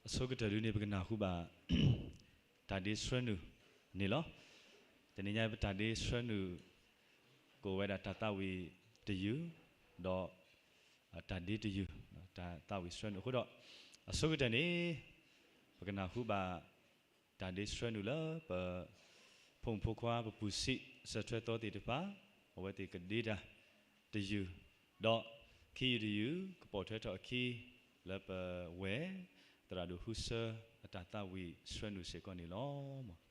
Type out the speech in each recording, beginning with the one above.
အဆိကတၢၢ်ဒုန့ၣ် ပကနၢ်ဟူဘၣ် တၢ်ဒ့ဆှၢနုာ်န့ၣ်လီၤ. တနံၤညါပတၢ်ဒ့ဆှၢနုာ် ကအိၣ်ဝဲဒၣ်တၢ်သးဝံၣ်တယုၢ်, ဒီး တၢ်ဒ့တယုၢ်, တၢ်သးဝံၣ်ဆှၢနုာ်အဃိဒီး အဆိကတၢၢ်န့ၣ် ပကနၢ်ဟူဘၣ် တၢ်ဒ့ဆှၢနုာ်လၢပ ဖိမုၣ်ဖိခွါပပူၤဆံး စၢၢ်ထွဲသီသ့ၣ်တဖၣ် အဝဲသ့ၣ်ကဒ့တၢ်တယုၢ်, ဒီးခံယုၢ်တယုၢ် ကပိာ်ထွဲထီၣ်အခံ လၢပဝဲၢ် သရၣ်ဒိၣ်ဟူဆၢအတၢ်သးဝံၣ်ဆှၢနုာ်စ့ၢ်ကီးန့ၣ်လီၤ.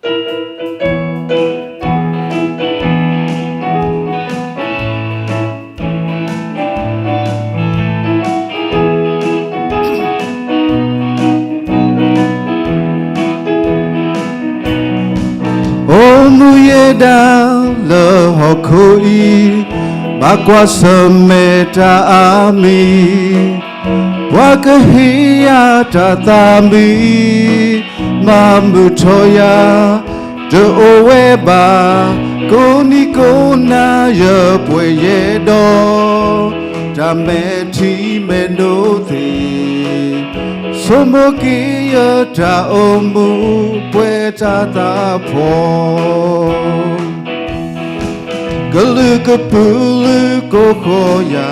အိၣ်မူယဲဒၣ်လၢဟီၣ်ခိၣ်အံၤ, ဘၣ်ကွၢ်ဆၢၣ်မဲာ်တၢ်အါမံၤ, ပှၤကဟ့ၣ်ယၤတၢ်သးမုာ်, မၤမုာ်ထီၣ်ယၤ တအိၣ်ဝဲဘၣ်, ကိးနံၤကိးနၤယပှဲၤယဲဒီး တၢ်မဲာ်ထံမဲာ်နိသ့ၣ်, ဆိမိၣ်က့ၤယတၢ်အိၣ်မူပှဲၤတၢ်သးဖှီၣ်, ကလုာ်ကပုာ်လုာ်ကိးဃီယၤ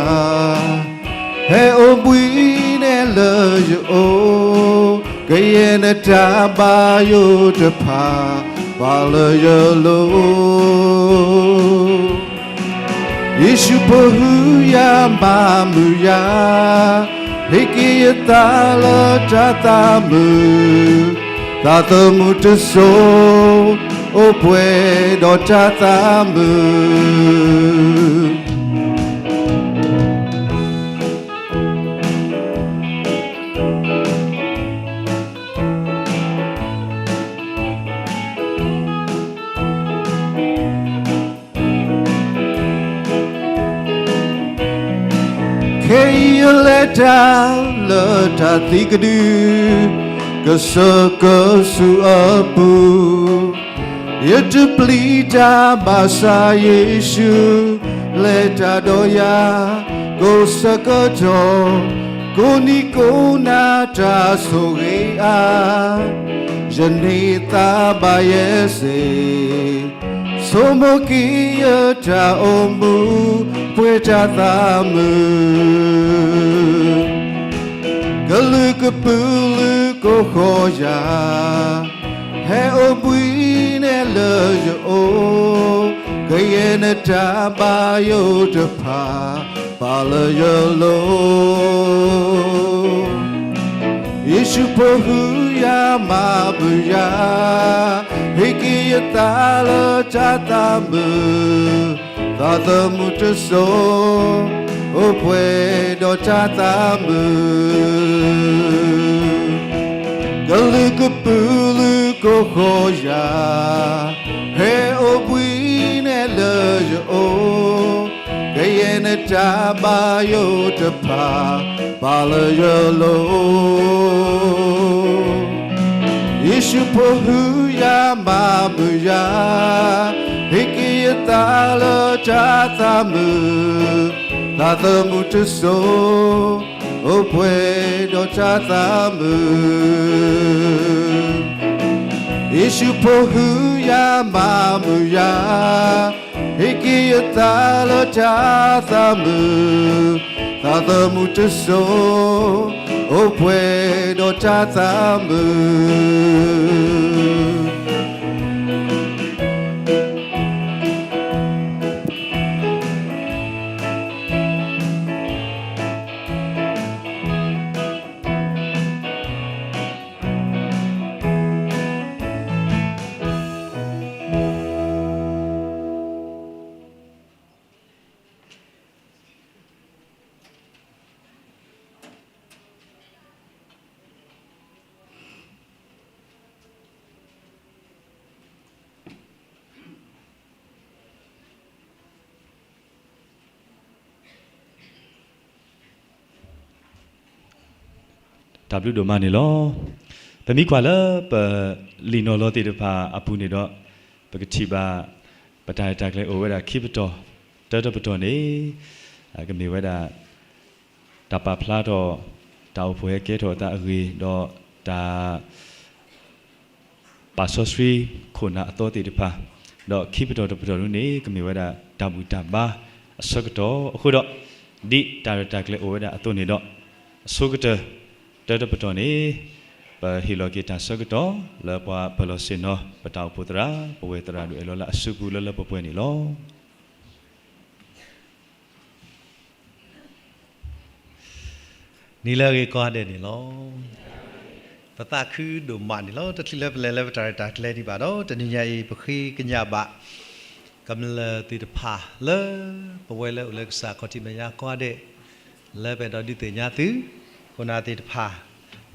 ဟဲအိၣ်ဘှံးနဲၣ်လၢယအိၣ်, ကယဲၢ်နတၢ်ဘၣ်ယိၣ်တဖၣ် ဘၣ်လၢယလိၤ. ယ့ၣ်ၡူးဖိဟုယၤမၤမုာ်ယၤ, ဟ့ၣ်က့ၤယသးလၢတၢ်သးမုာ်, သးသမူတစိၤ အိၣ်ပှဲၤဒီးတၢ်သးမုာ်. ခဲအံၤယလဲၤတၢ်လၢတၢ်သံကဒု, ကစၢၢ်ကၢဆူအပူၤ, ယတပျံၤတၢ်ဘၣ်ဆၣ်ယ့ၣ်ၡူး လဲၤတၢ်ဒီးယၤ ကိးဆၢကတီၢ်, ကိးနံၤကိးနၤတၢ်ဆိၣ်ဂ့ၤအါ, ယန့ၢ်သးဘၣ်ယဲစ့ၢ်, ဆိမိၣ်က့ၤယတၢ်အိၣ်မူ ပှဲၤတၢ်သးမုာ်, ကလုာ်ကပုာ်လုာ်ကိးဃီယၤ ဟဲအိၣ်ဘှံးနဲၣ်လၢယအိၣ်, ကယဲၢ်နတၢ်ဘၣ်ယိၣ်တဖၣ် ဘၣ်လၢယလိၤ. ယ့ၣ်ၡူးဖိဟုယၤမၤမုာ်ယၤ, ဟ့ၣ်က့ၤယသးလၢတၢ်သးမုာ်, သးသမူတစိၤ အိၣ်ပှဲၤဒီးတၢ်သးမုာ်, ကလုာ်ကပုာ်လုာ်ကိးဃီယၤ ဟဲအိၣ်ဘှံးနဲၣ်လၢယအိၣ်, ကယဲၢ်နတၢ်ဘၣ်ယိၣ်တဖၣ် ဘၣ်လၢယလိၤ. ယ့ၣ်ၡူးဖိဟုယၤမၤမုာ်ယၤ, ဟ့ၣ်က့ၤယသးလၢတၢ်သးမုာ်, သးသမူတစိၤ အိၣ်ပှဲၤဒီးတၢ်သးမုာ်. ယ့ၣ်ၡူးဖိဟုယၤမၤမုာ်ယၤ, ဟ့ၣ်က့ၤယသးလၢတၢ်သးမုာ်, သးသမူတစိၤ အိၣ်ပှဲၤဒီးတၢ်သးမုာ်. တၢ်ဘျုးဒိၣ်မးန့ၣ်လီၤ. ပမ့ၢ်ကွၢ်လၢပလံာ်နီၤလီၤသ့ၣ်တဖၣ်အပူၤန့ၣ်ဒီး ပကထံၣ်ဘၣ် ပတၢ်ရဲၣ်တၢ်ကျဲၤအိၣ်ဝဲဒၣ်ခံပတီၢ်, တၢတပတီၢ်န့ၣ် ကမ့ၢ်ဝဲဒၣ် တၢ်ပာ်ဖျါထီၣ် တၢ်အိၣ်ဖှိၣ်ဟဲကဲထီၣ်အသးအဂ့ၢ် ဒီးတၢ် ပာ်စီဆှံခိၣ်နၢ်အသီသ့ၣ်တဖၣ်, ဒီးခံပတီၢ်တပတီၢ်န့ၣ် ကမ့ၢ်ဝဲဒၣ်တၢ်ဘူၣ်တၢ်ဘါအဆၢကတီၢ်အဃိဒီး, ဒ်တၢ်ရဲၣ်တၢ်ကျဲၤအိၣ်ဝဲဒၣ်အသိးန့ၣ်ဒီး, အဆိကတၢၢ် တၢတပတီၢ်န့ၣ် ပဟ့ၣ်လီၤက့ၤတၢ်ဆၢကတီၢ် လၢပှၤပၢၤလီၢ်ဆ့ၣ်နီၤ ပတၢ်အိၣ်ဖှိၣ်သရၣ် ပဝဲသရၣ်ဒိၣ်အဲၣ်လီၤလၢအစုပူၤလၢလၢပှဲၤပှဲၤန့ၣ်လီၤ. နံၤလၢအဂ့ၤကိးဂၤဒဲးန့ၣ်လီၤ. ပသးခုဒိၣ်မးန့ၣ်လီၤ. တချုးလၢပလဲၤလၢပတၢ်ရဲၣ်တၢ်ကျဲၤဒံးဘၣ်ဒီး တနံၤညါအံၤ ပဃ့ကညးဘၣ် ကမျၢၢ်သ့ၣ်တဖၣ်လၢ ပဝဲလၢအိၣ်လၢကစၢ်ခီၣ်ထံးမဲာ်ညါကိးဂၤဒဲး လၢပအဲၣ်ဒိးဒုးသ့ၣ်ညါသု ခိၣ်နၢ်သ့ၣ်တဖၣ်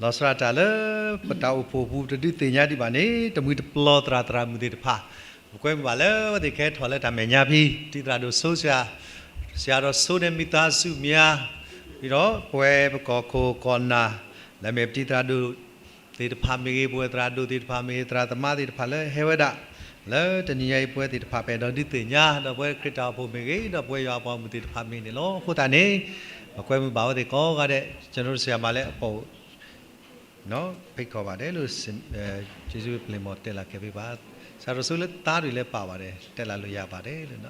လီၤစှၤတၢ်လၢ ပတၢ်အိၣ်ဖှိၣ်ပူၤ ပတဒုးသ့ၣ်ညါဒံးဘၣ်န့ၣ် တမှံၤတပျီၤသရၣ်သရၣ်မုၣ်သ့ၣ်တဖၣ် ပကွဲမုာ်ဘၣ်လၢအဝဲသ့ၣ်ကဟဲထီၣ်လၢတၢ်မဲာ်ညါဖဲ ပတံၤသရၣ်ဒိၣ်စိ ဆရာတော်စိ နဲ့ မိသားစုများ ဒီးပဝဲပကီၢ်ခိၣ်ကီၢ်နၢ် လၢမ့ၢ်ပတံၤသရၣ်ဒိၣ်သ့ၣ်တဖၣ်မ့ၢ်ဂ့ၤ ပဝဲသရၣ်ဒိၣ်သ့ၣ်တဖၣ်မ့ၢ်ဂ့ၤ သရၣ်သမါသ့ၣ်တဖၣ်လၢဟဲဝဲဒၣ် လၢတနံၤညါအံၤ ပဝဲသ့ၣ်တဖၣ်ပအဲၣ်ဒိးဒုးသ့ၣ်ညါ ဒီးပဝဲခရံာ်တၢ်အိၣ်ဖှိၣ်မ့ၢ်ဂ့ၤ ဒီးပဝဲယွၤအပှၤမုၢ်သ့ၣ်တဖၣ်မ့ၢ်ဂ့ၤန့ၣ်လီၤ. အဃိသတးန့ၣ် ပကွဲမုာ်ဘၣ်အဝဲသ့ၣ်ကိးဂၤဒဲး ကျွန်တော်တို့ဆရာမလည်းအပေါ် ဖိတ်ခေါ်ပါတယ်လို့ ကျေးဇူးတင်ပါတယ် တဲလာခဲ့ပေးပါ. ဆရာတော်စိလၢသးဒုၣ်လဲၤပာ်ပါတယ် တက်လာလို့ရပါတယ်လို့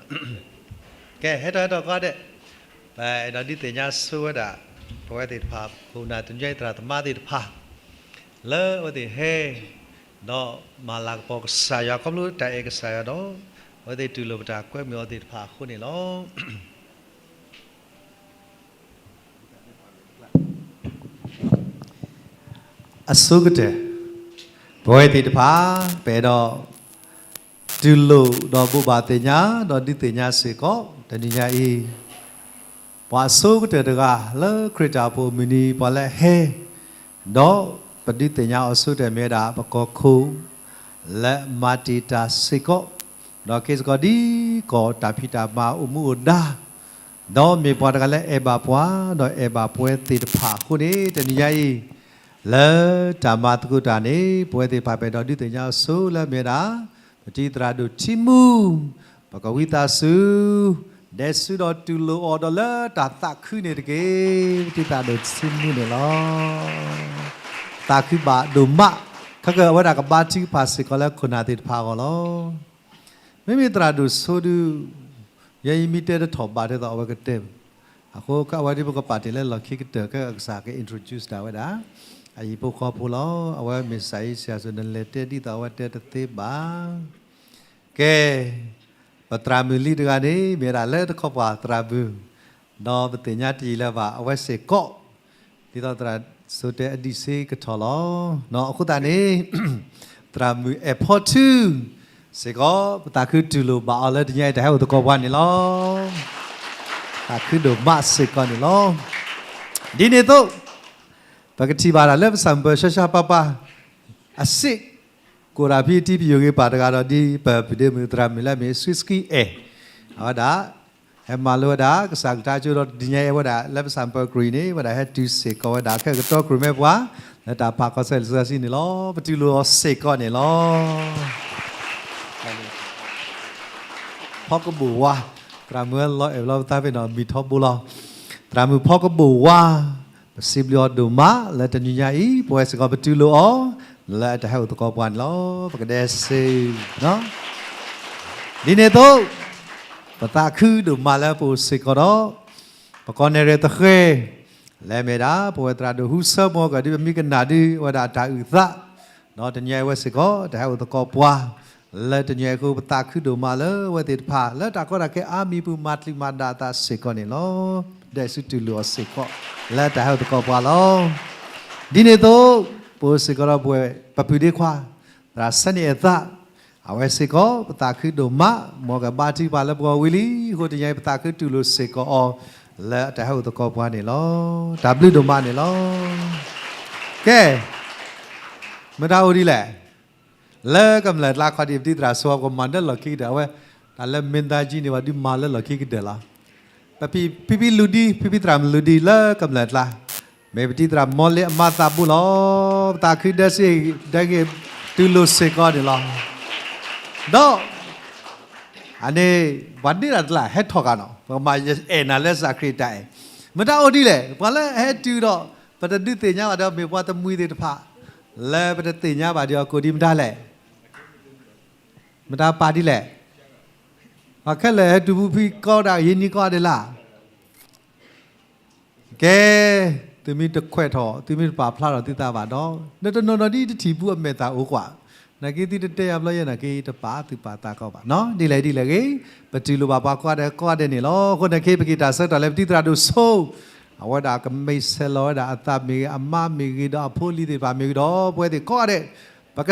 ကဲ ဟဲထီၣ်ဟဲထီၣ်ကိးဂၤဒဲး ပအဲၣ်ဒိးဒုးသ့ၣ်ညါဆိဝဲဒၣ် ပဝဲသ့ၣ်တဖၣ် ခိၣ်နၢ်တနံၤညါအံၤသရၣ်သမါသ့ၣ်တဖၣ် လၢအဝဲသ့ၣ်ဟဲ ဒီးမၤလၤကပီၤကစၢ်ယွၤ ခီဖျိတၢ်အဲၣ်ကစၢ်ယွၤဒီး အဝဲသ့ၣ်တူၢ်လိာ်ပတၢ်ကွဲမုာ်အီၤသ့ၣ်တဖၣ်အဃိန့ၣ်လီၤ. အဆိကတၢၢ် ပဝဲသ့ၣ်တဖၣ် ပအဲၣ်ဒိး တူၢ်လိာ်ဒီးဘိးဘၣ်သ့ၣ်ညါ ဒီးဒုးသ့ၣ်ညါစ့ၢ်ကီး တနံၤညါအံၤ ပှၤအဆိကတၢၢ်တဂၤ လၢခရံာ်တၢ်အိၣ်ဖှိၣ်အမုၢ်နံၤ ပှၤလၢအဟဲ ဒီးပဒုးသ့ၣ်ညါအီၤဆိကတၢၢ်မ့ၢ်ဝဲဒၣ် ပကီၢ်ခိၣ် လၢမၤတံာ်တာ်စ့ၢ်ကီး ဒီးက့ၤစ့ၢ်ကီးဒ်ကီၢ်တၢ်ဖံးတၢ်မၤအိၣ်မူအိၣ်ဒါ ဒီးမ့ၢ်ပှၤတဂၤလၢအဲၣ်ဘၣ်ပှၤ ဒီးအဲၣ်ဘၣ်ပဝဲသ့ၣ်တဖၣ်အဃိန့ၣ် တနံၤညါအံၤ လၢတၢ်မၤသကိးတၢ်န့ၣ် ပဝဲသ့ၣ်တဖၣ်ပအဲၣ်ဒိးဒုးသ့ၣ်ညါအီၤဆိလၢမ့ၢ်ဝဲဒၣ် ပတံၤသရၣ်ဒိၣ်ထံမူ ပကဝံသးစူၤ ဒဲးဆူဒီးတူၢ်လိာ်အီၤဒီးလၢတၢ်သးခုန့ၣ်တက့ၢ်. ပတံၤသရၣ်ဒိၣ်ထံမူန့ၣ်လီၤ. သးခုဘၣ်ဒိၣ်မး ခဲကနံၣ်အဝဲဒၣ်ကဘါထုကဖၣ်စ့ၢ်ကီးလၢခိၣ်နၢ်သ့ၣ်တဖၣ်အဂီၢ်လီၤ. မ့မ့ၢ်သရၣ်ဒိၣ်စိဒုး ယဲယမ့ၢ်တဲတထီၣ်ဘၣ်ဒ်သိးအဝဲကတဲ အဃိအဝဲဒ်ပကပာ်တ့ၢ်လၢလီၢ်ခံကတၢၢ် ကစၢ်က introduce ဒၣ်ဝဲဒၣ် အဟံၣ်ဖိဃီဖိလီၤ. အဝဲမ့ၢ်စးအံၤ ဆရာစိ နလဲၤတဲဒ်သိးအဝဲတဲတသ့ဘၣ်. ကဲ ပသရၣ်မုၣ်လံတဂၤန့ၣ် မ့ၢ်ဝဲဒၣ်လၢတခီပှၤသရၣ်မုၣ် ဒီးပသ့ၣ်ညါတယံာ်လၢၤဘၣ် အဝဲစ့ၢ်ကီး ဒ်သိးသရၣ်စိတဲအဒံးစ့ကထီၣ်လီၤ. အဃိသတးန့ၣ် သရၣ်မုၣ်အဲၣ်ဖီထု စ့ၢ်ကီး ပသးခုတူၢ်လိာ်ဘၣ်အီၤလၢတနံၤညါအံၤတၢ်ဟဲအိၣ်သကိးပှၤန့ၣ်လီၤ. သးခုဒိၣ်မးစ့ၢ်ကီးန့ၣ်လီၤ. ဒ်န့ၣ်အသိး ပကထံၣ်ဘၣ်ဒၣ်လၢပဆၣ်မုၢ်ပၢၤ ရှဲရှဲပၢ်ပၢ် အစ့ၢ်ကီးဒၣ်ဖဲထံပယိၤဂ့ၤပၢ်တဂၤဒီး ဒ်ပပုၢ်ဒ့မုၣ်သရၣ်မုၣ်လၢမ့ၢ် Swiss Ski အဲၣ် အဝဲဒၣ် ဟဲမၤလိဝဲဒၣ် ကစၢ်ကလုၢ်ကထါကၠိဒီးတနံၤညါအံၤဝဲဒၣ် လၢပဆၣ်မုၢ်ပၢၤကရံၣ်န့ၣ် ဝဲဒၣ်ဟဲတုၤစ့ၢ်ကီးဝဲဒၣ် ခဲကတီၢ်ကြၢးမ့ၢ်ပှၤ လၢတၢ်ဖးကီၢ်စဲၣ်လံာ်စီဆှံန့ၣ်လီၤ. ပတူၢ်လိာ်အီၤစ့ၢ်ကီးန့ၣ်လီၤ. ဖီကဘိၣ်ဝါ သရၣ်မုၣ်ဝဲလီၤအဲၣ်လီၤပသးဖဲန့ၣ် မံၤထီဘိလီၤ. သရၣ်မုၣ်ဖီကဘိၣ်ဝါ ပစံးဘျုးအီၤဒိၣ်မး လၢတနံၤညါအံၤ ပဝဲစ့ၢ်ကီးပတူၢ်လိာ်အီၤ လၢအတၢ်ဟဲအိၣ်သကိးပှၤန့ၣ်လီၤ. ပကဒဲးစ့ၢ် ဒ်န့ၣ်အသိး ပသးခုဒိၣ်မးလၢပအိၣ်စ့ၢ်ကီးဒီး ပကီၢ်နဲၣ်ရဲၣ်သဃဲၤ လၢမ့ၢ်ဒၣ် ပဝဲသရၣ်ဒိၣ်ဟူဆၢမီၤကၢၢ် ဒ်ပမံကနၣ်ဒ်ဝဲဒၣ်တၢ်အုၣ်သး ဒီးတနံၤညါအံၤဝဲစ့ၢ်ကီး တၢ်ဟဲအိၣ်သကိးပှၤ လၢတနံၤညါအံၤအဃိ ပသးခုဒိၣ်မးလၢအဝဲသ့ၣ်တဖၣ် လၢတၢ်ကီတၢ်ခဲအါမံၤပူၤ မၤတံာ်မၤဒၣ်အသးစ့ၢ်ကီးန့ၣ်လီၤ. ဒဲးဆူတူၢ်လိာ်အီၤစ့ၢ်ကီး လၢတၢ်ဟဲအိၣ်သကိးပှၤလီၤ. ဒ်န့ၣ်အသိး ပအိၣ်စ့ၢ်ကီးဒီးပဝဲ ပပုၢ်ဒ့ခွါ သရၣ်ဆၢန့ၢ်အဲၣ်သး အဝဲစ့ၢ်ကီး ပသးခုဒိၣ်မး မ်ကဘါထုကဖၣ်လၢပဂီၢ်ဝံၤလံအဃိ တနံၤညါအံၤ ပသးခုတူၢ်လိာ်စ့ၢ်ကီးအီၤ လၢအတၢ်ဟဲအိၣ်သကိးပှၤန့ၣ်လီၤ. တၢ်ဘျုးဒိၣ်မးန့ၣ်လီၤ. ကဲ မတၤအိၣ်ဒ်လဲၣ် လၢကမျၢၢ်ကျါခီဒံး ပတံၤသရၣ်စိ ပကမၤလၢလီၢ်ခံကတၢၢ် အဝဲ တၢ်လၢမင်းသားကြီးန့ၣ် ပှၤဒုးမၤလၢလီၢ်ခံကတၢၢ်လီၤ. ပဖံဖံလူၤဒံ ဖံဖံသရၣ်မုၣ်လူၤဒံ လၢကမျၢၢ်ကျါ မ့ၢ်ပတံၤသရၣ်မီလ့အမါသးဘိလီၤ. ပသးခုဒဲးစ့ၢ် ဒဲးဂ့ၤ တူၢ်လိာ်စ့ၢ်ကီးန့ၣ်လီၤ. ဒီး အန့ၣ် ပှၤန့ၢ်တၢ်တလၢ ဟဲထီၣ်က့ၤနီၤ ပကမၤအဲၣ်နၤလၢကစၢ်ခရံာ်တၢ်အဲၣ် မတၤအိၣ်ဒ်လဲၣ် ပှၤလၢအဟဲတုၤဒီး ပတဒုးသ့ၣ်ညါဘၣ်ဒီး မ့ၢ်ပှၤတမှံၤသ့ၣ်တဖၣ် လၢပတသ့ၣ်ညါဘၣ်ဒီး ကိးဒံးမတၤလဲၣ် မတၤပာ်ဒ်လဲၣ် ပှၤခဲလၢာ်ဟဲတုၤဖုဖံကီဒၣ် ယံာ်နံၤကီဒၣ်လၢ ကဲ, သုမ့ၢ်တခွဲးထီၣ် သုမ့ၢ်တပာ်ဖျါထီၣ်သုသးဘၣ်ဒီး နတနီၤနီၤဒ်တထံၣ်ပူၤအမဲာ်သၣ်အိၣ်ကွၢ်, နာ်က့သုတတဲယၤဘျီယဲ နာ်က့တပာ်သုပာ်သးကီးဘၣ်, ဒ်လဲၣ်ဒ်လဲၣ်ဂ့ၤ, ပတူၢ်လိာ်ဘၣ်ပှၤကိးဂၤဒဲးကိးဂၤဒဲးန့ၣ်လီၤ. အဃိန့ၣ်ခဲအံၤ ပက့ၤတၢ်ဆၢကတီၢ်လၢပတံၤသရၣ်ဒိၣ်စိ အဝဲဒၣ်ကမ့ၢ်ဆဲးလီၤဝဲဒၣ်အသးမ့ၢ်ဂ့ၤ, အမါမ့ၢ်ဂ့ၤ, ဒီးအဖိအလံၤသ့ၣ်တဖၣ်မ့ၢ်ဂ့ၤ, ဒီးပဝဲသ့ၣ်ကိးဂၤဒဲး ပက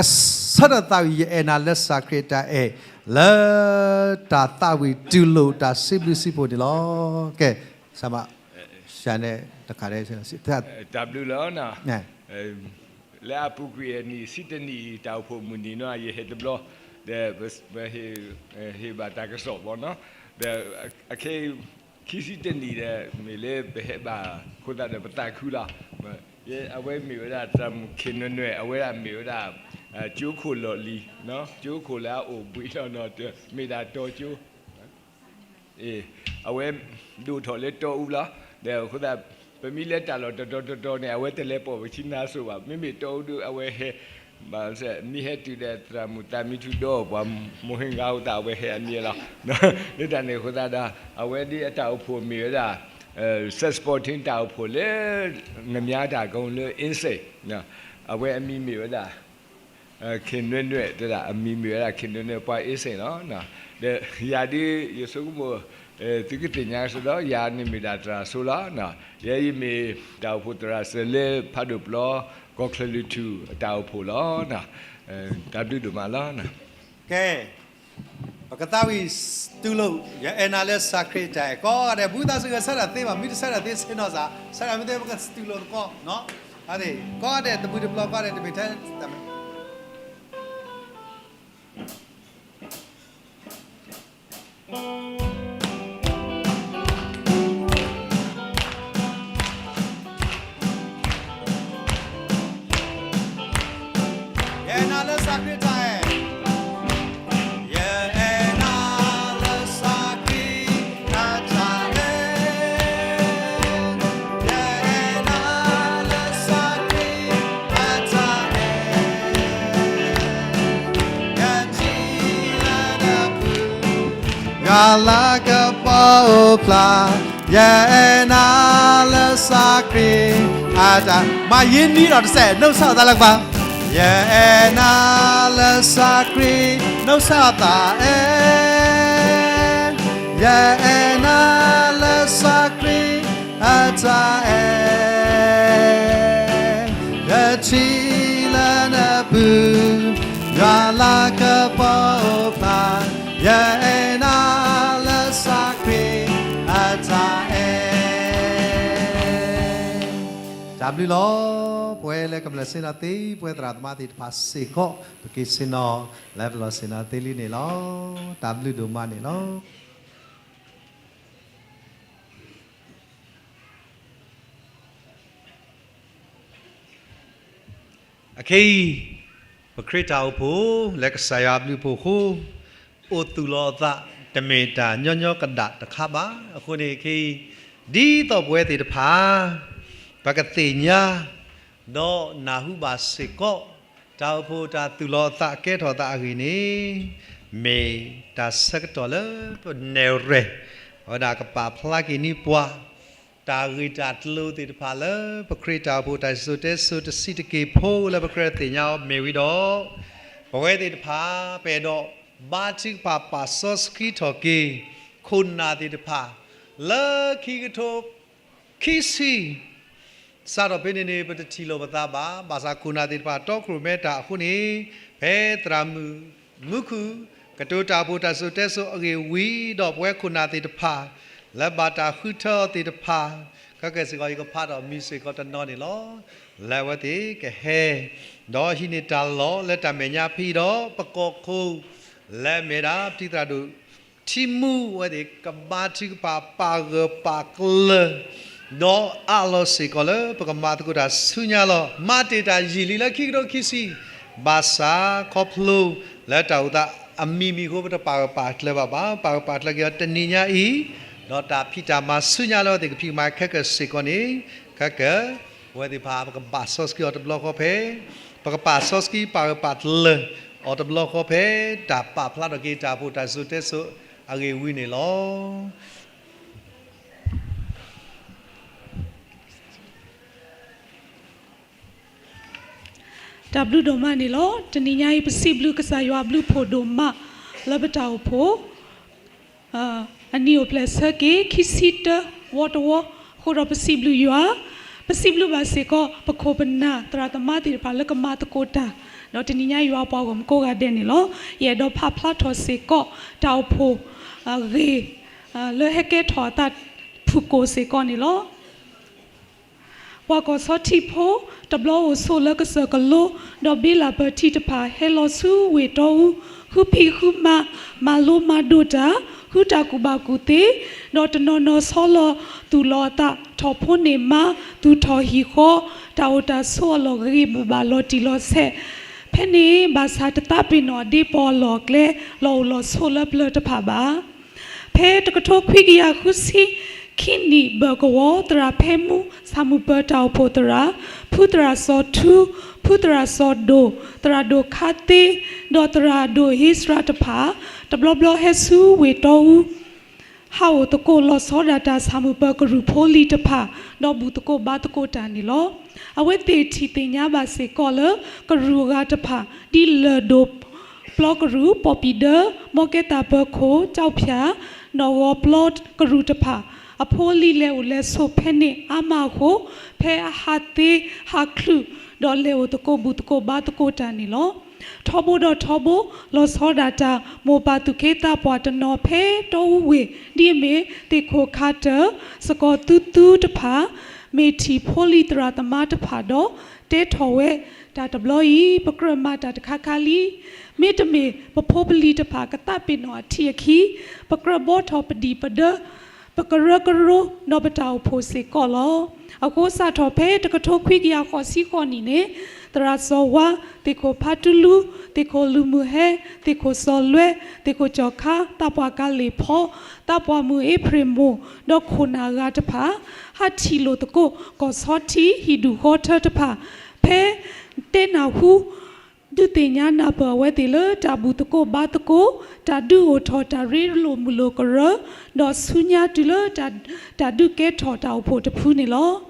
ဆၢထၢၣ်သးဝံၣ် ယအဲၣ်နၤလၢစၢ်ခရံာ်အတၢ်အဲၣ် လၢတၢ်သးဝံၣ်တူၢ်လိာ်တၢ်စံးဘျုးစံးဖှိၣ်န့ၣ်လီၤ. ကဲ, ဆၢမး, ရှဲန့ၣ်တခါဒဲး, တၢ်ဘျုးလီၤ. လၢအပူၤကွံာ်အနံၣ်ဆံတနံၣ် တၢ်အိၣ်ဖှိၣ်မုၢ်နံၤနီၤ ယဟဲတဘျီ, ဒီးပဟ့ၣ်ဘၣ်တၢ်ကစီၣ်ဘီနီၤ, ဒီးအခဲအံၤ ခံဆံတနံၣ်ဒီး မ့ၢ်လၢပဟဲဘၣ်အဃိသတးဒီး ပသးခုလီၤ. အဝဲမ့ၢ်ဝဲဒၣ်သရၣ်မုၣ်ခ့ၣ်နွဲၣ်နွဲၣ်, အဝဲဒၣ်မ့ၢ်ဝဲဒၣ် ကၠိခိၣ်လီၢ်လံၤ, ကၠိခိၣ်လၢအအိၣ်ဘှံးလီၤနီၤ, မ့ၢ်ဒၣ်တီကၠိ အဝဲဒိၣ်ထီၣ်လၢတီအူလီၤ. ဒီးအဃိသတး ပမ့ၢ်လဲၤတၢ်လီၢ်တတီၤတတီၤန့ၣ် အဝဲတလဲၤပိာ်ပခံနါစိၤဘၣ်. မ့မ့ၢ်တီအူဒု အဝဲဟဲ, ဘၣ်ဆၣ် မ့ၢ်ဟဲတုၤဒီးသရၣ်မုၣ်သးမံထူဒီး ပှၤမိၢ်ဟ့ၣ်ဂၤအိၣ်သး အဝဲဟဲအမံၤလီၤ. လၢတၢ်န့ၣ်အဃိသတးဒီး အဝဲဒ်အတၢ်အိၣ်ဖှိၣ်မ့ၢ်ဝဲဒၣ် sex sporting တၢ်အိၣ်ဖှိၣ်လၢ နမၠါတၢ်ကိလၢ insane, အဝဲအမံၤမ့ၢ်ဝဲဒၣ် ခ့ၣ်နွဲၣ်နွဲၣ်, တဲဒၣ်အမံၤမ့ၢ်ဝဲဒၣ် ခ့ၣ်နွဲၣ်နွဲၣ် ပှၤ insane လီၤ. ဒီးယၤဒ် ယဆိကမိၣ် သုကသ့ၣ်ညါစ့ၢ်ကီး ယၤန့ၣ်မ့ၢ်ဒၣ်သရၣ်စိလီၤ. ယဲယမ့ၢ်တၢ်အိၣ်ဖှိၣ်သရၣ်စၢၤလၢဖးဒိၣ်ပျီ ကီၢ်ချၢလုၢ်ထူၣ်အတၢ်အိၣ်ဖှိၣ်လီၤ. တၢ်ဘျုးဒိၣ်မးလီၤ. ကဲ, ပကသးဝံၣ်တူၢ်လိာ် ယအဲၣ်နၤလၢစၢ်ခရံာ်အတၢ်အဲၣ် ကိးဂၤဒဲး ဘူးသးစူၤဂဲၤဆၢထၢၣ်သ့ဘၣ်, မ့ၢ်တဆၢထၢၣ်သ့ဆ့ၣ်နီၤသး, ဆၢထၢၣ်မ့ၢ်သ့ ပကတူၢ်လိာ်သကိး, ကိးဂၤဒဲး တဘူးတပျီ ကိးဂၤဒဲး တမ့ၢ်ထဲတၢ်မ့ၢ် ယအဲၣ်နၤလၢစၢ်ခရံာ်အတၢ်အဲၣ်, ယအဲၣ်နၤလၢစၢ်ခရံာ်အတၢ်အဲၣ်, ယအဲၣ်နၤလၢစၢ်ခရံာ်အတၢ်အဲၣ်, ယထံၣ်လၢနပူၤ ယွၤလၤကပီၤအိၣ်ဖျါ, ယအဲၣ်နၤလၢစၢ်ခရံာ်အတၢ်, မၤယံၤနံၤဒီးတစဲး နီၢ်ကစၢ်အသးလၢကပၤ, ယအဲၣ်နၤလၢစၢ်ခရံာ် နီၢ်ကစၢ်အသးအဲၣ်, ယအဲၣ်နၤလၢစၢ်ခရံာ်အတၢ်အဲၣ်, ယထံၣ်လၢနပူၤ ယွၤလၤကပီၤအိၣ်ဖျါ, ယအဲၣ်နၤလၢစၢ်ခရံာ်အတၢ်အဲၣ်. တၢ်ဘျုးလီၤ. ပဝဲလၢကမျၢၢ်ဆ့ၣ်နီၤသ့ ပဝဲသရၣ်သမါသ့ၣ်တဖၣ်စ့ၢ်ကီး ပက့ၤဆ့ၣ်နီၤ လၢပလီၢ်ဆ့ၣ်နီၤသ့လံန့ၣ်လီၤ. တၢ်ဘျုးဒိၣ်မးန့ၣ်လီၤ. အခဲအံၤ ပခရံာ်တၢ်အိၣ်ဖှိၣ် လၢကစၢ်ယွၤအဘျုးအဖှိၣ်အဃိ အိၣ်သူၣ်လီၤအသး တမ့ၢ်တၢ်ညီညီကဒၣ်တခါဘၣ်. အဃိန့ၣ်ခဲအံၤ ဒ်သိးပဝဲသ့ၣ်တဖၣ် ပကသ့ၣ်ညါ ဒီးနၢ်ဟူဘၣ်စ့ၢ်ကီး တၢ်အိၣ်ဖှိၣ်တၢ်သူၣ်လီၤအသးကဲထီၣ်သးအဂ့ၢ်န့ၣ် မ့ၢ်တၢ်ဆၢကတီၢ်လၢပနဲၣ်ရွဲၣ် အဝဲဒၣ်ကပာ်ဖျါက့ၤန့ၢ်ပှၤ တၢ်ဂ့ၢ်တၢ်ကျိၤသ့ၣ်တဖၣ်လၢ ပခရံာ်တၢ်အိၣ်ဖှိၣ်တၢ်စံၣ်စိၤတဲစိၤတဆံးတက့ၢ်ဖိလၢပကြၢးသ့ၣ်ညါအီၤမ့ၢ်ဝံၤဒီး ပဝဲသ့ၣ်တဖၣ် ပအဲၣ်ဒိးဘါထုကဖၣ်ပာ်စီဆှံထီၣ်က့ၤ ခိၣ်နၢ်သ့ၣ်တဖၣ် လၢခံကထိခံဆံ စးထီၣ်ဖဲန့ၣ်န့ၣ် ပတထံၣ်လိာ်ပသးဘၣ်. ဘၣ်ဆၣ်ခိၣ်နၢ်သ့ၣ်တဖၣ် တီခိၣ်ရိၣ်မဲတၢ်အဃိန့ၣ် ဖဲသရၣ်မုၣ်မူခိၣ် ကတိၤတၢ်အိၣ်ဖှိၣ်တၢ်စံၣ်စိၤတဲစိၤအဂ့ၢ်ဝံၤဒီး ပဝဲခိၣ်နၢ်သ့ၣ်တဖၣ် လၢဘၣ်တၢ်ဃုထၢအီၤသ့ၣ်တဖၣ် ခဲကဲစ့ၢ်ကီး ယကဖးဒီးမံၤစ့ၢ်ကီးတနီၤန့ၣ်လီၤ. လၢအဝဲသ့ၣ်ကဟဲ ဒီးဟံးန့ၢ်တၢ်လီၢ်လၢတၢ်မဲာ်ညါဖဲအံၤဒီး ပကီၢ်ခိၣ် လၢအမ့ၢ်ဒၣ် ပတံၤသရၣ်ဒိၣ်ထံမူ အဝဲသ့ၣ်ကဘါထုကဖၣ်ပာ်ဂၢၢ်ပာ်ကျၢၤ ဒီးအးလီၤစ့ၢ်ကီးလၢ ပကမၤသကိးတၢ်ဆူညါလီၤ. မၤတ့ၢ်တၢ်ယံာ်လံလၢခံကထိခံဆံ ဘၣ်ဆၣ်ခီဖျိလၢတၢ်အိၣ်သးအမံၤမံၤအဃိ ပတပာ်ဂၢၢ်ပာ်ကျၢၤဘၣ်ဘၣ်. ပာ်ဂၢၢ်ပာ်ကျၢၤက့ၤအီၤတနံၤညါအံၤ ဒီးတၢ်ဖံးတၢ်မၤဆူညါလၢအဝဲသ့ၣ်ကဖံးကမၤခဲကဲစ့ၢ်ကီးန့ၣ် ခဲကဲ ပဝဲသ့ၣ်တဖၣ် ပကဘၣ်စီဆှံအီၤတဘျီဃီဖဲ ပကဘၣ်စီဆှံပာ်ဂၢၢ်ပာ်ကျၢၤအီၤတဘျီဃီဖဲ တၢ်ပာ်ဖျါထီၣ်က့ၤ တၢ်အိၣ်ဖှိၣ်တၢ်စံၣ်စိၤတဲစိၤအဂ့ၢ်ဝံၤန့ၣ်လီၤ. တၢ်ဘျုးဒိၣ်မးန့ၣ်လီၤ. တနံၤညါအံၤ ပစံးဘျုးကစၢ်ယွၤအဘျုးအဖှိၣ်ဒိၣ်မး လၢပတၢ်အိၣ်ဖှိၣ် အနံၣ်အိၣ်ဖျဲၣ်ဆၢက့ၤ ခံဆံတၢ ဝီတဝီ အဃိဒီးပစံးဘျုးယွၤ, ပစံးဘျုးဘၣ်စ့ၢ်ကီး ပခိၣ်ပနၢ်သရၣ်သမါသ့ၣ်တဖၣ်လၢကမၤသကိးတၢ်, ဒီးတနံၤညါယွၤပှၤဂီၢ်မုၢ်ကိးဂၤဒဲးန့ၣ်လီၤ. ယအဲၣ်ဒိးဖးဖျါထီၣ်စ့ၢ်ကီး တၢ်အိၣ်ဖှိၣ်ဂ့ၢ် လၢဟဲကဲထီၣ်အသးဖုၣ်ကိာ်စ့ၢ်ကီးန့ၣ်လီၤ. ပှၤကီၢ်ဆီထံဖိ တဘျီအိၣ်ဆိးလၢကစၢၢ်ကလိ, ဒီးဘ့လၣ်ပၢၢ်ထံတဖၣ်ဟဲလီၤဆူဝ့ၢ်တီအူ, ဃုဖံးဃုမၤ, မၤလိမၤဒိးတၢ်, ဃုတၢ်ကူၣ်ဘၣ်ကူၣ်သ့, ဒီးတနီၤနီၤဆီလီၤသူၣ်လီၤအသး, ထီၣ်ဖိန့ၢ်မါ, သူၣ်ထီၣ်ဟံၣ်ဃီ, တၢ်အိၣ်တၢ်ဆိးအလီၢ်ဂ့ၤဂ့ၤဘၣ်ဘၣ်လီၤတံၢ်လီၤဆဲး, ဖဲန့ၣ်ဘၣ်ဆၣ်တသးပ့ၤနီၣ်အဒ့ပီအလီၢ်အကျဲ လီၤအိၣ်လီၤဆိးလၢပျၢၤတဖၣ်ဘၣ်. ဖဲတကထိခွံကယၤဃုဆံခံနံၣ် ဘၢၣ်ကဝီၤ သရၣ်ဖဲမူ ဆၣ်မုၢ်ပၢၤတၢ်အိၣ်ဖှိၣ်သရၣ်, ဖုသရၣ်စီၤထူ, ဖုသရၣ်စီၤဒိၣ်, သရၣ်ဒိၣ်ခါသ့, ဒီးသရၣ်ဒိၣ်ဧ့စြၤတဖၣ် တဘျီဘျီဟဲဆူဝ့ၢ်တီအူ ဟးအိၣ်သကိးလီၤဆီဒၣ်တၢ်ဆၣ်မုၢ်ပၢၤကရူၢ်ဖိလံၤတဖၣ် ဒီးဘူၣ်သကိးဘါသကိးတၢ်န့ၣ်လီၤ. အဝဲသ့ၣ်ထံၣ်သ့ၣ်ညါဘၣ်စ့ၢ်ကီးလၢ ကရူၢ်အဂၤတဖၣ် ဒ်လၢၢ်ဒိၣ်ပျီကရူၢ် ပီၣ်ပံၣ်ဒၢ, မီကဲသးပၢၤခိၣ်, ကၠီဖၠၣ်, နီၣ်ဂီၤပျီကရူၢ်တဖၣ် အဖိအလံၤလဲၤအိၣ်လဲၤဆိးဖဲန့ၣ်အါမးအဃိ, ဖဲအဟးသ့ဟးချုး ဒီးလဲၤအိၣ်သကိးဘူၣ်သကိးဘါသကိးတၢ်န့ၣ်လီၤ. ထီဘိဒီးထီဘိ လီၤဆီဒၣ်တၢ် မိၢ်ပၢ်သူၣ်က့သးပှၢ်တနီၤဖဲတီအူဝ့ၢ် ဒ်အမ့ၢ် သ့ၣ်ခိၣ်ခးတၢၢ်, စကီၤသူသူတဖၣ် မ့ၢ်ထံၣ်ဖိလံၤသရၣ်သမါတဖၣ်ဒီး တဲထီၣ်ဝဲ တၢ်တဘျီအံၤ ပကြၢးမၤတၢ်တခါခါလံ. မ့တမ့ၢ်ပဖိပလံၤတဖၣ်ကသးပ့ၤနီၣ်အထံအခံ, ပကြၢးဘှီထီၣ်ပဒံၣ်ပဒၢ ပကရၢကရိ ဒီးပတၢ်အိၣ်ဖှိၣ်စ့ၢ်ကီးလီၤ. အဃိစးထီၣ်ဖဲတကထိခွံကယၤဃိးဆံဃိးနံၣ်န့ၣ် သရၣ်စီၤဝါ, သ့ၣ်ခိၣ်ဖါတူလူ, သ့ၣ်ခိၣ်လူၤမုၢ်ဟဲ, သ့ၣ်ခိၣ်စီၤလွဲ, သ့ၣ်ခိၣ်ကၠီၣ်ခါ, သးပှၢ်ကၤလ့ၣ်ဖီ, သးပှၢ်မုၢ်အ့ဖြ့ၣ်မိၢ်, ဒီးခိၣ်နၢ်အဂၤတဖၣ် ဟးထံၣ်လိာ်သကိး ကီၢ်ဆီထံဟံၣ်ဒူၣ်ဃီထၢတဖၣ် ဖဲတဲနၢ်ဟူ ဒုးသ့ၣ်ညါနၢ်ပၢၢ်အဝဲသ့ၣ်လၢတၢ်ဘူၣ်သကိးဘါသကိး, တၢ်ဒုးအိၣ်ထီၣ်တၢ်ရ့လိာ်မုာ်လိာ်ကရၢ, ဒီးဆူညါတုၤလၢ တၢ်ဒုးကဲထီၣ်တၢ်အိၣ်ဖှိၣ်တဖုန့ၣ်လီၤ.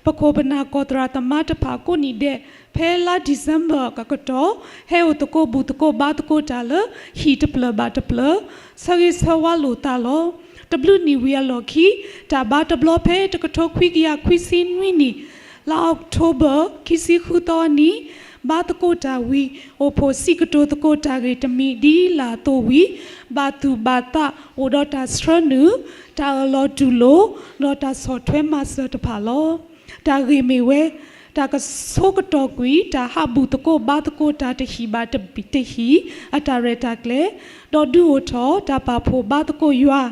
ပခိၣ်ပနၢ်ကီၢ်သရၣ်သမါတဖၣ်ကိးနံၣ်ဒဲး ဖဲလါ December အကတီၢ် ဟဲအိၣ်သကိးဘူၣ်သကိးဘါသကိးတၢ်လၢ ဟံၣ်တဖျၢၣ်ဘၣ်တဖျၢၣ် ဆၢဂ့ၤဆၢဝါလိာ်သးလီၤ. တဘျုးနံၣ်ဝံၤအလီၢ်ခံ တၢ်ဘါတဘျီဖဲတကထိခွံကယၤခွံဆံနွံနံၣ် လါ October ခံဆံဃုသီအနံၤ ဘါသကိးတၢ်ဝံၤ အိၣ်ဖှိၣ်စံးကတိၤသကိးတၢ်ဂ့ၢ်တမံၤ ဒ်လၢ်အသိးဝံၤ ဘၣ်သူၣ်ဘၣ်သးအိၣ်ဒီးတၢ်ဆှၢနုာ်, တၢ်အၢၣ်လီၤတူၢ်လိာ်, ဒီးတၢ်ဆီၣ်ထွဲမၤစၢၤတဖၣ်လီၤ. တၢ်ဂ့ၢ်မ့ၢ်ဝဲ တၢ်ကဆိကတီၢ်ကွံာ် တၢ်ဟးဘူၣ်သကိးဘါသကိးတၢ်တဟံၣ်ဘၣ်တဟံၣ် အတၢ်ရဲၣ်တၢ်ကျဲၤ, ဒီးဒုးအိၣ်ထီၣ်တၢ်ပာ်ဖှိၣ်ဘါသကိးယွၤ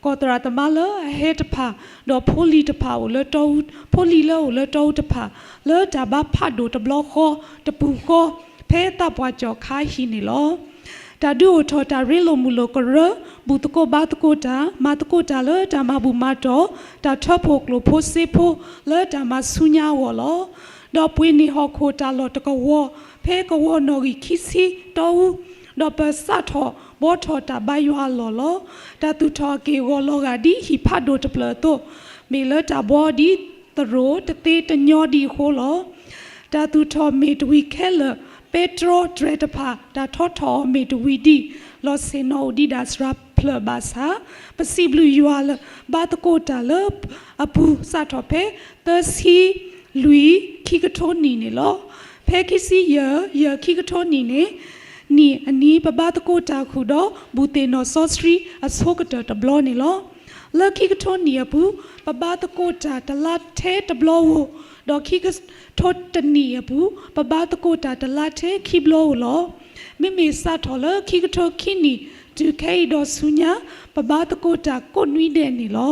ကီၢ်သရၣ်သမါလၢအဟဲတဖၣ် ဒီးဖိလံၤတဖၣ်အိၣ်လၢတီအူ, ဖိလံၤလၢအအိၣ်လၢတီအူတဖၣ် လၢတၢ်ဘါဖးဒိၣ်တဘျီဃီ တပူၤဃီ ဖဲသးပှၢ်ကၠီၣ်ခါဟံၣ်န့ၣ်လီၤ. တၢ်ဒုးအိၣ်ထီၣ်တၢ်ရ့လိာ်မုာ်လိာ်ကရၢ, ဘူၣ်သကိးဘါသကိးတၢ်, မၤသကိးတၢ်လၢတၢ်မၤဘူၣ်မၤတီၢ်, တၢ်ထၢဖှိၣ်ကျိၣ်ဖိစ့ဖိ လၢတၢ်မၤဆူညါအဂီၢ်လီၤ. ဒီးပှ့ၤန့ၢ်ဟီၣ်ခိၣ်တၢ်လီၢ်တကဝီၤ ဖဲကဝီၤနီၣ်ဂံၢ်ခံဆံတီအူ, ဒီးပၢၤစးထီၣ်ဘှီထီၣ်တၢ်ဘါယွၤအလီၢ်လီၤ. တၢ်သူၣ်ထီၣ်အက့ၢ်အဂီၤလီၤဂာ်ဒ်ဟံၣ်ဖးဒိၣ်တဖျၢၣ်အသိး, မ့ၢ်လၢတၢ်ဘှီဒ်သရိာ်တသ့တညီဒံးအဃိလီၤ. တၢ်သူၣ်ထီၣ်မ့ၢ်တဝံၤခဲလၢာ်, ပဲတြီတြဲၤတဖၣ် တၢ်ထီထီၣ်အီၤမ့ၢ်တဝံၤဒံး, လီၤဆ့ၣ်နီၤအိၣ်ဒံးဒၣ်စှၤဖျၢၣ်ဘၣ်ဆၣ်, ပစံးဘျုးယွၤလၢ ဘါသကိးတၢ်လၢအပူၤစးထီၣ်ဖဲ သၢဆံလွံၢ် ခံကထိနံၣ်န့ၣ်လီၤ. ဖဲခံဆံယဲၢ် ယဲၢ် ခံကထိနံၣ်န့ၣ် နံၣ်အနံၤ ပဘါသကိးတၢ်ဃုာ်ဒီး ဘူၣ်သ့ၣ်နီၣ်စီဆှံအဆိကတၢၢ်တဘျီန့ၣ်လီၤ. လၢခံကထိနံၣ်အပူၤ ပဘါသကိးတၢ်တလါထဲတဘျီဧိၤ, ဒီးခံကထိတနံၣ်အပူၤ ပဘါသကိးတၢ်တလါထဲခံဘျီဧိၤလီၤ. မ့မ့ၢ်စးထီၣ်လၢခံကထိခံနံၣ် တုၤခဲအံၤဒီးဆူညါ ပဘါသကိးတၢ်ကိးနွံဒဲးန့ၣ်လီၤ.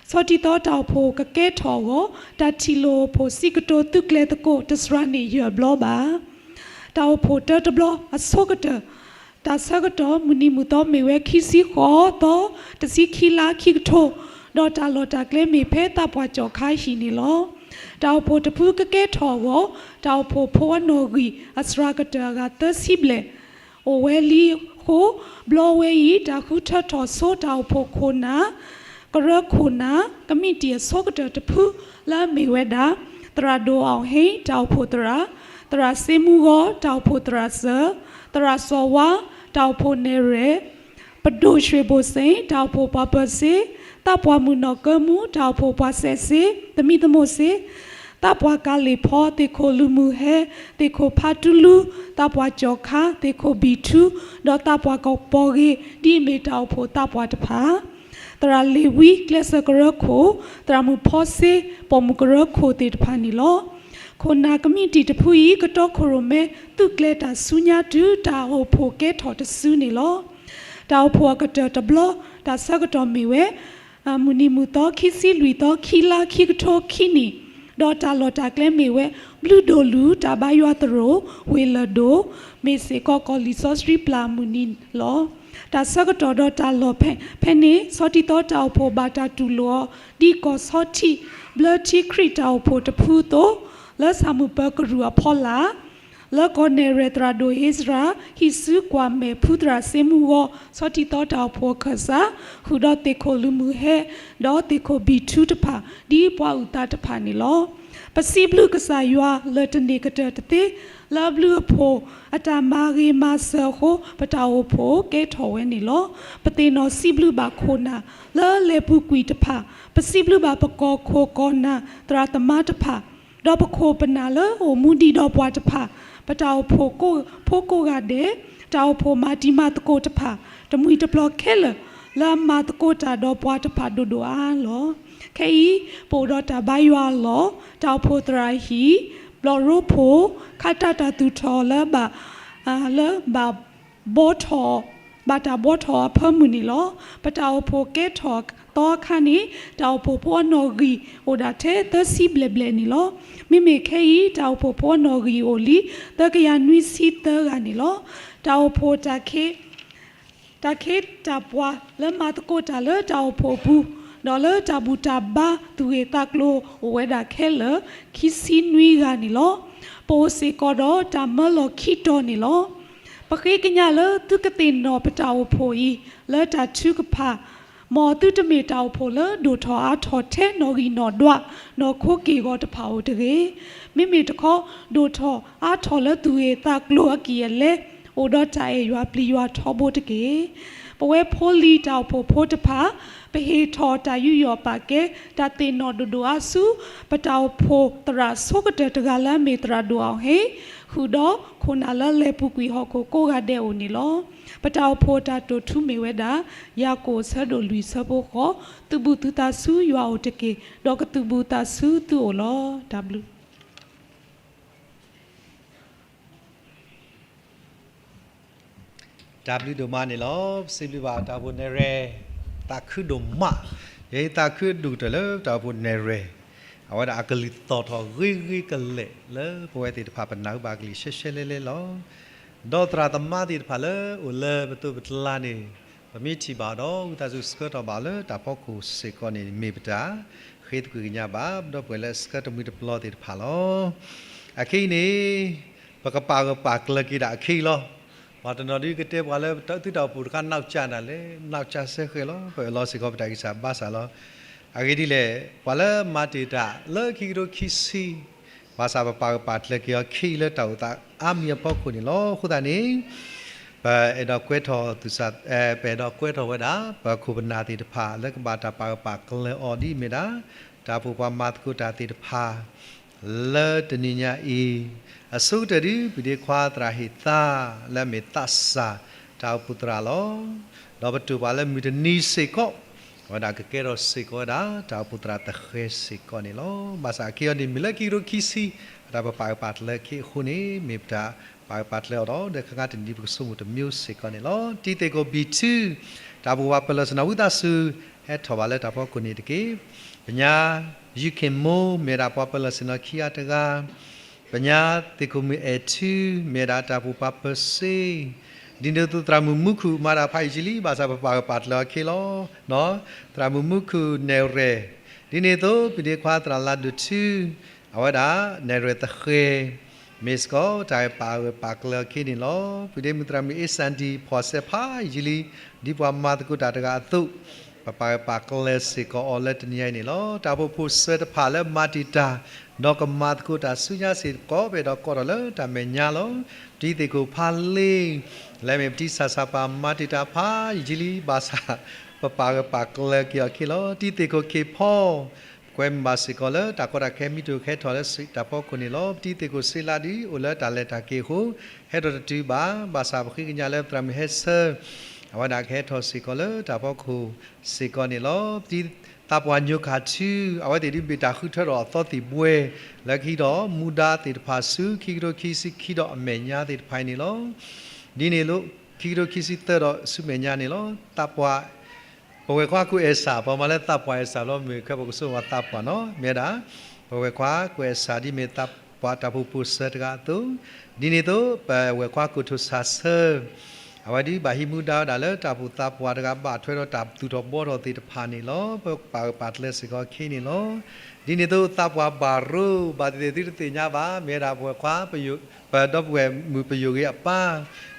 ဆီတံၢ်သီတၢ်အိၣ်ဖှိၣ်ကကဲထီၣ်အဂီၢ် တၢ်ထံၣ်လိာ်အိၣ်ဖှိၣ် စံးကတိၤသုးကျဲၤသကိးတစှၤန့ၢ်ယဲၢ်ဘျီဘၣ်. တၢ်အိၣ်ဖှိၣ်တၢတဘျီအဆိကတၢၢ် တၢ်ဆၢကတီၢ်မုၢ်နံၤမုၢ်သီမ့ၢ်ဝဲခံဆံဃိးသီ တဆံခံလါခံကထိ, ဒီးတၢ်လီၢ်တၢ်ကျဲမ့ၢ်ဖဲသးပှၢ်ကၠီၣ်ခါဟံၣ်န့ၣ်လီၤ. တၢ်အိၣ်ဖှိၣ်တဖုကကဲထီၣ်အဂီၢ် တၢ်အိၣ်ဖှိၣ်ဖိအနီၣ်ဂံၢ်အစှၤကတၢၢ်အဂၤသၢဆံဘျဲၣ် အိၣ်ဝဲလံအဃိ, ဘျီဝဲအံၤ တၢ်ဃုထၢထီၣ်ဆိတၢ်အိၣ်ဖှိၣ်ခိၣ်နၢ် ကရၢခိၣ်နၢ် ကမံးတံာ်အဆိကတၢၢ်တဖု လၢအမ့ၢ်ဝဲဒၣ် သရၣ်ဒိၣ်အီၣ်ဟ့ တၢ်အိၣ်ဖှိၣ်သရၣ်, သရၣ်စ့မူဂီၤ တၢ်အိၣ်ဖှိၣ်သရၣ်စၢၤ, သရၣ်စီၤဝါ တၢ်အိၣ်ဖှိၣ်နဲၣ်ရွဲၣ်, ပဒိၣ်ရွှ့ၣ်ဘိၣ်စ့ၣ် တၢ်အိၣ်ဖှိၣ်ပှၤပၢၤစ့, သးပှၢ်မုၢ်နီၢ်ကၢမူ တၢ်အိၣ်ဖှိၣ်ပှၤစဲးစ့ သမံသမိးစ့, သးပှၢ်ကၤလ့ၣ်ဖီ သ့ၣ်ခိၣ်လုၢ်မုၢ်ဟဲ, သ့ၣ်ခိၣ်ဖါတူလူ, သးပှၢ်ကၠီၣ်ခါ သ့ၣ်ခိၣ်ဘံၣ်ထူ, ဒီးသးပှၢ်ကပီၤဂ့ၤ ဒ်အမ့ၢ်တၢ်အိၣ်ဖှိၣ်သးပှၢ်တဖၣ်, သရၣ်လ့ၤဝံ ကျဲးစၢးကရၢခိၣ်, သရၣ်မုၣ်ဖီစ့ ပိာ်မုၣ်ကရၢခိၣ်သ့ၣ်တဖၣ်န့ၣ်လီၤ. ခိၣ်နၢ်ကမံးတံာ်တဖုအံၤ ကတီခိၣ်ရိၣ်မဲ သုးကျဲၤတၢ်ဆူညါတုၤတၢ်အိၣ်ဖှိၣ်ကဲထီၣ်တစုန့ၣ်လီၤ. တၢ်အိၣ်ဖှိၣ်အကတၢၢ်တဘျီ တၢ်ဆၢကတီၢ်မ့ၢ်ဝဲ မုၢ်နံၤမုၢ်သီ ခံဆံလွံၢ်သီ ခံလါ ခံကထိခံနံၣ်, ဒီးတၢ်လီၢ်တၢ်ကျဲမ့ၢ်ဝဲ ဘျုးဒိၣ်လုၢ် တၢ်ဘါယွၤသရိာ် ဝ့ၢ်လၢၢ်ဒိၣ်, မ့ၢ်စ့ၢ်ကီးကီၢ်လံၣ်စီဆှံပျၢ်အမုၢ်နံၤလီၤ. တၢ်ဆၢကတီၢ်ဒီးတၢ်လီၢ်ဖဲန့ၣ် ဆီထံသီတၢ်အိၣ်ဖှိၣ်ဘၣ်တၢ်တူၢ်လိာ်အီၤ ဒ်ကီၢ်ဆီထံး ဘျၢထံခရံာ်တၢ်အိၣ်ဖှိၣ်တဖုအသိး, လၢဆၣ်မုၢ်ပၢၤကရူၢ်အဖီလာ် လၢကီၢ်နဲၣ်ရွဲၣ်သရၣ်ဒိၣ်အ့စရၤ ဟံၣ်စုကွၢ်မဲာ်ဖုသရၣ်စ့မူဂီၤ ဆီထံသီတၢ်အိၣ်ဖှိၣ်အခၢၣ်စး ဃုာ်ဒီးသ့ၣ်ခိၣ်လုၢ်မုၢ်ဟဲ ဒီးသ့ၣ်ခိၣ်ဘံၣ်ထူတဖၣ် ဒ်ပှၤအုၣ်သးတဖၣ်န့ၣ်လီၤ. ပစံးဘျုးကစၢ်ယွၤလၢတန့ၢ်ကတၢၢ်တသ့ လၢအဘျုးအဖှိၣ်အတၢ်မၤဂ့ၤမၤစၢၤအဃိ ပတၢ်အိၣ်ဖှိၣ်ကဲထီၣ်ဝဲန့ၣ်လီၤ. ပသ့ၣ်နီၣ်စံးဘျုးဘၣ်ခိၣ်နၢ်လၢလဲၤပူၤကွံာ်တဖၣ်, ပစံးဘျုးဘၣ်ပကီၢ်ခိၣ်ကီၢ်နၢ်သရၣ်သမါတဖၣ် ဒီးပခိၣ်ပနၢ်လၢအိၣ်မူဒံးဒီးပှၤတဖၣ်, ပတၢ်အိၣ်ဖှိၣ်ဖိကိးဂၤဒဲး, တၢ်အိၣ်ဖှိၣ်မၤတံၤမၤသကိးတဖၣ်, တမှံၤတပျီၤခဲလၢာ် လၢအမၤသကိးတၢ်ဒီးပှၤတဖၣ်ဒိၣ်ဒိၣ်အါအါလီၤ. ခဲအံၤ ပအိၣ်ဒီးတၢ်ဘါယွၤအလီၢ်, တၢ်အိၣ်ဖှိၣ်သရၣ်ဟံၣ်, ဘျီၣ်ရိဖှိၣ်, ခးတၢ်တၢ်သူၣ်ထီၣ်လၢဘၣ် လၢဘၣ်ဘီထီၣ်, ဘၣ်တၢ်ဘီထီၣ်အဖၢမုၢ်န့ၣ်လီၤ. ပတၢ်အိၣ်ဖှိၣ်ကဲထီၣ်သီအခါန့ၣ် တၢ်အိၣ်ဖှိၣ်ဖိအနီၣ်ဂံၢ်အိၣ်ဒၣ်ထဲသၢဆံဘျဲၣ်ဘျဲၣ်န့ၣ်လီၤ. မ့မ့ၢ်ခဲအံၤ တၢ်အိၣ်ဖှိၣ်ဖိအနီၣ်ဂံၢ်အိၣ်လံ သၢကယၤနွံဆံသၢဂၤန့ၣ်လီၤ. တၢ်အိၣ်ဖှိၣ် တၢ်ခ့တၢ်ပှၤလၢမၤသကိးတၢ်လၢတၢ်အိၣ်ဖှိၣ်အပူၤ, ဒီးလၢတၢ်ဘူၣ်တၢ်ဘါသူၣ်ဂ့ၢ်သးကျိၤအိၣ်ဝဲဒၣ်ခဲလၢာ် ခံဆံနွံဂၤန့ၣ်လီၤ. ပအိၣ်စ့ၢ်ကီးဒီးတၢ်မၢလီၤခံတီၤန့ၣ်လီၤ. ပဃ့ကညးလၢသုကသ့ၣ်နီၣ်ပတၢ်အိၣ်ဖှိၣ်အံၤ လၢတၢ်ထုကဖၣ် မ်သုတမ့ၢ်တၢ်အိၣ်ဖှိၣ်လၢဒိၣ်ထီၣ်အါထီၣ်ထဲနီၣ်ဂံၢ်နီၣ်ဒွး နီၢ်ခိက့ၢ်ဂီၤတဖၣ်အိၣ်တဂ့ၤ. မ့မ့ၢ်တခီ ဒိၣ်ထီၣ်အါထီၣ်လၢသူၣ်ဂ့ၢ်သးကျိၤအကံၢ်အလဲ အိၣ်ဒီးတၢ်အဲၣ်ယွၤပျံၤယွၤထီဘိတက့ၢ်. ပဝဲဖိလံၤတၢ်အိၣ်ဖှိၣ်ဖိတဖၣ် ပဟ့ၣ်ထီၣ်တၢ်ယူးယီၣ်ပာ်ကဲ တၢ်သ့ၣ်နီၣ်ဒိၣ်ဒိၣ်အါဆူ ပတၢ်အိၣ်ဖှိၣ်သရၣ်ဆိကတၢၢ်တဂၤလၢအမ့ၢ်သရၣ်ဒိၣ်အီၣ်ဟ့ၣ် ဃုာ်ဒီးခိၣ်နၢ်လၢလဲၤပူၤကွံာ်ဟီၣ်ခိၣ်ကိးဂၤဒဲးအိၣ်န့ၣ်လီၤ. ပတၢ်အိၣ်ဖှိၣ်အတၢ်တိာ်ထူမ့ၢ်ဝဲဒၣ် ယၤကိာ်အဆၢဒိၣ်လွံၢ်ဆၢဖိဃိး, သုးဘူးသုသးဆူယွၤအိၣ်တက့ၢ်, ဒီးကသုးဘူးသးဆူသုအိၣ်လီၤ. တၢ်ဘျုး တၢ်ဘျုးဒိၣ်မးန့ၣ်လီၤ. ပစံးဘျုးဘၣ်တၢ်အိၣ်ဖှိၣ်နဲၣ်ရွဲၣ် သးခုဒိၣ်မး, ယဲယသးခုဒိၣ်ကတၢၢ်လၢတၢ်အိၣ်ဖှိၣ်နဲၣ်ရွဲၣ် အဝဲဒၣ်အကလုၢ်သီၣ်ထီၣ်ဂ့ၤဂ့ၤကလဲာ်လၢပဝဲသ့ၣ်တဖၣ်ပနၢ်ဟူဘၣ်ကလံၤရှဲရှဲလဲလဲလီၤ. ဒီးသရၣ်သမါသ့ၣ်တဖၣ်လၢအိၣ်လၢပသိးပကျါန့ၣ် ပမ့ၢ်ထံၣ်ဘၣ်ဒီး ဝံသးစူၤဆှၢထီၣ်ဘၣ်လၢတၢ်ဖီခိၣ်စ့ၢ်ကီးန့ၣ် မ့ၢ်ပတၢ်ဃ့သကွံၢ်ကညးဘၣ် ဒီးပှဲၤလၢအဆှၢတမှံၤတပျီသ့ၣ်တဖၣ်လီၤ. အခဲအံၤန့ၣ် ပကပာ်ဂၢၢ်ပာ်ကျၢၤက့ၤဒၣ်အခဲအံၤလီၤ. ပှၤတနီၤဒုးကတဲပှၤလၢသုတၢ်အိၣ်ဖှိၣ်တခါ နောက်ကျ နၤလဲၣ်, နောက်ကျ ဆၢဃဲၤလီၤ. ပအၢၣ်လီၤစ့ၢ်ကီးပတၢ်ဂံၢ်စၢ်ဘါစၢ်လီၤ. အဂ့ၢ်ဒ်လဲၣ်, ပှၤလၢမၤတ့ၢ်တၢ်လၢခံကထိခံဆံ ဘၣ်ဆၣ်ပပာ်ဂၢၢ်ပာ်ကျၢၤက့ၤအီၤခဲအံၤလၢတၢ်အိၣ်သးအါမံၤအဖီခိၣ်န့ၣ်လီၤ. အဃိသတးန့ၣ် ပအဲၣ်ဒိးကွဲးထီၣ်သူၣ်စၢ်, ပအဲၣ်ဒိးကွဲးထီၣ်ဝဲဒၣ် ပခိၣ်ပနၢ်သ့ၣ်တဖၣ်လၢကဘၣ်တၢ်ပာ်ဂၢၢ်ပာ်ကျၢၤအီၤဒ်အမ့ၢ်ဒၣ် တၢ်အိၣ်ဖှိၣ်ပှၤမၤသကိးတၢ်သ့ၣ်တဖၣ် လၢတနံၤညါအံၤ အဆိကတၢၢ်ဒ်ပဒ့ခွါသရၣ်ဟ့ၣ်သါ လၢအမ့ၢ်သးစၢ်တၢ်အိၣ်ဖှိၣ်သရၣ်လီၤ. ဒီးပတိၢ်ပာ်လၢမုၢ်တနံၤစ့ၢ်ကီး အဝဲဒၣ်ကကဲထီၣ်စ့ၢ်ကီးဝဲဒၣ် တၢ်အိၣ်ဖှိၣ်သရၣ်သဃဲၤစ့ၢ်ကီးန့ၣ်လီၤ. ဘၣ်ဆၣ်အခဲအံၤန့ၣ် မ့ၢ်လၢခံကထိခံဆံ အတၢ်ပပာ်ဂၢၢ်ပာ်ကျၢၤအီၤအဃိန့ၣ် မ့ၢ်ပတၢ်ပာ်ဂၢၢ်ပာ်ကျၢၤအီၤဒီး ဒီးခဲခါတနံၤပကဆိကမိၣ်တမံၤစ့ၢ်ကီးန့ၣ်လီၤ. တံၤသကိးဘံၣ်ထူ တၢ်အိၣ်ဖှိၣ်ပှၤပၢၤလီၢ်ဆ့ၣ်နီၤ ဝံသးစူၤ ဟဲထီၣ်ဘၣ်လၢတၢ်ဖီခိၣ်န့ၣ်တက့ၢ်. ပညါ ယူၤခ့ၣ်မိၢ် မ့ၢ်ဒၣ်ပှၤပၢၤလီၢ်ဆ့ၣ်နီၤခံဂၤတဂၤ, ပညါသ့ၣ်ခိၣ်မုၣ်အဲၣ်ထူ မ့ၢ်ဒၣ်တၢ်အိၣ်ဖှိၣ်ပှၤပၢၤစ့, ဒ်န့ၣ်အသိးသရၣ်မုၣ်မူခိၣ် မၤတၢ်ဖးယံာ်လံ ဘၣ်ဆၣ်ပပာ်ဂၢၢ်ပာ်ကျၢၤအီၤအဃိလီၤ. သရၣ်မုၣ်မူခိၣ်နဲၣ်ရွဲၣ်, ဒ်န့ၣ်အသိး ပဒ့ခွါသရၣ်လၤဒိၣ်ထူ အဝဲဒၣ်နဲၣ်ရွဲၣ်သဃဲၤ မ့ၢ်စ့ၢ်ကီးတၢ်ပာ်ဂၢၢ်ပာ်ကျၢၤအီၤအဃိန့ၣ်လီၤ. ပဒ့မုၣ်သရၣ်မုၣ်အ့စၣ်ဒံၣ် ဖှီၣ်စဲးဖးယံာ်လံ ဒ်ပှၤမၤသကိးတၢ်တဂၤအသိး ပပာ်ဂၢၢ်ပာ်ကျၢၤစ့ၢ်ကီးအီၤလၢတနံၤညါအံၤန့ၣ်လီၤ. တၢ်အိၣ်ဖှိၣ်ဖိစၢၤတဖၣ်လၢမၤတံာ်တာ် ဒီးကမၤသကိးတၢ်ဆူညါစ့ၢ်ကီး ပအဲၣ်ဒိးကိးထီၣ်လၢတၢ်မဲာ်ညါလီၤ. တံၤသ့ၣ်ခိၣ်ဖးလ့ လၢအမ့ၢ်ပတံၤဆၣ်စၣ်ပၤ မၤတံာ်တာ်ဖးယံာ်လံ ဘၣ်ဆၣ် ပပာ်ဂၢၢ်ပာ်ကျၢၤက့ၤအီၤအခံလီၤ. တံၤသ့ၣ်ခိၣ်ခ့ၣ်ဖီ ပကွဲမုာ်ဘၣ်စ့ၢ်ကီးလၢတၢ်ကီတၢ်ခဲမံတိၢ်ကဟဲထီၣ်လၢတၢ်ဖီခိၣ်န့ၣ်လီၤ. ပတံၤသ့ၣ်ခိၣ်စ့လါဒ်အိၣ်လၢတၢ်လဲၤတၢ်က့ၤအဃိ ဟဲထီၣ်တတုၤဘၣ်, ဘၣ်ဆၣ်ပဃ့ကညးလၢပသရၣ်မုၣ်ဟဲဆၢ အဝဲဒၣ်ကဟဲထီၣ်စ့ၢ်ကီးလၢတၢ်ဖီခိၣ်စ့ၢ်ကီးန့ၣ်လီၤ. ပတံၤသးပှၢ်ညိခးထု အဝဲသ့ၣ်ဒုးမ့ၢ်တၢ်ဃုထၢထီၣ်အသီသံၣ်ဘှဲ လၢကဟံးထီၣ်မူဒါသ့ၣ်တဖၣ်ဆူ ခံကထိခံဆံခံဒီးအမဲာ်ညါသ့ၣ်တဖၣ်အံၤန့ၣ်လီၤ. ဒ်န့ၣ်အသိး ခံကထိခံဆံသၢဒီးဆူမဲာ်ညါန့ၣ်လီၤ. သးပှၢ် ပဝဲၢ်ခွါကွဲးအဲၣ်စၢ် ပှၤမၤလၢသးပှၢ်အဲၣ်စၢ်ဘျီမုၢ်ခဲ ပကဆိၣ်ဂ့ၤသးပှၢ်နီၤ မ့ၢ်ဝဲဒၣ် ပဝဲၢ်ခွါကွဲးအဲၣ်စၢ်ဒ်မ့ၢ်သးပှၢ်တၢ်အိၣ်ဖှိၣ်ဖိစၢၤတဂၤအသိး, ဒ်န့ၣ်အသိး ပဝဲၢ်ခွါကိၣ်ထိၣ်ဆၣ်ဆၢ အဝဲဒုးဘၣ်ဟံးမူဒါဝဲဒၣ်လၢတၢ်အိၣ်ဖှိၣ်သးပှၢ်တဂၤဘၣ်ထွဲဒီးတၢ်သူၣ်ထီၣ်ဘှီထီၣ်သ့ၣ်တဖၣ်န့ၣ်လီၤ. ပပာ်ဂၢၢ်ပာ်ကျၢၤစ့ၢ်ကီးအခံန့ၣ်လီၤ. ဒ်န့ၣ်အသိး သးပှၢ်ဘၣ်ရိ ဘၣ်သ့ၣ်သ့ၣ်သုတသ့ၣ်ညါဘၣ် မ့ၢ်ဝဲဒၣ်ပဝဲၢ်ခွါ ပဒီပုၢ်ဝဲၢ်မုၣ်ပယိၢ်ဂ့ၤအပၢ်,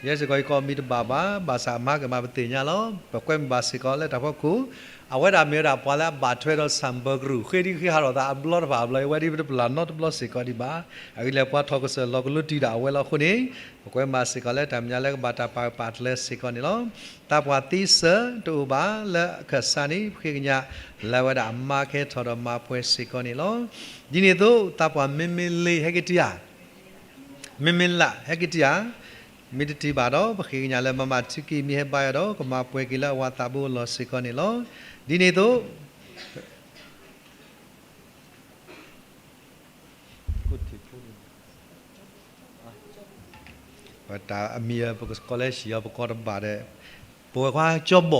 ယဲစ့ၢ်ကီးယကိးမံၤတဘၣ်ဘၣ်, ဘၣ်ဆၣ်အမၤကမၣ်ပသ့ၣ်ညါလီၤ. ပကွဲမုာ်ဘၣ်စ့ၢ်ကီးလၢတၢ်ဖီခိၣ်, အဝဲဒၣ်မ့ၢ်ဝဲဒၣ်ပှၤလၢအဘၣ်ထွဲဒီး စၣ်ဘၢကရူၢ် ဃ့ဒုးဃ့ဟးထီၣ်သးအဘျီတဖၣ်အဘျီ အဝဲဒၣ်ပတပလၢ်နီတဘျီစ့ၢ်ကီးဒံးဘၣ်. အဂ့ၢ်လၢပှၤထီၣ်ကစၢၢ်လီၤကလိတံၢ်ဒၣ်အဝဲလီၤအဃိန့ၣ်, ပကွဲမုာ်ဘၣ်စ့ၢ်ကီးလၢတၢ်မဲာ်ညါလၢကဘၣ်တၢ်ပာ်ဂၢၢ်ပာ်ကျၢၤစ့ၢ်ကီးန့ၣ်လီၤ. သးပှၢ်သ့စၢၤတအိၣ်ဘၣ်လၢအခၢၣ်စးန့ၣ် ပဃ့ကညးလၢအဝဲဒၣ်အမါကဟဲထီၣ်ဒီးမၤပှဲၤစ့ၢ်ကီးန့ၣ်လီၤ. ဒ်န့ၣ်အသိး သးပှၢ်မ့မ့ၢ်လ့ဟဲက့ၤတံၢ်ဧါ, မ့မ့ၢ်လးဟဲက့ၤတံၢ်ဧါ, မ့ၢ်တတံၢ်ဘၣ်ဒီး ပဃ့ကညးလၢမၤမၤထုကံၢ်မ့ၢ်ဟဲဘါယွၤဒီး ကမၤပှဲၤက့ၤလၢအဝၤသးဘိအလီၢ်စ့ၢ်ကီးန့ၣ်လီၤ. ဒ်န့ၣ်အသိး ပတၢ်အမံၤ ပကကိးလၢဟံၣ်အီၤ ပကိးတဘၣ်ဒီး ပဝဲၢ်ခွါကၠီဘီၣ်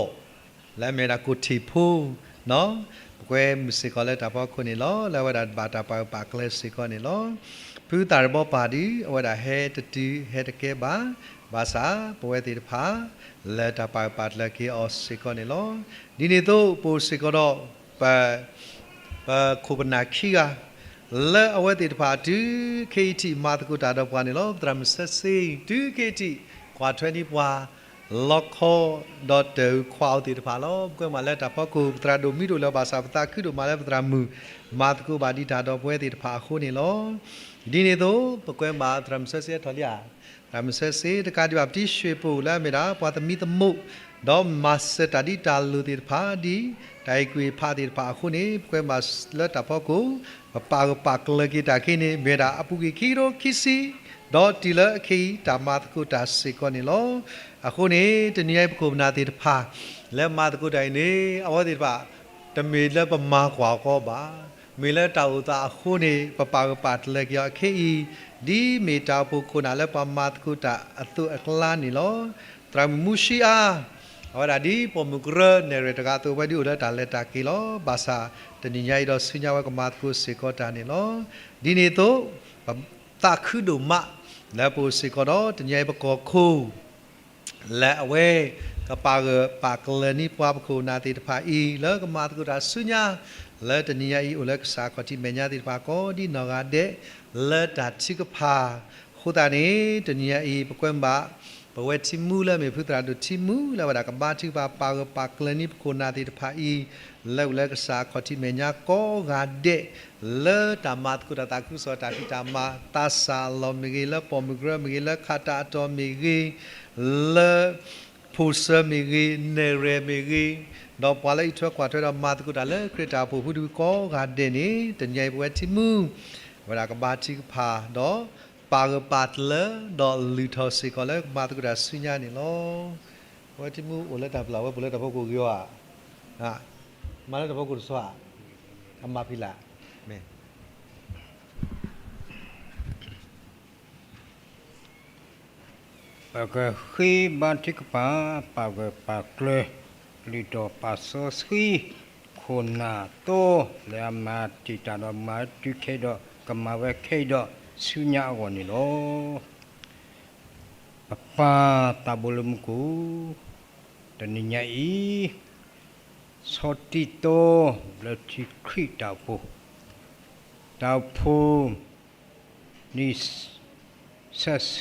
လၢအမ့ၢ်ဒၣ်ကိၣ်ထံးဖိနီၤ, ပကွဲမုာ်စ့ၢ်ကီးလၢတၢ်ဖီခိၣ်န့ၣ်လီၤ. လၢအဝဲဒၣ်ဘၣ်တၢ်ပာ်ဂၢၢ်ပာ်ကျၢၤစ့ၢ်ကီးန့ၣ်လီၤ. ဖုသၣ်ရဘီပၢ်ဒ် အဝဲဒၣ်ဟဲတတုၤဟဲတကဲဘၣ်, ဘၣ်ဆၣ်ပဝဲသ့ၣ်တဖၣ် လၢတၢ်ပာ်ဂၢၢ်ပာ်ကျၢၤက့ၤအီၤစ့ၢ်ကီးန့ၣ်လီၤ. ဒ်န့ၣ်အသိး ပအိၣ်စ့ၢ်ကီးဒီး ပ ပခိၣ်ပနၢ်ခံဂၤ လၢအဝဲသ့ၣ်တဖၣ်တုၤခဲအံၤထံးမၤသကိးတၢ်ဒီးပှၤန့ၣ်လီၤ. ပသရၣ်မုၣ်စဲစ့ တုၤခဲအံၤထံး ကွၢ်ထွဲန့ၢ်ပှၤ လီခီ ဒီးတၢ်ခွးအီၤသ့ၣ်တဖၣ်လီၤ. ပကွဲမုာ်လၢတၢ်ဖီခိၣ် ပသရၣ်ဒိၣ်မံဒိၣ်လၢၤဘၣ်ဆၣ် ပသးခုဒိၣ်မးလၢပသရၣ်မုၣ် မၤသကိးဘၣ်ဒံးတၢ်ဒီးပဝဲသ့ၣ်တဖၣ်အဃိန့ၣ်လီၤ. ဒ်န့ၣ်အသိး ပကွဲမုာ်သရၣ်မုၣ်စဲစ့ဟဲထီၣ်လံဧါ, သရၣ်မုၣ်စဲစ့ တကးဒံးဘၣ် ပတံၤၡွ့ၣ်ပိၢ်လၢအမ့ၢ်ဒၣ် ပှၤသမံသမိး ဒီးမၤစၢၤတၢ်ဒ်တၢ်လိၣ်သ့ၣ်တဖၣ် ဒ်တၢ်အဲၣ်ကွံာ်ဖးသ့ၣ်တဖၣ်အဃိန့ၣ် ပကွဲမုာ်လၢတၢ်ဖီခိၣ် ပပာ်ဂၢၢ်ပာ်ကျၢၤက့ၤတၢ်ခဲအံၤန့ၣ် မ့ၢ်ဝဲဒၣ်အပူၤကွံာ်ခံကထိခံဆံ ဒီးတုၤလၢခဲအံၤ တၢ်မၤသကိးတၢ်စ့ၢ်ကီးန့ၣ်လီၤ. အဃိန့ၣ် တနံၤညါအံၤ ပခိၣ်ပနၢ်သ့ၣ်တဖၣ် လၢမၤသကိးတၢ်အံၤန့ၣ် အဝဲသ့ၣ်တဖၣ် တမ့ၢ်လၢပမၤကွၢ်အီၤကီးဘၣ်, မ့ၢ်လၢတၢ်အိၣ်သးအဃိန့ၣ် ပပာ်ဂၢၢ်ပာ်ကျၢၤက့ၤအီၤခဲအံၤ, ဒ်မ့ၢ်တၢ်အိၣ်ဖှိၣ်ခိၣ်နၢ်လၢပှၤမၤသကိးတၢ်အသိးအကျါန့ၣ်လီၤ. သရၣ်မုၣ်မူၡံအါ အဝဲဒၣ်ဒ်ပိာ်မုၣ်ကရၢနဲၣ်ရွဲၣ်တဂၤအသိး အဝဲဒၣ်အိၣ်လၢတၢ်လဲၤတၢ်က့ၤလီၤ. ဘၣ်ဆၣ်တနံၤညါအံၤဒီးဆူညါဝဲကမၤသကိးစ့ၢ်ကီးတၢ်န့ၣ်လီၤ. ဒ်န့ၣ်အသိး ပသးခုဒိၣ်မး လၢပအိၣ်စ့ၢ်ကီးဒီး တနံၤညါအံၤပကီၢ်ခိၣ် လၢအဝဲ ကပာ်ဂၢၢ်ပာ်ကျၢၤန့ၢ်ပှၤပခိၣ်ပနၢ်သ့ၣ်တဖၣ်အံၤ လၢကမၤသကိးတၢ်ဆူညါ လၢတနံၤညါအံၤ အိၣ်လၢကစၢ်ခီၣ်ထံးမဲာ်ညါသ့ၣ်တဖၣ်ကိးဒ်နီၢ်ဂၤဒဲး လၢတၢ်ထုကဖၣ်. အဃိသတးန့ၣ် တနံၤညါအံၤ ပကွဲမုာ်ဘၣ် ပဝဲထံမူလၢအမ့ၢ်ဖုသရၣ်ဒိၣ်ထံမူ လၢအဝဲဒၣ်ကဘါထုကဖၣ် ပာ်ဂၢၢ်ပာ်ကျၢၤန့ၢ်ပခိၣ်ပနၢ်သ့ၣ်တဖၣ်အံၤ လၢအိၣ်လၢကစၢ်ခီၣ်ထံးမဲာ်ညါကိးဂၤဒဲး လၢတၢ်မၤသကိးတၢ်သးခုကစီၣ်တၢ်ဖံးတၢ်မၤ သးစၢ်အလီၢ်မ့ၢ်ဂ့ၤ လၢပိာ်မုၣ်ကရၢမ့ၢ်ဂ့ၤ လၢခးတၢ်အတီၢ်မ့ၢ်ဂ့ၤ လၢ ဖိၣ်စၢၤမ့ၢ်ဂ့ၤ နဲၣ်ရွဲၣ်မ့ၢ်ဂ့ၤ ဒီးပှၤလၢအံးထွဲကွၢ်ထွဲဒီးမၤသကိးတၢ်လၢခရံာ်တၢ်အိၣ်ဖှိၣ်ဖုတဖုကိးဂၤဒဲးန့ၣ် တနံၤညါအံၤပဝဲထံမူ အဝဲဒၣ်ကဘါထုကဖၣ် ဒီးပာ်ဂၢၢ်ပာ်ကျၢၤ ဒီးလုၢ်ထီၣ်စ့ၢ်ကီးလၢကမၤသကိးတၢ်ဆူညါန့ၣ်လီၤ. ပဝဲထံမူအိၣ်လၢတၢ်ပျၢ်ဝဲ ပှၤလၢတၢ်ဖီခိၣ်ဂ့ၤအီၤဧါ, မၤလၢတၢ်ဖီခိၣ်တဆီဧါ, အမၤဖံးလၢ် မ့ၢ် ပကဃ့ဘါထုကဖၣ် ပာ်ဂၢၢ်ပာ်ကျၢၤ လုၢ်ထီၣ်ပာ်စီဆှံ ခိၣ်နၢ်သိ လၢအမၤတံာ်တာ်ဒီးမၤတုၤခဲအံၤဒီး ကမၤဝဲခဲအံၤဒီးဆူညါအဂီၢ်န့ၣ်လီၤ. ပပၢ်သးဘိလၢမူခိၣ်, တနံၤညါအံၤ ဆီတံတီ လၢထံခရံာ်တၢ်အိၣ်ဖှိၣ်, တၢ်အိၣ်ဖှိၣ် နံၣ်ဆၢဆၢ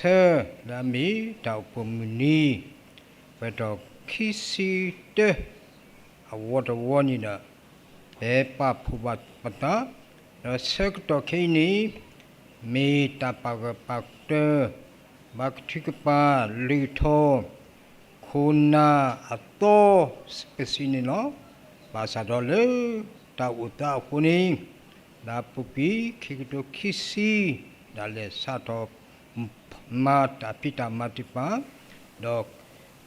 လၢအမ့ၢ်တၢ်အိၣ်ဖှိၣ်မုၢ်နံၤ ပှဲၤထီၣ်ခံဆံတၢ အဝီတဝီန့ၣ်ဒီး ပပာ်ဖှိၣ်ဘၣ်ပသး ဒီးဆၢကတီၢ်ခဲအံၤန့ၣ် မ့ၢ်တၢ်ပာ်ဂၢၢ်ပာ်ကျၢၤ ဘါထုကဖၣ်လုၢ်ထီၣ် ခိ ခိၣ်နၢ်အသီကဆံးန့ၣ်လီၤ. ဘၣ်ဆၣ်ဒီးလၢတၢ်အိၣ်သးအဃိန့ၣ်, လါပူၤကွံာ် ခံကထိခံဆံ ဒၣ်လဲာ်စးထီၣ် မၤတၢ်ဖံးတၢ်မၤသ့ၣ်တဖၣ်, ဒီး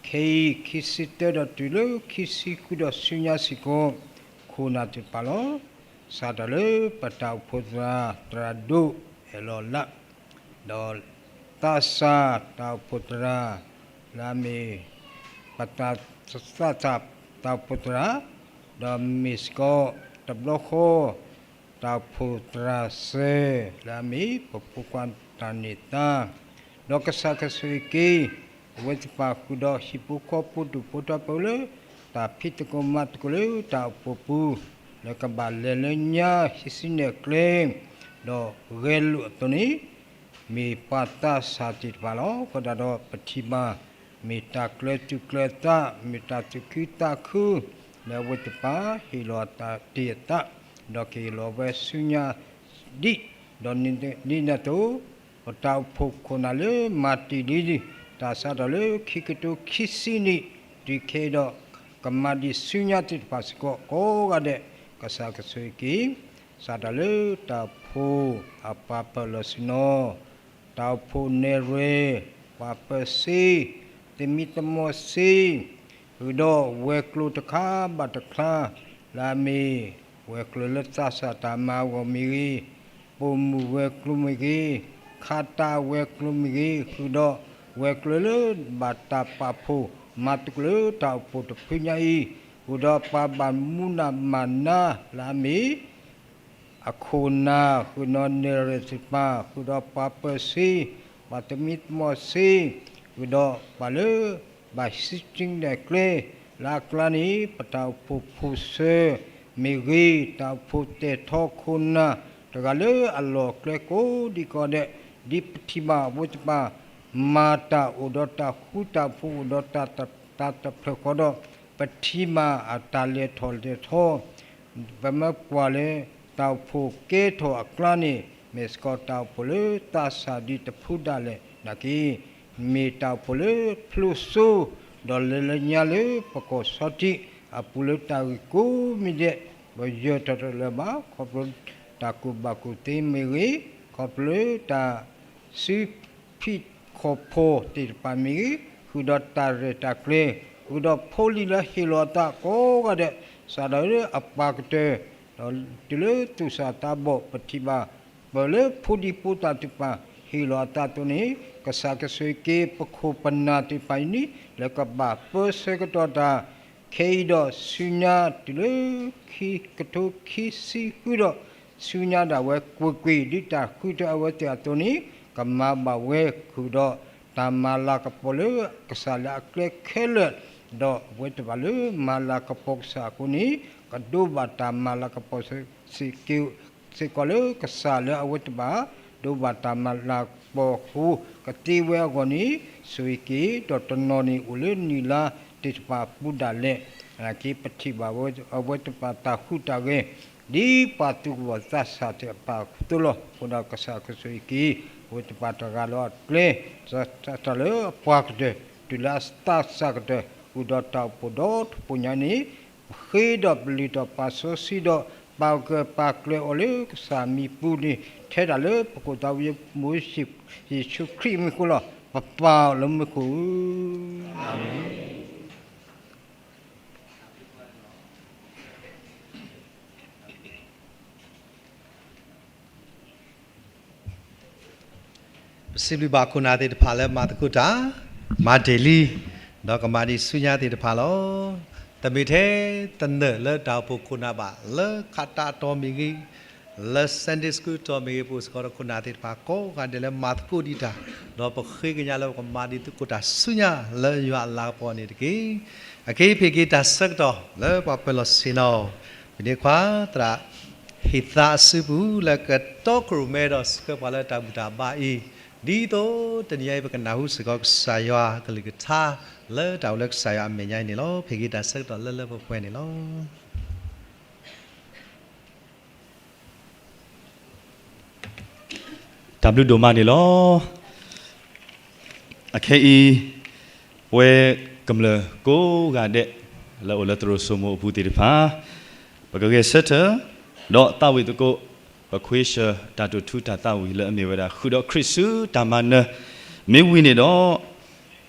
ခဲအံၤ ခံဆံသၢဒီးတုၤလၢခံဆံဃုဒီးဆူညါစ့ၢ်ကီး ခိၣ်နၢ်သ့ၣ်တဖၣ်လီၤ. စးထီၣ်လၢပတၢ်အိၣ်ဖှိၣ်သရၣ် သရၣ်ဒိၣ်အဲၣ်လီၤလး, ဒီးသးစၢ်တၢ်အိၣ်ဖှိၣ်သရၣ် လၢအမ့ၢ် ပသးစၢ်တၢ်အိၣ်ဖှိၣ်သရၣ်, ဒီးမ့ၢ်စ့ၢ်ကီးတဘျီဃီ တၢ်အိၣ်ဖှိၣ်သရၣ်စၢၤ လၢအမ့ၢ်ပဖိခွါတၢ်န့ၢ်သါ, ဒီးကစၢ်ကဆိၣ်ဂ့ၤက့ၤ အဝဲသ့ၣ်တဖၣ်ဃုာ်ဒီးဟံၣ်ဖိဃီဖိဒူၣ်ဖိထၢဖိလၢ တၢ်ဖံးသကိးမၤသကိးလၢတၢ်အိၣ်ဖှိၣ်ပူၤ လၢကဘၣ်လဲၤလၢညါဟံးစုနဲၣ်ကျဲ ဒီးဂဲၤလိာ်အသိးန့ၣ် မ့ၢ်ပှၤသးစၢ်သ့ၣ်တဖၣ်လီၤ. အဃိသတးဒီးပထံၣ်ဘၣ် မ့ၢ်တၢ်ကျဲၤသူၣ်ကျဲၤသး မ့ၢ်တၢ်သူၣ်ခုသးခု လၢအဝဲသ့ၣ်တဖၣ်ဟ့ၣ်လီၤတ့ၢ်အသး ဒီးကဟ့ၣ်လီၤဝဲဆူညါဒံး, ဒီးဒ်န့ၣ်အသိး ပတၢ်အိၣ်ဖှိၣ်ခိၣ်နၢ်လၢမၤတ့ၢ်လံ တၢ်စးထီၣ်လၢခံကထိခံဆံနံၣ် တုၤခဲအံၤဒီး ကမၤဒံးဆူညါသ့ၣ်တဖၣ်စ့ၢ်ကီးကိးဂၤဒဲး ကစၢ်ကဆိၣ်ဂ့ၤက့ၤ စးထီၣ်လၢတၢ်အိၣ်ဖှိၣ်အပှၤပၢၤလီၢ်ဆ့ၣ်နီၤ, တၢ်အိၣ်ဖှိၣ်နဲၣ်ရွဲၣ်, ပှၤပၢၤစ့, သမံသမိးစ့, ဃုာ်ဒီးဝဲၤကျိၤတခါဘၣ်တခါ လၢအမ့ၢ် ဝဲၤကျိၤလၢသးစၢ်တၢ်မၤအဂီၢ်မ့ၢ်ဂ့ၤ, ပိာ်မုၣ်ဝဲၤကျိၤမ့ၢ်ဂ့ၤ, ခးတၢ်ဝဲၤကျိၤမ့ၢ်ဂ့ၤ, ဃုာ်ဒီးဝဲၤကျိၤလၢဘၣ်တၢ်ပာ်ဖှိၣ်မၤသကိးလၢတၢ်အိၣ်ဖှိၣ်တဖုညါအံၤ, ဃုာ်ဒီးပှၤဘၣ်မူနးမၤနးလၢအမ့ၢ် အခိၣ်နၢ် ဃုာ်ဒီးနဲၣ်ရွဲၣ်သ့ၣ်တဖၣ်, ဃုာ်ဒီးပှၤပၢၤစ့, ပှၤသမံသမိးစ့, ဃုာ်ဒီးပှၤလၢ ဘၣ်ဟံးစုနဲၣ်ကျဲ လၢအကျါန့ၣ် ပတၢ်အိၣ်ဖှိၣ်ဖိစၢၤမ့ၢ်ဂ့ၤ, တၢ်အိၣ်ဖှိၣ်တဲာ်ထီၣ်ခိၣ်နၢ်တဂၤလၢအလီၢ်ကျဲကိးဒံးကိးဂၤဒဲး, ဒ်ပထံၣ်ဘၣ်အဝဲသ့ၣ်တဖၣ် မၤတၢ်အိၣ်ဒီးတၢ်ဃူတၢ်ဖိး အိၣ်ဒီးတၢ်တဖျၢၣ်ဃီဒီး ပထံၣ်ဘၣ်အတၢ်လဲၤထီၣ်လဲၤထီ ပမ့ၢ်ကွၢ်လၢ တၢ်အိၣ်ဖှိၣ်ကဲထီၣ်အကျါန့ၣ် မ့ၢ်စ့ၢ်ကီးတၢ်အိၣ်ဖှိၣ်လၢသးစၢ်ဒ်တဖုဒၣ်လဲာ်နာ်က့, မ့ၢ်တၢ်အိၣ်ဖှိၣ်လၢဖျိစိ ဒီးလဲၤလၢညါလၢပကီၢ်ဆီထံးအပူၤလၢတၢ်ဂ့ၢ်ကိးမံၤဒဲး ပယၢၤထီၣ်တလၢာ်ဘၣ်, ခီဖျိတၢ်ကူၣ်ဘၣ်ကူၣ်သ့မ့ၢ်ဂ့ၤ, ခီဖျိတၢ်စု ဖံးခီၣ်ဖီၣ်သ့ၣ်တဖၣ်မ့ၢ်ဂ့ၤ, ဃုာ်ဒီးတၢ်ရဲၣ်တၢ်ကျဲၤ, ဃုာ်ဒီးဖိလံၤလၢဟ့ၣ်လီၤအသးကိးဂၤဒဲး, စးထီၣ်လၢအပှၤကတၢၢ် ဒီးတုၤလၢသူၣ်စၢ်သးဘီၣ် ပထံၣ်ဘၣ် ပၢၢ်လၢဖိဒံဖိသၣ်သ့ၣ်တဖၣ်ဟ့ၣ်လီၤအသးအသိးန့ၣ်, ကစၢ်ကဆိၣ်ဂ့ၤက့ၤပခိၣ်ပနၢ်သ့ၣ်တဖၣ်အံၤန့ၣ် လၢကဘၣ်ပၢဆှၢကတီၢ်တၢ် ခဲအံၤဒီးဆူညါတုၤလၢ ခံကထိခံဆံဃုဒီး ဆူညါဒၣ်ဝဲကွ့ၢ်ကွ့ၢ် ဒ်တၢ်ဃုထၢအဝဲသ့ၣ်အသိးန့ၣ် ကမၤဘၣ်ဝဲဃုာ်ဒီး တၢ်မၤလၤကပီၤလၢကစၢ်လၢအကျဲခဲလၢာ်, ဒီးအဝဲသ့ၣ်တဖၣ်လၢမၤလၤကပီၤကစၢ်အဃိန့ၣ် ကဒိးဘၣ်တၢ်မၤလၤကပီၤစ့ၢ်ကီး စ့ၢ်ကီးလၢကစၢ်လၢအဝဲသ့ၣ်တဖၣ် ဒိးဘၣ်တၢ်မၤလၤကပီၤအဃိ ကသ့ဝဲအဂီၢ်န့ၣ် ဆိၣ်ဂ့ၤက့ၤ ဒီးတနီၤန့ၣ်အိၣ်လၢနံၣ်လါသ့ၣ်တဖၣ်အပူၤဒၣ်လဲာ်, နာ်က့ပထံၣ်ဘၣ်အဝဲသ့ၣ်တဖၣ်တၢ်ဟူးတၢ်ဂဲၤ ဒ်ပှၤသူၣ်ကဝီၤသးစၢ်သ့ၣ်တဖၣ်အသိးလီၤ. အဃိဒီးကစၢ်ကဆိၣ်ဂ့ၤက့ၤ အဝဲသ့ၣ်တဖၣ်တဂၤလၢအကျဲ စးထီၣ်လၢအပှၤကတၢၢ် တုၤလၢအသးစၢ်ကတၢၢ် ဃုာ်ဒီးတၢ်အိၣ်ဖှိၣ်ဒီတဖုညါန့ၣ် ပဃ့ဒီးပလုၢ်ထီၣ်ပာ်စီဆှံဒီး ပာ်ဂၢၢ်ပာ်ကျၢၤအီၤလၢကစၢ်မံၤပူၤန့ၣ် ထဲဒၣ်လၢပခိၣ်သးဝံၣ်မူယ့ၣ်ၡူးခရံာ်အမံၤအဃိလီၤ. ပပၢ်လၢမူခိၣ်ဧၢ, ပစံးဘျုးဘၣ်ခိၣ်နၢ်သ့ၣ်တဖၣ်လၢမၤသကိးတၢ် မၤတ့ၢ်လံ ဒီးကမၤဒံးဆူညါသ့ၣ်တဖၣ်လီၤ. တမ့ၢ်ထဲတနၢၣ်လၢတၢ်အိၣ်ဖှိၣ်ခိၣ်နၢ်ဘၣ် လၢခးတၢ်တီၢ်မ့ၢ်ဂ့ၤ, လၢ Sunday School တီၢ်မ့ၢ်ဂ့ၤ ပအိၣ်စ့ၢ်ကီးဒီးခိၣ်နၢ်သ့ၣ်တဖၣ်ကိးဂၤဒဲးလၢမၤသကိးဒံးတၢ်, ဒီးပဃ့ကညးလၢပကမၤဒံးသကိးတၢ်ဆူညါလၢယွၤအလၤကပီၤန့ၣ်တက့ၢ်. အခဲအံၤဖဲက့ၤတၢ်ဆၢကတီၢ်လၢပှၤပၢၤလီၢ်ဆ့ၣ်နီၤ ပန့ၢ်ခွါသရၣ် ဟ့ၣ်သးအစုပူၤလၢကတီခိၣ်ရိၣ်မဲဒီးဆှၢပှၤလၢတၢ်ဘူၣ်တၢ်ဘါအံၤ, ဒ်သိးတနံၤအံၤပကနၢ်ဟူစ့ၢ်ကီးကစၢ်ယွၤအကလုၢ်ကထါ လၢတၢ်အိၣ်လၢကစၢ်ယွၤအမဲာ်ညါအံၤန့ၣ်လီၤ. ဖဲက့ၤတၢ်ဆၢကတီၢ်လၢလၢပှဲၤပှဲၤန့ၣ်လီၤ. တၢ်ဘျုးဒိၣ်မးန့ၣ်လီၤ. အခဲအံၤ ပဝဲ ကမျၢၢ်ကိးဂၤဒဲး လၢအိၣ်လၢသရိာ်စိမိၤအပူၤသ့ၣ်တဖၣ် ပကဂဲၤဆၢထၢၣ် ဒီးသးဝံၣ်သကိး ပခွ့ဆၢၣ်တၢ်တိာ်ထူတၢ်သးဝံၣ် လၢအမ့ၢ်ဝဲဒၣ် ဃုာ်ဒီးခရံာ်ဆူတၢ်မၤနၢၤ, မ့ၢ်ဝံၤန့ၣ်ဒီး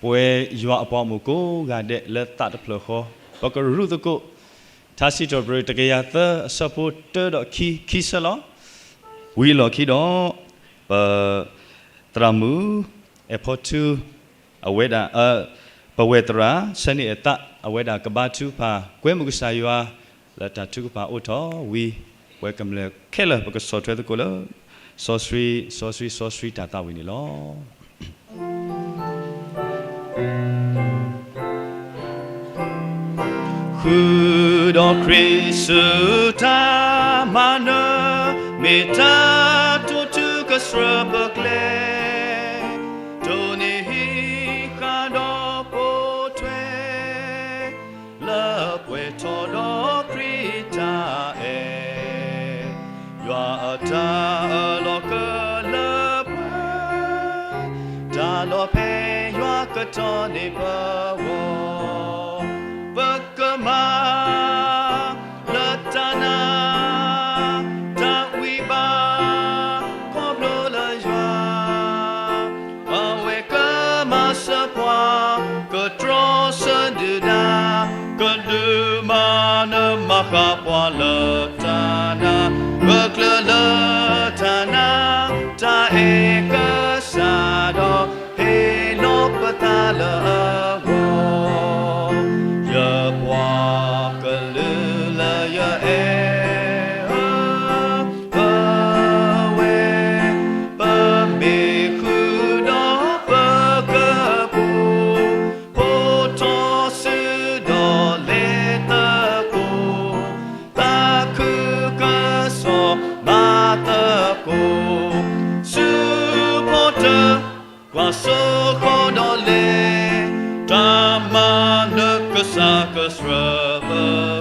ပဝဲယွၤအပှၤအိၣ်မူကိးဂၤဒဲးလၢသးတဖျၢၣ်ဃီ ပကရူၢ်သကိး ထါစံးထီၣ်ပတြၢၤတကယၤသၢအဆၢဖိတၢဒီးခံ ခံဆၢလီၤ. ဝံၤအလီၢ်ခံဒီး ပ သရၣ်မုၣ် အဲၣ်ဖီထူ အဝဲဒၣ် ပဝဲၢ်သရၣ် ဆၢန့ၢ်အသး အဝဲဒၣ်ကဘါထုကဖၣ် ကွဲမုာ်ကစၢ်ယွၤ လၢတၢ်ထုကဖၣ်အိၣ်ထီၣ်ဝံၤ ပဝဲကမျၢၢ်ခဲလၢာ် ပကဆီၣ်ထွဲသကိးလၢ စီဆှံ စီဆှံ စီဆှံတၢ်သးဝံၣ်န့ၣ်လီၤ. ဃုာ်ဒီးခရံာ်ဆူတၢ်မၤနၢၤ မ့ၢ်တၢ်တိာ်ထူကစၢၢ်ပကျဲ, တိၢ်န့ၢ်ဟံးဃာ်ဒီးပိာ်ထွဲ လၢပှဲၤထီၣ်ဒီးခရံာ်တၢ်အဲၣ်, ယွၤအတၢ်အၢၣ်လီၤကလၢပှဲၤ, တၢ်လီၢ်ဖဲယွၤကတီၤန့ၢ်ပဂီၢ်, ပကမၤ လၢတၢ်နာ် တၢ်ဝံဘၣ် ခီဖျိလၢယွၤ အဝဲကမၤစၢၤပှၤ ကတြီဆၢဒုၣ်ဒါ ကဒုးမၤနၢၤမၤဃၣ်ပှၤလၢတၢ်နာ် ပကျၢၤလၢတၢ်နာ် တၢ်အဲၣ်ကစၢ်ဒီး ဟ့ၣ်လီၤပသးလၢအဂီၢ်, ယပှၤကလုာ်လၢယအဲၣ်ဧၢ, ပဝဲ ပမ့ၢ်ဃုာ်ဒီးပကပူၤ, ဖိထီၣ်စုဒီးလဲၤသကိး, သးခုကစီၣ်မၤသကိး, ဆူဖီတၢၣ် ကွၢ်စိဃီဒီးလဲၤ, တၢ်မၤနၢၤကစၢ်ကစၢၢ်ပ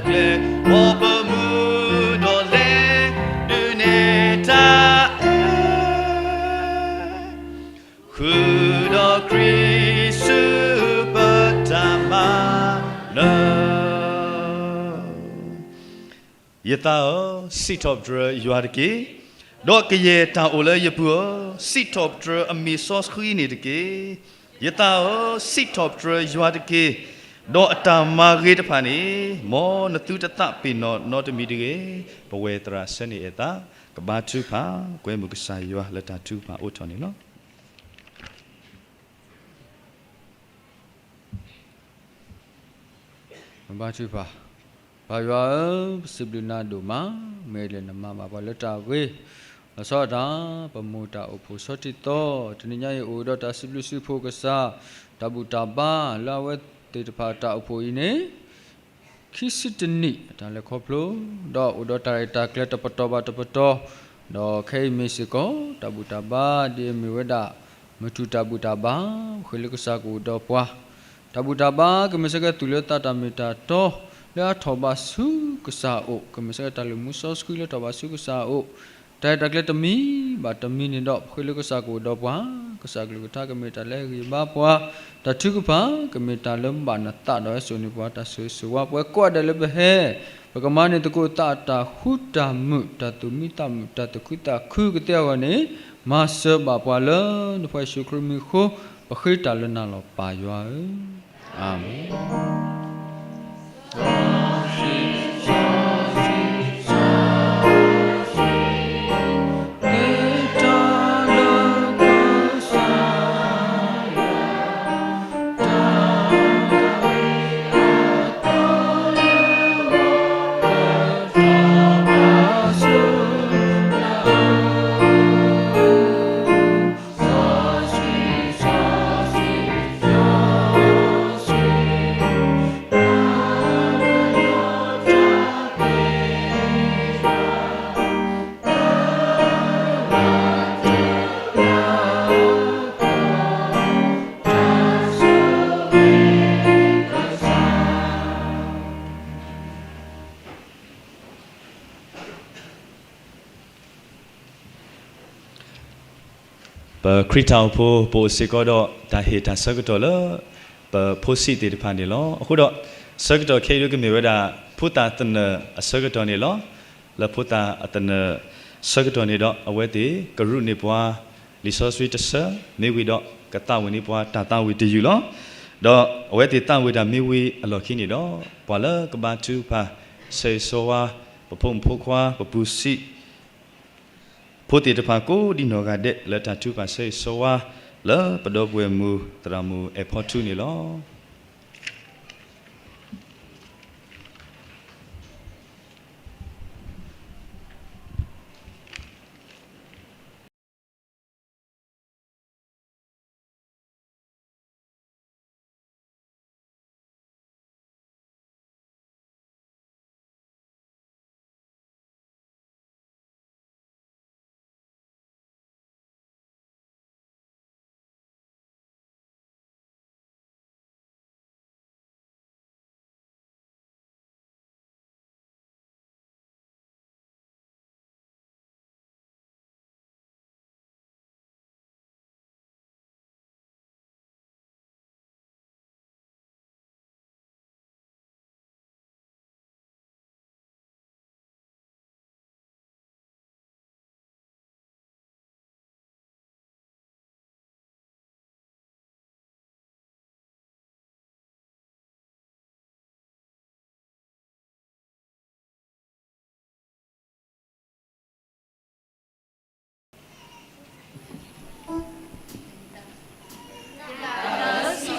ကျဲ, မ်ပမုၢ်ဒီးလဲၤ ဒုးနဲၣ်တၢ်အဲၣ်, ဃုာ်ဒီးခရံာ်ဆူပတၢ်မၤနၢၤ ယသးဧၢ, စံးထီၣ်ပတြၢၤယွၤတက့ၢ်. ဒီးကယဲၢ်တၢ်အိၣ်လၢယပူၤဧၢ, စံးထီၣ်ပတြၢၤအမံၤစီဆှံန့ၣ်တက့ၢ်. ယသးဧၢ, စံးထီၣ်ပတြၢၤယွၤတက့ၢ်. ဒီးအတၢ်မၤဂ့ၤတဖၣ်န့ၣ်, မ်နသုတသးပ့ၤနီၣ်နီတမံၤတဂ့ၤ. ပဝဲသရၣ်ဆၢန့ၢ်အဲၣ်သး, ကဘါထုကဖၣ်, ကွဲမုာ်ကစၢ်ယွၤလၢတၢ်ထုကဖၣ်အိၣ်ထီၣ်န့ၣ်လီၤ. ပဘါထုကဖၣ်, ပၢ်ယွၤဧၢ, ပစံးဘျုးနၤဒိၣ်မး, မ့ၢ်လဲၣ်နမၤဘၣ်ပှၤလၢတၢ်ဂ့ၤ, လီၤဆီဒၣ်တၢ် ပမိၢ်တၢ်အိၣ်ဖှိၣ်ဆီတံၢ်သီ, တနံၤညါအံၤအိၣ်ဒီးတၢ်စံးဘျုးစံးဖှိၣ်ကစၢ်, တၢ်ဘူၣ်တၢ်ဘါလၢအဝဲသ့ၣ်တဖၣ်တၢ်အိၣ်ဖှိၣ်အံၤန့ၣ် ခံဆံတနံၣ်အတၢ်လဲၤခီဖျိ, ဒီးအိၣ်ဒီးတၢ်ရဲၣ်တၢ်ကျဲၤတပတီၢ်ဘၣ်တပတီၢ်, ဒီးခဲအံၤမ့ၢ်စ့ၢ်ကီး တၢ်ဘူၣ်တၢ်ဘါဒ်အမ့ၢ်ဝဲဒၣ် မုၢ်ထူၣ်တၢ်ဘူၣ်တၢ်ဘါ, ပဃ့လၢကစၢ်ကအိၣ်ဒီးပှၤ, တၢ်ဘူၣ်တၢ်ဘါ ကမ့ၢ်ဆၢကဲၤသူၣ်လၢသးတၢ်မ့ၢ်တၢ်တီ, လၢအထီၣ်ဘၣ်ဆူကစၢ်အအိၣ်, ကမ့ၢ်ဆၢကဲၤတၢ်လုၢ်မူစီဆှံလၢထီၣ်ဘၣ်ဆူကစၢ်အအိၣ်, တၢ်ရဲၣ်တၢ်ကျဲၤတမံၤဘၣ်တမံၤန့ၣ်ဒီး ပဃ့လၢကစၢ်ကအိၣ်ဒီးပှၤ, ကစၢ်ကလုၢ်ကထါကမ့ၢ်တၢ်လၢအဂံၢ်ဘါပှၤ, တၢ်ထုကဖၣ် ကမ့ၢ်တၢ်လၢဘၣ်နသးဒီးဟဲစိာ်န့ၢ်ပှၤတၢ်ဆိၣ်ဂ့ၤဆိၣ်ဝါ, ပှၤကိးဂၤဒဲးလၢပဟဲ, ပကမၤန့ၢ်သကိးသးအတၢ်ဃူတၢ်မုာ်, တၢ်သူၣ်မံသးမုာ်, တၢ်သူၣ်ခုသးခုကသ့အဂီၢ်န့ၣ်, မၤစၢၤဘၣ်ပှၤလၢနဖိယ့ၣ်ၡူးခရံာ်မံၤအဃိ, ပဃ့တၢ်လၢနၤလီၤပၢ်ယွၤဧၢ, အၤမ့ၣ်. ပခရံာ်တၢ်အိၣ်ဖှိၣ် ပအိၣ်စ့ၢ်ကီးဒီးတၢ်ဟ့ၣ်တၢ်ဆၢကတီၢ်လၢ ပဖိဆံးသ့ၣ်တဖၣ်န့ၣ်လီၤ. အဃိဒီး ဆၢကတီၢ်ခဲအံၤဒုးကမ့ၢ်ဝဲဒၣ် ဖိသၣ်သနၢၣ်အဆၢကတီၢ်န့ၣ်လီၤ. လၢဖိသၣ်အသနၢၣ်ဆၢကတီၢ်န့ၣ်ဒီး အဝဲသ့ၣ်ကရူးန့ၢ်ပှၤလံာ်စီဆှံတဆၢ, မ့ၢ်ဝံၤဒီးကသးဝံၣ်န့ၢ်ပှၤတၢ်သးဝံၣ်တယုၢ်လီၤ. ဒီးအဝဲသ့ၣ်သးဝံၣ်တၢ်မ့ၢ်ဝံၤအလီၢ်ခံန့ၣ်ဒီး ပှၤလၢကဘါထုကဖၣ်ဆၢဂ့ၤဆၢဝါ ပဖိမုၣ်ဖိခွါ ပပုၢ်ဆံး ဖိသ့ၣ်တဖၣ်ကိးဒံနီၢ်ဂၤဒဲး လၢတၢ်ထုကဖၣ်ဆၢဂ့ၤဆၢဝါ လၢပဒီပုၢ်ဝဲၢ်မုၣ် သရၣ်မုၣ်အဲၣ်ဖီထူန့ၣ်လီၤ.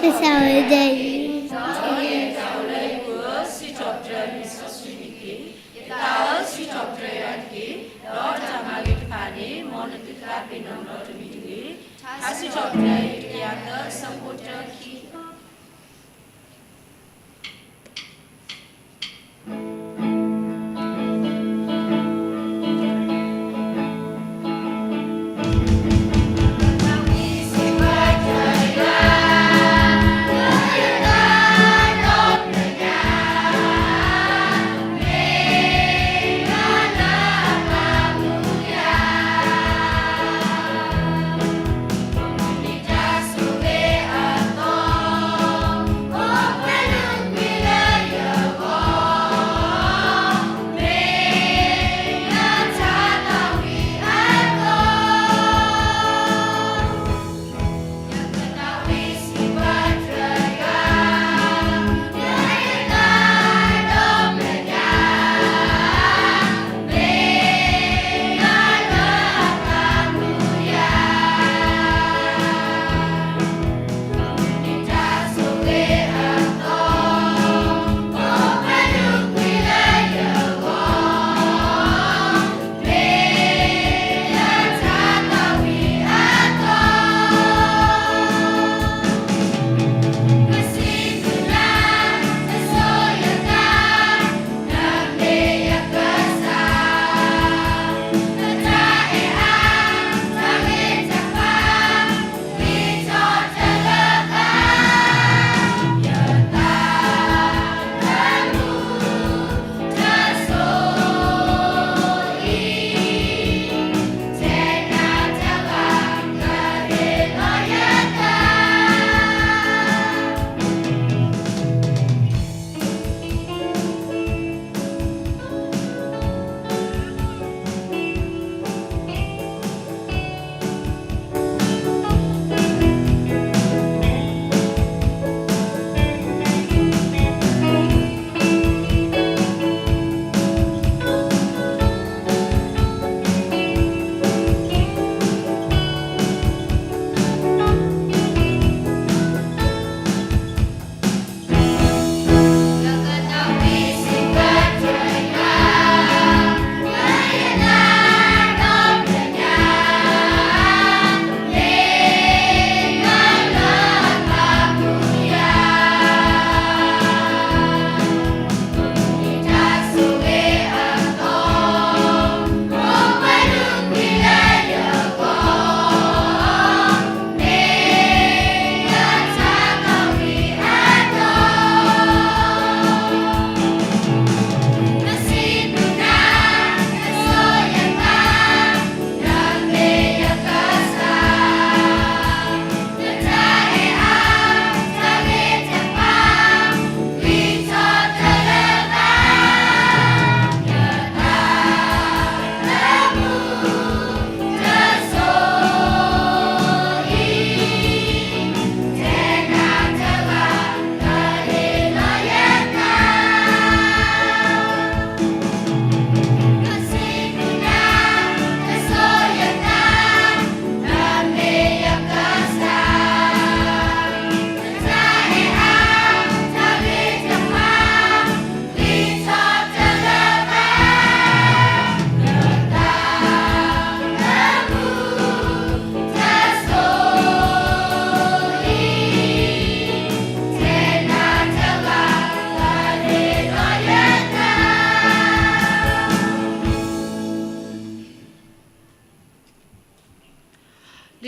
ကစၢ်ဝဲဒၣ်အံၤ ယသးဧၢ, စံးထီၣ်ပတြၢၤယွၤတက့ၢ်, ဒီးတၢ်မၤဂ့ၤတဖၣ်န့ၣ် မ်နသုသးပ့ၤနီၣ်နီၣ်တမံၤတဂ့ၤ. ထါစံးထီၣ်ပတြၢၤ တကယၤသၢဆၢဖိတၢခံ. တၢ်မၤဂ့ၤစံးဘျုးယွၤ, လၢယွၤ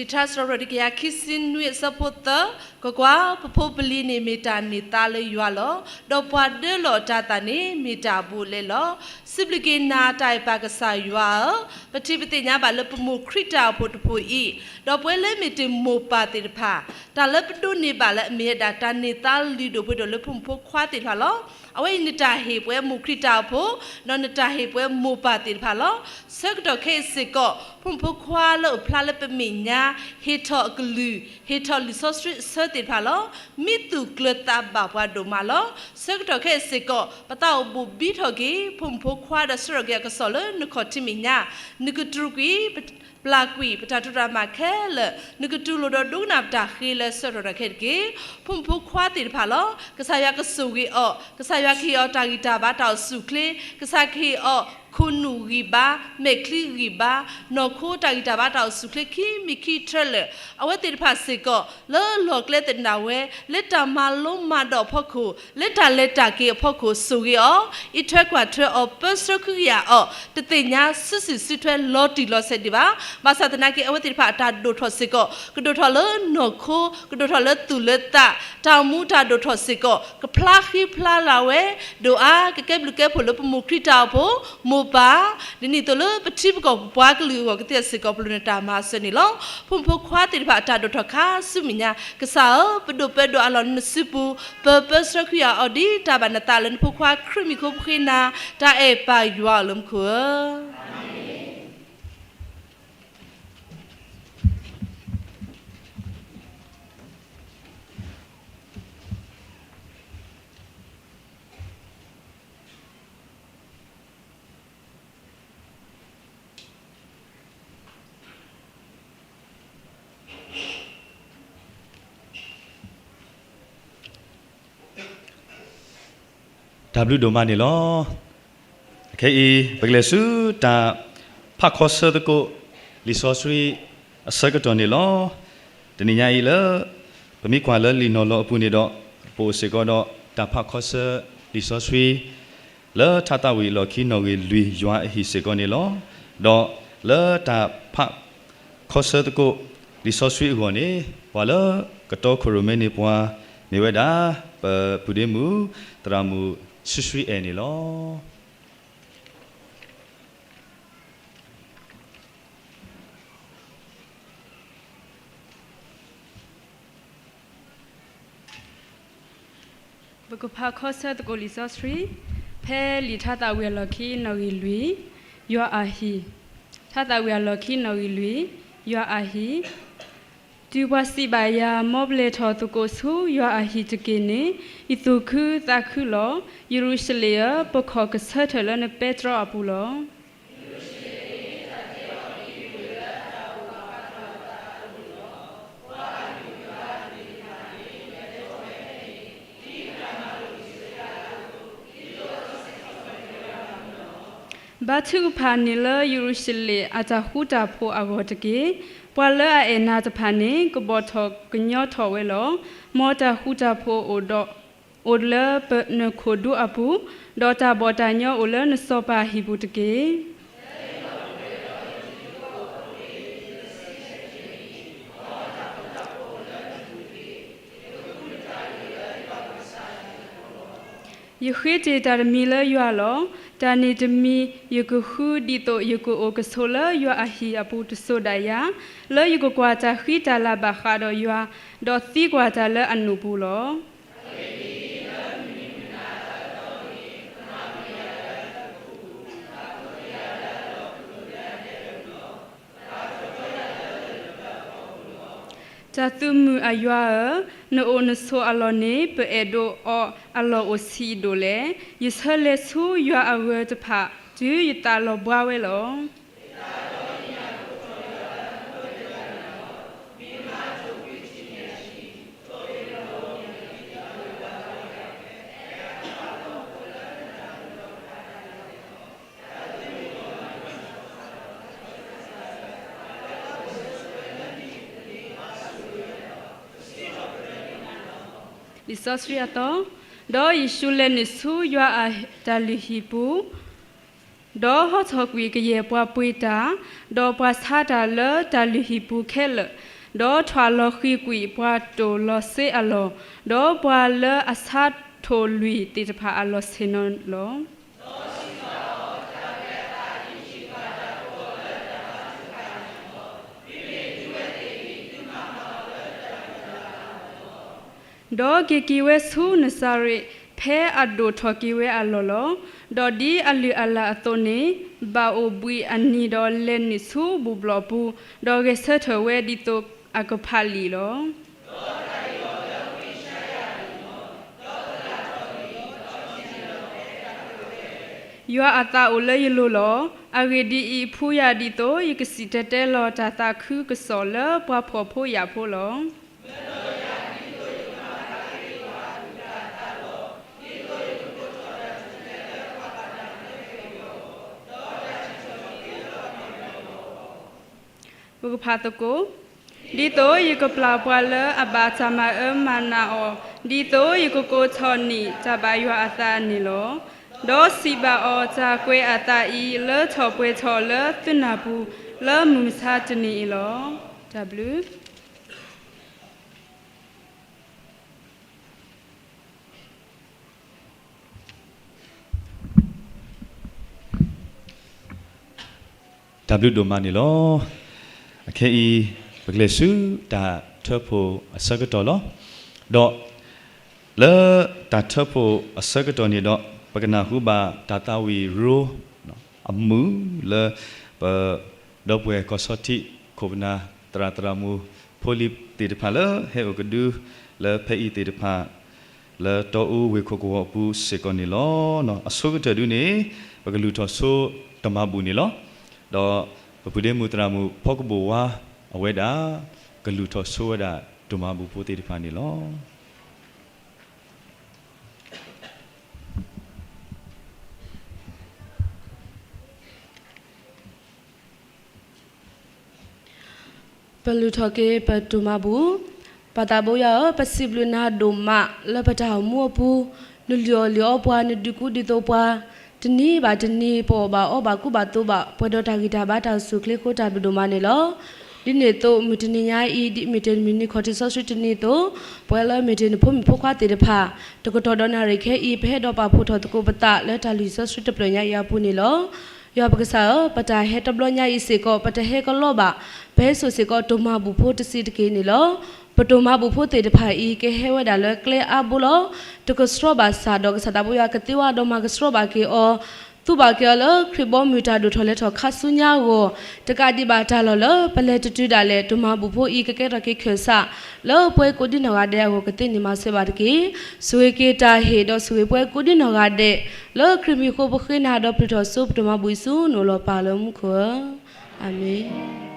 လံာ်ထါစံးထီၣ်ပတြၢၤတကယၤခံဆံနွံအဆၢဖိသၢ, ကွၢ်ကွၢ်, ပဖိပလံၤန့ၣ်မ့ၢ်တၢ်န့ၢ်သါလၢယွၤလီၤ. ဒီးပှၤဒၢလီၤအတၤသၣ်န့ၣ်မ့ၢ်တၢ်အဘူးအလဲလီၤ. စံးဘျုးက့ၤနၤတၢ်အဲၣ်ပၢ်ကစၢ်ယွၤဧၢ, ပထံၣ်ပသ့ၣ်ညါဘၣ်လၢပမိၢ်ခရံာ်တၢ်အိၣ်ဖှိၣ်တဖှိၣ်အံၤ, ဒီးပဝဲလၢမ့ၢ်တ့ၢ်မိၢ်ပၢ်သ့ၣ်တဖၣ်, တၢ်လၢပဒိးန့ၢ်ဘၣ်လၢအမ့ၢ်ဝဲဒၣ်တၢ်န့ၢ်သါလုၢ်ဒိၣ်ပှ့ၤဒိၣ်လၢဖိမုၣ်ဖိခွါသ့ၣ်တဖၣ်လီၤ. အဝဲအံၤနတၢ်ဟ့ၣ်ပဝဲမိၢ်ခရံာ်တၢ်အိၣ်ဖှိၣ်, ဒီးနတၢ်ဟ့ၣ်ပဝဲမိၢ်ပၢ်သ့ၣ်တဖၣ်လီၤ. ဆၢကတီၢ်ခဲအံၤစ့ၢ်ကီး, ဖိမုၣ်ဖိခွါလၢအိၣ်ဖျါလၢပမဲာ်ညါ, ဟ့ၣ်ထီၣ်အကလုၢ်, ဟ့ၣ်ထီၣ်လံာ်စီဆှံအဆၢသ့ၣ်တဖၣ်လီၤ. မံသူၣ်ကျၢၤသးဘၣ်ပှၤဒိၣ်မးလီၤ. ဆၢကတီၢ်ခဲအံၤစ့ၢ်ကီး, ပသးအိၣ်ဘိၣ်ဘံထီၣ်က့ၤ ဖိမုၣ်ဖိခွါဒီးဆှၢထီၣ်က့ၤအကစီၣ်လၢနခီၣ်ထံးမဲာ်ညါ, နကတြူာ်ကွံာ် ပျၢ်ကွံာ်ပတၢ်တိာ်တၢ်မၤခဲလၢာ်, နကတူၢ်လိာ်ဒီးဒိကနၣ်ပတၢ်ဃ့လၢဆၢကတီၢ်ခဲအံၤတက့ၢ်. ဖိမုၣ်ဖိခွါသ့ၣ်တဖၣ်လီၤ. ကစၢ်ယွၤကဆိၣ်ဂ့ၤအီၤ, ကစၢ်ယွၤကဟ့ၣ်အီၤတၢ်ဂံၢ်တၢ်ဘါတၢ်အိၣ်ဆူၣ်အိၣ်ချ့, ကစၢ်ကဟ့ၣ်အီၤခိၣ်နူာ်ဂံၢ်ဘါ, မဲာ်ချံဂံၢ်ဘါ, နီၢ်ခိတၢ်ဂံၢ်တၢ်ဘါတၢ်အိၣ်ဆူၣ်အိၣ်ချ့ ခံမံၤခံထၢလၢာ်, အဝဲသ့ၣ်တဖၣ်စ့ၢ်ကီး, လၢလီၢ်ကျဲသနၢၣ်ဝဲ, လၢတၢ်မၤလိမၤဒိးအဖီခိၣ်, လၢတၢ်လဲၤတၢ်က့ၤအဖီခိၣ် ဆိၣ်ဂ့ၤအီၤ, အံးထွဲကွၢ်ထွဲအီၤ, ပၢဆှၢဃုကယာ်အီၤ, တသ့ၣ်ညါစုစ့ၣ်စုထွဲလီၤတံၢ်လီၤဆဲးဒံးဘၣ်. ဘၣ်ဆၣ်သနာ်က့ အဝဲသ့ၣ်တဖၣ်အတၢ်ဒိၣ်ထီၣ်စ့ၢ်ကီး, ကဒိၣ်ထီၣ်လၢနီၢ်ခိ, ကဒိၣ်ထီၣ်လၢသူၣ်လၢသး, တၢ်အိၣ်မူတၢ်ဒိၣ်ထီၣ်စ့ၢ်ကီး, ကဖျါဃံဖျါလၤဝဲ, ဒိၣ်အါ, ကကဲဘျုးကဲဖှိၣ်လၢပမိၢ်ခရံာ်တၢ်အိၣ်ဖှိၣ်, မိၢ်ပၢ်, ဒ်န့ၣ်အသိးလၢပထံပကီၢ်ပပှၤကလုာ်အဂီၢ်ကသ့စ့ၢ်ကီး ပလိၣ်နတၢ်မၤစၢၤန့ၣ်လီၤ. ဖိမုၣ်ဖိခွါသ့ၣ်တဖၣ်အတၢ်ဒိၣ်ထီၣ်ခါဆူမဲာ်ညါ, ကစၢ်ဧၢ, ပဒိၣ်ပၢဒိၣ်အလီၢ်လၢနစုပူၤ, ပၢပၢဆှၢဃုကယာ်အီၤဒ်တၢ်ဘၣ်နသးလၢနဖိခွါခရံာ်မံၤဃိပဃ့နၤ, တၢ်အဲၣ်ပၢ်ယွၤဧၢ လၢမူခိၣ်ဧၢ. တၢ်ဘျုးဒိၣ်မးန့ၣ်လီၤ. ခဲအံၤ ပကလဲၤဆူတၢ်ဖးခီဆၢသကိး လံာ်စီဆှံအဆၢကတီၢ်န့ၣ်လီၤ. တနံၤညါအံၤလၢ ပမ့ၢ်ကွၢ်လၢလံာ်နီၢ်လီၤအပူၤန့ၣ်ဒီး ပအိၣ်စ့ၢ်ကီးဒီးတၢ်ဖးခီဆၢလံာ်စီဆှံ လၢထါသးဝံၣ်အလီၢ်ခံနီၣ်ဂံၢ်လွံၢ်ယွၤအဟံၣ်စ့ၢ်ကီးန့ၣ်လီၤ. ဒီးလၢတၢ်ဖးခီဆၢသကိး လံာ်စီဆှံအဂီၢ်န့ၣ် ပှၤလၢကတီခိၣ်ရိၣ်မဲန့ၢ်ပှၤ မ့ၢ်ဝဲဒၣ် ပပုၢ်ဒ့မုၣ် သရၣ်မုၣ်ဆှံဆှံအဲၣ်န့ၣ်လီၤ. ပကဖးခီဆၢသကိးလံာ်စီဆှံ ဖဲလံာ်ထါသးဝံၣ်အလီၢ်ခံနီၣ်ဂံၢ်လွံၢ် ယွၤအဟံၣ်, ထါသးဝံၣ်အလီၢ်ခံနီၣ်ဂံၢ်လွံၢ် ယွၤအဟံၣ်, တုၤပှၤစံးဘၣ်ယၤ မ်ပလဲၤထီၣ်သကိးဆူယွၤအဟံၣ်တက့ၢ်န့ၣ် ယသူၣ်ခုသးခုလီၤ. ယရူၤၡလ့ၣ်ဧၢ, ပခီၣ်ကဆၢထၢၣ်လၢနပဲတြီအပူၤလီၤ. ဘါထုကဖၣ်န့ၢ်လၢယရူၤၡလ့ၣ်အတၢ်ဃူတၢ်ဖိးအဂီၢ်တက့ၢ်. ပှၤလၢအအဲၣ်နၤတဖၣ်န့ၣ် ကဘီၣ်ထီၣ်ကညီထီၣ်ဝဲလီၤ. မ်တၢ်ဃူတၢ်ဖိးအိၣ်ဒီး အိၣ်လၢနခိၣ်ဒူအပူၤ, ဒီးတၢ်ဘီၣ်တၢ်ညီအိၣ်လၢနစီၤပၤအဟံၣ်ပူၤတက့ၢ်. ယဃ့တ့ၢ်တၢ်တမံၤလၢယွၤလီၤ. တၢ်န့ၣ်တမံၤ ယကဃုဒ်သိးယကအိၣ်ကဆိးလၢယွၤအဟံၣ်အပူၤတစိၤဒၣ်ယၤ, လၢယကကွၢ်တၢ်ဃံတၢ်လၤဘၣ်ဃးဒီးယွၤ, ဒီးသံကွၢ်တၢ်လၢအနူၢ်ပူၤလီၤ. တၢ်သုးမုၢ်အယွၤဧၢ, နအိၣ်နဆိးအလီၢ်န့ၣ် ပအဲၣ်ဒိးအီၤအလီၢ်အိၣ်ဆံးဒိၣ်လဲၣ်. ယဆၢလဲၤဆူယွၤအဂၢၤတဖၣ် တုၤယသးလီၤဘှါဝဲလီၤ. လံာ်စီဆှံအသီ, ဒီးယ့ၣ်ၡူးလဲၤနုာ်ဆူယွၤအတၢ်လုၢ်ဟံၣ်ပူၤ, ဒီးဟီထီၣ်ကွံာ်ကယဲၢ်ပှၤပှ့ၤတၢ်, ဒီးပှၤဆါတၢ်လၢတၢ်လုၢ်ဟံၣ်ပူၤခဲလၢာ်, ဒီးထွဲလီၤဃံၤကွံာ်ပှၤတိာ်လီၤစ့အလီၢ်, ဒီးပှၤလၢအဆါထိၣ်လွံၢ်သ့ၣ်တဖၣ်အလီၢ်ဆ့ၣ်နီၤလီၤ. ဒီးက့ၤက့ၤဝဲဆူနစၤရ့း, ဖဲအဒိၣ်ထီၣ်က့ၤဝဲအလီၢ်လီၤ. ဒီးဒ်အလုၢ်အလၢ်အသိးန့ၣ်, ဘၣ်အိၣ်ဘှံးအနံၤဒီးလဲၤနုာ်ဆူဘူၣ်ဘျီၣ်ပူၤ, ဒီးဂဲၤဆၢထၢၣ်ဝဲဒ်သိးအကဖးလံာ်လီၤ. ယွၤအသးအိၣ်လၢယလိၤလီၤ. အဂ့ၢ်ဒ်အံၤ, ဖှူယၤဒ်သိးယကစံၣ်တဲၤတဲလီၤတၢ်သးခုကစီၣ်လၢပှၤဖှီၣ်ဖိယာ်ဖိလီၤ. ပကဖးသကိး, ဒ်သိးယကပျၢ်ပှၤလၢအဘၣ်တၢ်မၤအၢမၤနးအီၤ, ဒ်သိးယကကိးထီၣ်န့ၢ်တၢ်ဘၣ်ယွၤအသးန့ၣ်လီၤ. ဒီးစံးဘၣ်အီၤတၢ်ကွဲးအသးအံၤ လၢထီၣ်ပှဲၤထီၣ်လၢသုနၢ်ပူၤ လၢမုၢ်မဆါတနံၤအံၤလီၤ. တၢ်ဘျုး တၢ်ဘျုးဒိၣ်မးန့ၣ်လီၤ. အခဲအံၤ ပကလဲၤဆူတၢ်ထၢဖှိၣ်အဆၢကတီၢ်လီၤ. ဒီးလၢတၢ်ထၢဖှိၣ်အဆၢကတီၢ်န့ၣ်ဒီး ပကနၢ်ဟူဘၣ်တၢ်သးဝံၣ်ရိအမုာ်လၢ ပဒီပုၢ်ဝဲၢ်ကီၢ်ဆီထံး ခိၣ်ပနၢ်သရၣ်သရၣ်မုၣ်ဖိလံၤသ့ၣ်တဖၣ်လၢဟဲအိၣ်ကဒုလၢဖဲအံၤသ့ၣ်တဖၣ် လၢတီအူဝ့ၢ်ခိၣ်ကဝီၤအပူၤစ့ၢ်ကီးန့ၣ်လီၤ. အဆိကတၢၢ်ဒုန့ၣ် ပကလုၢ်ထီၣ်ဆိတၢ်မၤဘူၣ်န့ၣ်လီၤ. ဒီးပပုၢ်ဒ့မုၣ်သရၣ်မုၣ်ဖီကဘိၣ်ဝါအဝဲဒၣ် ကလုၢ်ထီၣ်ဆိဝဲဒၣ်တၢ်မၤဘူၣ်ဖိသ့ၣ်တဖၣ်န့ၣ်လီၤ. ပလုၢ်ထီၣ်က့ၤပတၢ်မၤဘူၣ်. ပၢ်သးဘိယွၤဧၢ, ပစံးဘျုးနၤဒိၣ်မးလၢပတၢ်အိၣ်မူအပူၤ, နလုၢ်အီၣ်လုၢ်အီပှၤ, နဒုးကူဒုးသိးပှၤ, တနံၤဘၣ်တနံၤ ပအီၣ်ဘၣ်အီဘၣ်ကူဘၣ်သိးဘၣ် ပှဲၤဒီးတၢ်ဂံၢ်တၢ်ဘါတၢ်အိၣ်ဆူၣ်အိၣ်ချ့အဃိ တၢ်ဘျုးဒိၣ်မးန့ၣ်လီၤ. ဒ်န့ၣ်အသိး မုၢ်တနံၤညါအံၤ ဒ်မ့ၢ်တၢ်မုၢ်နံၤခီၣ်ထံးစီဆှံတနံၤအသိး, ပဝဲလၢမ့ၢ်တၢ်နဖိမုၣ်ဖိခွါသ့ၣ်တဖၣ် တကတီၢ်ဒီးနၣ်ရံၣ်ခဲအံၤ ပဟဲဒီးပာ်ဖှိၣ်ထီၣ်သကိးပသးလၢတၢ်လုၢ်စီဆှံတဖျၢၣ်ညါအံၤအပူၤန့ၣ်လီၤ. ယွၤပကစၢ်ဧၢ, ပတၢ်ဟဲတဘျီညါအံၤစ့ၢ်ကီး ပတဟဲကလီဘၣ်, ပဟဲစိာ်စ့ၢ်ကီးတၢ်မၤဘူၣ်ဖိတစဲးတက့ၢ်န့ၣ်လီၤ. ပတၢ်မၤဘူၣ်ဖိသ့ၣ်တဖၣ်အံၤ ကဟဲဝဲဒၣ်လၢကျဲအါဘိလီၤ. တကဆှီဘၣ်ဆၣ်ဒီး ကစၢ်သးဘိယွၤကသ့ဝဲဒီးမၤကဆှီဘၣ်က့ၤအီၤ, သူဘၣ်က့ၤအီၤလၢခရံာ်ဘီမုၢ်တၢ်ဒိၣ်ထီၣ်လဲၤထီၣ်ခါဆူညါအဂီၢ်, တကးဒံးဘၣ်တၢ်လီၢ်လၢပလဲၤတတုၤဒၣ်လဲာ် တၢ်မၤဘူၣ်ဖိအံၤ ကကဲထီၣ်က့ၤခၢၣ်စး လၢပှၤကိးဒံနီၢ်ဂၤဒဲးအဂီၢ် ကသ့န့ၢ်မၤစၢၤဘၣ်တက့ၢ်. ဆိၣ်ဂ့ၤက့ၤတၢ်ဟ့ၣ်ဒီးဆိၣ်ဂ့ၤပှၤကိးဒံနီၢ်ဂၤဒဲး, လၢခရံာ်မံၤအဃိ ပဃ့နၤဒီးပလုၢ်ထီၣ်ဆိ ပတၢ်မၤဘူၣ်အံၤဆူနအိၣ်လီၤပၢ်လၢမူခိၣ်ဧၢ, အၤမ့ၣ်.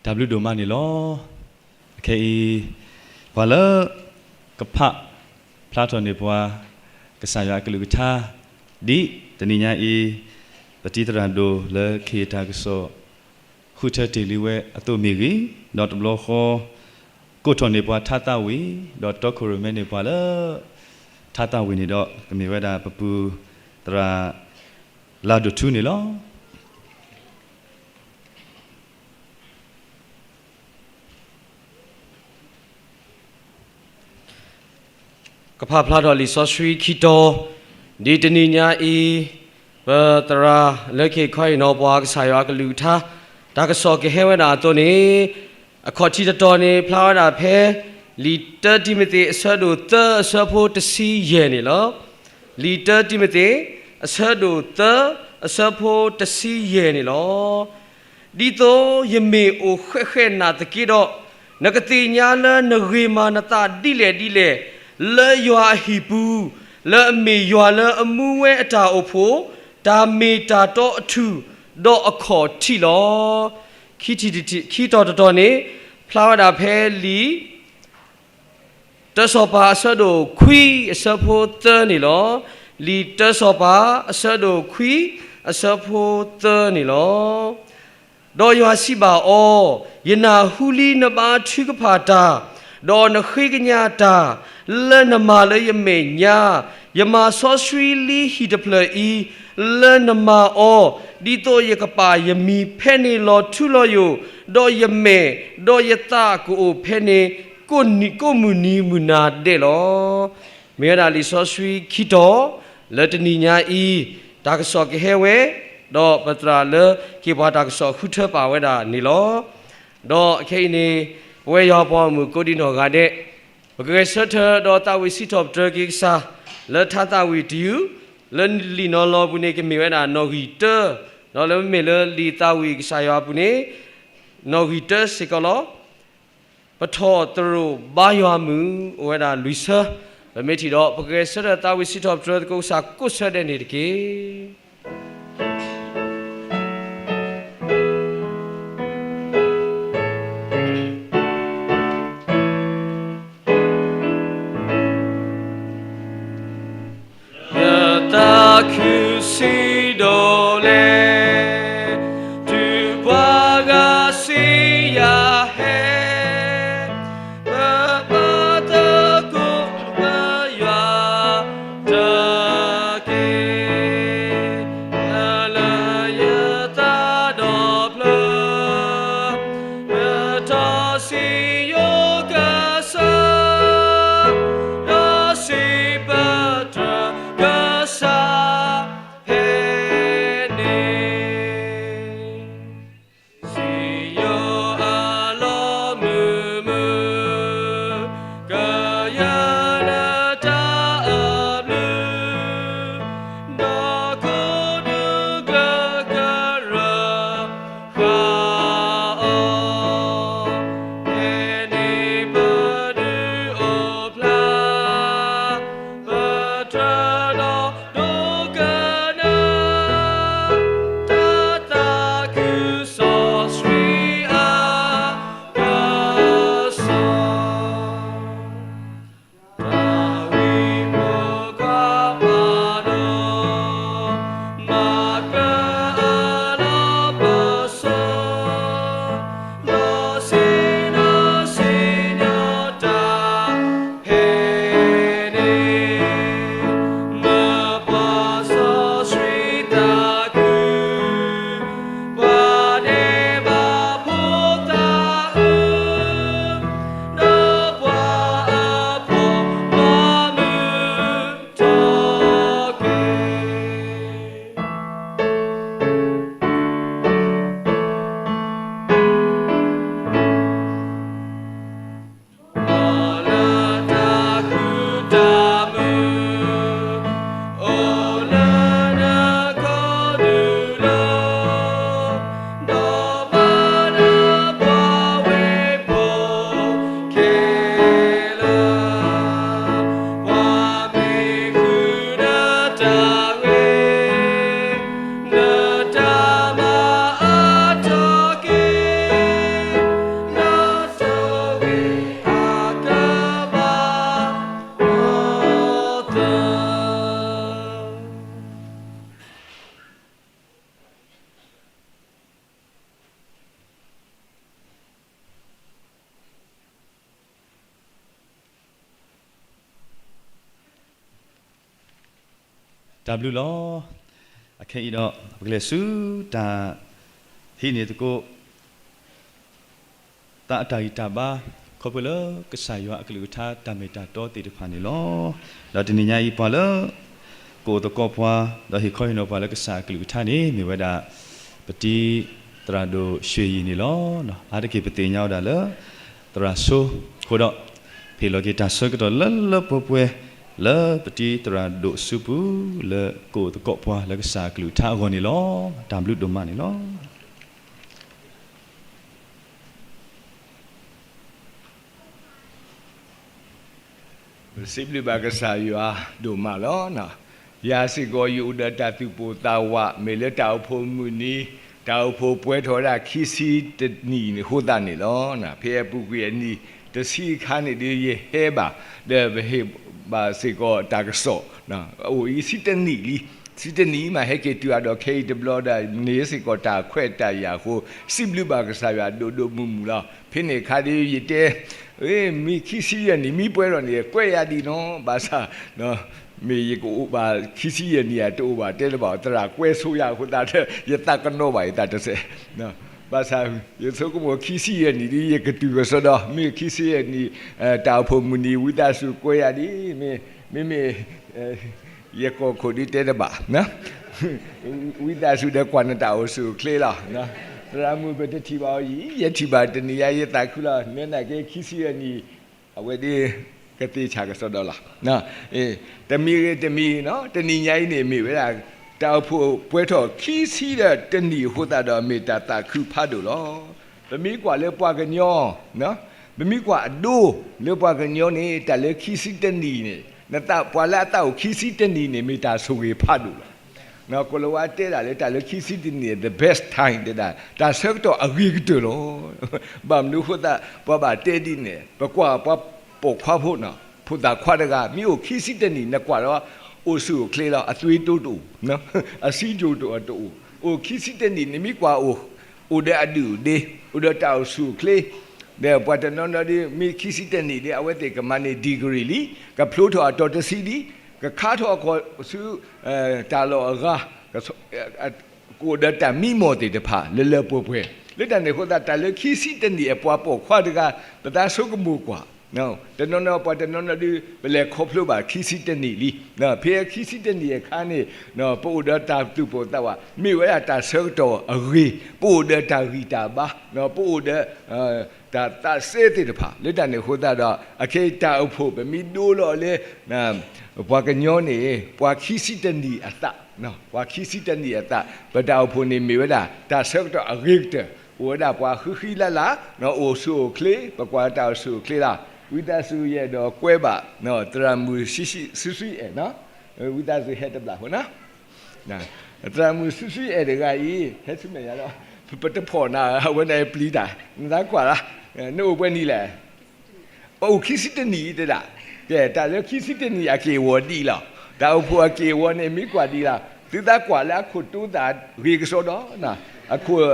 တၢ်ဘျုးဒိၣ်မးန့ၣ်လီၤ. အခဲအံၤ ပှၤလၢ ကဖးဖျါထီၣ်န့ၢ်ပှၤ ကစၢ်ယွၤအကလုၢ်ကထါ ဒ်တနံၤညါအံၤ ပတံၤသရၣ်ဒိၣ်လၢခ့ၣ်တၢ်ကစီၣ် ဃုထၢတ့ၢ်လံဝဲအသိးမ့ၢ်ဂ့ၤ, ဒီးတဘျီဃီ ကိးထီၣ်န့ၢ်ပှၤထါသးဝံၣ်, ဒီးတီခိၣ်ရိၣ်မဲန့ၢ်ပှၤလၢ ထါသးဝံၣ်န့ၣ်ဒီး ကမ့ၢ်ဝဲဒၣ်ပပူၤသရၣ် လါဒိၣ်ထူန့ၣ်လီၤ. ကဖးဖျါထီၣ်လံာ်စီဆှံခံတီၤ, ဒ်တနံၤညါအံၤ ပသရၣ်လၢခ့ၣ်ခီအံၤနီၤ ပှၤကစၢ်ယွၤအကလုၢ်ကထါ တၢ်ကစီၣ်ကဟဲဝဲဒၣ်အသိးန့ၣ်, အခီၣ်ထံးတတီၤန့ၣ် ဖျါဝဲဒၣ်ဖဲ လံာ်တၢတံၤမသ့း အဆၢဒိၣ်သၢ အဆၢဖိတဆံယဲၢ်န့ၣ်လီၤ. လံာ်တၢတံၤမသ့း အဆၢဒိၣ်သၢ အဆၢဖိတဆံယဲၢ်န့ၣ်လီၤ. ဒ်သိးယမ့ၢ်အိၣ်ဃဲးဃဲးနၤသက့ဒီး, နကသ့ၣ်ညါလၢနဂ့ၤမၤနသးဒ်လဲၣ်ဒ်လဲၣ်, လၢယွၤအဟံၣ်ပူၤ, လၢအမ့ၢ်ယွၤလၢအမူဝဲအတၢ်အိၣ်ဖှိၣ်, တၢ်မ့ၢ်တၢ်တီအထူၣ်, ဒီးအခီၣ်ထံးလီၤ. ခံတီၤတတီၤန့ၣ် ဖျါဝဲဒၣ်ဖဲလံာ် တၢစီၤပၤအဆၢဒိၣ်ခွံအဆၢဖိသၢန့ၣ်လီၤ. လံာ်တၢစီၤပၤအဆၢဒိၣ်ခွံအဆၢဖိသၢန့ၣ်လီၤ. ဒီးယွၤစံးဘၣ်အီၤ, ယနၢ်ဟူလံနဘါထုကဖၣ်တၢ်, ဒီးနဃ့ကညးတၢ်, လၢနမၤလၢယမဲာ်ညါ, ယမၤစီဆှံလံဟံၣ်တဖျၢၣ်အံၤ လၢနမၤအီၤ, ဒ်သိးယကပာ်ယမံၤဖဲန့ၣ်လီၤထူလီၤယိာ်, ဒီးယမဲာ်, ဒီးယသးကအိၣ်ဖဲန့ၣ် ကိးမုၢ်နံၤမုၢ်နၤဒဲးလီၤ. မ့ၢ်ဝဲဒၣ်လံာ်စီဆှံခံတီၤ လၢတနံၤညါအံၤ တၢ်ကစီၣ်ကဟဲဝဲ, ဒီးပသရၣ်လၢခ့ၣ်ပှၤတၢ်ကစီၣ်ဃုထၢပာ်ဝဲဒၣ်န့ၣ်လီၤ. ဒီးအခဲအံၤန့ၣ် ပဝဲယွၤပှၤဂီၢ်မုၢ်ကိးဒံနီၢ်ဂၤဒဲး ပကဂဲၤဆၢထၢၣ်ဒီးသးဝံၣ်စံးထီၣ်ပတြၢၤက့ၤကစၢ် လၢထါသးဝံၣ်တယုၢ်, လၢလံာ်နီၤလီၤပူၤန့ၣ် ကမ့ၢ်ဝဲဒၣ်နီၣ်ဂံၢ်တၢ, ဒီးလၢမ့မ့ၢ်လၢလံာ်သးဝံၣ်ကစၢ်ယွၤအပူၤန့ၣ် နီၣ်ဂံၢ်တၢစ့ၢ်ကီးလီၤ. ပထီၣ်သရိာ်ဘါယွၤမုၢ် အိၣ်ဝဲဒၣ်လွံၢ်ဆၢ, ပမ့ၢ်ထံၣ်ဒီး ပကဂဲၤဆၢထၢၣ်သးဝံၣ်စံးထီၣ်ပတြၢၤသကိးကစၢ်ကိးဆၢဒဲးန့ၣ်တက့ၢ်. တၢ်ဘျုးလီၤ. အခဲအံၤဒီး ပကလဲၤဆူတၢ်ဟံးန့ၢ်သကိး သးအတၢ်ဂံၢ်တၢ်ဘါ ခီဖျိလၢကစၢ်ယွၤအကလုၢ်ကထါတၢ်မ့ၢ်တၢ်တီသ့ၣ်တဖၣ်န့ၣ်လီၤ. ဒီးတနံၤညါအံၤပှၤလၢ ကအိၣ်သကိးပှၤ ဒီးဟ့ၣ်ခီဟ့ၣ်နီၤပှၤလၢကစၢ်အကလုၢ်ကထါန့ၣ် မ့ၢ်ဝဲဒၣ် ပတံၤသရၣ်ဒိၣ်ရွှ့ၣ်ယံၣ်န့ၣ်လီၤ. အါတက့ၢ်ပသ့ၣ်ညါဝဲဒၣ်လၢ သရၣ်စိ အဃိဒီး ဟ့ၣ်လီၤက့ၤတၢ်ဆၢကတီၢ်လၢလၢပှဲၤပှဲၤ လၢပတံၤသရၣ်ဒိၣ်စုပူၤ လၢကအိၣ်သကိးပှၤလၢကစၢ်အကလုၢ်ကထါအဂီၢ်န့ၣ်လီၤ. တၢ်ဘျုးဒိၣ်မးန့ၣ်လီၤ. ပစံးဘျုးဘၣ်ကစၢ်ယွၤဒိၣ်မးလီၤ. ယၤစ့ၢ်ကီးယအိၣ်ဒီးတၢ်သူၣ်ပိၢ်သးဝး မ့ၢ်လၢတၢ်အိၣ်ဖှိၣ်မုၢ်နံၤ, တၢ်အိၣ်ဖှိၣ်ပှဲၤထီၣ်ဝဲဒၣ်ခံဆံတနံၣ်အဃိသတးန့ၣ်လီၤ. ဖဲအပူၤကွံာ်အနံၣ်တဆံအခါန့ၣ်ဒီး ယဟဲဘၣ် ဒီးပဟ့ၣ်ဘၣ်စ့ၢ်ကီးတၢ်ကစီၣ် အိၣ်အံၤဆံတနံၣ်လံ, ဆံတနံၣ်မး ဟဲက့ၤတုၤအဒီးခဲအံၤတဘျီဒီး မ့ၢ်စ့ၢ်ကီးတၢ်ခွဲးတၢ်ယာ်အဃိ စံးဘျုးဘၣ်ကစၢ်ယွၤဒိၣ်ဒိၣ်မုၢ်မုၢ်လီၤ. ဖဲန့ၣ်အခါဒီး ယတဲ မ့ၢ်ခံဆံယဲၢ်နံၣ် မ့ၢ်ပှဲၤထီၣ်န့ၣ် ကွဲးယၤဒံးနီၤ, ဘၣ်ဆၣ် မ့ၢ်ယကအိၣ်ဘၣ်ခံဆံယဲၢ်နံၣ်ဧါ တအိၣ်ဘၣ်တဲတဘၣ်, သရၣ်ကွဲးဆိယၤအဃိသတးဒီး ယသးကနီၤဘၣ်ယသးတစဲး. ဘၣ်ဆၣ် ယဆိကမိၣ်ခံဆံယဲၢ်နံၣ်ဒီး ယကတုၤကစီဒီး မ့ၢ်ခံဆံယဲၢ်နံၣ် တၢ်အိၣ်ဖှိၣ်မုၢ်နံၤ ဝံသးစူၤကွဲးယၤဒံး, မ့မ့ၢ် ယကီၢ်ခိၣ်ဒုးတဲတဘၣ်, ဝံသးစူၤဒီးကွၢ်နတၢ်အိၣ်ဆူၣ်အိၣ်ချ့လီၤ. သရၣ်မုၣ်ပတထံၣ်ဘၣ်အီၤယံၤ ယထံၣ်ဘၣ်တနံၤညါယသးခုလီၤ. မ့ၢ်နာ်က့ခံဆံယဲၢ်နံၣ် အဝဲဒၣ် ကသ့ဆၣ်ကစီဒီလီၤ. တမံၤဂ့ၤတမံၤနီၤ တနံၤညါအံၤန့ၣ် မ့ၢ်ဝဲဒၣ် တၢ်အိၣ်ဖှိၣ်ပှဲၤထီၣ်ခံဆံဒီးတနံၣ်အဃိသတးဒီး မ့ၢ်တၢ်သးခုဖးဒိၣ်လီၤ. ပမ့ၢ်ကွၢ်လၢပှၤကညီ ပမ့ၢ်ကွၢ်အဒိလၢပှၤကညီန့ၣ် တၢ်လၢခံဆံတနံၣ်န့ၣ် နသးပှၤလၢအသးအိၣ်ခံဆံတနံၣ်န့ၣ် မ့ၢ်တၢ်ဆိၣ်ဂ့ၤဖးဒိၣ်လီၤ. ကိၤလၤဝါတဲဒၣ်လၢတၢ်လၢခံဆံတနံၣ် the best time တဲဒၣ် တၢ်ဆၢကတီၢ်အဂ့ၤကတၢၢ်လီၤ. ဘၣ်မနုၤအဃိသတး ပှၤဘၣ်တဲဒ်န့ၣ် ပကွၢ်ပှၤပိာ်ခွါဖိနီၤ ဖိသၣ်ခွါတဂၤ မ့ၢ်အိၣ်ခံဆံတနံၣ် နကွၢ်ဒီး အိၣ်ဆူၣ်အိၣ်ချ့လီၤ အသွေးတိုးတအိၣ် အဆီချိုတအိၣ် အိၣ်ခံဆံတနံၣ် နမ့ၢ်ကွၢ်အိၣ် အိၣ်ဒီးအဒုၣ်အဒါ အိၣ်ဒီးတၢ်အိၣ်ဆူၣ်အိၣ်ချ့ ဒီးပှၤတနီၤနီၤဒီး မ့ၢ်ခံဆံတနံၣ်ဒီး အဝဲသ့ၣ်ကမၤန့ၢ် degree လံ ကဖျိထီၣ်အတီၤတဆံလံ ကခါထီၣ်အခီၣ်ဆူ တၢ်လီၢ်အဂၤ ကအိၣ်ဒီးတၢ်မံမီၢ်သ့ၣ်တဖၣ် လၢလၢပှဲၤပှဲၤ လၢတၢ်န့ၣ်အဃိသတး တၢ်လၢခံဆံတနံၣ်အပှၤပိာ်ခွါတဂၤ ပသးဆိကမိၣ်ကွၢ် တနီၤနီၤ ပှၤတနီၤနီၤဒုး ပလဲၤခီဖျိဘၣ်ခံဆံတနံၣ်လံ. ဖဲခံဆံတနံၣ်အခါန့ၣ် ပအိၣ်ဒီးတၢ်သူၣ်ပိၢ်သးဝး မ့ၢ်ဝဲဒၣ်တၢ်ဆၢကတီၢ်အဂ့ၤ ပအိၣ်ဒီးတၢ်ဂံၢ်တၢ်ဘါ ပအိၣ်ဒီး တၢ်သးစဲသ့ၣ်တဖၣ် လၢတၢ်န့ၣ်အဃိသတးဒီး အခဲအံၤတၢ်အိၣ်ဖှိၣ် ပမ့ၢ်ဒိလီၤလၢ ပှၤကညီန့ၣ် ပှၤခံဆံတနံၣ်အသး ပှၤခံဆံတနံၣ်အသး ပတၢ်အိၣ်ဖှိၣ်န့ၣ်မ့ၢ်ဝဲဒၣ် တၢ်ဆၢကတီၢ်အဂ့ၤကတၢၢ် အိၣ်ဝဲဒၣ်ပှၤဃံဃံလၤလၤ အိၣ်ဆူၣ်အိၣ်ချ့ ပကွၢ်တၢ်အိၣ်ဆူၣ်အိၣ်ချ့လီၤ. ဝံသးစူၤယအဲၣ်ဒိးကွဲဘၣ် သရၣ်မုၣ်စုစုအဲၣ် ဝံသးစူၤဟဲတဘျီဖိနီၤ သရၣ်မုၣ်စုစုအဲၣ်တဂၤအံၤ ဟဲဆူမဲာ်ညါဒီး ပတဖီၣ်နၤ အဝဲန့ၣ်ပျံၤတၢ် နသးကွၢ်လီၤ နအိၣ်ပှဲၤနံၣ်လဲၣ် ပအိၣ်ခံဆံတနံၣ်တဲဒၣ် ကဲ တၢ်လၢခံဆံတနံၣ်အက့ၢ်အဂီၤဒ်အံၤလီၤ. တၢ်အိၣ်ဖှိၣ်အက့ၢ်အဂီၤန့ၣ် မ့ၢ်ကွၢ်ဒ်အံၤလီၤ သုသးကွၢ်လၢအခိၣ်တိသးဂ့ၤကစီဒီ အခိၣ်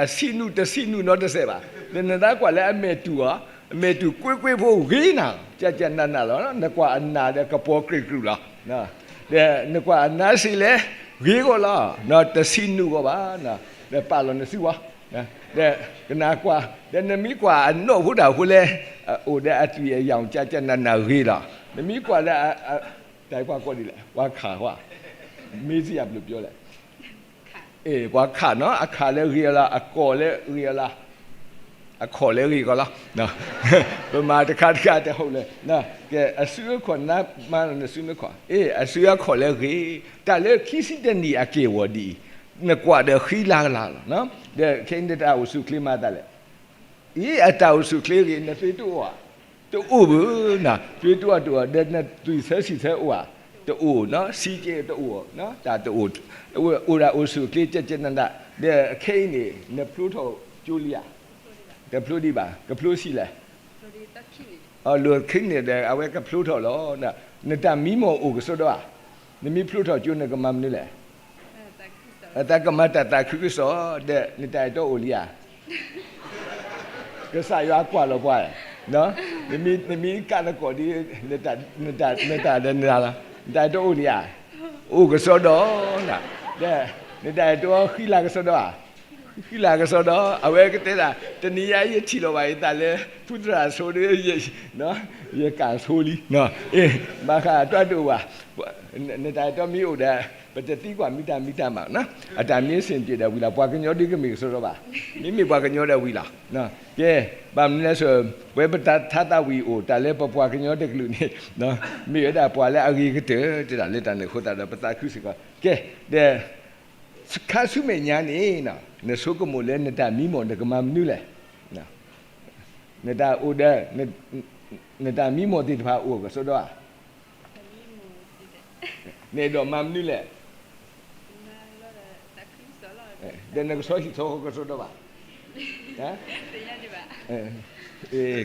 အဆံးနုာ်တဆံးနုာ်နီတစဲးဘၣ် ဒီးနသးကွၢ်လၢအမဲာ်တူၢ်အီၤ အမဲာ်တူၢ်ကွ့ၢ်ကွ့ၢ်ဖိဂ့ၤနၤ ကၠၢ်ကၠၢ်နးနးလီၤ နကွၢ်အနၢ်ဒီးကပီၤကြ့ၢ်ကြူၢ်လီၤ ဒီးနကွၢ်အနါစ့လဲၣ် ဂ့ၤဂီၢ်လီၤ တဆံးနုာ်ဂီၢ်ဘၣ် ဒီးပာ်လီၤနစုဝါ ဒီးကနၣ်ကွၢ် ဒီးနမ့ၢ်ကွၢ်အနီၣ်ဖိတၢ်ဖိလဲၣ် အိၣ်ဒီးအသွံၣ်အယီၤ ကၠၢ်ကၠၢ်နးနးဂ့ၤလီၤ နမ့ၢ်ကွၢ်လၢ တၢ်ပှၤကိးဒ်လဲၣ် ပှၤခးဝဲ မ့ၢ်စံးယၤဘျုးပျီလဲၣ် ပှၤခးနီၤ အခးလၢဂ့ၤအီၤလီၤ အကိာ်လၢဂ့ၤအီၤလီၤ အခီၣ်လၢဂ့ၤကီးလီၤ ပမၤတခါတခါတဟူးလၢ ကဲ အစုအခီၣ်နါမါလီၤ နစုနခီၣ် အ့ အစုအခီၣ်လၢဂ့ၤ တၢ်လၢခံဆံတနံၣ်အက့ၢ်အဂီၤဒ်အံၤ နကွၢ်ဒီးဃံလၤကလၤလီၤ ဒီးခဲအံၤနတၢ်အိၣ်ဆူၣ်ချ့မၤသးလဲၣ် အ့ အတၢ်အိၣ်ဆူၣ်ချ့ဂ့ၤ နသွံၣ်တအိၣ်ဧါ တအိၣ်ဘၣ်နၤ သွံၣ်တအိၣ်တအိၣ် ဒီးနသွံၣ်ဆၢဆံၣ်ဆၢအိၣ်ဧါ တအိၣ်နီၤ စံကဲတအိၣ် တၢ်တအိၣ် အိၣ်ဒၣ်အိၣ်ဆူၣ်အိၣ်ချ့ကဲကဲနးနး ဒီးခဲအံၤန့ၣ် နဖျိထီၣ်ကၠိလံဧါ တဖျိဒံးဘၣ် ကဖျိဆံးလဲၣ် အလိၤခံန့ၣ်ဒီး အဝဲကဖျိထီၣ်လီၤ နတၢ်မံမီၢ်အိၣ်ကစီဒီဧါ နမ့ၢ်ဖျိထီၣ်ကၠိ နကမၤမနုၤလဲၣ် သးကမၤတၢ်သးခုကစီၣ် ဒီးနတၢ်အဲၣ်တီအိၣ်လံဧါ ကစၢ်ယွၤကွၢ်လီၤပှၤ နမ့ၢ်ကးသကိးဒ် နတၢ်ဒီးနၤလီၤ နတၢ်အဲၣ်တီအိၣ်လံဧါ အိၣ်ကစီဒီ, နတၢ်အဲၣ်တီဃံလၤကစီဒီဧါ, ဃံလၤကစီဒီ, အဝဲကတဲဒၣ် တနံၤညါယထံၣ်လီၤဘၣ်ယသးလၢ ဖုသရၣ်ဆိဒီး ယကၣ်ဆိလံ, ဘၣ်ဃးတၢ်တအိၣ်ဘၣ်, နတၢ်အဲၣ်တီမ့ၢ်အိၣ်ဒီး ပတသံကွၢ်မံတၢ်မံတၢ်မး, အတၢ်မ့ၢ်စ့ၣ်ပျဲၣ်ဒီးဝံၤလီၤ, ပှၤကညီဒုးကမ့ၢ်ကစီဒီဘၣ်, မ့မ့ၢ်ပှၤကညီဒီးဝံၤလီၤ. ကဲ, ဘၣ်မနုၤလဲၣ်, ပဝဲပတၢ်ထါသးဝံၣ်အိၣ် တၢ်လၢပပှၤကညီတကလုာ်န့ၣ် မ့ၢ်ဝဲဒၣ်ပှၤလၢအဂ့ၤကတၢၢ် တဲဒၣ်လၢတၢ်န့ၣ်အဃိသတးဒီး ပသးခုစ့ၢ်ကီး, ကဲ, ဒီး ခါဆူမဲာ်ညါန့ၣ် နဆိကမိၣ်လၢနတၢ်မံမီၢ်နကမၤမနုၤလဲၣ်, နတၢ်အိၣ်ဒီး နတၢ်မံမီၢ်သ့ၣ်တဖၣ်အိၣ်ကစီဒီဧါ, နအဲၣ်ဒိးမၤမနုၤလဲၣ်, ဒီးနကဆီဟံၣ်ဆီဃီကစီဒီဘၣ်,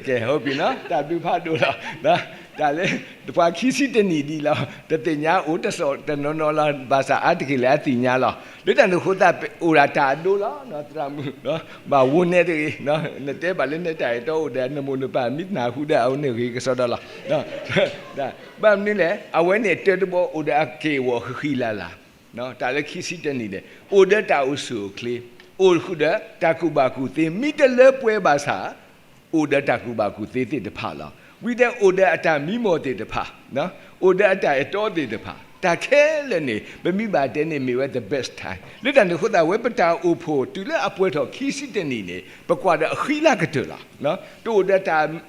ကဲ, ဟီပံၤနီၤ တၢ်ဘျုးဖးဒိၣ်လီၤ, တၢ်လၢ ပှၤခံဆံတနံၣ်ဒံးလီၤ, တသ့ၣ်ညါအိၣ်တစီၣ်တနီၤနီၤလီၤ, ဘၣ်ဆၣ်အါတက့ၢ်လၢအသ့ၣ်ညါလီၤ, လၢတၢ်န့ၣ်အဃိသတး အိၣ်ဒၣ်တၢ်အဒိလီၤ, သရၣ်မုၣ်, ဘၣ်ဝိန့ၢ်တဂ့ၤ, နတဲဘၣ်လၢနတၢ်အဲၣ်တီအိၣ်ဒီး နမိၢ်နပၢ်မ့ၢ်တနၢ်ဟူဒီး အဝဲန့ၣ်ဂ့ၤကစီဒီလီၤ. ဘၣ်မနုၤလဲၣ်, အဝဲန့ၣ်တၢတဘီအိၣ်ဒီးအက့ၢ်အဂီၤဃံဃံလၤလၤ, တၢ်လၢခံဆံတနံၣ်ဒီး အိၣ်ဒီးတၢ်အိၣ်ဆူၣ်အိၣ်ချ့, အိၣ်ဃုာ်ဒီးတၢ်ကူၣ်ဘၣ်ကူၣ်သ့ မ့ၢ်တလၢပှဲၤဘၣ်ဆၣ် အိၣ်ဒီးတၢ်ကူၣ်ဘၣ်ကူၣ်သ့သ့ၣ်တဖၣ်လီၤ. ဝံၤဒီးအိၣ်ဒီးအတၢ်မံမီၢ်သ့ၣ်တဖၣ်, အိၣ်ဒီးအတၢ်အဲၣ်တီသ့ၣ်တဖၣ်, တၢ်ခဲလၢာ်န့ၣ် ပမ့ၢ်ဘၣ်တဲန့ၣ်မ့ၢ်ဝဲ the best time. လၢတၢ်န့ၣ်အဃိသတး ဝဲပတၢ်အိၣ်ဖှိၣ်တုၤလၢအပှဲၤထီၣ်ခံဆံတနံၣ်န့ၣ် ပကွၢ်ဒီးအဃံလၤကတၢၢ်လီၤ. တအိၣ်ဒီးတၢ် တၢ်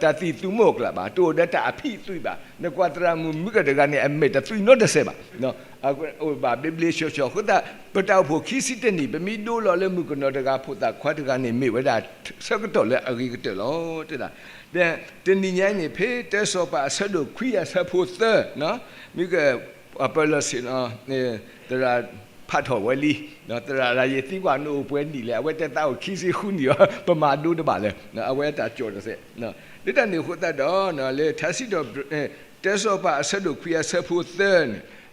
သံၣ်သူမီၢ်ကျၢ်ဘၣ်, တအိၣ်ဒီးတၢ်အဖံးအသွံၣ်ဘၣ်. နကွၢ်သရၣ်မုၣ်မုၢ်ကတဂၤန့ၣ် အမဲာ်တသွံၣ်နီတစဲးဘၣ်, ဘၣ်ဘျ့ဘျ့ဆှီဆှီအဃိသတး ပတၢ်အိၣ်ဖှိၣ်ခံဆံတနံၣ် ပမ့ၢ်ဒိလီၤလၢမုၣ်ကနီၤတဂၤ ဖိသၣ်ခွါတဂၤန့ၣ် မ့ၢ်ဝဲဒၣ်ဆၢကတီၢ်လၢအဂ့ၤကတၢၢ်လီၤ တဲဒၣ်. တနံၤညါအံၤန့ၣ် ဖဲတၢစီၤပၤအဆၢဒိၣ်ခွံအဆၢဖိသၢ, မ့ၢ်က အပၢၢ်လီၢ်ဆ့ၣ်နီၤ သရၣ်ဖးထီၣ်ဝဲလံ, သရၣ်ဒၣ်ယသံကွၢ်နအိၣ်ပှဲၤနံၣ်လဲၣ်, အဝဲတဲသးအိၣ်ခံဆံဃုနံၣ်အီၤ ပမၤဒိတဘၣ်လၢၤ, အဝဲတၢ်ကၠီၣ်တစဲး. လၢတၢ်န့ၣ်အဃိသတးဒီး လၢထါစံးထီၣ်ပတြၢၤ တၢစီၤပၤအဆၢဒိၣ်ခွံအဆၢဖိသၢန့ၣ်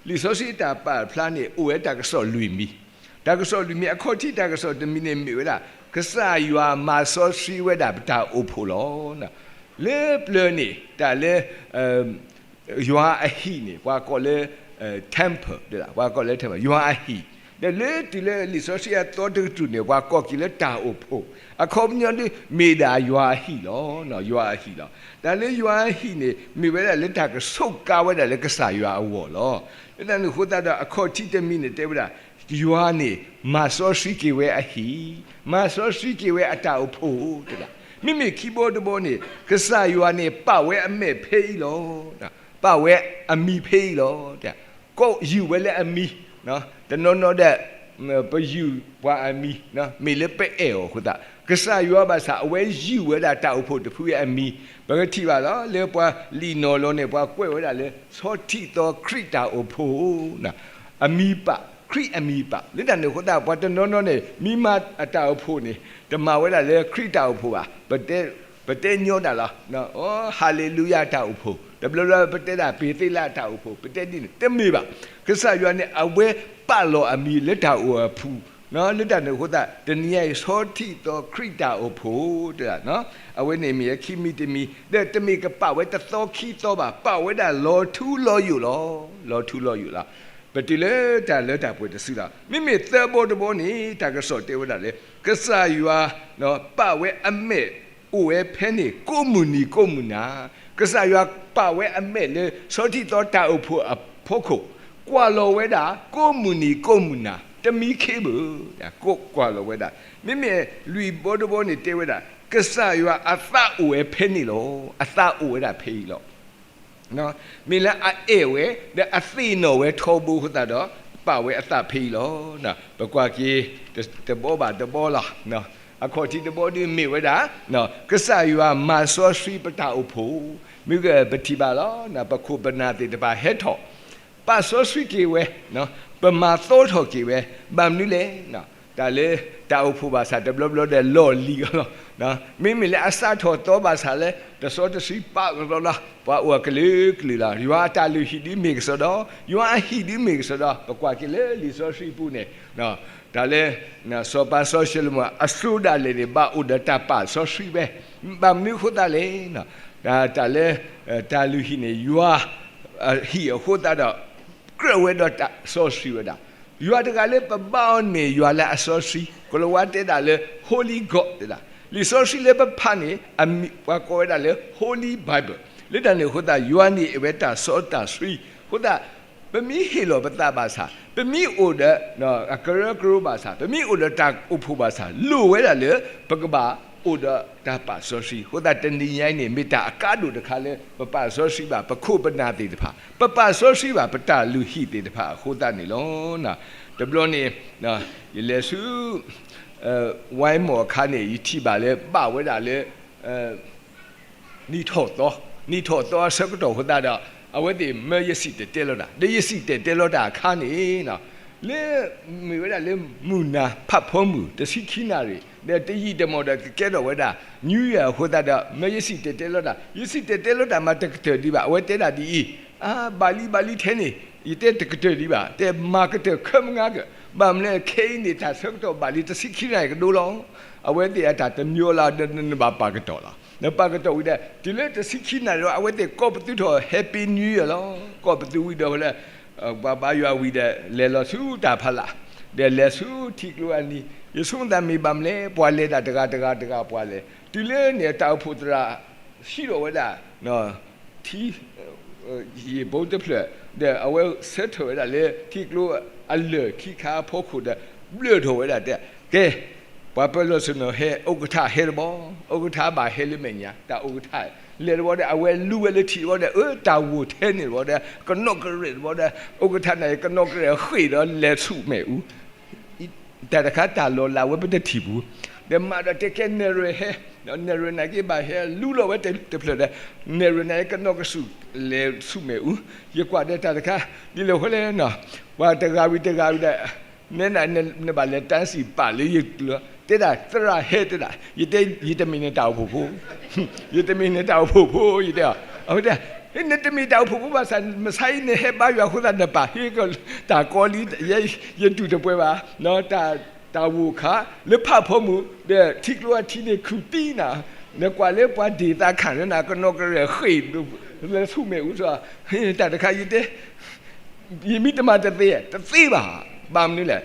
လံာ်စီဆှံအတၢ်ပာ်ဖျါန့ၣ် အိၣ်ဝဲတၢ်ကစီၣ်လွံၢ်မံၤ, တၢ်ကစီၣ်လွံၢ်မံၤ အခီၣ်ထံးတၢ်ကစီၣ်တမံၤန့ၣ်မ့ၢ်ဝဲဒၣ် ကစၢ်ယွၤမၤစီဆှံဝဲဒၣ်ပတၢ်အိၣ်ဖှိၣ်လီၤ. လၢပျၢၤန့ၣ် တၢ်လၢ ယွၤအဟံၣ်န့ၣ် ပှၤကိးလၢ temple ပှၤကိးလၢ temple ယွၤအဟံၣ်, ဒီးလၢတုၤလၢလံာ်စီဆှံအသီတကတြူၢ်န့ၣ် ပှၤကိးက့ၤလၢတၢ်အိၣ်ဖှိၣ်, အခီပညီဒ်မ့ၢ်ဒၣ်ယွၤအဟံၣ်လီၤ, ယွၤအဟံၣ်လီၤ. တၢ်လၢယွၤအဟံၣ်န့ၣ် မ့ၢ်ဝဲဒၣ်လၢတၢ်ကဆိးကါဝဲဒၣ်လၢကစၢ်ယွၤအဂီၢ်လီၤ. လၢတၢ်န့ၣ်အဃိသတးဒီး အခီၣ်ထံးတမံၤန့ၣ်တဲဝဲဒၣ် ယွၤန့ၣ် မၤစီဆှံက့ၤဝဲအဟံၣ်, မၤစီဆှံက့ၤဝဲအတၢ်အိၣ်ဖှိၣ်, မ့မ့ၢ်ခံဘီတဘီန့ၣ် ကစၢ်ယွၤန့ၣ် ပာ်ဝဲအမဲာ်ဖဲအံၤလီၤ, ပာ်ဝဲအမံၤဖဲအံၤလီၤ. ကယုၢ်ဝဲလၢအမံၤ, တနီၤနီၤဒီး ပယုၢ်ပှၤအမံၤ မ့ၢ်လၢပအဲၣ်အီၤအဃိသတး ကစၢ်ယွၤဘၣ်ဆၣ် အဝဲယုၢ်ဝဲဒၣ်တၢ်အိၣ်ဖှိၣ်တဖုအံၤအမံၤ, ပကထံၣ်ဘၣ်လီၤ လၢပှၤလံာ်နီၢ်လီၤန့ၣ် ပှၤကွဲးဝဲဒၣ်လၢ ဆီထံၣ်သီခရံာ်တၢ်အိၣ်ဖှိၣ် အမံၤပာ်, ခရံာ်အမံၤပာ်, လၢတၢ်န့ၣ်အဃိသတး ပှၤတနီၤနီၤန့ၣ် မ့ၢ်မၤအတၢ်အိၣ်ဖှိၣ်န့ၣ် တမၤဝဲဒၣ်လၢခရံာ်တၢ်အိၣ်ဖှိၣ်ဘၣ်, ပတဲညီဒၣ်လီၤ, ဟးလ့လူယၤတၢ်အိၣ်ဖှိၣ်, တဘျီဘျီပတဲဒၣ် ပ့ၤသ့လးတၢ်အိၣ်ဖှိၣ်, ပတဲဒ်န့ၣ် တမ့ၢ်ဘၣ်. ကစၢ်ယွၤန့ၣ် အဝဲပာ်လီၤအမံၤလၢတၢ်အိၣ်အပူၤ, လၢတၢ်န့ၣ်အဃိသတး တနံၤညါအံၤ ဆီထံၣ်သီခရံာ်တၢ်အိၣ်ဖှိၣ် တဲဒၣ်, အဝဲန့ၣ်မ့ၢ်ခံမံၤတမံၤ, ဒီးတမ့ၢ်ကပာ်ဝဲတသီခံသီဘၣ်, ပာ်ဝဲဒၣ်လီၤထူလီၤယိာ်လီၤ, လီၤထူလီၤယိာ်လီၤ. ပတုၤလၢတၢ်လၢတၢ်ပှဲၤတစုလီၤ. မ့မ့ၢ်သၢဘီတဘီန့ၣ် တၢ်ကစီၣ်တဲဝဲဒၣ်လၢ ကစၢ်ယွၤ ပာ်ဝဲအမဲာ် အိၣ်ဝဲဖဲန့ၣ် ကိးမုၢ်နံၤကိးမုၢ်နၤ, ကစၢ်ယွၤပာ်ဝဲအမဲာ်လၢ ဆီထံၣ်သီတၢ်အိၣ်ဖှိၣ်အဖီခိၣ်, ကွၢ်လီၤဝဲဒၣ် ကိးမုၢ်နံၤကိးမုၢ်နၤ, တမံခ့ဘၣ်, ကွၢ်လီၤဝဲဒၣ်. မ့မ့ၢ်လွံၢ်ဘီတဘီန့ၣ်တဲဝဲဒၣ် ကစၢ်ယွၤအသးအိၣ်ဝဲဖဲန့ၣ်လီၤ, အသးအိၣ်ဝဲဒၣ်ဖဲအံၤလီၤ. မ့ၢ်လၢအအဲၣ်ဝဲ ဒီးအသ့ၣ်နီၣ်ဝဲထီဘိအဃိသတးဒီး ပာ်ဝဲအသးဖဲအံၤလီၤ. ပကွၢ်က့ၤ တဘီဘၣ်တဘီလီၤ. အခီၣ်ထံးတဘီဒ်မ့ၢ်ဝဲဒၣ် ကစၢ်ယွၤမၤစီဆှံပတၢ်အိၣ်ဖှိၣ်, မ့ၢ်ကပထံၣ်ဘၣ်လီၤ. ပခိၣ်ပနၢ်သ့ၣ်တဖၣ်ဟဲထီၣ် ပာ်စီဆှံက့ၤဝဲ, ပမၤသီထီၣ်က့ၤဝဲ, ဘၣ်မနုၤလဲၣ်. တၢ်လၢတၢ်အိၣ်ဖှိၣ်ဘၣ်ဆၣ်တဘျီဘျီဒီးလီၢ်လံၤအီၤလီၤ. မ့မ့ၢ်လၢအစးထီၣ်သီဘၣ်ဆၣ်လၢ တစီတဆှံပာ်ကလီလီၤ. ပှၤအိၣ်အကလုာ်ကလုာ်လီၤ. ယွၤအတၢ်လုၢ်ဟံၣ်ဒ်မ့ၢ်ကစီဒီ, ယွၤအဟံၣ်ဒ်မ့ၢ်ကစီဒီ, ပကွၢ်က့ၤလၢလံာ်စီဆှံပူၤန့ၣ် တၢ်လၢ စီၤပၤစီၤၡလိၤမိၣ်အစိၤဒၣ်လဲာ်န့ၣ် ဘၣ်အိၣ်ဒီးတၢ်ပာ်စီဆှံဝဲ, ဘၣ်မနုၤအဃိသတးလဲၣ်. တၢ်လၢ တၢ်လုၢ်ဟံၣ်န့ၣ် ယွၤအဟံၣ်အဃိသတးဒီး ခ ကြၢးဝဲဒီးတၢ်စီဆှံဝဲဒၣ်. ယွၤတဂၤလၢပဘါအီၤန့ၣ်မ့ၢ်ယွၤလၢအစီဆှံ, ကိၤလၤဝါတဲဒၣ်လၢ Holy God တဲဒၣ်. လံာ်စီဆှံလၢပဖးန့ၣ် ပှၤကိးဝဲဒၣ်လၢ Holy Bible လၢတၢ်န့ၣ်အဃိသတး ယွၤန့ၣ်အဝဲတၢ်စီတၢ်ဆှံအဃိသတး ပမ့ၢ်ဟ့ၣ်လီၤပသးဘၣ်ဆၣ်, ပမ့ၢ်အိၣ်ဒီးအကရၢကရိဘၣ်ဆၣ်, ပမ့ၢ်အိၣ်ဒီးတၢ်အိၣ်ဖှိၣ်ဘၣ်ဆၣ်, လိၣ်ဝဲဒၣ်လၢ ပကဘၣ်အိၣ်ဒီးတၢ်ပာ်စီဆှံအဃိသတး တနံၤညါအံၤန့ၣ် မ့ၢ်တၢ်အကါဒိၣ်တခါလၢ ပပာ်စီဆှံဘၣ်ပခိၣ်ပနၢ်သ့ၣ်တဖၣ်, ပပာ်စီဆှံဘၣ် ပတၢ်လုၢ်ဟံၣ်သ့ၣ်တဖၣ်အဃိသတးန့ၣ်လီၤ. တဘျီန့ၣ် ယလဲၤဆူ ဝါမီၢ်အခါန့ၣ် ယထံၣ်ဘၣ်လၢ ဘၣ်ဝဲဒၣ်လၢ နံၣ်ထီၣ်သီ, နံၣ်ထီၣ်သီအဆၢကတီၢ်အဃိသတးဒီး အဝဲသ့ၣ်မၢယစံၣ်တဲၤတဲလီၤတၢ်, ဒီးယစံၣ်တဲၤတဲလီၤတၢ်အခါန့ၣ် လၢ မ့ၢ်ဝဲဒၣ်လၢမုၢ်နၤဖးဖီမုၢ် တဆံခံနၣ်ရံၣ် ဒီးတယံာ်တမီၢ်ဒီးကကဲထီၣ်ဝဲဒၣ် New Year အဃိသတးဒီး မၢယစံၣ်တဲၤတဲလီၤတၢ်, ယစံၣ်တဲၤတဲလီၤတၢ်မးတကတၢၢ်ဒံးဘၣ်, အဝဲတဲဒၣ်ဒ်အံၤ, အါ ဘၣ်လံဘၣ်လံထဲန့ၣ် ယတဲတကတၢၢ်ဒံးဘၣ်, တဲမၤကတၢၢ်ခဲမုၢ်နၤက့ၤ, ဘၣ်မနုၤလဲၣ် ခဲအံၤန့ၣ် တၢ်ဆၢကတီၢ်ဘၣ်လံတဆံခံနၣ်ရံၣ်ကဒိလီၤ. အဝဲသ့ၣ်အတၢ်တမံၤလီၤဒီး နဘၣ်ပာ်ကတီၢ်လီၤ. နပာ်ကတီၢ်ဝံၤဒီး တုၤလၢတဆံခံနၣ်ရံၣ်ဒီး အဝဲသ့ၣ်ကိးပသူထီၣ် Happy New Year လီၤ. ကိးပသူဝံၤဒီးလၢ ပှၤဘါယွၤဝံၤဒီး လဲၤလီၤဆူတၢ်ဖီလာ်, ဒီးလဲၤဆူထံကျိအနံၤ, ယဆိကမိၣ်သးမ့ၢ်ဘၣ်မနုၤလဲၣ် ပှၤလဲၤတၢ်တဂၤတဂၤတဂၤပှၤလဲၤ, တုၤလၢန့ၣ်တၢ်အိၣ်ဖှိၣ်သရၣ် ဟံးထီၣ်ဝဲဒၣ် ထံ ယံာ်ဘိတဖျၢၣ်, ဒီးအဝဲဆၢထၢၣ်ဝဲဒၣ်လၢထံကျိအလၢၢ်ခံခါအဖီခိၣ်ဒီး ဘျၢၣ်ထီၣ်ဝဲဒၣ်တဲ, ကဲ ပှၤပၢၤလီၢ်ဆ့ၣ်နီၤဟဲ, အိၣ်ကထါဟဲတဘျီ, အိၣ်ကထါဘၣ်ဟဲလၢမဲာ်ညါ, တၢ်အိၣ်ကထါလဲၤတဘျီဒီး အဝဲလူဝဲလၢထံတဘျီဒီး အၢ တၢ်ဂိၢ်ထဲန့ၣ်တဘျီဒီး ကနီၣ်ကရဲၣ်တဘျီဒီး အိၣ်ကထါန့ၣ် ကနီၣ်ကရဲၣ်ဃ့ၢ်ဒီးလဲၤဆူမဲာ်အူ တၢ်တခါတၢ်လီၤလးဝဲပတထံၣ်ပူၤ, ဒီးမၤဒီးတဲကဲနဲၣ်ရွဲၣ်ဟဲ, နဲၣ်ရွဲၣ်န့ၣ်က့ဘၣ်ဟဲလူလီၤဝဲတဖျၢၣ်ဒီး, နဲၣ်ရွဲၣ်န့ၣ်ကနီၣ်ကစူၣ်လဲၤဆူမဲာ်အူ, ယကွၢ်ဒီးတၢ်တခါ, ဒ်လဲၣ်ဃီလဲၣ်နီၤ, ပှၤတဂၤဝံၤတဂၤဝံၤဒီး, နဲဒၣ်နဘၣ်လဲၤတၢ်စံၣ်ပာ်လၢယကျၢၤ, တဲဒၣ်သရၣ်ဟဲတဲဒၣ်, ယတဲ ယတမ့ၢ်နတၢ်အိၣ်ဖှိၣ်ဖိ ယတမ့ၢ်နတၢ်အိၣ်ဖှိၣ်ဖိ ယတဲအီၤ, အဝဲတဲ, နတမ့ၢ်တၢ်အိၣ်ဖှိၣ်ဖိဘၣ်ဆၣ် မဆါအံၤနဟဲဘါယွၤအဃိသတး နပာ်ဟ့ၣ်ကီးတၢ်ကီလံ, ယတူၢ်တပှဲၤဘၣ်, တၢ်တၢ်ဂိၢ်ခါလၢဖးဖီမုၢ် ဒီးထံကျိအထံန့ၣ်ခူၣ်တံၢ်နၤ, နကွၢ်လၢပှၤဒ့ၣ်သးခၣ်လၢနၤ ကနီၣ်ကရဲၣ်ဃ့ၢ် လၢဆူမဲာ်အူစီၤ, တၢ်တခါယတဲ ယမ့ၢ်တမၤတသ့, တသ့ဘၣ်, ဘၣ်မနုၤလဲၣ်,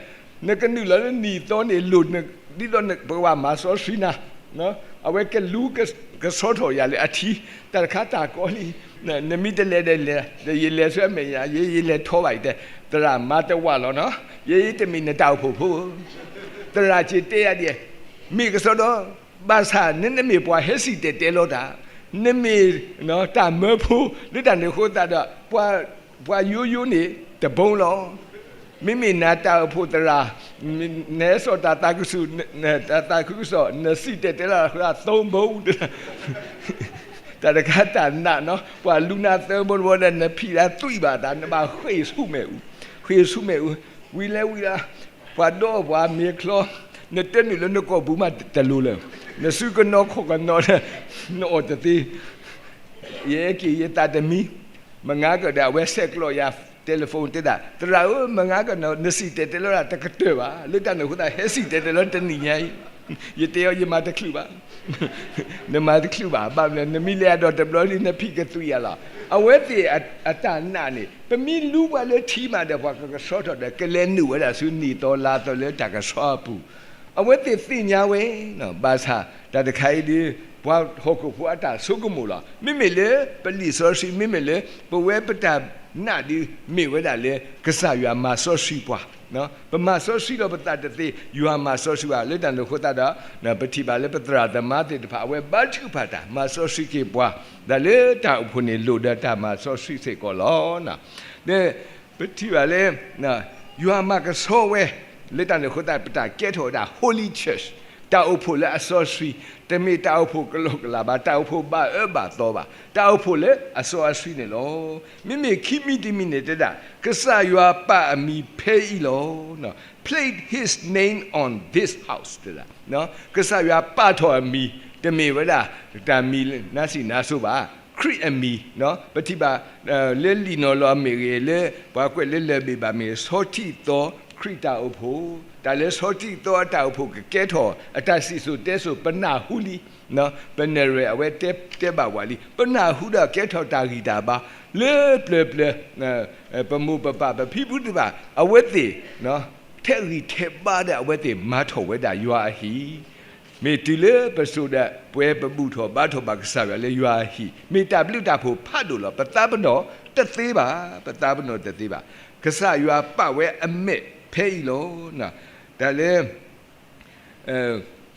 နကနုာ်လီၤလၢနံၣ်သီန့ၣ် လိၣ်ဒ်သိးပကဘၣ်မၤစီဆှံနၤ, အဝဲကလူကဆီထီၣ်ယၤလၢအထံ, တၢ်တခါတၢ်ကီလံ, နမ့ၢ်တလဲၤဒီးလဲၤ, ဒီးယလဲၤဆူအမဲာ်ညါ, ယ ယလဲၤထီဘၣ်ယတဲ, သရၣ်မၤတဝးလီၤနီၤ, ယ ယတမ့ၢ်နတၢ်အိၣ်ဖှိၣ်ဖိ, သရၣ်စံၣ်တဲယၤဒ်, မ့ၢ်ကစီဒီ, ဘၣ်ဆၣ်နမ့ၢ်ပှၤဟဲစံၣ်တဲၤတဲလီၤတၢ်, နမ့ၢ်တၢ်မၢဖိ, လၢတၢ်န့ၣ်အဃိသတးဒီး ပှၤယိယိန့ၣ်တဘိလီၤ. မ့မ့ၢ်နတၢ်အိၣ်ဖှိၣ်သရၣ်, နဟဲစိာ်တၢ်သးခုကစီၣ်, တၢ်သးခုကစီၣ် နစံၣ်တဲၤတဲလီၤသး သုံးဘိ, တၢ်တခါတၢ်နာ်နီၤ, ပှၤလူနၤသၢဘိတဘိဒီး နဖံးတၢ်သွံၣ်ဘၣ်သး နဘၣ်ဃ့ၢ်ဆူမဲာ်အူ, ဃ့ၢ်ဆူမဲာ်အူ, ဝံၤလဲၤဝံၤဒီး ပှၤဒီးပှၤမ့ၤချီ, နတဲနုာ်လၢနကိာ်ပူၤမးတလိၤလၢၤ, နစုကနီၤခီၣ်ကနီၤဒီး နအီၣ်တသ့ ယအဲၣ်က့ၤယသးတမံ, မုၢ်နၤကဒီး အဝဲဆဲးကျိးယၤ telephone တဲဒၣ်, သရၣ်ဧၢ, မုၢ်နၤကဒီး နစံၣ်တဲၤတဲလီၤတၢ်တကတၢၢ်ဘၣ်, လၢတၢ်န့ၣ်အဃိသတး ဟဲစံၣ်တဲၤတဲလီၤတနံၤညါအံၤ, ယတဲအီၤ ယမၤတချုးဘၣ်, နမၤတချုးဘၣ်, ဘၣ်မနုၤလဲၣ် နမ့ၢ်လဲၤအဒိးတဘျီလံ နဖံးကသွံၣ်ယၤလီၤ. အဝဲသ့ၣ်အတၢ်နာ်န့ၣ် ပမ့ၢ်လူပှၤလၢထံမးဒီး ပှၤကကဆှီထီၣ်ဒီး ကလဲၤနုာ်ဝဲဒၣ်ဆူနံၣ်သီလါသီလၢတၢ်ကဆှီအပူၤ, အဝဲသ့ၣ်သ့ၣ်ညါဝဲ, ဘၣ်ဆၣ်တၢ်တခါအံၤဒ် ပှၤဟီၣ်ခိၣ်ဖိအတၢ်ဆိကမိၣ်လီၤ. မ့မ့ၢ်လၢပလံာ်စီဆှံ မ့မ့ၢ်လၢပဝဲပတၢ်နာ်ဒ် မ့ၢ်ဝဲဒၣ်လၢကစၢ်ယွၤမၤစီဆှံပှၤ, ပမၤစီဆှံလီၤပသးတသ့, ယွၤမၤစီဆှံပှၤ လၢတၢ်န့ၣ်အဃိသတးဒီး ပထံၣ်ဘၣ်လၢပသရၣ်သမါသ့ၣ်တဖၣ် အဝဲဘါထုကဖၣ်တၢ် မၤစီဆှံက့ၤပှၤ, ဒီးလၢတၢ်အိၣ်ဖှိၣ်န့ၣ်လိၣ်ဒီးတၢ်မၤစီဆှံစ့ၢ်ကီးလီၤ. ဒီးပထံၣ်ဘၣ်လၢ ယွၤမၤကဆှီဝဲ, လၢတၢ်န့ၣ်အဃိသတး ပတၢ်ကဲထီၣ်ဝဲဒၣ် Holy Church, တၢ်အိၣ်ဖှိၣ်လၢအစီဆှံ, တမ့ၢ်တၢ်အိၣ်ဖှိၣ်ကလီကလီဘၣ်, တၢ်အိၣ်ဖှိၣ်ဘၣ်အၢဘၣ်သီဘၣ်, တၢ်အိၣ်ဖှိၣ်လၢအစီအဆှံန့ၣ်လီၤ. မ့မ့ၢ်ခံမံၤတမံၤန့ၣ်တဲဒၣ်, ကစၢ်ယွၤပာ်အမံၤဖဲအံၤလီၤ. Place his name on this house တဲဒၣ်, ကစၢ်ယွၤပာ်ထီၣ်အမံၤ, တမ့ၢ်ဝဲဒၣ် တၢ်မံၤနါစံးနါစိၤဘၣ်, ခရံာ်အမံၤ, ပထံၣ်ဘၣ် လၢလံာ်နီၢ်လီၤမ့ၢ်ဂ့ၤ, လၢပှၤကွဲးလၢလၢၢ်ဘ့ၣ်ဘၣ်မ့ၢ်ဂ့ၤ, ဆီထံၣ်သီ ခရံာ်တၢ်အိၣ်ဖှိၣ်, တၢ်လၢဆီတံၢ်သီအတၢ်အိၣ်ဖှိၣ်ကကဲထီၣ်အတၢ်စံၣ်စိၤတဲစိၤ ပနၢ်ဟူလံ, ပနၢ်ရဲၣ်အဝဲတဲဘၣ်ပှၤလံ, ပနၢ်ဟူဒီးကဲထီၣ်တၢ်ဂံၢ်တၢ်ဘါ, လၢပျၢၤပျၢၤ ပမိၢ်ပပၢ်ပဖံဖုတဖၣ် အဝဲသ့ၣ် ထဲးဂံၢ်ထဲးဘါဒီးအဝဲသ့ၣ်မၤထီၣ်ဝဲဒၣ်ယွၤအဟံၣ်, မ့ၢ်တုၤလၢပစိာ်ဒီးပှဲၤပဘူၣ်ထီၣ်ဘါထီၣ်ဘၣ်ကစၢ်ယွၤလၢယွၤအဟံၣ် မ့ၢ်တၢ်ဘျုးတၢ်ဖှိၣ်ဖးဒိၣ်လီၤ. ပသးပနီၣ်တသ့ဘၣ်, ပသးပနီၣ်တသ့ဘၣ်. ကစၢ်ယွၤပာ်ဝဲအမဲာ်ဖဲအံၤလီၤ. တၢ်လၢ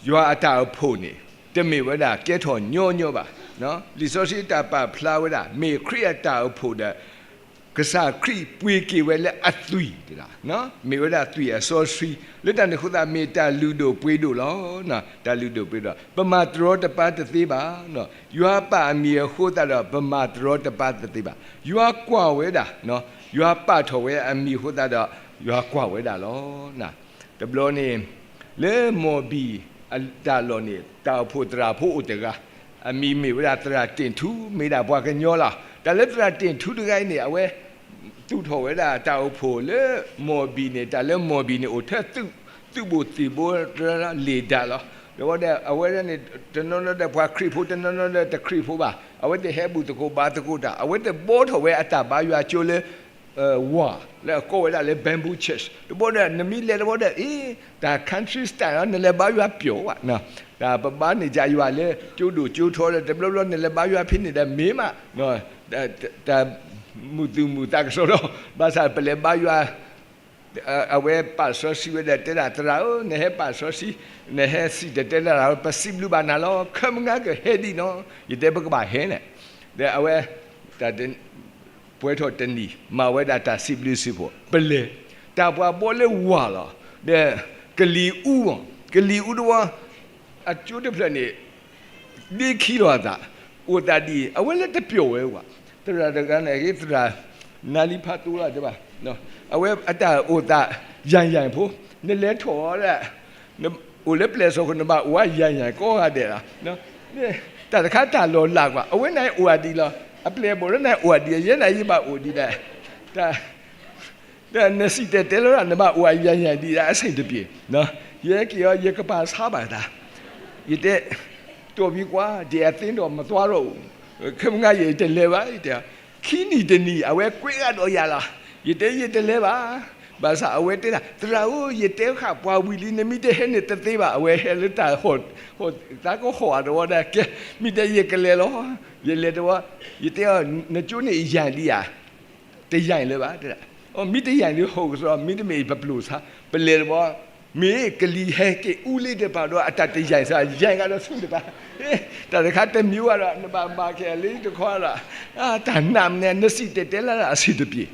ယွၤအတၢ်အိၣ်ဖှိၣ်န့ၣ် တမ့ၢ်ဝဲဒၣ်ကဲထီၣ်ညီညီဘၣ်. လံာ်စီဆှံတၢ်ပာ်ဖျါဝဲဒၣ် မ့ၢ်ခရံာ်အတၢ်အိၣ်ဖှိၣ်ဒီး ကစၢ်ခရံာ်ပှ့ၤက့ၤဝဲလၢအသွံၣ်တဒၣ်, မ့ၢ်ဝဲဒၣ်သွံၣ်အစီဆှံ, လၢတၢ်န့ၣ်အဃိသတး မ့ၢ်တၢ်လုၢ်ဒိၣ်ပှ့ၤဒိၣ်လီၤ. တၢ်လုၢ်ဒိၣ်ပှ့ၤဒိၣ်, ပမၤတရီတပါတသ့ဘၣ်. ယွၤပာ်အမံၤအဃိသတးဒီး ပမၤတရီတပါတသ့ဘၣ်. ယွၤကွၢ်ဝဲဒၣ်, ယွၤပာ်ထီၣ်ဝဲအမံၤအဃိသတးဒီး ယွၤကွၢ်ဝဲဒၣ်လီၤ. တဘျီန့ၣ် လၢမီၢ်ဘံၣ်အတၢ်လီၢ်န့ၣ် တၢ်အိၣ်ဖှိၣ်သရၣ်ဖိအိၣ်တဂၤ, အမံၤမ့ၢ်ဝဲဒၣ်သရၣ်တ့ၢ်ထူ, မ့ၢ်ဒၣ်ပှၤကညီလီၤ. တၢ်လၢသရၣ်တ့ၢ်ထူတဂၤအံၤန့ၣ် အဝဲ သူၣ်ထီၣ်ဝဲဒၣ်တၢ်အိၣ်ဖှိၣ်လၢမီၢ်ဘံၣ်န့ၣ်, တၢ်လၢမီၢ်ဘံၣ်န့ၣ် အိၣ်ထဲသုး, သုးဘိၣ်သံၣ်ဘိလ့ၣ်ဒၣ်လီၤ. ဒီးဝဲဒၣ် အဝဲဒၣ်န့ၣ် တနီၤနီၤဒီးပှၤခရံာ်ဖိ, တနီၤနီၤဒီးတခရံာ်ဖိဘၣ်. အဝဲသ့ၣ်ဟဲဘူၣ်သကိးဘါသကိးတၢ်, အဝဲသ့ၣ်ဘှီထီၣ်ဝဲအတၢ်ဘါယွၤကၠိလၢ ဝၤ လၢအကိးဝဲဒၣ်လၢ Bamboo Church. တဘျီဒီး နမ့ၢ်လဲၤတဘျီဒီး အ့ တၢ် country style လီၤ, နလဲၤဘါယွၤပျီၣ်ဘၣ်. တၢ်ပဘါန့ၢ်ကယွၤလၢကၠိဒိၣ်ကၠိထီဒီး တဘျီဘျီနလဲၤဘါယွၤဖဲန့ၣ်ဒီးမ့ၢ်မး တၢ်မုာ်သူၣ်မုာ်သးကစီဒီ, ဘၣ်ဆၣ်ပလဲၤဘါယွၤ, အဝဲပာ်စီဆှံဝဲဒီးတဲဒၣ် သရၣ်ဧၢ, နဟဲပာ်စီဆှံ, နဟဲစံၣ်တဲၤတဲလီၤတၢ်, ပစံးဘျုးဘၣ်နၤလီၤ, ခၢမုၢ်နၤကဟဲဒံးနီၤ, ယတဲပကဘၣ်ဟဲန့ၣ်, ဒီးအဝဲ တၢ် ပှဲၤထီၣ်တနံၣ် မၤဝဲဒၣ်တၢ်စံးဘျုးစံးဖှိၣ် ပလဲၤ, တၢ်ပှၤဘှီလၢဝၤလီၤ, ဒီးကလံၤအူ, ကလံၤအူတဝီ, အကၠိတဖျၢၣ်န့ၣ် ဒ့ခံလီၤအသး, အိၣ်သးဒ်အံၤ, အဝဲလၢတပျီၣ်ဝဲဘၣ်. သရၣ်တဂၤန့ၣ် သရၣ်နါလံဖးသိလီၤတဲဘၣ်, အဝဲအတၢ်အိၣ်သးယံၤယံၤဖိ, နလဲၤထီၣ်ဒီး အိၣ်လၢပျဲၢ်စီၢ်ခိၣ် နဘၣ်အိၣ်ဝဲယံၤယံၤကိးဂၤဒဲးလီၤ. တၢ်တခါတၢ်လီၤလးကွၢ် အဝဲန့ၣ်အိၣ်အဒံးလီၤ, အပျဲၢ်ဘီၣ်လၢန့ၣ်အိၣ်အဒံး, ယဲန့ၣ်ယဘၣ်အိၣ်ဒံးဒီး ဒီးနစံၣ်တဲၤတဲလီၤတၢ် နဘၣ်အိၣ်အယံၤယံၤဒံးဒၣ် အဆင်တပြေ, ယဲက့ၤအီၤ ယကပာ်ဆါဘၣ်သး, ယတဲ, တိာ်ဘံကွၢ် ဒီးအသ့ဒီးမသွားတော့ဘူး, ခဲမုၢ်နၤယတလဲၤဘၣ်, ယတဲ, ခံနံၣ်တနံၣ် အဝဲကွဲးဂၤဒီးယၤလီၤ, ယတဲယတလဲၤဘၣ်, ဘၣ်ဆၣ်အဝဲတဲဒၣ် သရၣ်ဧၢ ယတဲဃာ်ပှၤဝံၤလံ နမ့ၢ်တဟဲန့ၣ်တသ့ဘၣ်, အဝဲဟဲလၢတၢ်ဟီၣ်, သးကဟီၣ်အတဝီဒၣ်ကဲ, မ့ၢ်တဲယကလဲၤလီၤ, ယလဲၤတဝီ, ယတဲအီၤ နကၠိန့ၣ်ယံၤဒံးဧါ တယံၤလၢၤဘၣ်, တဲဒၣ်, မ့ၢ်တယံၤလၢဟီၣ်ကစီဒီ မ့တမ့ၢ်ပပျိၢ်ဆါ, ပလဲၤတဘျီ, မ့ၢ်ကလံၤဟဲက့ၤအူလံတပၤဒီး အတၢ်တယံၤစၢ် ယံၤကဒီးဆူတပၤ, တၢ်တခါတမံၤဝဲဒီး နဘၣ်မၤက့ၤလၢတခီဒီး, တၢ်နးမနဲ နစံၣ်တဲၤတဲလီၤတၢ်အဆင်တပြေ,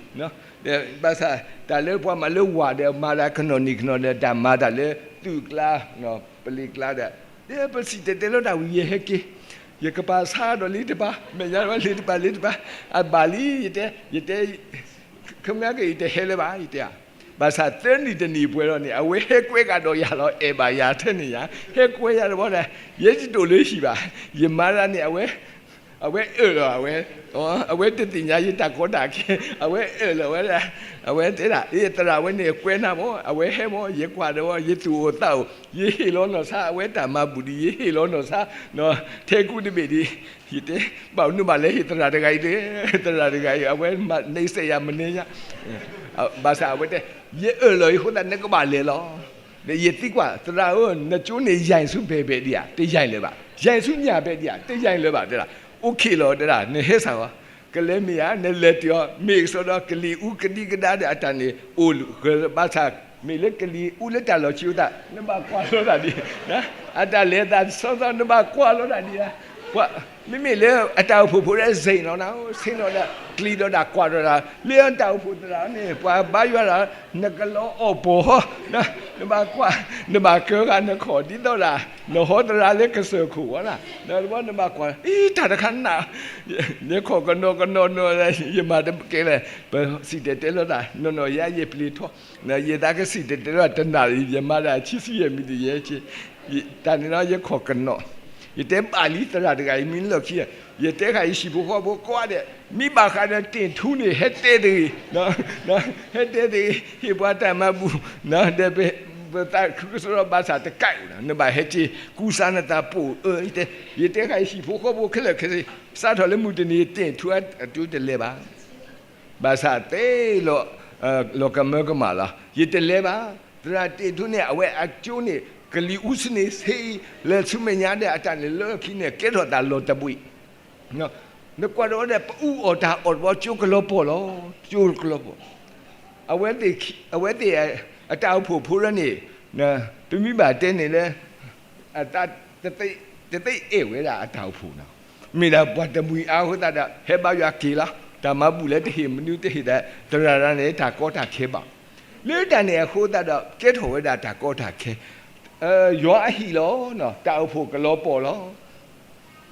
ဘၣ်ဆၣ် တၢ်လၢပှၤမၤလၢဝၤဒီး မၤတၢ်ကနီၤနံၤကနီၤဒီး တၢ်မၤတၢ်လၢသုးကျါ, ပလံၤကျါဒီး, ဒီးပစံၣ်တဲၤတဲလီၤတၢ်ဝံၤ ယဟဲက့ၤ, ယကပာ်ဆါဒီးလၢတပၤ, မဲာ်ညါဝဲလၢတပၤလၢတပၤ, အဘၣ်လံ ယတဲ, ယတဲ, ခဲမုၢ်နၤက့ၤ ယတဟဲလၢၤဘၣ် ယတဲဧါ, ဘၣ်ဆၣ်သၢနံၣ်တနံၣ်ပှဲၤလီၤန့ၣ် အဝဲဟဲကွဲးကဒီးယၤလီၤ, အဲၣ်ဘၣ်ယၤထဲန့ၣ်ယါ, ဟဲကွဲးယၤတဘျီဒီး, ယဲယတအိၣ်လၢဟံၣ်ဘၣ်, ယမၤတၢ်န့ၣ် အဝဲ, အဝဲအၢၣ်လီၤ အဝဲ, အဝဲတသ့ၣ်ညါယတၢ်ကီတၢ်ခဲ, အဝဲအၢၣ်လီၤဝဲဒၣ်, အဝဲတဲဒၣ် အ့ သရၣ်ဝဲန့ၣ်ကွဲးနၤမၢ်, အဝဲဟဲမၢ် ယကွၢ်ဒီး ယသူၣ်အိၣ်သးအိၣ်, ယဟ့ၣ်လီၤနီၢ်ဆါ အဝဲတၢ်မၤဘူၣ်ဒံး ယဟ့ၣ်လီၤနီၢ်ဆါ, ထဲကူတဘ့ၣ်ဒံး, ယတဲ, ဘၣ်နဘၣ်လဲၤဟ့ၣ်သရၣ်တဂၤအံၤ, သရၣ်တဂၤအံၤ အဝဲမၤန့ဆဲးယၤမနုၤညါ, ဘၣ်ဆၣ်အဝဲတဲ, ယအၢၣ်လီၤအံၤအဃိသတး နကဘၣ်လဲၤလီၤ, ဒီးယသံကွၢ် သရၣ်ဧၢ နကၠိန့ၣ်ယံၤဆူဖဲးဖဲးဒံးဧါ, တယံၤလၢၤဘၣ်, ယံၤဆူညၣ်ဖဲးဒံးဧါ, တယံၤလၢၤဘၣ် တဲဒၣ်, အိၣ်ခ့လီၤ တဲဒၣ် နဟဲစ့ၢ်ကီး, ကလဲၤမ့ၢ်ဧါ နလဲၤတုၤအီၤ မ့ၢ်ကစီဒီ ကလံၤအူကဒံကဒါဒီးအတၢ်န့ၣ် အိၣ်ဂၢၢ်ဘၣ်ဆၣ်, မ့ၢ်လၢကလံၤအူလၢတၢ်လီၢ်ခံအသး နဘၣ်ကွၢ်လီၤတၢ်ဒံး, အတၢ်လဲၤအသးတဆီဆီ နဘၣ်ကွၢ်လီၤတၢ်ဒံးဧါ, မ့မ့ၢ်လၢအတၢ်အိၣ်ဖှိၣ်ဖိဒီး စ့ၣ်နီၤနၤ, ဆ့ၣ်နီၤဒီး ကျံၤဒီးတၢ်ကွၢ်ဒီးတၢ်, လၢအတၢ်အိၣ်ဖှိၣ်သရၣ်န့ၣ် ပှၤဘါယွၤတၢ် နကလီအီၣ်ပီၢ်ဟီ, နဘၣ်ကွၢ်, နဘၣ်ကၢဂၤနခီၣ်ဒ်သိးဒၣ်, နဟီသရၣ်လၢကစၢၢ်ခိၣ်ဝဲဒၣ်, နဘၣ်ကွၢ်, အံၤ တၢ်တခါနး, ယခီၣ်ကနီၤကနီၤနီၤ ယမၤတကဲလဲၣ်, ပစံၣ်တဲၤတဲလီၤတၢ် နီၢ်နီၢ်ယဲ ယပျံၤထီၣ်, ယသးကစံၣ်တဲၤတဲလီၤတနၣ်ရံၣ် ယမၤဒၣ်ဆံဆံယဲၢ်မံၤတယဲၢ်, တၢ်န့ၣ်နီၤ ယခီၣ်ကနီၤ ယတဲဘၣ်လံသရၣ်တဂၤအံၤ မ့ၢ်လၢခံ, ယတဲဃာ်ယဟံၣ်ဖိဃီဖိကိးဂၤဒဲး, မ့ၢ်ဘၣ်ဃးဒီးတ့ၢ်ထူန့ၣ် ဟဲတဲတဂ့ၤ, ဟဲတဲတဂ့ၤ, ဟ့ၣ်ပှၤတၢ်မၤဘူၣ်, ဒီးပသးခုကစီၣ်ဒီးဘၣ်ဆၣ်တကး, နဘၣ်ဟဲက့ၤကူစါနသးပိာ်အၢ, ယတဲ, ယတဲဃာ်ယဟံၣ်ဖိဃီဖိခဲလၢာ်ခဲဆ့, စးထီၣ်လၢမုၢ်တနံၤ တ့ၢ်ထူအတုတလဲၤဘၣ်. ဘၣ်ဆၣ်တဲလီၤ, လီၤကမၢကမၣ်လီၤ. ယတလဲၤဘၣ်. သရၣ်တ့ၢ်ထူန့ၣ် အဝဲအကၠိန့ၣ် ကလံၤအူစနံးဆ့အံၤ လဲၤဆူမဲာ်ညါဒီးအတၢ်န့ၣ်လၢခံန့ၣ် ကဲထီၣ်သးလီၤတဘှံး, နကွၢ်ဒီးဝဲဒၣ် ပအူအီၣ်တၢ်အီၣ်တဘျီ ကၠိကလီၤပှီၢ်လီၤ, ကၠိကလီၤပှီၢ်. အဝဲသ့ၣ်, အဝဲသ့ၣ်အတၢ်အိၣ်ဖှိၣ်ဖိလၢန့ၣ်, ပမ့ၢ်ဘၣ်တဲန့ၣ်လၢ အတၢ်တသ့အဲၣ်ဝဲဒၣ်အတၢ်အိၣ်ဖှိၣ်နီၤ, မ့ၢ်ဒၣ်ပှၤတမှံၤအါအဃိသတးဒီး ဟဲဘါယွၤက့ၤလီၤ. တၢ်မၤဘူၣ်လၢတဟ့ၣ်မနုၤတဟ့ၣ်ဒီး သရၣ်တဂၤန့ၣ် တၢ်ကီတၢ်ခဲဘၣ်. လၢတၢ်န့ၣ်အဃိသတးဒီး ကဲထီၣ်ဝဲဒၣ်တၢ်ကီတၢ်ခဲ, ယွၤအဟံၣ်လီၤ, တၢ်အိၣ်ဖှိၣ်ကလီၤပှီၢ်လီၤ.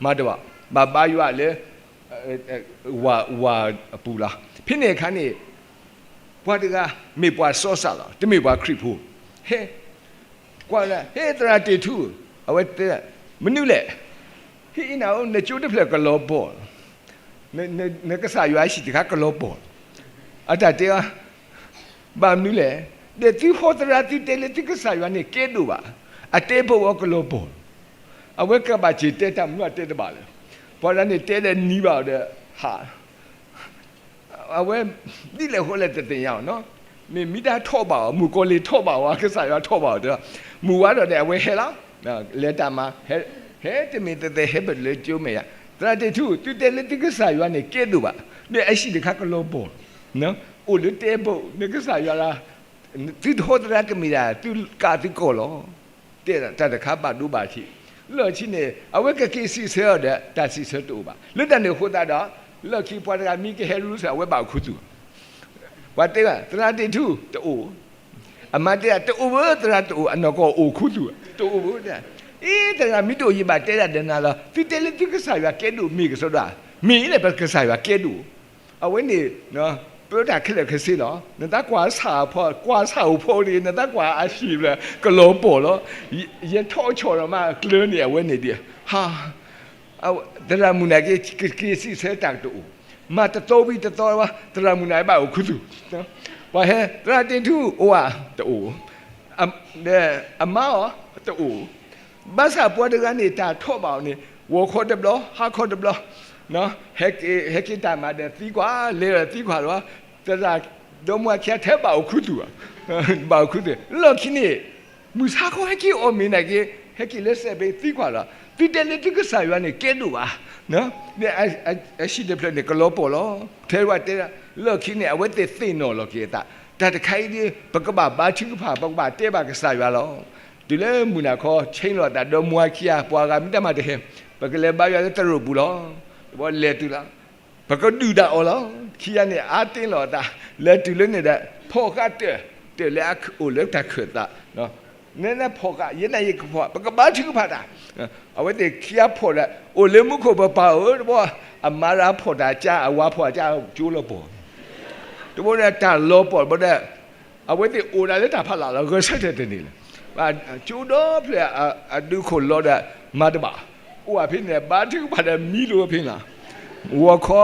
မၤတဘၣ်, ဘၣ်ဘါယွၤလၢ ဝၤ, ဝၤအပူၤလီၤ. ဖဲန့ၣ်အခါန့ၣ် ပှၤတဂၤမ့ၢ်ပှၤစီစးလီၤ, တမ့ၢ်ပှၤခရံာ်ဖိ, ဟဲ, ကွၢ်လၢ ဟ့ သရၣ်တ့ၢ်ထူ, အဝဲတဲ, မနုၤလဲၣ်, ဟ့ၣ်အံၤနၤဧၢ, နကၠိတဖျၢၣ်ကလီၤပှီၢ်, နကစၢ်ယွၤအဟံၣ်တခါကလီၤပှီၢ်, အတၢ်တဲအီၤ ဘၣ်မနုၤလဲၣ်, ဒီးသုဟီသရၣ်သုတဲလၢသုကစၢ်ယွၤန့ၣ်ကဲဒိၣ်ဘၣ်, အတဲဘၣ်ဝဲကလီၤပှီၢ်, အဝဲကဘၣ်စ့ၢ်တဲတၢ်မနုၤအတဲတဘၣ်လၢၤ, ပှၤတဂၤန့ၣ်တဲဒီးနံၤဘၣ်အီၤဒီး ဟး အဝဲ ဒ်လဲၣ်ဃိလဲၣ်တသ့ၣ်ညါအီၤနီၤ, မ့ၢ်မ့ၢ်တၢ်ထီၣ်ဘၣ်အီၤ မုၣ်ကီၤလံၢ်ထီၣ်ဘၣ်ဝဲ ကစၢ်ယွၤထီၣ်ဘၣ်အီၤဒီး မုၢ်ဝါထီၣ်န့ၣ် အဝဲဟဲလီၤ, လဲၤတၢ်မၤ, ဟဲတမ့ၢ်သ့ၣ်သ့ၣ် ဟဲပတုၤလၢကၠိမဲာ်ညါ, သရၣ်တ့ၢ်ထူ သုတဲလၢသုကစၢ်ယွၤန့ၣ်ကဲဒိၣ်ဘၣ်, ဒီးအဟံၣ်တခါကလီၤပှီၢ်, အိၣ်လၢတဲဘၣ် နကစၢ်ယွၤလၢ သုတဟီသရၣ်ကမ့ၢ်ဒၣ် သုကးသုကီၢ်လီၤ. တဲတၢ်တခါဘၣ်ဒိဘၣ်ထံး, လၢခံန့ၣ် အဝဲကက့ၤစံးဆၢအီၤဒီး တၢ်စံးဆၢတအိၣ်ဘၣ်. လၢတၢ်န့ၣ်အဃိသတးဒီး လၢခံပှၤတဂၤမ့ၢ်ကဟဲရူစၢ် အဝဲဘၣ်အိၣ်ခူသူၣ်, ပှၤတဲဘၣ် သရၣ်တ့ၢ်ထူ တအိၣ်, အမါတဲဒၣ် တအိၣ်ဘၣ် သရၣ်တအိၣ်, အနီၢ်ကီၢ်အိၣ်ခူသူၣ် တအိၣ်ဘၣ်, အ့ သရၣ်မ့ၢ်တအိၣ် ယဘၣ်တဲဒၣ်ဒီးနၤလီၤ, သုတဲလၢသုကစၢ်ယွၤကဲဒိၣ်မ့ၢ်ကစီဒီ, မ့ၢ်လၢပကစၢ်ယွၤကဲဒိၣ်, အဝဲန့ၣ် ပၢတၢ်ခဲလၢာ်ခဲဆ့လီၤ. နသးကွၢ်ဆၣ်ဖီ, ကွၢ်ဆၣ်အိၣ်ဖီတဂ့ၤ, နသးကွၢ်အဟံၣ်ဖျၢၣ် ကလီၤပှီၢ်လီၤ. ယထီၣ်ဆီၣ်ဒီးမးအကျၢၤန့ၣ် အဝဲန့ၣ်ဒ်, ဟါ, သရၣ်မုၣ်န့ၣ်က့ၤ က့ၤစံးဆၢတၢ်တအိၣ်, မၤတသီဝံၤတသီဝဲ သရၣ်မုၣ်န့ၣ်ဘၣ်အိၣ်ခူသူၣ်, ပှၤဟဲ သရၣ်တ့ၢ်ထူ အိၣ်ဧါ, တအိၣ်, အမါအီၤ တအိၣ်, ဘၣ်ဆၣ်ပှၤတဂၤန့ၣ် တၢ်ထီၣ်ဘၣ်အီၤန့ၣ် ဂီၤခီတဘျီ ဟါခီတဘျီ, ဟဲက့ၤတၢ်မၤဒီးသံကွၢ် လဲၤဒီးသံကွၢ်လီၤ, သရၣ်ဒီမါဝၤခံဂၤထဲဘၣ်အိၣ်ခူသူၣ်, ဘၣ်အိၣ်ခူသူၣ်, လီၢ်ခံန့ၣ် မုၢ်ဆါခီဟဲက့ၤအီၣ်မ့ၤန့ၣ်က့ၤ ဟဲက့ၤလၢစဲးဘ့သံကွၢ်လီၤ, သုတဲလၢသုကစၢ်ယွၤန့ၣ်ကဲဒိၣ်ဘၣ်, အဟံၣ်တဖျၢၣ်န့ၣ်ကလီၤပှီၢ်လီၤ. ထဲဝဲတဲ လီၢ်ခံန့ၣ် အဝဲသ့ၣ်သ့ၣ်နီၣ်လီၤက့ၤအသး, တၢ်တခါအံၤဒ် ပကဘၣ်ဘါထုကဖၣ် ပကဘၣ်တဲဘၣ်ကစၢ်ယွၤလီၤ. တုၤလၢမုၢ်နၤခီ ဆ့လီၤသး ဒီမါဝၤခံဂၤ ပှၤဂၤမ့ၢ်တၢ်မၤတဟဲ, ပကလဲၤဘါယွၤလၢတရူးပူၤလီၤ. တဘျီလဲၤတုၤလီၤ, ပကဒုၣ်တၢ်အီၣ်လီၤ. ခံဂၤန့ၣ် အါတ့ၢ်လီၤအသး, လဲၤတုၤလၢန့ၣ်ဒီး ဖီၣ်ဃာ်တၢၢ်, တၢၢ်လၢအအိၣ်လၢတၢ်ခၢၣ်သး, နဲနဖီၣ်ဃာ် ယဲန့ၣ်ယကဖီၣ်, ပကဘါထုကဖၣ်တၢ်, အဝဲသ့ၣ်ခံဂၤဖီၣ်ဒီး အိၣ်လၢမူခိၣ်ပပၢ်ဧၢ တဘျီ, အမါတဂၤဖီၣ်တၢ်ကါ အဝၤဖီၣ်တၢ်ကါ ကၠိလီၤပှီၢ်, တဘျီဒီးတၢ်လီၤပှီၢ်တဘျီဒီး အဝဲသ့ၣ်အိၣ်ဒၣ်လၢတၢ်ဖးလၢ်လီၤ ဂဲၤဆၢထၢၣ်တန့ၢ်လၢၤ, ကၠိဒီဖျၢၣ်အဒုးခိၣ်လီၤဒီး မၤတဘၣ်, အိၣ်ဝဲဖဲန့ၣ် ဘါထုကဖၣ်ဒီးမံလိာ်ဝဲဖဲန့ၣ်လီၤ, ဂီၤခီ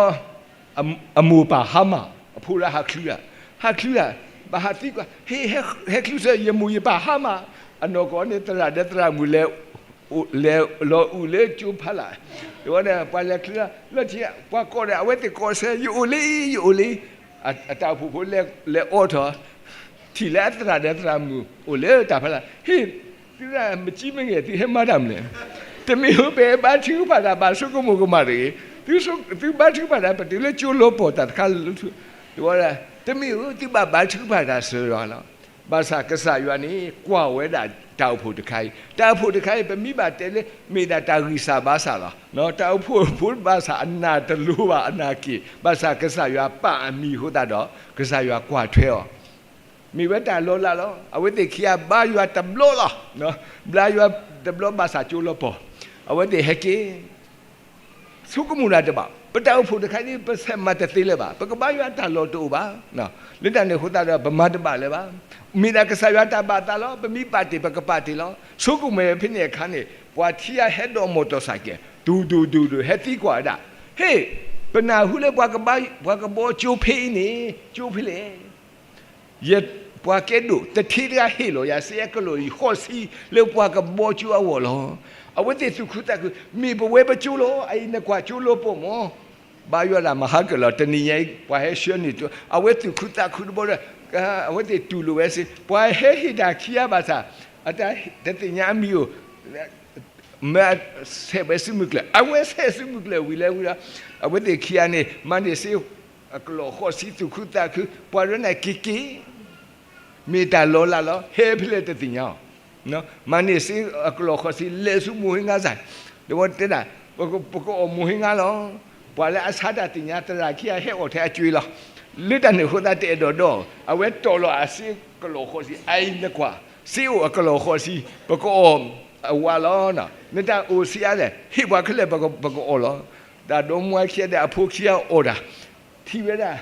အမိၢ်ပၢ်ဟါမၢ်, အဖိလၢဟးချုး, ဟးချုး, ဘၣ်ဟးသံကွၢ်, ဟဲ, ဟဲချုးစၢၤ ယမိၢ်ယပၢ်ဟါမၢ်, အနီၢ်ကီၢ်န့ၣ် သရၣ်ဒီးသရၣ်မုၣ်လဲၤ, လဲၤလီၤအုၣ်လၢကၠိဖးလၢ်, တဘျီဒီး ပှၤလဲၤချုးလၢထံ, ပှၤကိးဒီး အဝဲသ့ၣ်ကိးစၢၤ ယအိၣ်လံ ယအိၣ်လံ, အတၢ်အိၣ်ဖှိၣ်ဖိလဲၤအိးထီၣ် ထံၣ်လၢအသရၣ်ဒီးသရၣ်မုၣ် အိၣ်လၢတၢ်ဖးလၢ်, ဟ့ၣ်, သုရၣ်မကံမ့ၢ်ဂ့ၤ သုဟဲမၤတၢ်မနုၤလဲၣ်, တမ့ၢ်ဧိၤ ပဘါထုကဖၣ်တၢ်ဘၣ်ဆိကမိၣ်ကမၣ်တဂ့ၤ, သုဘါထုကဖၣ်တၢ် ပတုၤလၢကၠိလီၤပှီၢ်တၢ်တခါလၢထူ, တဘျီဒီး တမ့ၢ်ဧိၤ သုဘၣ်ဘါထုကဖၣ်တၢ်စၢၤလီၤလီၤ, ဘၣ်ဆၣ်ကစၢ်ယွၤန့ၣ် ကွၢ်ဝဲဒၣ်တၢ်အိၣ်ဖှိၣ်တခါအံၤ, တၢ်အိၣ်ဖှိၣ်တခါအံၤ ပမ့ၢ်ဘၣ်တဲလၢ မ့ၢ်ဒၣ်တၢ်ဂံၢ်စၢ်ဘါစၢ်လီၤ, တၢ်အိၣ်ဖှိၣ်ဖိဘၣ်ဆၣ်အနၢ်တလိၤဘၣ်အနၢ်က့ၣ်, ဘၣ်ဆၣ်ကစၢ်ယွၤပာ်အမံၤအဃိသတးဒီး ကစၢ်ယွၤကွၢ်ထွဲအီၤ မ့ၢ်ဝဲတၢ်လီၤလးလီၤ. အဝဲသ့ၣ်ခံဂၤဘါယွၤတဘျီလီၤ. ဘါယွၤတဘျီဘၣ်ဆၣ်ကၠိလီၤပှီၢ်. အဝဲသ့ၣ်ဟဲက့ၤ, ဆိကမိၣ်တၢ်တဘၣ်, ပတၢ်အိၣ်ဖှိၣ်တခါန့ၣ် ပဆဲးမၤတသ့လၢၤဘၣ်, ပကဘါယွၤတၢ်လီၢ်တအိၣ်ဘၣ်. လၢတၢ်န့ၣ်အဃိသတးဒီး ပမၤတဘၣ်လၢၤဘၣ်. မ့ၢ်ဒၣ်ကစၢ်ယွၤတၢ်ဘၣ်သးလီၤ. ပမ့ၢ်ပာ်တ့ၢ် ပကပာ်တ့ၢ်လီၤ. ဆိကမိၣ်ဖဲန့ၣ်အခါန့ၣ် ပှၤခံဂၤဟဲဒိးမိၣ်တီၢ်စၢ်ကဲၤ တူၢ်တူၢ်တူၢ်တူၢ် ဟဲသံကွၢ်ဝဲဒၣ်, ဟ့ၣ်, ပနၢ်ဟူလၢပှၤကဘီကၠိဖဲအံၤန့ၣ် ကၠိဖဲလဲၣ်. ယပှၤကဲဒိၣ်တထ့တဂၤဟ့ၣ်လီၤယၤစ့အကလီၢ်ဃိးဆံလၢပှၤကဘီကၠိအဂီၢ်လီၤ. အဝဲသ့ၣ်သူၣ်ခုသးခု, မ့ၢ်ပဝဲပကၠိလီၤ, အအံၤနကွၢ်ကၠိလီၤပှီၢ်မး. ဘါယွၤဒၣ်မၤဟါကၢၣ်လီၤ. တနံၤညါအံၤ ပှၤဟဲဆှၢန့ၢ်တၢ်, အဝဲသူၣ်ခုသးခုတဘျီဒီး အဝဲသ့ၣ်တူၢ်လိာ်ဝဲစ့ၢ်, ပှၤဟဲဟ့ၣ်တၢ်ခံဂၤဘၣ်ဆၣ် အတၢ်တသ့ၣ်ညါအမံၤဧိၤ မ့ၢ်ဆဲးဝဲစုမုၢ်ကျၢၤ, အဝဲဆဲးစုမုၢ်ကျၢၤဝံၤလၢဝံၤဒီး အဝဲသ့ၣ်ခံဂၤန့ၣ် မၤန့ၢ်စ့အကလီၢ်ဃိးဆံ သူၣ်ခုသးခု, ပှၤရဲၣ်န့ၣ်က့ၤက့ၤ, မ့ၢ်တၢ်လီၤလးလီၤ. ဟဲဖဲလဲၣ်တသ့ၣ်ညါအီၤ, မၤန့ၢ်စ့အကလီၢ်ဃိးဆံ လဲၤဆူမိၢ်ဟ့ၣ်ငါစ့ၢ်, ဒီးတဲဒၣ် ပကအီၣ်မိၢ်ဟ့ၣ်ငါလီၤ. ပှၤလၢအဆါတၢ်သ့ၣ်ညါသရၣ်ခံဂၤဟဲအီၣ်ထဲအကၠွ့လီၤ. လၢတၢ်န့ၣ်အဃိသတးတအဲၣ်ဒိးဒီး, အဝဲတီၢ်လီၤအစ့ကလီၢ်ဃိးဆံ, အအံၤနကွၢ်, စ့အိၣ်အကလီၢ်ဃိးဆံ, ပကအီၣ်အဝၤလီၤ. နတၢ်အိၣ်စ့အါလဲၣ်, ဟ့ၣ်ပှၤခဲလၢာ် ပကအီၣ်လီၤ. တၢ်ဒီမါဝၤခံဂၤဒီးအဖိခံဂၤအီၣ်တၢ်, ထံၣ်ဝဲဒၣ်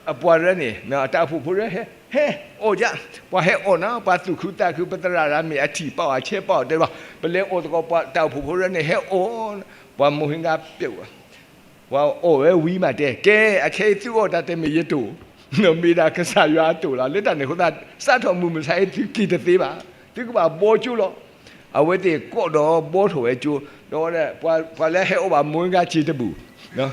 အပှၤရဲၣ်န့ၣ် တၢ်အိၣ်ဖှိၣ်ဖိရဲၣ် ဟဲအီၣ်ယၤ, ပှၤဟဲအီၣ်နၤ, ပှၤသူၣ်ခုသးခု, ပသရၣ်ရၤမ့ၢ်အထံၣ်ပာ်အီၤအဆဲပာ်အီၤတဲဘၣ်, ပလဲၤအီၣ်သကိး ပှၤတၢ်အိၣ်ဖှိၣ်ဖိရဲၣ်န့ၣ် ဟဲအီၣ်, ပှၤမိၢ်ဟ့ၣ်ငါပျဲဝဲ ပှၤအီၣ်ဝဲဝံၤမးတဲ, ကဲ, အခဲအံၤသုအီၣ်တၢ်တမ့ၢ်ယတိၢ်, မ့ၢ်ဒၣ်ကစၢ်ယွၤအတိၢ်လီၤ. လၢတၢ်န့ၣ်အဃိသတး စးထီၣ်မုၢ်မဆါအံၤ သုက့ၤတသ့ဘၣ်, သုကဘၣ်ဘီကၠိလီၤ. အဝဲသ့ၣ်ကိးဒီးဘီထီၣ်ဝဲကၠိ, ဒီးပှၤလၢဟဲအီၣ်ဘၣ်မိၢ်ဟ့ၣ်ငါစ့တဘူၣ်,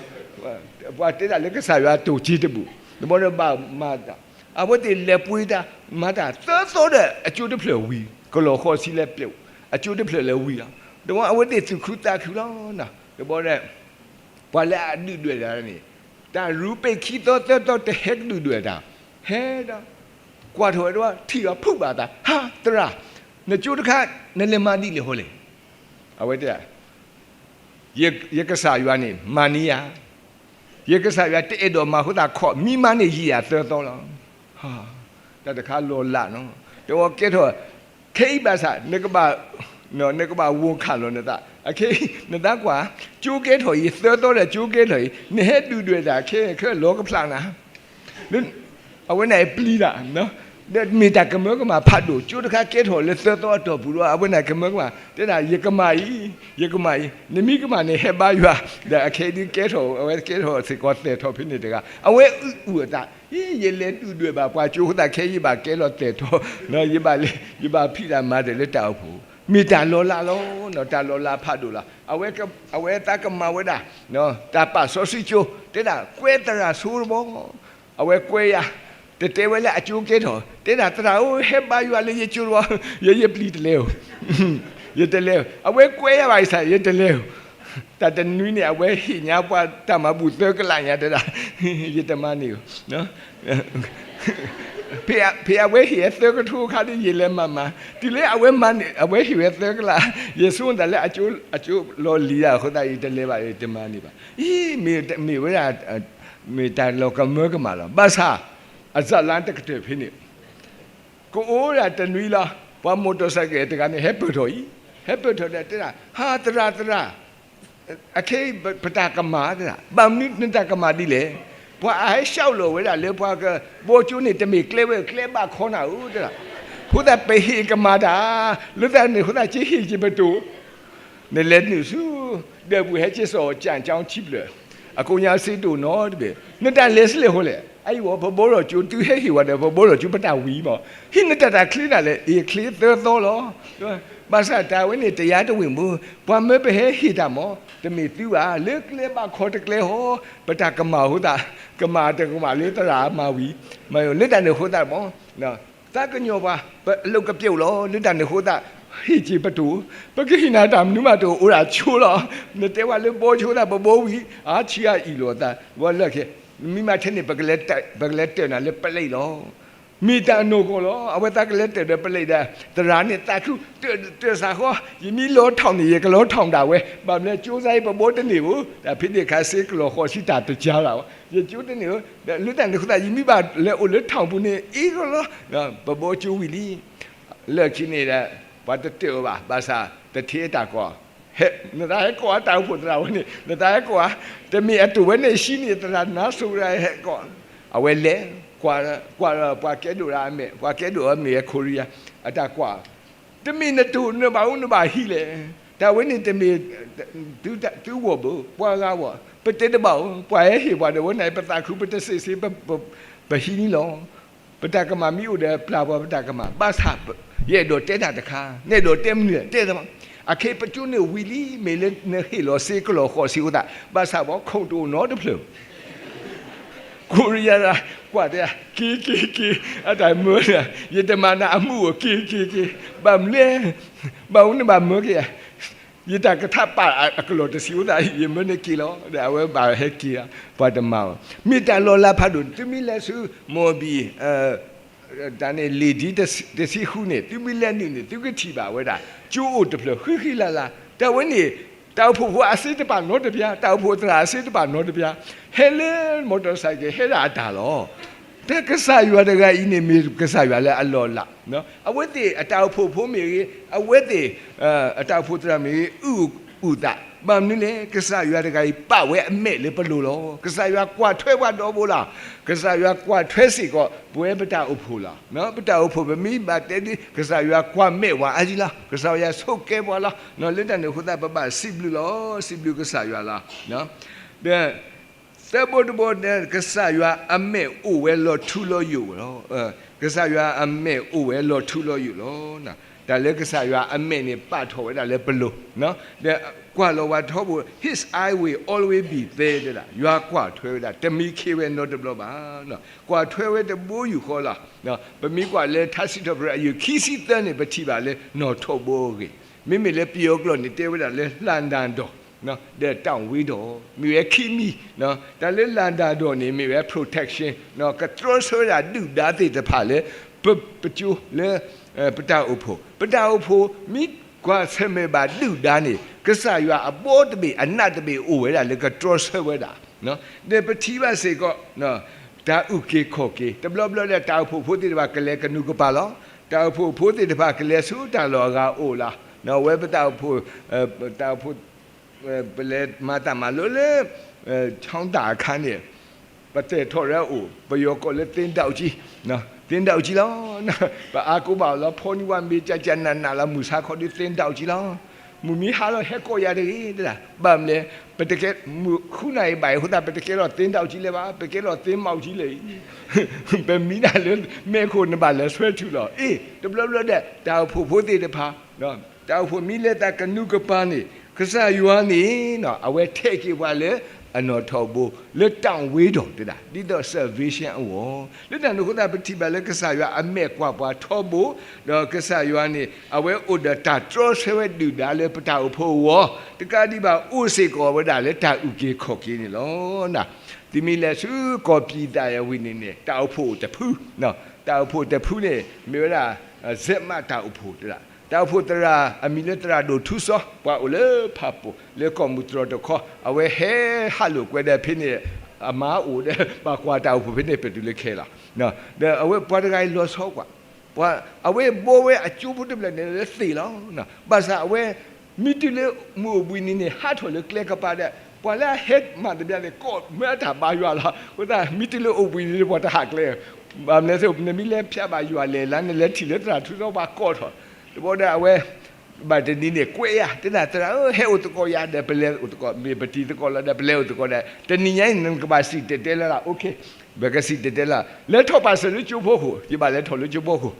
ပှၤတဲတၢ်လၢကစၢ်ယွၤအတိၢ်စ့တဘူၣ်, ဒီးဘၣ်မၤတၢ်, အဝဲသ့ၣ်လဲၤပှ့ၤတၢ် မၤတၢ်သၢသီဒီး အကၠိတဖျၢၣ်ဝံၤ, ကလီၢ်ဃိးဆံလဲၤပျဲ, အကၠိတဖျၢၣ်လဲၤဝံၤလီၤ. ဒီးအဝဲသ့ၣ်သူၣ်ခုသးခုလီၤ. ဒီးပှၤလၢအဒုၣ်ဒွဲၣ်တၢ်န့ၣ် တၢ်ရူးပ့ၤခံသီသၢသီတဟဲကဒုၣ်ဒွဲၣ်တၢ်, ဟဲဒီး ကွၢ်ထီၣ်ဝဲတဝီ ထံၣ်အီၤဖုးဘၣ်အသး, ဟါ, သရၣ်, နကၠိတခါ နလဲၤမၤဒ်လဲၣ်ဃီလဲၣ်. အဝဲတဲ ယကစၢ်ယွၤန့ၣ် မၤန့ၢ်ယၤ, ယကစၢ်ယွၤတအဲၣ်ဒိးမၤအဃိသတး ခီမံမၤန့ၢ်ယၤသၢသီလီၤ. တၢ်တခါလီၤလးနီၤ, တဝီကဲထီၣ်, ခဲအံၤဘၣ်ဆၣ် နကဘၣ်, နကဘၣ်ဝီၤခးလီၤနသး, အခဲအံၤ နသးကွၢ်, ကၠိကဲထီၣ်အံၤ သၢသီဒီးကၠိကဲထီၣ်အံၤ နဟဲဒုၣ်ဒွဲၣ်တၢ်ခဲခဲလီၤကဖျါနၤ အဝဲန့ၣ်ပျံၤတၢ်, ဒီးမ့ၢ်တၢ်ကမၢကမၣ်ဖးဒိၣ်, ကၠိတခါကဲထီၣ်လၢသၢသီအတီၢ်ပူၤဒီး အဝဲန့ၣ်ကမၢကမၣ်, တဲဒၣ် ယကမၤအံၤ, ယကမၤအံၤ, နမ့ၢ်ကမၤန့ၣ် ဟဲဘါယွၤ, ဒီးအခဲအံၤဒုးကဲထီၣ်, အဝဲကဲထီၣ်စ့ၢ်ကီးသဲၣ်ထီၣ်ဖဲန့ၣ်တဂၤ, အဝဲအုၣ်အုၣ်အသး, အံၤ ယလဲၤဒုၣ်ဒွဲၣ်ဘၣ်ပှၤကၠိအဃိသတးခဲအံၤ ယဘၣ်ကဲလီၤသဲၣ်ထီၣ်, ယဘၣ်ဖံးတၢ်မၤတၢ်လၢတၢ်အိၣ်ဖှိၣ်, မ့ၢ်တၢ်လီၤလးလီၤ, တၢ်လီၤလးဖးဒိၣ်လီၤ. အဝဲသးကမၤဝဲဒၣ် တၢ်ပာ်စီဆှံကၠိ, တဲဒၣ် ကွဲသရၣ်ဆိတဘီ အဝဲကွဲယၤ, တတဲဝဲလၢအကၠိကဲထီၣ်, တဲဒၣ် သရၣ်ဧၢ ဟဲဘါယွၤလၢယကၠိတဘီ, ယဲယပျံၤတလဲဧိၤ, ယတလဲဧိၤ, အဝဲကွဲယၤဘၣ်ဆၣ် ယတလဲဧိၤ, တၢ်တနွံန့ၣ် အဝဲဟ့ၣ်ညါပှၤတၢ်မၤဘူၣ်သၢကလးညါတဲဒၣ်, ယတမၤန့ၢ်ဧိၤ ဖဲအဝဲဟ့ၣ်ဝဲသၢကထိအခါဒီး ယလဲၤမၤမၤ, တုၤလၢအဝဲမၤန့ၣ် အဝဲဟ့ၣ်ဝဲသၢကလး, ယဆိကမိၣ်သးလၢအကၠိလီၤလံၤဒၣ်အဃိသတး ယတလဲၤဘၣ် ယတမၤန့ၢ်ဘၣ်. အံၤ မ့ၢ်ဝဲဒၣ် မ့ၢ်တၢ်လီၤကမၢကမၣ်လီၤ. ဘၣ်ဆၣ် အစလါတကတၢၢ်ဖဲန့ၣ် ကအိၣ်ဒၣ်တနွံလီၤ. ပှၤမိၢ်တီၢ်စၢ်ကဲၤတဂၤန့ၣ် ဟဲပၢၢ်ထီၣ်အံၤ, ဟဲပၢၢ်ထီၣ်ဒီးတဲဒၣ် ဟါ သရၣ် သရၣ်, အခဲအံၤ ပတၢ်ကမၣ်တဲဒၣ်, ဘၣ်မနုၤနတၢ်ကမၣ်ဒ်လဲၣ်. ပှၤအဟဲဆှၢလီၤဝဲဒၣ်လၢပှၤကဘီကၠိန့ၣ် တမ့ၢ်ကျဲဝဲ ကျဲဘၣ်ခီနၤဧိၤတဲဒၣ်, အဃိသတးပဟ့ၣ်ကမၣ်တၢ်, လၢတၢ်န့ၣ်အဃိသတး က့ၤဟ့ၣ်က့ၤပတိၢ် နလဲၤနုာ်ဆူ ဒၢးပူၤ ဟဲက့ၤစိာ် ကၠၣ်ကၠီထံဖျၢၣ်, အကိးညါစ့တအိၣ်နီတဘ့ၣ်, နတၢ်လဲၤဆံးလဲၤဃိလဲၣ်. အအံၤဝဲ ပဘီထီၣ်ကၠိ သုဟဲဟ့ၣ်ဝဲဒီး ပဘီထီၣ်ကၠိ ပတၢ်ဝံၤမး, ဟံးနတၢ်တၢ်ချ့နၤလဲၣ်. အ့ၣ် ချ့သၢသီလီၤ. ဘၣ်ဆၣ်တၢ်ဝဲန့ၣ် တယါတဝ့ၢ်မး, ပှၤမၢပဟဲဟ့ၣ်တၢ်မး, တမ့ၢ်သုဘၣ်, လၢကျဲဘၣ်ခီတကျဲဟီ, ပတၢ်ကမၣ်အဃိသတး, ကမၣ်တကမၣ်လၢသရၣ်မၤဝံၤ, မ့ၢ်လၢတၢ်န့ၣ်အဃိသတးမး သးကညီၤပှၤ ပအလုပ်ကပြုတ်လီၤ. လၢတၢ်န့ၣ်အဃိသတး ဟ့ၣ်က့ၤပတိၢ်, ပကဟ့ၣ်နၤတၢ်မနုၤမးတအိၣ် အိၣ်ဒၣ်ဆိလီၤ. နတဲဝဲလၢဘီဆိသး ပဘီဝံၤ အါဆံးအါအံၣ်လိာ်သး, ဝဲလၢခဲ, မ့ၢ်မးထဲန့ၣ် ပကလဲၤတၢၢ်နၤလၢပလံးလီၤ. မ့ၢ်တၢ်နီၢ်ကီၢ်လီၤ. အဝဲသးကလဲၤတၢၢ်ဒီးပလံးဒီး သရၣ်န့ၣ် သးခု တၢၢ်စၢ်ဃီ, ယမ့ၢ်လီၤထောင်န့ၣ် ယကလီၤထောင်ဒၣ်ဝဲ, ဘၣ်မနုၤကၠိစါအံၤ ပဘီတန့ၢ်ဧိၤ, တၢ်ဖဲန့ၣ်အခါ စ့ကလီၢ်ဃိးဆံတၢ်တကါလၢ်ဝဲ, ယကၠိတန့ၢ်ဧိၤ, လၢတၢ်န့ၣ်အဃိသတး ယမ့ၢ်ဘၣ်လဲၤအိၣ်လၢထောင်ပူၤန့ၣ် အ့ၣ်လီၤလီၤ, ပဘီကၠိဝံၤလံ. လၢခံန့ၣ်ဒီး ပှၤတတၢၢ်အီၤဘၣ်, ဘၣ်ဆၣ်တထ့အတၢ်ကီၢ်, နသးဟဲကိးအတၢ်အိၣ်ဖှိၣ်သရၣ်ဝဲန့ၣ်, နသးဟဲကိးဧါ, တမ့ၢ်အတိၢ်ဝဲန့ၣ် ဟံးန့ၢ်သရၣ်နါစိၤရၣ်ဟဲကိး, အဝဲလဲၤ, ကွၢ်, ကွၢ်ဒီးပှၤကဲဒိၣ်ဒၣ်အမဲာ်, ပှၤကဲဒိၣ်အမဲာ်ဝဲခိရံယါ, အတၢ်ကွၢ်, တမ့ၢ်နတိၢ်နဘၣ်အူနဘၣ်ဟံးလဲၣ်, တၢ်ဝဲန့ၣ်တမ့ၢ် သုဂီၢ်ဘၣ်, ပှၤဂၤဘၣ်, ပတဲတဘၣ်ဧိၤ, ပှၤဟဲဟ့ၣ်ပှၤဒီးဝဲန့ၣ် ပသးခုပတစံးစ့ ပဟံးန့ၣ်လီၤ. ပတၢ်ကမၣ်မ့ၢ်အိၣ်ဒီးပျၢ်ပှၤပတၢ်ကမၣ်, ဘၣ်ဆၣ် ယအဲၣ်ဒိးတဲနၤတခါ, နအဲၣ်ဒိးတဲမနုၤလဲၣ် တဲသး, အခဲပကၠိန့ၣ်ဝံၤလံ, မ့ၢ်လၢနဟ့ၣ်လီၤစ့ကလီၢ်ဃီၣ်စ့ၤအဃိသတး, ဘၣ်ဆၣ်ပှၤခိၣ်တအိၣ်နီတဖျၢၣ် ကိရံယါကွၢ်တဲ, က့ၤက့ၤက့ၤ, အတၢ်မၢန့ၣ်, ယတမၤနၤအမူးဧိၤ, က့ၤက့ၤက့ၤ, ဘၣ်မနုၤလဲၣ်, ဘၣ်မနုၤဘၣ်မၢက့ၤဧါ, ယတၢ်ကထါပာ်အကလီၢ်တဆံးအဃိသတး ယမၢနက့ၤလီၤ, ဒီးအဝဲဘၣ်ဟဲက့ၤဧါ, ပှၤတမၤအီၤ, မ့ၢ်တၢ်လီၤလးဖးဒိၣ်, သုမ့ၢ်လဲၤဆူ မိၢ်ဘံၣ် တၢ်န့ၣ် လံာ်ဒ်တဆံဃုန့ၣ် သုမ့ၢ်လဲၤနုာ်န့ၣ် သုကထံၣ်ဘၣ်ဝဲဒၣ် ကၠိအိၣ်တဖျၢၣ်ဃံဃံလၤလၤ, တၢ်ဝဲန့ၣ် တၢ်အိၣ်ဖှိၣ်ဖိအစ့တပာ်နီတဘျါ, တၢ်အိၣ်ဖှိၣ်သရၣ်အစ့တပာ်နီတဘျါ, ဟဲလၢ motorcycle ဟဲဒၣ်အတၢ်လီၤ. တၢ်ကစၢ်ယွၤတဂၤအံၤန့ၣ် မ့ၢ်ကစၢ်ယွၤလၢအလီၢ်အလၤ, အဝဲသ့ၣ်အတၢ်အိၣ်ဖှိၣ်ဖိမ့ၢ်ဂ့ၤ, အဝဲသ့ၣ် အတၢ်အိၣ်ဖှိၣ်သရၣ်မ့ၢ်ဂ့ၤ, အုၣ်အုၣ်သး, ဘၣ်မနုၤလဲၣ်, ကစၢ်ယွၤတဂၤအံၤ ပာ်ဝဲအမဲာ်လၢပလိၤလီၤ. ကစၢ်ယွၤကွၢ်ထွဲပှၤဒီးဘိလီၤ. ကစၢ်ယွၤကွၢ်ထွဲစ့ၢ်ကီး ပဝဲပတၢ်အိၣ်ဖှိၣ်လီၤ. ပတၢ်အိၣ်ဖှိၣ်ပမ့ၢ်ဘၣ်တဲဒ် ကစၢ်ယွၤကွၢ်မဲာ်ဝဲအါယံၤလီၤ. ကစၢ်ယွၤဆိးကဲပှၤလီၤ. လၢတၢ်န့ၣ်အဃိသတး ပဘၣ်စံးဘျုးလီၤ. စံးဘျုးကစၢ်ယွၤလီၤ. ဒီး သၢဘိတဘိန့ၣ် ကစၢ်ယွၤအမဲာ်အိၣ်ဝဲလီၤထူလီၤယိာ်လီၤ. ကစၢ်ယွၤအမဲာ်အိၣ်ဝဲလီၤထူလီၤယိာ်လီၤ. တၢ်လၢကစၢ်ယွၤအမဲာ်န့ၣ် ပာ်ထီၣ်ဝဲဒၣ်လၢပလိၤ, ဒီးကွၢ်လီၤဝဲထီဘိ, His eye will always be there တဲဒၣ်, ယွၤကွၢ်ထွဲဝဲဒၣ် တမံခ့ဝဲနီတဘျီဘၣ်. ကွၢ်ထွဲဝဲတဘိယူၢ်ဃီလီၤ. ပမ့ၢ်ကွၢ်လၢထါစံးထီၣ်ပတြၢၤအယုၢ်ခံဆံသၢန့ၣ် ပထံၣ်ဘၣ်လၢနီၣ်ထိးဘိအဂ့ၢ်, မ့မ့ၢ်လၢပယီၤကျိာ်န့ၣ် တဲဝဲဒၣ်လၢလၣ်တၢ်ဒီး ဒီးတၢ်ဝ့ဒီး မ့ၢ်ဝဲခံမံၤ, တၢ်လၢလၣ်တၢ်ဒီးန့ၣ် မ့ၢ်ဝဲ protection, ကတြီဆၢဝဲဒၣ်ဒုၣ်ဒါသ့ၣ်တဖၣ်လၢ ပ ပကၠိလၢ ပတၢ်အိၣ်ဖှိၣ်, ပတၢ်အိၣ်ဖှိၣ် မ့ၢ်ကွၢ်ဆၢၣ်မဲာ်ဘၣ်ဒုၣ်ဒါန့ၣ် ကစၢ်ယွၤအဘီတဘ့ၣ်အနးတဘ့ၣ်အိၣ်ဝဲဒၣ်လၢကတြီဆၢဝဲဒၣ်, ဒီးပထံၣ်ဘၣ်စ့ၢ်ကီး တၢ်အုၣ်က့ၤခီၣ်က့ၤ တဘျီဘျီဒီး တၢ်အိၣ်ဖှိၣ်ဖိသ့ၣ်တဖၣ်ကလဲၤကနူၤကပၤလီၤ. တၢ်အိၣ်ဖှိၣ်ဖိသ့ၣ်တဖၣ်ကလဲၤဆူတၢ်လီၢ်အဂၤအိၣ်လီၤ. အဝဲပတၢ်အိၣ်ဖှိၣ် တၢ်အိၣ်ဖှိၣ် ပလဲၤမၤတၢ်မၤလိလၢ ချီတၢ်အခါန့ၣ် ပတဲာ်ထီၣ်ရဲအိၣ် ပယီၤကိးလၢသ့ဒၣ်အူကၠံ, သ့ဒၣ်အူကၠံလီၤ. ပအါကိးဘၣ်အီၤလီၤ ဖိနံၤဝါမ့ၤကၠးကၠးနးနးလီၤ မုၢ်ဆါခီဒုးသ့ဒၣ်အူကၠံလီၤ. မုၢ်မံဟါလီၤ ဟဲကိးယၤတဂ့ၤတဒၣ် ဘၣ်မနုၤလဲၣ် ပတကဲ မုၢ်ဃုနၣ်ရံၣ်ဘၣ်အံၤအဃိသတး ပတကဲထီၣ်သ့ဒၣ်အူကၠံလၢၤဘၣ် ပကဲထီၣ်သ့မးအူကၠံလၢၤအံၤ ပမံဒၣ်လၢမဲးခိၣ်နဘၣ်လဲၤဆွဲထုးလီၤ. အ့ တဘျီဘျီဒီး တၢ်အိၣ်ဖှိၣ်ဖိသ့ၣ်တဖၣ် တၢ်အိၣ်ဖှိၣ်မ့ၢ်လဲၤသးကနူၤကပၤန့ၣ် ကစၢ်ယွၤန့ၣ် အဝဲထဲးက့ၤပှၤလၢအနီၣ်ထိးဘိ လၢတၢ်ဝ့ဒီးတဒၣ် ဒ်သိး salvation အဂီၢ် လၢတၢ်န့ၣ်အဃိသတး ပထံၣ်ဘၣ်လၢကစၢ်ယွၤအမဲာ်ကွၢ်ပှၤထီဘိ ဒီးကစၢ်ယွၤန့ၣ် အဝဲအိၣ်ဒီးတၢ်တြီဆၢဝဲဒုၣ်ဒါလၢပတၢ်အိၣ်ဖှိၣ်အဂီၢ် တကးဒံးဘၣ်အိၣ်စ့ၢ်ကီးဝဲဒၣ်လၢတၢ်အုၣ်က့ၤခီၣ်က့ၤန့ၣ်လီၤ. သုမ့ၢ်လဲၤဆူကီၢ်ပံၤသးယဝံၤန့ၣ်န့ၣ် တၢ်အိၣ်ဖှိၣ်အိၣ်တဖု, တၢ်အိၣ်ဖှိၣ်တဖုန့ၣ် မ့ၢ်ဝဲဒၣ် ဇက်မး တၢ်အိၣ်ဖှိၣ်တဒၣ် တၢ်အိၣ်ဖှိၣ်သရၣ်အမံၤလၢသရၣ်ဒိၣ်ထူစီ ပှၤအိၣ်လၢဖၣ်ပိၣ် လၢကီၢ်မုၢ်တြီၢ်တခီ အဝဲဟဲဟးလိာ်ကွဲဒီးဖဲန့ၣ် အမါအိၣ်ဒီး ဘၣ်ကွၢ်တၢ်အိၣ်ဖှိၣ်ဖဲန့ၣ် ပတုၤလၢခဲလီၤ. ဒီးအဝဲပှၤတဂၤအံၤလီၤဆီကွၢ် ပှၤအဝဲဘီဝဲအကၠိဖိတဖျၢၣ်န့ၣ်လၢသ့ၣ်လီၤ. ဘၣ်ဆၣ်အဝဲ မ့ၢ်တုၤလၢမုၢ်အိၣ်ဘှံးနံၤန့ၣ် ဟးထီၣ်လၢကျဲကပၤဒီး ပှၤလၢအဟဲမၤတဘျီန့ၣ် ကိးမၢအတၢ်ဘါယွၤလီၤ. အဃိသတး မ့ၢ်တုၤလၢအိၣ်ဘှံးနံၤန့ၣ် ပှၤတဟးကျဲ, ဘၣ်မနုၤလဲၣ် နမ့ၢ်လဲၤဖျါဘၣ်ယွၤလဲၣ်လၢ နလဲၤထံၣ်လၢသရၣ်ထူစီပှၤကိးထီၣ်, တဘျီဒီးအဝဲ ဘၣ်တနံၤန့ၣ် ကွဲးယၤ တဲဒၣ်သရၣ်ဧၢ ဟဲအိၣ်သကိးယၤဒီး ပလဲၤအိၣ်သကိး မ့ၢ်ပတံၤသကိးလီၤဒီး ပလဲၤအိၣ်သကိးဒီး တနံၤညါအံၤ နကဘၣ်စံၣ်တဲၤတဲလၢလၢ okay ပကစံၣ်တဲၤတဲလၢ လဲၤထီၣ်ပာ်စၢၤလၢကၠိဖိခိၣ် ယဘၣ်လဲၤထီၣ်လၢကၠိဖိခိၣ်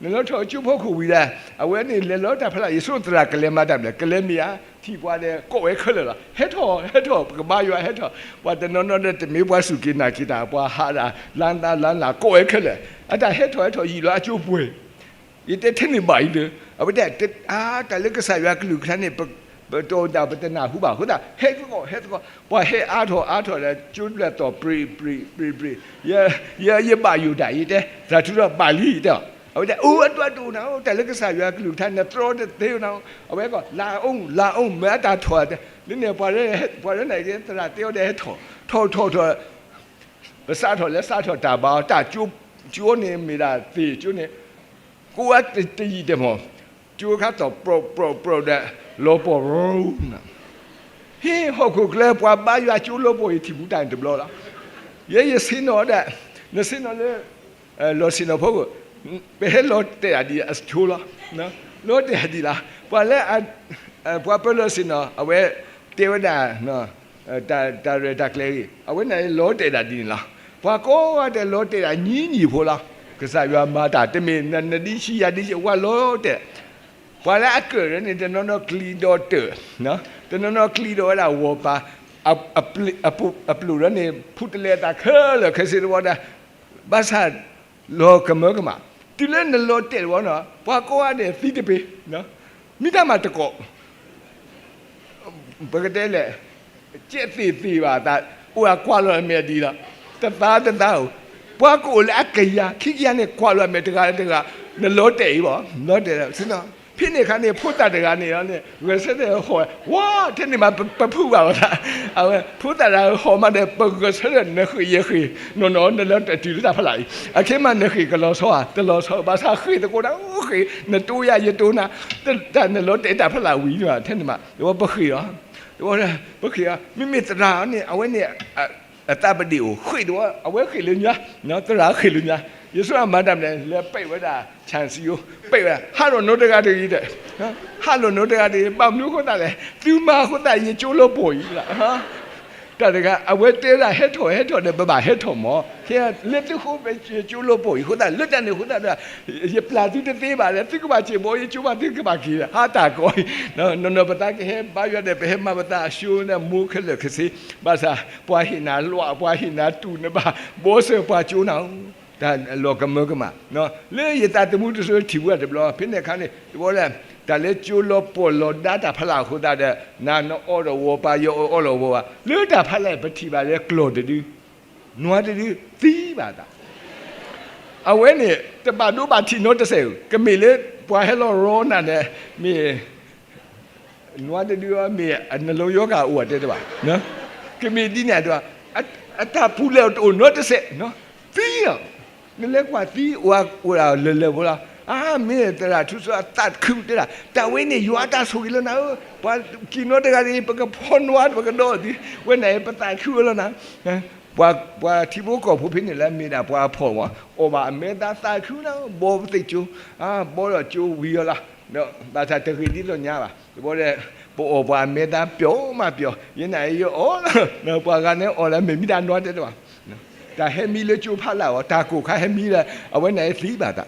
နလဲၤထီၣ်လၢကၠိဖိခိၣ်ဝံၤဒီး အဝဲန့ၣ်လဲၤလီၤတၢ်ဖဲလၢ ယဆိသရၣ်ကလဲၤမၤတၢ်မနုၤလဲၣ် ကလဲၤမ့ၢ်ဧါ ထံၣ်ပှၤဒီး ကိးဝဲခဲလၢာ်လီၤ ဟဲထီၣ် ဟဲထီၣ် ပကဘါယွၤဟဲထီၣ် ပှၤတနီၤနီၤဒီး တမ့ၢ်ပှၤစူၢ်က့ၤနာ်က့ၤတၢ် ပှၤဟးဒၣ် လါသးလါလၢ် ကိးဝဲခဲလၢာ် အတၢ်ဟဲထီၣ်ဟဲထီၣ်ယံာ်လီၤအကၠိပှဲၤ ယတဲထဲန့ၣ်ဘၣ်အံၤလၢ အဝဲဒၣ် အါ တၢ်လၢကစၢ်ယွၤကလုၢ်ကထါန့ၣ် ပ ပတအိၣ်ဒၣ်ပတနၢ်ဟူဘၣ်အဃိသတး ဟဲသကိး ဟဲသကိး ပှၤဟဲအါထီၣ်အါထီၣ်ဒီး ကၠိတဖျၢၣ်သီၣ်ပြံး ပြံး ပြံး ပြံး ယ ယဘၣ်ယိၣ်တၢ် ယတဲ သရၣ်ထူစီဘၣ်လံ ယတဲ အဝဲဒၣ် အိၣ်အဒွးတအိၣ်နၤ တၢ်လၢကစၢ်ယွၤကလုၢ်ကထါ နတြီတသ့နၤ အဝဲကီး လၢအအိၣ် လၢအအိၣ် မ့ၢ်အတၢ်ထီၣ် လၢန့ၣ် ပှၤ ပှၤရၢနာ်က့ သရၣ်တဲအီၤဒီး ဟဲထီၣ် ထီၣ်ထီၣ်ထီၣ် ပစးထီၣ်လၢစးထီၣ်တၢ်ဘါအီၤ တၢ်ကၠိ ကၠိန့ၣ် မ့ၢ်ဒၣ်သ့ၣ်ကၠိန့ၣ် ကိးဝဲတယံာ်တမီၢ် ကၠိခါတီၢ် ပြီၢ်ပြီၢ်ပြီၢ်ဒီး လီၤပှီၢ်ရူ ဟ့ၣ်ဟီၣ်ခိၣ်ချၢ ပှၤဘါယွၤကၠိလီၤပှီၢ်အံၤ ထံၣ်ဘူးတၢ်န့ၣ်တဘျီလီၤ. ယဲယဆ့ၣ်နီၤဒီး နဆ့ၣ်နီၤလၢ လီၢ်ဆ့ၣ်နီၤဖိ ပဟဲလီၤတဲာ်ဒၣ်ဒ်အဆိလီၤ. လီၤတဲာ်ဒ်လီၤ. ပှၤလၢ ပှၤပၢလီၢ်ဆ့ၣ်နီၤ အဝဲတဲဝဲဒၣ် တၢ်ရဲၣ်တၢ်ကျဲၤဂ့ၤ အဝဲန့ၣ်လီၤတဲာ်ဒၣ်ဒ်န့ၣ်လီၤ. ပှၤကိးဂၤဒဲးလီၤတဲာ်ဒၣ်ညီနုၢ်ဖိလီၤ. ကစၢ်ယွၤမၤတၢ်တမ့ၢ် နနဒံဆံယၤဒံဆံ ဝဲလီၤတဲာ် ပှၤလၢအကၢၣ်လၢန့ၣ် တနီၤနီၤကျံၤဒီးတၢၢ်, တနီၤနီၤကျံၤဒီးဝဲဒၣ်ဝီၤပၤ, အပျိၢ်လၢန့ၣ် ဖူတလဲအသးခဲလၢာ်ခဲဆ့တဝီဒီး ဘၣ်ဆၣ် လီၤကမၢကမၣ်, တုၤလၢနလီၤတဲာ်တဝီနီၤ ပှၤကိးဂၤဒဲးသံတပ့ၤ, မ့ၢ်တၢ်မၤတကိး ပကတဲလဲၣ်, ကဲသ့ၣ်သ့ၣ်ဘၣ်သး, အိၣ်အကွၢ်လီၤအမဲာ်ဒ်လီၤ, တသါတသါဧိၤ, ပှၤကအိၣ်လၢအကယၤခံကယၤန့ၣ် ကွၢ်လီၤအမဲာ်တဂၤလၢတဂၤ, နလီၤတဲာ်အံၤဘၣ်, လီၤတဲာ်, ဖဲန့ၣ်အခါန့ၣ် ဖိသၣ်တဂၤန့ၣ်လီၤန့ၣ် ဂဲၤဆၢထၢၣ်ဟီၣ်, ဝါ, ထဲန့ၣ်မး ပဖုးဘၣ်ဝဲဒၣ်, အဝဲ ဖိသၣ်တဂၤဟီၣ်မးဒီး ပဂဲၤဆၢထၢၣ်နဃ့ၢ်ယဃ့ၢ်, နီၢ်နီၢ် နလီၤတဲာ်တုၤလၢတၢ်ဖးလၢ်အံၤ, အခဲမးနဃ့ၢ်ကလီၤဆီဧါ, တလီၤဆီ, ဘၣ်ဆၣ်ဃ့ၢ်သကိးတၢ်, အိၣ်ဃ့ၢ်, နတိယၤယတိနၤ, တၢ်နလီၤတဲာ်တၢ်ဖးလၢ်ဝံၤန့ၣ် ထဲန့ၣ်မး တဝီပဃ့ၢ်လီၤ, တဝီ ပဃ့ၢ်လီၤ, မ့မ့ၢ်သရၣ်န့ၣ် အဝဲန့ၣ် အသးပဒ့ၣ်အိၣ် ဃ့ၢ်တဝီ အဝဲဃ့ၢ်လၢညါ, သရၣ်ဃ့ၢ်လၢညါ, ယဆိကမိၣ်မၤတၢ်မနုၤလဲၣ် ပံးဝဲဒၣ် ဆၣ်စံယိ, ပံးဝဲဒၣ် ဟးလိာ်နီတဂၤတဂ့ၤဒီး, ဟးလိာ်နီတဂၤတဂ့ၤ, ဘၣ်မနုၤအဃိသတးလဲၣ်, သုမၤအဃိသတး ယကၠိလီၤပှီၢ်အံၤလီၤ. တၢ်တဂၤ အဝဲတဲဒၣ်ဟဲထီၣ်ဟဲထီၣ်ဒီး ပဘၣ်ဟဲထီၣ်မး, ခဲလၢသုဃိ ယကၠိလီၤပှီၢ်အံၤအဃိသတး လၢတၢ်န့ၣ်အဃိသတးဒီး ယပျၢ်သုတသ့ဘၣ်ဒီး သုကဘၣ်စံးဘၣ် ယကၠိဘၣ်သုကဘၣ်က့ၤဒီး ဟးတၢ်ကိးအံၤ, နီၢ်နီၢ်ပသးကဟဲဘါယွၤဒီး ပဟဲမၤပသးအဆှၢဒီးမိၢ်ခဲလၢာ်ခဲဆ့, ဘၣ်ဆၣ် ပှၤဟ့ၣ်နၤလွး ပှၤဟ့ၣ်နၤတူၢ် နဘၣ်ဘီစၢၤပှၤကၠိနၤဧိၤ, တၢ်လီၤကမၢကမၣ်, လၢယသးသမူတစိၤထံၣ်ဝဲတဘျီ ဖဲန့ၣ်အခါန့ၣ် တဝီလဲၣ်, တၢ်လၢကၠိလီၤပှီၢ်လီၤဒါတၢ်ဖးလၢ်အဃိသတးဒီး နၤနအီၣ်ဒီးဝီၤပၤ ယအီၣ်လီၤဝီၤပၤ လၢတၢ်ဖးလၢ်ပထံၣ်ဘၣ်လၢကျီၢ်တဒု နွၤတဒုသံဘၣ်သး, အဝဲန့ၣ် တဘၣ်ဒိဘၣ်ထံးနီတစဲးဧိၤ, ကမ့ၢ်လၢပှၤဟဲလီၤရီနၤန့ၣ် မ့ၢ် နွၤတဒုမ့ၢ် အနလီယီဂာ်အိၣ်တဲတဘၣ်, ကမ့ၢ်ဒ်န့ၣ်တဘၣ်, အတၢ်ပူၤလဲၣ်တအိၣ်နီတစဲး, သံလီၤ, နလဲၤကွၢ်သံအိၣ်ဝဲလၢလၢၢ်ဖိလီၤ, အါ မ့ၢ်သရၣ်ထူစီအသးခုတဲဒၣ် တၢ်ဝဲန့ၣ်ယွၤအတၢ်ဆိၣ်ဂ့ၤလၢနၤဧၢ, ပှၤက့ၤနီတဂၤဒ် ပကဖီနွၤ ပကဒီးသံ, ဝဲန့ၣ်ပသးခုဝဲလီၤနၤ ပှၤထံဖိကီၢ်ဖိဖဲန့ၣ်လၢမ့ၢ်ဒၣ်ပှၤဖှီၣ်မး အီၣ်ဘၣ်အမဲသးသးခုနီၤ ဘီပသ့ၣ်ကၠိ, ဘီဒီးကၠိဝံၤအီၤလီၤ, ဘၣ်ဆၣ်တဂ့ၤဒ်သိးညါဘၣ်, တဘီဒီး ပအီၣ်ပှၤအမဲသးပျီမးပျီ, ယဲန့ၣ်ယအီၣ်, ပှၤဂၤန့ၣ်အီၣ်လၢမ့ၢ်မံတၢ်နွၤတဲတဘၣ်, တၢ်ဟဲမံလၢကၠိဖးလၢ်အီၤ တၢ်ကိၢ်ခါဟဲမံလၢ အဝဲန့ၣ်သံဘၣ်သး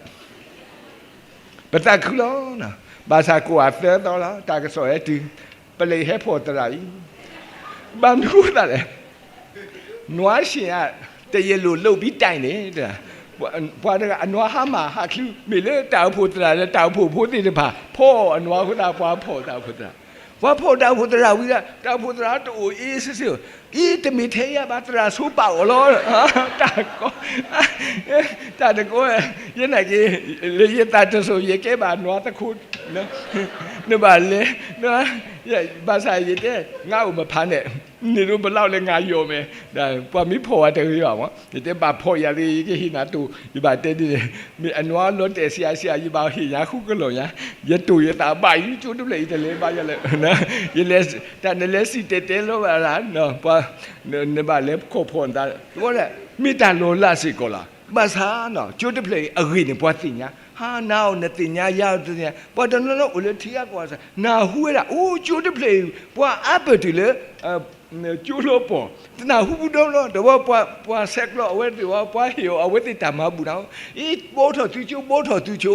ပသးခုလီၤ, ဘၣ်ဆၣ်ကိးအသၢသီလီၤ တၢ်ကစီၣ်ဟဲတုၤ, ပလဲၤဟဲဖီၣ်သရၣ်အံၤ, ဘၣ်မနုၤအဃိသတးလဲၣ်, နွၤဆ့ၣ်ဧါ, တယဲၢ်လိာ်လိၣ်ဘံတၢ်အံၤန့ၣ်, ပှၤတဂၤအနွၤဟါမၢ်ဟးချုး မ့ၢ်လၢတၢ်အိၣ်ဖှိၣ်သရၣ်လၢတၢ်အိၣ်ဖှိၣ်ဖိသ့ၣ်တဖၣ် ဖီၣ်အနွၤအဃိသတး ပှၤဖီၣ်တၢ်အိၣ်ဖှိၣ်သရၣ်, ပှၤဖီၣ်တၢ်အိၣ်ဖှိၣ်သရၣ်ဝံၤဒီး တၢ်အိၣ်ဖှိၣ်သရၣ်တအိၣ်အ့စ့စ့ဧိၤ, အ့ တမ့ၢ်ထဲယၤဘၣ် သရၣ်ဆိပာ်အီၤလီၤ, တၢ်ကိး တၢ်တကိး, ယဲနာ်က့ၤ လၢယသးတစိၤ ယကဲဘၣ်နွၤသခိၣ်, နဘၣ်လဲၤ, ဘၣ်ဆၣ်ယတဲ ငါအိၣ်မဖးနဲၣ်, န့ၣ်ဒိးပလီၢ်လၢငါယီၢ်မဲာ်, ပှၤမ့ၢ်ဖီၣ်ဝဲတဂ့ၤဘၣ်မး ယတဲဘၣ်ဖီၣ်ယၤလၢ ယကဟ့ၣ်နၤတိၢ် ယဘၣ်တဲဒ်န့ၣ်, မ့ၢ်အနွၤလီၤတဲာ်ဆံးဆံး ယဘၣ်ဟ့ၣ်ညါဃုကလီၢ်ညါ, ယတိၢ်ယသးဘၣ်အံၤ ကၠိတဖျၢၣ်အံၤတလဲၤဘါယွၤလၢ တၢ်နလဲၤစံၣ်တဲၤတဲလီၤဘၣ်လၢ နဘၣ်လဲၤခီၣ်ဖီၣ်နသး, မ့ၢ်တၢ်လီၤလးစ့ၢ်ကီးလီၤ, ဘၣ်ဆၣ် ကၠိတဖျၢၣ်အံၤအဂ့ၢ်န့ၣ် ပှၤသ့ၣ်ညါ, ဟါ နၤအိၣ်နသ့ၣ်ညါ ယၤအိၣ်တသ့ၣ်ညါ, ပှၤတနီၤနီၤအိၣ်လၢထံဂၤကီၢ်ဂၤစ့ၢ် နၢ်ဟူဝဲဒၣ် အိၣ်ကၠိတဖျၢၣ်အံၤ ပှၤအါပၢၢ်တုၤလၢ ကၠိလီၤပှီၢ်, တနၢ်ဟူပူၤဒီလီၤ, တဝီပှၤဆဲးကျိးအဝဲသ့ၣ်ဝဲ ပှၤဟ့ၣ်အီၤအဝဲသ့ၣ်တၢ်မၤဘူၣ်နၤ, အ့ ဘိးထီၣ်သုကၠိ ဘိးထီၣ်သုကၠိ,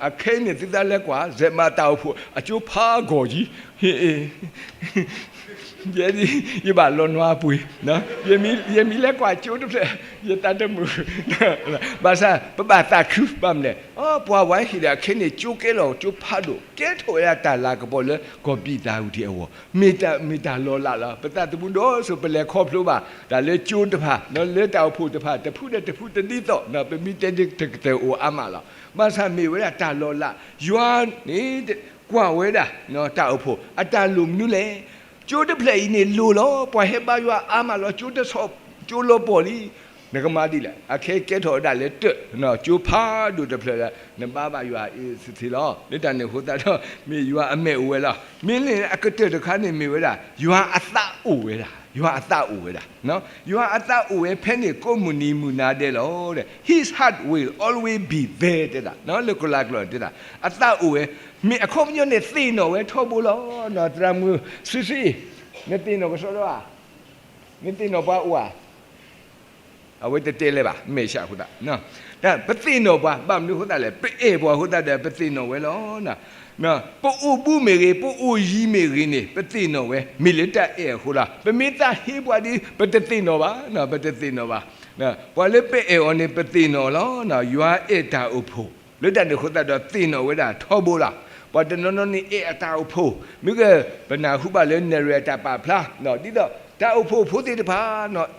အခဲအံၤန့ၣ် သုသးလဲၤကွၢ် စဲးမၤတၢ်အိၣ်ဖှိၣ် အကၠိဖးဂီၤကံ, ယဲဒၣ် ယဘၣ်လီၤနွၤပှ့ၤ, ယမ့ၢ်လဲၤကွၢ်ကၠိတဖျၢၣ် ယသးတမုာ်, ဘၣ်ဆၣ် ပဘၣ်သးခု ဘၣ်မနုၤလဲၣ်, ပှၤဝဲဟ့ၣ်ဒီးအခဲန့ၣ် ကၠိကဲလီၤ ကၠိဖးဒိၣ် ကဲထီၣ်ဝဲဒၣ်တၢ်လၤကပီၤလၢ ကီၢ်ပံးသးဝံၤထံးအဂီၢ်, မ့ၢ်တၢ်လီၤလးလီၤ, ပသးသမူဒီးစိၤ ပလဲၤခီဖျိဘၣ် တၢ်လၢကၠိတဖၣ် လၢတၢ်အိၣ်ဖှိၣ်တဖၣ် တဖုဒီးတဖုတဒ်သိး ပမ့ၢ်တဲဒ်တကတၢၢ်အိၣ်အါမးလီၤ, ဘၣ်ဆၣ်မ့ၢ်ဝဲဒၣ်တၢ်လီၤလး, ယွၤန့ၣ် ကွၢ်ဝဲဒၣ် တၢ်အိၣ်ဖှိၣ် အတၢ်လိၣ်မနုၤလဲၣ်, ကၠိတဖျၢၣ်အံၤန့ၣ်လိၣ်လီၤ, ပှၤဟဲဘါယွၤအါမးလီၤ, ကၠိတဆီ ကၠိလီၤပှီၢ်လံ, နကမၤဒ်လဲၣ်. အခဲကဲထီၣ်ဝဲဒၣ်လၢတၢၢ်, ကၠိဖးဒိၣ်တဖျၢၣ်လၢ နဘါဘၣ်ယွၤအ့ၣ်စသ့လီၤ. လၢတၢ်န့ၣ်အဃိသတးဒီး မ့ၢ်ယွၤအမဲာ်အိၣ်ဝဲလီၤ. မ့ၢ်လၢအကတၢၢ်တခါန့ၣ်မ့ၢ်ဝဲဒၣ် ယွၤအသးအိၣ်ဝဲဒၣ်, ယွၤအသးအိၣ်ဝဲဒၣ်, ယွၤအသးအိၣ်ဝဲဖဲန့ၣ်ကိးမုၢ်နံၤမုၢ်နၤဒဲးလီၤ. His heart will always be there တဲဒၣ်, လၢကလၤကျိာ်တဲဒၣ်, အသးအိၣ်ဝဲ, မ့ၢ်အခီပညီန့ၣ်သ့ၣ်နီၣ်ဝဲထီဘိလီၤ. သရၣ်မုၣ်စုဆှံ, နသ့ၣ်နီၣ်ကစီဒီဧါ, နသ့ၣ်နီၣ်ပှၤအိၣ်ဧါ. အဝဲတတဲလဲၣ်ဘၣ်, မဲာ်ဆှးအဃိသတး, ပသ့ၣ်နီၣ်ပှၤ ဘၣ်မနုၤအဃိသတးလဲၣ်, ပအဲၣ်ပှၤအဃိသတးဒီး ပသ့ၣ်နီၣ်ဝဲလီၤ. ပအိၣ်ဘူးမ့ၢ်ဂ့ၤ, ပအိၣ်ယံၤမ့ၢ်ဂ့ၤန့ၣ် ပသ့ၣ်နီၣ်ဝဲ, မ့ၢ်လၢတၢ်အဲၣ်အဃိလီၤ. ပမ့ၢ်သးဟ့ပှၤဒီး ပတသ့ၣ်နီၣ်ဘၣ်, ပတသ့ၣ်နီၣ်ဘၣ်. ပှၤလၢပအဲၣ်အီၤန့ၣ် ပသ့ၣ်နီၣ်လီၤ. ယွၤအဲၣ်တၢ်အိၣ်ဖှိၣ်, လၢတၢ်န့ၣ်အဃိသတးဒီး သ့ၣ်နီၣ်ဝဲဒၣ်ထီဘိလီၤ. ပှၤတနီၤနီၤန့ၣ်အဲၣ်အတၢ်အိၣ်ဖှိၣ်, မ့ၢ်ဂ့ၤ ပနၢ်ဟူဘၣ်လၢနဲၣ်ရွဲၣ်အတၢ်ပာ်ဖျါ, ဒ်သိးတၢ်အိၣ်ဖှိၣ်ဖိသ့ၣ်တဖၣ်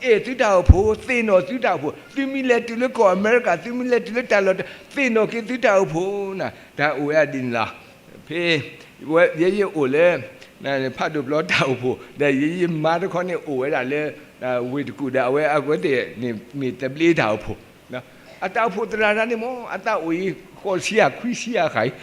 အဲၣ်သုတၢ်အိၣ်ဖှိၣ်, သ့ၣ်နီၣ်သုတၢ်အိၣ်ဖှိၣ်, သုမ့ၢ်လဲၤတုၤလၢကီၢ်အမဲရကၤ, သုမ့ၢ်လဲၤတုၤလၢတၢ်လီၢ်, သ့ၣ်နီၣ်က့ၤသုတၢ်အိၣ်ဖှိၣ်, တၢ်အိၣ်ဝဲဒၣ်ဒ်န့ၣ်လီၤ. ဖဲ ယဲယအိၣ်လၢ ဖးဒိၣ်ပျီတၢ်အိၣ်ဖှိၣ်, ဒီးယဲယမါတခီန့ၣ်အိၣ်ဝဲဒၣ်လၢ ဝ့ၢ်တကူၣ်ဒီး အဝဲအဝဲသ့ၣ်န့ၣ်မ့ၢ်သဘျ့တၢ်အိၣ်ဖှိၣ်, အတၢ်အိၣ်ဖှိၣ်သရၣ်တဂၤန့ၣ်မ့ၢ် အသးအိၣ်အံၤ ဃိးဆံယဲၢ်ခွံဆံယဲၢ်ဃၣ်အံၤ,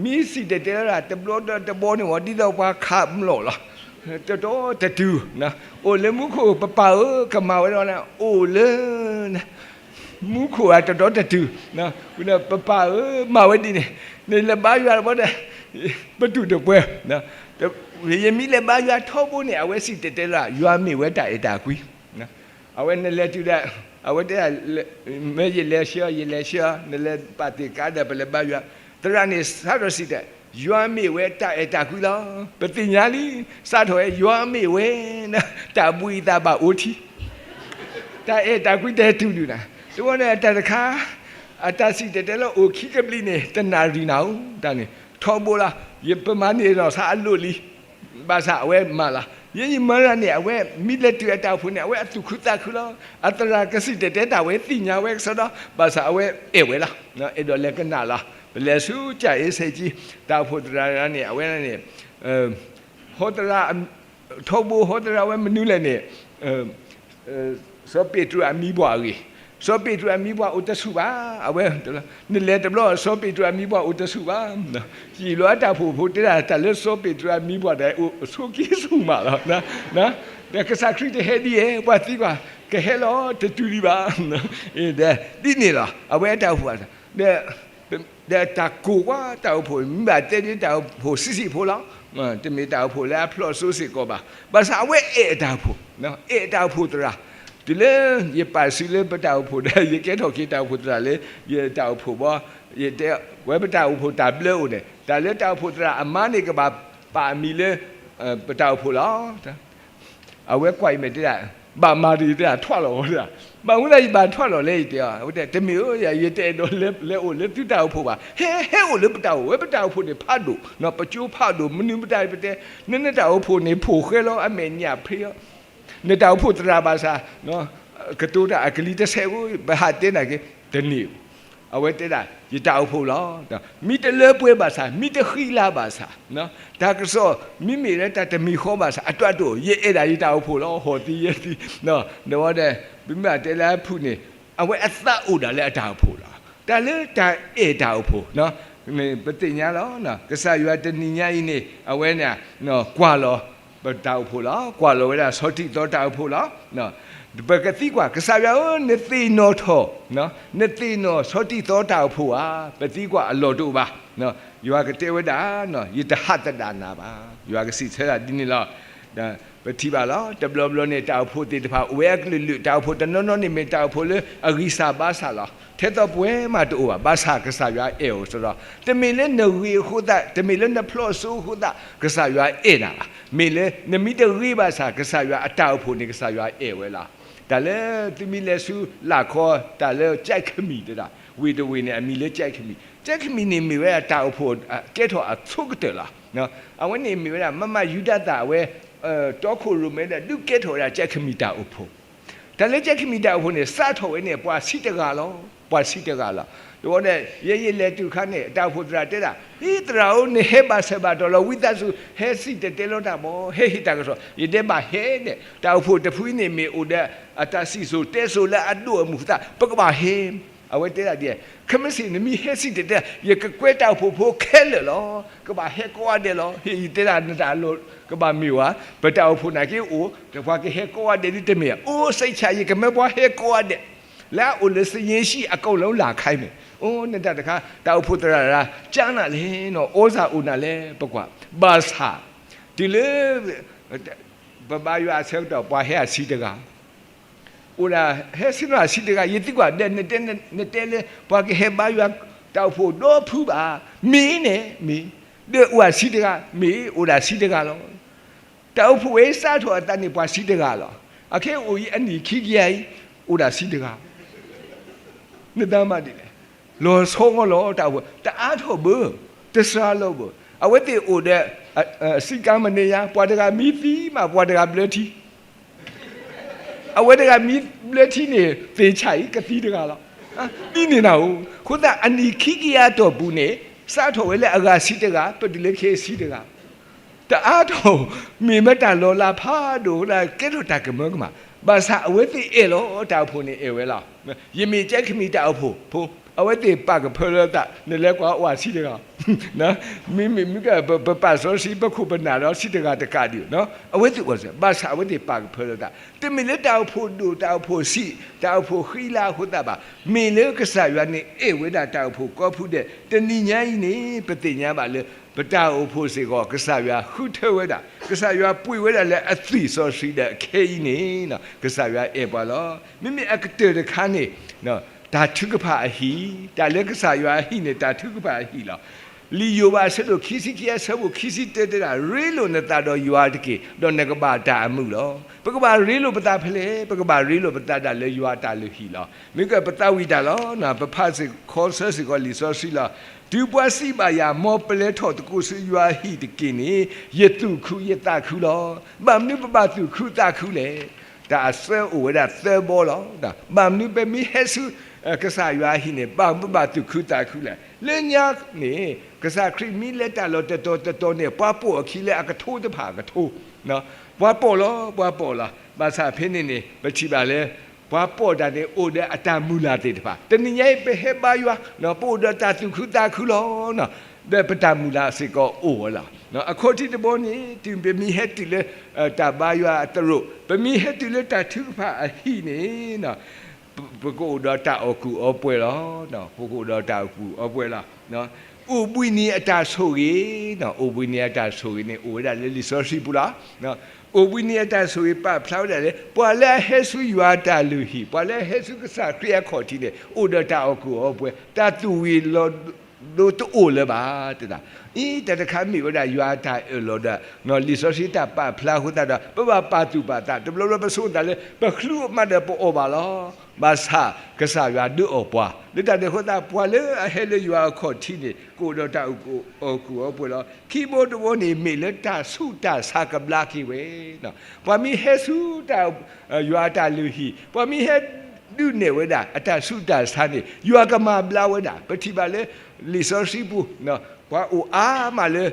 မ့ၢ်စံၣ်တဲၤတဲလီၤတဘျီဒီးတဘျီန့ၣ်ဝဲ ဒ်သိးပှၤခးမလီၢ်လီၤ. တတီတတုၤ, အိၣ်လၢမူခိၣ် ပပၢ်ဧၢ ကမၤဝဲဒၣ်န့ၣ် အိၣ်လၢ မူခိၣ်ဧါ တတီတတုၤ, ပပၢ်ဧၢ မၤဝဲဒ်န့ၣ်, နလဲၤဘါယွၤတဘျီဒီး ပတူၢ်တပှဲၤ, ယမ့ၢ်လဲၤဘါယွၤထီဘိန့ၣ် အဝဲစံၣ်တဲၤတဲလီၤ ယွၤမ့ၢ်ဝဲတၢ်အဲၣ်တၢ်ကွံ အဝဲနလဲၤတုၤဒီး အဝဲတဲ မ့ၢ်ယလဲၤဆှၢ ယလဲၤဆှၢ နလဲၤပာ်တ့ၢ်ကါဒီး ပလဲၤဘါယွၤ, သရၣ်န့ၣ် စးထီၣ်စံၣ်တဲၤ ယွၤမ့ၢ်ဝဲတၢ်အဲၣ်တၢ်ကွံလီၤ. ပသ့ၣ်ညါလံ, စးထီၣ်ဝဲ ယွၤမ့ၢ်ဝဲ တၢ်ဘှံးအသးဘၣ်အိၣ်ထံ တၢ်အဲၣ်တၢ်ကွံတဲတူၢ်ဒုးနၤ, တဝဲန့ၣ်တၢ်တခါ အတၢ်စံၣ်တဲၤတဲလီၤအိၣ်ခံကဘျံးန့ၣ် တနၣ်ရံၣ်နၤဧိၤ, တၢ်န့ၣ် ထီဘိလီၤ. ယပမၤန့ၢ်နီၢ်ဆါအလိၣ်လံ, ဘၣ်ဆၣ်အဝဲမၤလီၤ. ယဲယမၤရၤန့ၣ် အဝဲမ့ၢ်လဲၤတုၤအတၢ်အိၣ်ဖှိၣ်န့ၣ် အဝဲအသူၣ်ခုသးခုလီၤ. အသရၣ်ကစံၣ်တဲၤတဲတၢ်ဝဲသ့ၣ်ညါဝဲကစီဒီ, ဘၣ်ဆၣ်အဝဲအဲၣ်ဝဲလီၤ. အဲၣ်ဒိးလဲၤကနၣ်လီၤ. ပလဲၤဆူကၠၣ်အ့စဲးကၠံ, တၢ်အိၣ်ဖှိၣ်သရၣ်န့ၣ် အဝဲန့ၣ် ဟီသရၣ် ထီဘိဟီသရၣ်ဝဲမနုၤလဲၣ်န့ၣ် စီၤပ့းတရူးအမံၤပှၢ်အဂ့ၢ်, စီၤပ့းတရူးအမံၤပှၢ်အိၣ်တဆူၣ်ဘၣ်, အဝဲ နလဲၤတဘျီ စီၤပ့းတရူးအမံၤပှၢ်အိၣ်တဆူၣ်ဘၣ်, ယံာ်လီၤအတၢ်အိၣ်ဖှိၣ်ဖိတဲဒၣ် တၢ်လၢစီၤပ့းတရူးအမံၤပှၢ်ဒီး အိၣ်ဆိးက့ဆိးမးလီၤ. ဒီးကစၢ်ခရံာ်တဟဲဒ်အံၤ ပှၤသံကွၢ် ကဟဲလီၤတတုၤဒံးဘၣ်, ဒ်န့ၣ်လီၤ အဝဲအတၢ်အိၣ်ဖှိၣ် ဒီးတၢ်ကိၢ်ကွၢ်တၢ်အိၣ်ဖှိၣ် မ့ၢ်ဘၣ်တဲဒ်တၢ်အိၣ်ဖှိၣ်ဆံးဆံးဖိလီၤ. တမ့ၢ်တၢ်အိၣ်ဖှိၣ်လၢအဖျိးစိစ့ၢ်ကီးဘၣ်. ဘၣ်ဆၣ်အဝဲအဲၣ်အတၢ်အိၣ်ဖှိၣ်, အဲၣ်အတၢ်အိၣ်ဖှိၣ်သရၣ်, တုၤလၢယပာ်စုလၢပတၢ်အိၣ်ဖှိၣ်ဒီး ယကဲထီၣ်က့ၤတၢ်အိၣ်ဖှိၣ်သရၣ်လၢ ယတၢ်အိၣ်ဖှိၣ်ဘီ, ယတဲဝဲပတၢ်အိၣ်ဖှိၣ်တၢ်ဘျၢအိၣ်န့ၣ် တၢ်လၢတၢ်အိၣ်ဖှိၣ်သရၣ်အမါန့ၣ် ကဘၣ်ပာ်အမံၤလၢ ပတၢ်အိၣ်ဖှိၣ်လီၤ. အဝဲကွၢ်အံၤမဲာ်တဲဒၣ်, ဘၣ်မၤဒီးယတဲဒၣ်ထွးလီၤဝဲဒၣ်, ဘၣ်မနုၤယဘၣ်ထွးလီၤလဲၣ် ယတဲအီၤ, အဝဲတဲ တမ့ၢ်ဧၢ, ယတအဲၣ်ဒိးလဲၤအိၣ်လၢသုတၢ်အိၣ်ဖှိၣ်ဘၣ်, ဟဲ ဟဲအိၣ်လၢပတၢ်အိၣ်, ဝဲပတၢ်အိၣ်ဖှိၣ်န့ၣ်ဖးဒိၣ်, ပကၠိဖးဒိၣ်, မနုၤပတၢ်ပတဲ, နနတၢ်အိၣ်ဖှိၣ်န့ၣ် ဖိၣ်ဃဲလီၤ အမဲာ်ညၣ်ဖ့လီၤ, နတၢ်အိၣ်ဖှိၣ်သရၣ်ဘၣ်ဆၣ် ကတိၤတၢ်အကလံၤတဆဲးဧိၤ ပဟးတဲနာ်က့ တန့ၢ်ဧိၤ, အဝဲတဲဒၣ် ယတၢ်အိၣ်ဖှိၣ်လီၤ. မ့ၢ်တလၢပှဲၤဘၣ်ဆၣ်, မ့ၢ်တဃံလၤဘၣ်ဆၣ်, တၢ်ကစီၣ် မ့မ့ၢ်လၢတၢ်တမံၤဃီဘၣ်ဆၣ် အတၢ်တိာ် ယအဲၣ်ဒၣ်ယတၢ်အိၣ်ဖှိၣ်လီၤ ဟီၣ်သံယဲၢ်သံ, ဒီးဝဲဒၣ် ပမ့ၢ်တဲလၢအဖုၣ်န့ၣ် အဝဲအသးအိၣ်ဒၣ်လၢအတၢ်အိၣ်ဖှိၣ်လီၤ. တၢ်လၢတၢ်အဲၣ်တၢ်အိၣ်ဖှိၣ် ပသ့ၣ်ညါလီၤ. ကစၢ်ယွၤတနံၤညါအံၤန့ၣ် အဝဲန့ၣ် ကွၢ်လီၤပတၢ်အိၣ်ဖှိၣ်လီၤ. ကွၢ်လီၤဝဲဒၣ်ဆီၣ်တံၢ်သီတၢ်အိၣ်ဖှိၣ်လီၤ. ပကသံကွၢ် ကစၢ်ယွၤဧၢ, နသ့ၣ်နီၣ်ထီၣ်, နသ့ၣ်နီၣ်ဆီၣ်တံၢ်သီတၢ်အိၣ်ဖှိၣ်ဧါ. ပသံကွၢ်အလီၢ်တအိၣ်ဘၣ်. ယွၤကတဲဝဲဒၣ်, ယတဟးသဒၣ်နၤဘၣ်. ယွၤကစံးဆၢဒၣ်ဒ်န့ၣ်လီၤ. ပထံၣ်ဘၣ်လီၤ တဘျီဘျီန့ၣ် တၢ်အိၣ်ဖှိၣ်သ့ၣ်တဖၣ် အိၣ်ဝဲအကလုာ်လုာ်, တၢ်အိၣ်ဖှိၣ်တနီၤနီၤန့ၣ်မ့ၢ်တၢ်အိၣ်ဖှိၣ်လၢအဂံၢ်စၢ်ဘါစၢ်လီၤ. ထဲသိးပဝဲမးတအိၣ်ဘၣ်, ဘၣ်ဆၣ်ကစၢ်ယွၤအဲၣ်အီၤစ့ၢ်ကီး. တမ့ၢ်လၢနဂ့ၤအဃိသတး, တမ့ၢ်လၢနဖျိးစိအဃိသတး ကစၢ်ယွၤအဲၣ်နၤဘၣ်. မ့ၢ်လၢနမ့ၢ်တဂ့ၤဘၣ်ဆၣ် ကစၢ်ယွၤအတၢ်အိၣ်ဖှိၣ်န့ၣ် ကစၢ်ယွၤအဲၣ်ဝဲလီၤ. တၢ်လၢသုမ့ၢ်လဲၤဆူလၢ်ခီ, တၢ်လၢကၠဲးခမံၣ်တဲဒၣ်, ဝ့ၢ်တဝ့ၢ်န့ၣ် အမံၤလၢကၠဲးခမံၣ်, ကၠဲးခမံၣ်န့ၣ်မ့ၢ်ဝဲဒၣ်တၢ်အိၣ်ဖှိၣ်ကဲထီၣ်အဆိကတၢၢ်လီၤ. အဝဲန့ၣ်မ့ၢ်ဝဲဒၣ် မမယူဒၤသၣ် အဝဲ တီခိၣ်ရိၣ်မဲဒီး ဒုးကဲထီၣ်ဝဲဒၣ်ကၠဲးခမံၣ်တၢ်အိၣ်ဖှိၣ် တၢ်လၢကဲခံမံၤတၢ်အိၣ်ဖှိၣ်န့ၣ် စးထီၣ်ဝဲန့ၣ် ပှၤဆံးတဂၤလီၤ. ပှၤဆံးတဂၤလီၤ. တဘျီန့ၣ် ယဲယလဲၤတုၤအခါန့ၣ် တၢ်အိၣ်ဖှိၣ်သရၣ်တဲဒၣ်, ဟ့ သရၣ်ဧၢ, နဟဲဘၣ်ဆၢဘၣ်တီၤလီၤ, ဝံသးစူၤ ဟဲစံၣ်တဲၤတဲလီၤတၢ်မး, ဟဲဟ့ၣ်တၢ်ကစီၣ်, ယတဲဘၣ်ဟဲန့ၣ်, တၢ်အိၣ်ဖှိၣ်တဖုန့ၣ်မ့ၢ်အိၣ်ဒီး အတၢ်စံၣ်စိၤတဲစိၤလၢအဒိၣ်အမုၢ်အဃိသတး ပကဘၣ်ဟဲ အဝဲတဲဒၣ်ဒ်အံၤ, ခဲမုၢ်ဆ့ၣ် နမ့ၢ်ဟဲစံၣ်တဲၤတဲ, ယကကွဲးတၢ်အိၣ်ဖှိၣ်ဖိခဲလၢာ်လီၤ. ကဘၣ်ဟဲကိးဂၤဒဲးလီၤ. ဟ့ၣ် ယတဲဒၣ်နတၢ်လီၢ်ကဘၣ်မ့ၢ်ဝဲ, ပတၢ်အိၣ်ဖှိၣ်နာ်က့အိၣ်, ပှၤကဟဲကိးဂၤဒဲးဒ်တမ့ၢ်, အိၣ်စ့ၢ်ကီး ယကမၢပှၤဟဲကိးဂၤဒဲး, လၢအအိၣ်လၢ စာရင်းရှိ အကုန်လုံးလာခိုင်းမယ်. အိၣ် နတၢ်တခါ တၢ်အိၣ်ဖှိၣ်သရၣ် ကနၣ်လဲၣ်နီၤ, အိၣ်စၢ်အိၣ်နၤလဲၣ် ပကွၢ်, ဘၣ်ဆၣ် တုၤလၢ ပဘါယွၤအဆၢကတီၢ် ပှၤဟဲအဆံးတဂၤ အိၣ်ဒၣ်ဟဲဆ့ၣ်နီၤအဆံးတဂၤ, ယသံကွၢ်ဒီး နတဲလၢ ပှၤကဟဲဘါယွၤတၢ်အိၣ်ဖှိၣ်ဒီဖုဘၣ်, မ့ၢ်န့ၣ် မ့ၢ်, ဒီးအိၣ်အဆံးတဂၤ, မ့ၢ်အိၣ်ဒၣ်ဆံးတဂၤလီၤ. တၢ်အိၣ်ဖှိၣ်ဝဲစးထီၣ်အသးန့ၣ် ပှၤဆံးတဂၤလီၤ. အခဲအိၣ်အံၤအနံၣ်ခံကယၤအံၤ အိၣ်ဒၣ်ဆံးတဂၤ နတၢ်မၤဒ်လဲၣ်. လီၤဆီလီၤ တၢ်အိၣ်ဖှိၣ် တအါထီၣ်ဘၣ်, တစှၤလီၤဘၣ်. အဝဲသ့ၣ်အိၣ်ဒီး စံးကါမနံၤယါ, ပှၤတဂၤမ့ၢ်သံမး ပှၤတဂၤဘျၢထံ, အဝဲတဂၤမ့ၢ်ဘျၢထံန့ၣ် သ့ၣ်ဆါအံၤ ကသံတဂၤလီၤ. ဒ်န့ၣ်နၤဧိၤ, အဃိသတး အနံၣ်ခံကယၤအတီၢ်ပူၤန့ၣ် စးထီၣ်ဝဲလၢအဂၤဆံးတဂၤ ပတုၤလၢခဲအံၤဆံးတဂၤ တအါထီၣ်, မ့ၢ်မ့ၢ်တၢ်လီၤလးဖးဒိၣ်အဃိသတး ကဲထီၣ်တၢ်ကမၢကမၣ်, ဘၣ်ဆၣ်အဝဲသ့ၣ်အဲၣ်လီၤ, တၢ်အိၣ်ဖှိၣ်န့ၣ်အဲၣ်ဝဲလီၤ. ယမ့ၢ်ကဲခံမံၤတၢ်အိၣ်ဖှိၣ်ဖိ, အဝဲသ့ၣ်ပာ်ကဖၢလၢသး, နလဲၤကွၢ်အိၣ်အဆံးတဂၤ, မ့မ့ၢ်မ့ၢ်ကဲ ပပာ်စီဆှံ ပခိၣ်ပနၢ်ဒီးဆံးတဂၤတကးဒံး, အဝဲသ့ၣ်အီၤစ့ၢ်, ဘၣ်ဆၣ်အဝဲသ့ၣ်ပာ်ကဖၢလၢသး, တမ့ၢ်လၢတၢ်အိၣ်ဖှိၣ်ဒိၣ် တၢ်အိၣ်ဖှိၣ်ဆံး တၢ်အိၣ်ဖှိၣ်ဃံလၤအဃိသတးဘၣ်, မ့ၢ်လၢကစၢ်ယွၤန့ၣ်အဲၣ်ဝဲဒၣ်တၢ်အိၣ်ဖှိၣ်ကိးဖုဒဲး, တနံၤညါအံၤန့ၣ် ပသ့ၣ်ညါဘၣ်လၢ ပတၢ်အိၣ်ဖှိၣ်စ့ၢ်ကီး ကစၢ်ယွၤဃုထၢဝဲဒၣ်, ကစၢ်ယွၤပှ့ၤဝဲဒၣ်လၢအသွံၣ်စီဆှံဒီးအခဲအံၤန့ၣ် ကစၢ်ယွၤအဲၣ်ပှၤလီၤ. မ့မ့ၢ်အကတၢၢ်တခါန့ၣ် တၢ်ထုကဖၣ်အဟံၣ်, တၢ်လၢကစၢ်ယွၤအဟံၣ်န့ၣ် တၢ်ထုကဖၣ်အဟံၣ်လီၤ. လံာ်ယိၤဘးအဆၢဒိၣ်ခံဆံခံအဆၢဖိခံဆံတၢတဲဒၣ်, ရ့လိာ်နသးဒီးယွၤတက့ၢ်, ဒီးနကဘၣ်တၢ်အမုာ်လီၤ. ပကဘၣ်ရ့လိာ်ပသးဖဲလဲၣ်, ပကဘၣ်ရ့လိာ်ပသးဒၣ်လၢယွၤအတၢ်လုၢ်ဟံၣ်လီၤ. မ့ၢ်ကပသးဝံၣ်တၢ်လီၤ, ပဖးစ့ၢ်ခီဆၢစ့ၢ်ကီးလံာ်စီဆှံလီၤ. တုၤပှၤစံးဘၣ်ယၤ, မ်ပလဲၤထီၣ်သကိးဆူယွၤအဟံၣ်တက့ၢ်န့ၣ် ယသူၣ်ခုယသးခုလီၤ. ဘၣ်မနုၤပဘၣ်သူၣ်ခုသးခုလဲၣ်. တၢ်အစၢအိၣ်ဝဲဒၣ်သၢဘီလီၤ. ဘၣ်မနုၤပမ့ၢ်ဟဲဆူ ကစၢ်ယွၤအဟံၣ်န့ၣ် ဘၣ်မနုၤပဘၣ်သူၣ်ခုသးခုလဲၣ်. လၢညါန့ၣ် ကစၢ်ခရံာ်မ့ၢ်လဲၤတၢ်လီၢ်တတီၤတတီၤန့ၣ် ပှၤပိာ်အခံလၢအကထိတဖၣ်အကထိ, ပှၤပိာ်လီၤ, ပှၤပိာ်လီၤ. ဘၣ်ဆၣ်ဖဲန့ၣ်န့ၣ် ပထံၣ်ဘၣ်လၢ ပှၤပိာ်တၢ်န့ၣ် အိၣ်ဒီးအတၢ်မုၢ်လၢ်သ့ၣ်တဖၣ်. တနံၤညါအံၤ ပဟဲဘါယွၤ, ပအိၣ်ဒီးတၢ်သူၣ်ခုသးခုလီၤ. ဒီးပတၢ်မုၢ်လၢ်စ့ၢ်ကီးအိၣ်ဝဲလီၤ. အခီၣ်ထံးတဘီန့ၣ် တုၤပမ့ၢ်ဟဲတုၤလၢ တၢ်ဘါယွၤအသရိာ်, ပမ့ၢ်ဟဲတုၤလၢတၢ်ထုကဖၣ်အဟံၣ်န့ၣ် ပကအိၣ်ဒီးတၢ်အီၣ်ကူၣ်အီပှဲၤလီၤ. ပကအိၣ်ဒီးတၢ်အီၣ်ကူၣ်အီပှဲၤလီၤ. အိၣ်ဘှံးနံၤအတၢ်ဆိၣ်ဂ့ၤ, အိၣ်ဘှံးနံၤအတၢ်ဆိၣ်ဂ့ၤန့ၣ် အိၣ်ဝဲဒၣ်လၢလံာ်စီဆှံပူၤလီၤ. အိၣ်ဘှံးနံၤအတၢ်ဆိၣ်ဂ့ၤပာ်ဖျါဝဲဒၣ်လၢ ပှၤလၢအဟဲဆူယွၤအတၢ်လုၢ်ဟံၣ်, ပှၤလၢအဟဲဆူကစၢ်ခရံာ်အခီၣ်ထံးန့ၣ် အိၣ်ဒီးတၢ်အီၣ်ကူၣ်အီပှဲၤ, တၢ်သူၣ်ဝံၤလီၤဒိတအိၣ်လၢၤဘၣ် တဒၣ်. အံၤတၢ်တခါမ့ၢ်ဝဲဒၣ်ယွၤအတၢ်အၢၣ်လီၤဒီး လံာ်စီဆှံတၢ်ပာ်ဖျါအဃိသတးဒီး ပဘၣ်ပာ်သူၣ်ပာ်သး, တဘျီဘျီပဆိကမိၣ်သးလၢ ပချုးမးဒီးပအီၣ်ဘၣ်လီၤ. ဘၣ်ဆၣ်ကစၢ်ယွၤဒုးအီၣ်ပှၤ, လၢတၢ်န့ၣ်အဃိသတး ပှၤလၢအဟဲလၢယွၤအခီၣ်ထံးန့ၣ် ကအိၣ်ဒီးတၢ်အီၣ်ကူၣ်အီပှဲၤလီၤ. ခံဘီတဘီန့ၣ် မ့ၢ်လၢတၢ်ဆူးတၢ်ဆါကဘျါက့ၤဝဲ ပှၤမ့ၢ်ဟဲဆူ ယွၤအတၢ်လုၢ်ဟံၣ်, ပှၤမ့ၢ်ဟဲဒုးနဲၣ်ဝဲဒၣ် အတၢ်ဆူးတၢ်ဆါန့ၣ် ယွၤကမၤဘျါဝဲဒၣ်. ပထံၣ်ဘၣ်လၢ လံာ်စီဆှံပူၤ, ပှၤအိၣ်အါမးလၢ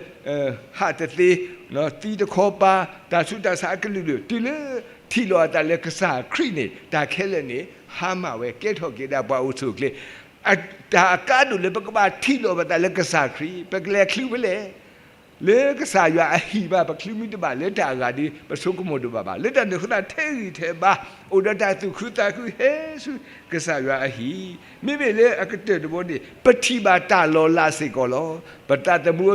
ဟးတသ့, သံတခီပၤ, တၢ်ဆူးတၢ်ဆါအကလုာ်ကလုာ်, တုၤလၢထံၣ်လိာ်အသးလၢကစၢ်ခရံာ်န့ၣ် တၢ်ခဲလၢာ်န့ၣ် ဟါမၢ်ဝဲ ကဲထီၣ်က့ၤဒၣ်ပှၤအိၣ်ဆူၣ်အိၣ်ချ့. တၢ်အကါဒိၣ်လၢပကဘၣ်ထံၣ်လိာ်ပသးလၢကစၢ်ခရံာ် ပကလဲၤချုးဖဲလဲၣ် လၢကစၢ်ယွၤအဟံၣ်ဘၣ် ပချုးမံတဘၣ်, လၢတၢ်အဂၤဒီး ပဆိကမိၣ်တဘၣ်ဘၣ်. လၢတၢ်န့ၣ်အဃိသတး ထဲဂံၢ်ထဲဘါ အိၣ်ဒီးတၢ်သူၣ်ခုသးခုဟဲဆူကစၢ်ယွၤအဟံၣ်, မ့မ့ၢ်လၢအကတၢၢ်တဘီန့ၣ် ပထံၣ်ဘၣ်တၢ်လီၤလးစ့ၢ်ကီးလီၤ. ပသးသမူ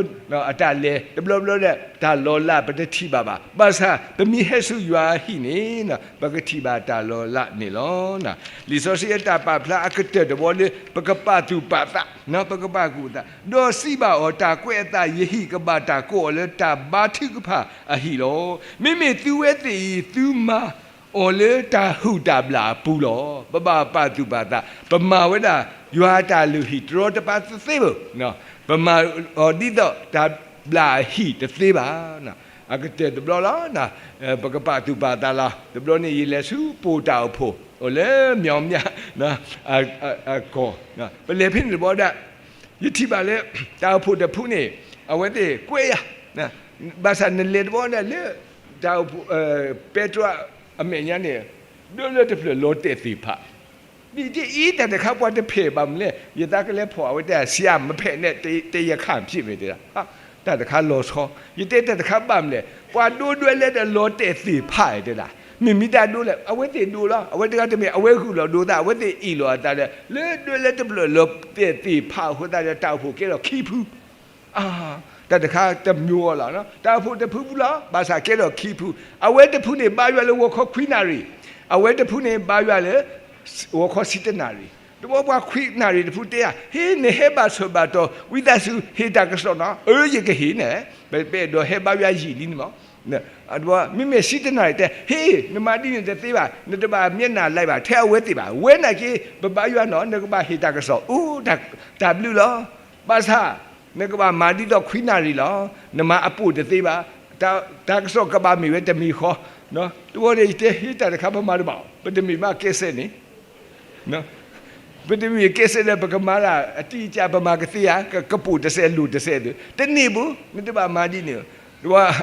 အတၢ်လဲၤ တဘျီဘျီဒီး တၢ်လီၤလးပတထံၣ်ဘၣ်ဘၣ်. ဘၣ်ဆၣ်ပမ့ၢ်ဟဲဆူယွၤအဟံၣ်န့ၣ် ပကထံၣ်ဘၣ်တၢ်လီၤလးန့ၣ်လီၤ. လံာ်စီဆှံအတၢ်ပာ်ဖျါအကတၢၢ်တဘီလၢ ပကပာ်သူၣ်ပာ်သး, ပကပာ်သူၣ်ပာ်သး, ဒီးစံးဘၣ်အီၤ, တၢ်ကွဲးအသးယဟံၣ်ကဘၣ်တၢ်ကိးအီၤလၢ တၢ်ဘါထုကဖၣ်အဟံၣ်လီၤ. မ့မ့ၢ်သုဝဲသ့ၣ်အံၤ သုမၤအီၤလၢတၢ်ဟုၣ်တၢ်ဘျၣ်အပူၤလီၤ. ပဘၣ်ပာ်သူၣ်ပာ်သး, ပမၤဝဲဒၣ် ယွၤအတၢ်လုၢ်ဟံၣ်တရီတပါတသ့ဘၣ်. ပမၤအီၤဒ်သိးတၢ်ဘျၣ်အဟံၣ်တသ့ဘၣ်. အကတၢၢ်တဘျီလီၤ. ပကပာ်သူၣ်ပာ်သးလီၤ. တဘျီန့ၣ် ယလဲၤဆူပိာ်တၢ်အိၣ်ဖှိၣ် အိၣ်လၢ မြောင်းမြ အကီၢ်, ပလဲၤဖဲန့ၣ်တဘျီဒၣ် ယထံၣ်ဘၣ်လၢ တၢ်အိၣ်ဖှိၣ်တဖုန့ၣ် အဝဲသ့ၣ်ကွဲယၤ, ဘၣ်ဆၣ်နလဲၤတဘျီဒၣ်လၢ တၢ်အိၣ်ဖှိၣ် ပဲတြီအမဲာ်ညါန့ၣ် ဒိလၢတဖျၢၣ်လီၤတဲာ်သ့ၣ်ဖး ဒ်အံၤ တၢ်တခါပှၤတဖျဲးဘၣ်မနုၤလဲၣ်, ယသးကလဲၤဖီၣ်အဝဲတဲ ဆရာ မဖျဲးနဲ့ တရံးခံဖြစ်မယ် တဲဒၣ်, တၢ်တခါလီၤဆီ, ယတဲတၢ်တခါဘၣ်မနုၤလဲၣ်, ပှၤဒိဒွဲလၢတၢ်လီၤတဲာ်သ့ၣ်ဖးတဲဒၣ်, မ့ၢ်မ့ၢ်တၢ်ဒိလဲၣ်, အဝဲသ့ၣ်ဒိလီၤ, အဝဲတဂၤတမ့ၢ် အဝဲဂုာ်လီၤဒိသး အဝဲသ့ၣ်အ့ၣ်လိာ်အသးဒီး လၢဒွဲလၢတဖျၢၣ်လီၤတဲာ်သ့ၣ်ဖးအဃိသတးဒီး တၢ်အိၣ်ဖှိၣ်ကဲထီၣ်ခံဖု တၢ်တခါတမံၤအီၤလီၤ, တၢ်အိၣ်ဖှိၣ်တဖုဖုလီၤ, ဘၣ်ဆၣ်ကဲထီၣ်ခံဖု, အဝဲတဖုန့ၣ် ဘါယွၤလၢဂီၤခီခွံနၣ်ရံၣ်, အဝဲတဖုန့ၣ် ဘါယွၤလၢ ဂီၤခီဆံတနၣ်ရံၣ်, တဘျီပှၤခွံနၣ်ရံၣ်တဖုတဲဧါ, ဟ့ နဟဲဘၣ်ဆၢၣ်ဘၣ်တီၤ ဝံသးစူၤ ဟ့ၣ်တၢ်ကစီၣ်နီၤ, အၢ ယကဟ့ၣ်န့ၣ်, ပအဲၣ်ဒိးဟဲဘါယွၤယံာ်လံန့ၣ်မး မ့မ့ၢ်ဆံတနၣ်ရံၣ်တဲ ဟ့ နမၤဒ်န့ၣ်တသ့ဘၣ်, နတဘၣ်မျၢၢ်နၢ်လံဘၣ်, ထဲအဝဲသ့ၣ်ဘၣ်, ဝဲနာ်က့ ပဘါယွၤနီၤ နကဘၣ်ဟ့ၣ်တၢ်ကစီၣ်, အိ တၢ်ဘျုးလီၤ, ဘၣ်ဆၣ် နကဘၣ်မၤဒ်သိးခွံနၣ်ရံၣ်လီၤ, နမၤအပိာ်တသ့ဘၣ်, တၢ်ကစီၣ်ကဘၣ်မ့ၢ်ဝဲတမံၤဃီ, တဘျီန့ၣ် ယတဲဟ့ တၢ်တခါပမၤတဘၣ်, ပတမ့ၢ်ဘၣ်ကဲစဲးန့ၣ် ပတမ့ၢ်ကဲစဲးဒီး ပကမၤတၢ်အတံၢ်အစၢ် ပမၤကသ့ဧါ, ကပိာ်တစဲးလိာ်တစဲးသ့, တန့ၢ်ဘၣ်, နတဘၣ်မၤဒ်န့ၣ်,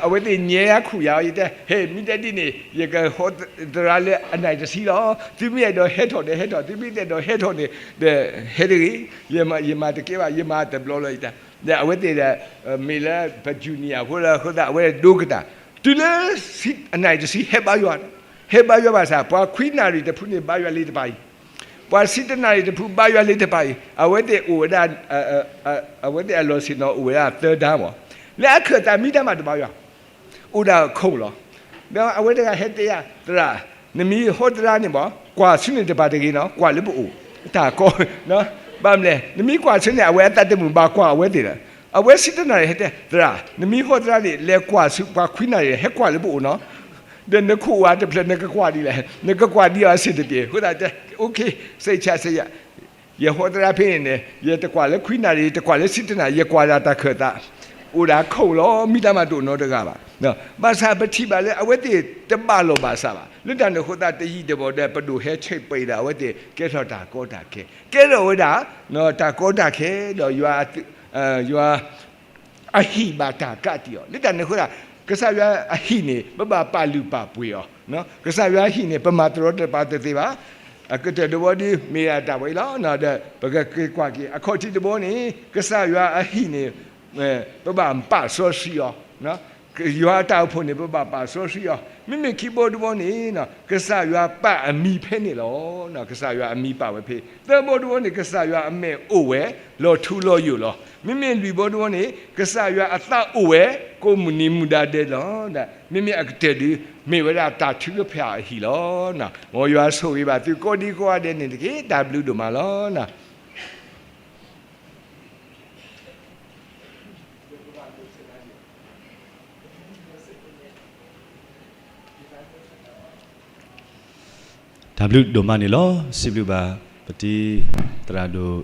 အဝဲသ့ၣ်ညဲယၤခူၣ်ယၤ, ယတဲ ဟ့ မ့ၢ်တဲဒ်န့ၣ် ယကဟီသရၣ်လၢအနၣ်တဆံလီၤ, သုမ့ၢ်အဲၣ်ဒိးဟဲထီၣ်ဒီးဟဲထီၣ်, သုမ့ၢ်တအဲၣ်ဒိးဟဲထီၣ်န့ၣ်ဒီး ဟဲတဂ့ၤ, ယမၤတကဲဘၣ်, ယမၤတဘျီလီၤ ယတဲ, ဒီးအဝဲသ့ၣ်ဒီး မ့ၢ်လၢပ junior ဖိလၢအဃိသတး အဝဲဒိကတၢ်, တုၤလၢ အနၣ်တဆံ ဟဲဘါယွၤ, ဟဲဘါယွၤဘၣ်ဆၣ် ပှၤခွံနၣ်ရံၣ်တဖုန့ၣ် ဘါယွၤလံတပၤအံၤ, ပှၤဆံတနၣ်ရံၣ်တဖု ဘါယွၤလံတပၤအံၤ, အဝဲသ့ၣ်အိၣ်ဝဲဒၣ် အဝဲသ့ၣ်အလီၢ်ဆ့ၣ်နီၤအိၣ်ဝဲဒၣ်သၢဒါမး, လၢအခၢၣ်သးမံတၢ်မၤတဘါယွၤ, အိၣ်ဒၣ်ခိၣ်လီၤ, ဒီးအဝဲတဂၤဟဲတဲယၤ သရၣ်, နမ့ၢ်ဟီသရၣ်န့ၣ်မး ကွၢ်ဆူန့ၣ်တပၤတဂ့ၤနီၤ, ကွၢ်လၢပအိၣ်, တၢ်ကီ, ဘၣ်မနုၤလဲၣ်, နမ့ၢ်ကွၢ်ဆူန့ၣ် အဝဲအသးတမုာ်ဘၣ်ကွၢ်အဝဲသ့ၣ်ဒီး, အဝဲဆံတနၣ်ရံၣ်ဟဲတဲ သရၣ်, နမ့ၢ်ဟီသရၣ်န့ၣ် လဲၤကွၢ်ဆူပှၤခွံနၣ်ရံၣ် ဟဲကွၢ်လၢပအိၣ်နီၤ, ဒီးနခိၣ်ဝါတဖျၢၣ် နကကွၢ်ဒ်လဲၣ်, နကကွၢ်ဒ်အီၤအဆ့ၣ်တပျ့ၤ, အဃိသတးတဲ okay, စိတ်ချ စိတ်ချ ယဟီသရၣ်ဖဲန့ၣ်န့ၣ် ယတကွၢ်လၢခွံနၣ်ရံၣ် တကွၢ်လၢဆံတနၣ်ရံၣ် ယကွၢ်ဒၣ်တၢ်ခၢၣ်သး, အိၣ်ဒၣ်ခိၣ်လီၤ မံတၢ်မၤတအိၣ်နီတဂၤဘၣ်. ဘၣ်ဆၣ်ပထံၣ်ဘၣ်လၢအဝဲသ့ၣ်တဘၣ်လိာ်ဘၣ်စးဘၣ်, လၢတၢ်န့ၣ်အဃိသတး တယံာ်တမီၢ်ဒီး ပဒိၣ်ဟဲဆဲးပှဲၤဒၣ်အဝဲသ့ၣ် ကဲထီၣ်တၢ်ကီတၢ်ခဲ, ကဲထီၣ်ဝဲဒၣ် တၢ်ကီတၢ်ခဲ ဒီးယွၤ ယွၤ အဟံၣ်ဘၣ်တၢ်ကးတံာ်အီၤ, လၢတၢ်န့ၣ်အဃိသတး ကစၢ်ယွၤအဟံၣ်န့ၣ် ပဘၣ်ပာ်လုၢ်ပာ်ပှ့ၤအီၤ, ကစၢ်ယွၤအဟံၣ်န့ၣ် ပမၤတရီတပါတသ့ဘၣ်. အကတၢၢ်တဘျီဒီး မ့ၢ်ဒၣ်တၢ်ဝဲအံၤလီၤ, ဒီးပကက့ၤကွၢ်က့ၤ အခီၣ်ထံးတဘျီန့ၣ် ကစၢ်ယွၤအဟံၣ်န့ၣ် ပဘၣ်ပာ်စီဆှံအီၤ, ယွၤအတၢ်အိၣ်ဖှိၣ်န့ၣ် ပဘၣ်ပာ်စီဆှံအီၤ, မ့မ့ၢ်ခံဘျီတဘျီန့ၣ် ကစၢ်ယွၤပာ်အမံၤဖဲန့ၣ်လီၤ. ကစၢ်ယွၤအမံၤပာ်ဝဲဖဲ, သၢဘျီတဘျီန့ၣ် ကစၢ်ယွၤအမဲာ်အိၣ်ဝဲ လီၤထူလီၤယိာ်လီၤ. မ့မ့ၢ်လွံၢ်ဘျီတဘျီန့ၣ် ကစၢ်ယွၤအသးအိၣ်ဝဲ ကိးမုၢ်နံၤမုၢ်ဒါဒဲးလီၤ. မ့မ့ၢ်အကတၢၢ်ဒုး မ့ၢ်ဝဲဒၣ်တၢ်ထုကဖၣ်အဟံၣ်လီၤ. မ်ယွၤဆိၣ်ဂ့ၤဘၣ်သုကိးဒံကိးဂၤဒဲးန့ၣ်တက့ၢ်. တၢ်ဘျုးဒိၣ်မးလီၤ. တၢ်ဘျုးဒိၣ်မးန့ၣ်လီၤ. စံးဘျုးဘၣ် ပတံၤသရၣ်ဒိၣ်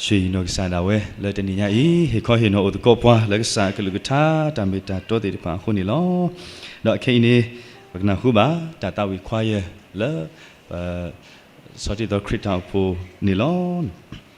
ရွှ့ၣ်ယံၤနီၢ်ကစၢ်ဒၣ်ဝဲ လၢတနံၤညါအံၤ ဟ့ၣ်ခီဟ့ၣ်နီၤအိၣ်သကိးပှၤ လၢကစၢ်အကလုၢ်ကထါ တၢ်မ့ၢ်တၢ်တီသ့ၣ်တဖၣ်အဃိန့ၣ်လီၤ. ဒီးခဲအံၤန့ၣ် ပကနၢ်ဟူဘၣ် တၢ်သးဝံၣ်ခွါယဲၢ်လၢ ပ ဆီၣ်တံၢ်သီခရံာ်တၢ်အိၣ်ဖှိၣ်န့ၣ်လီၤ.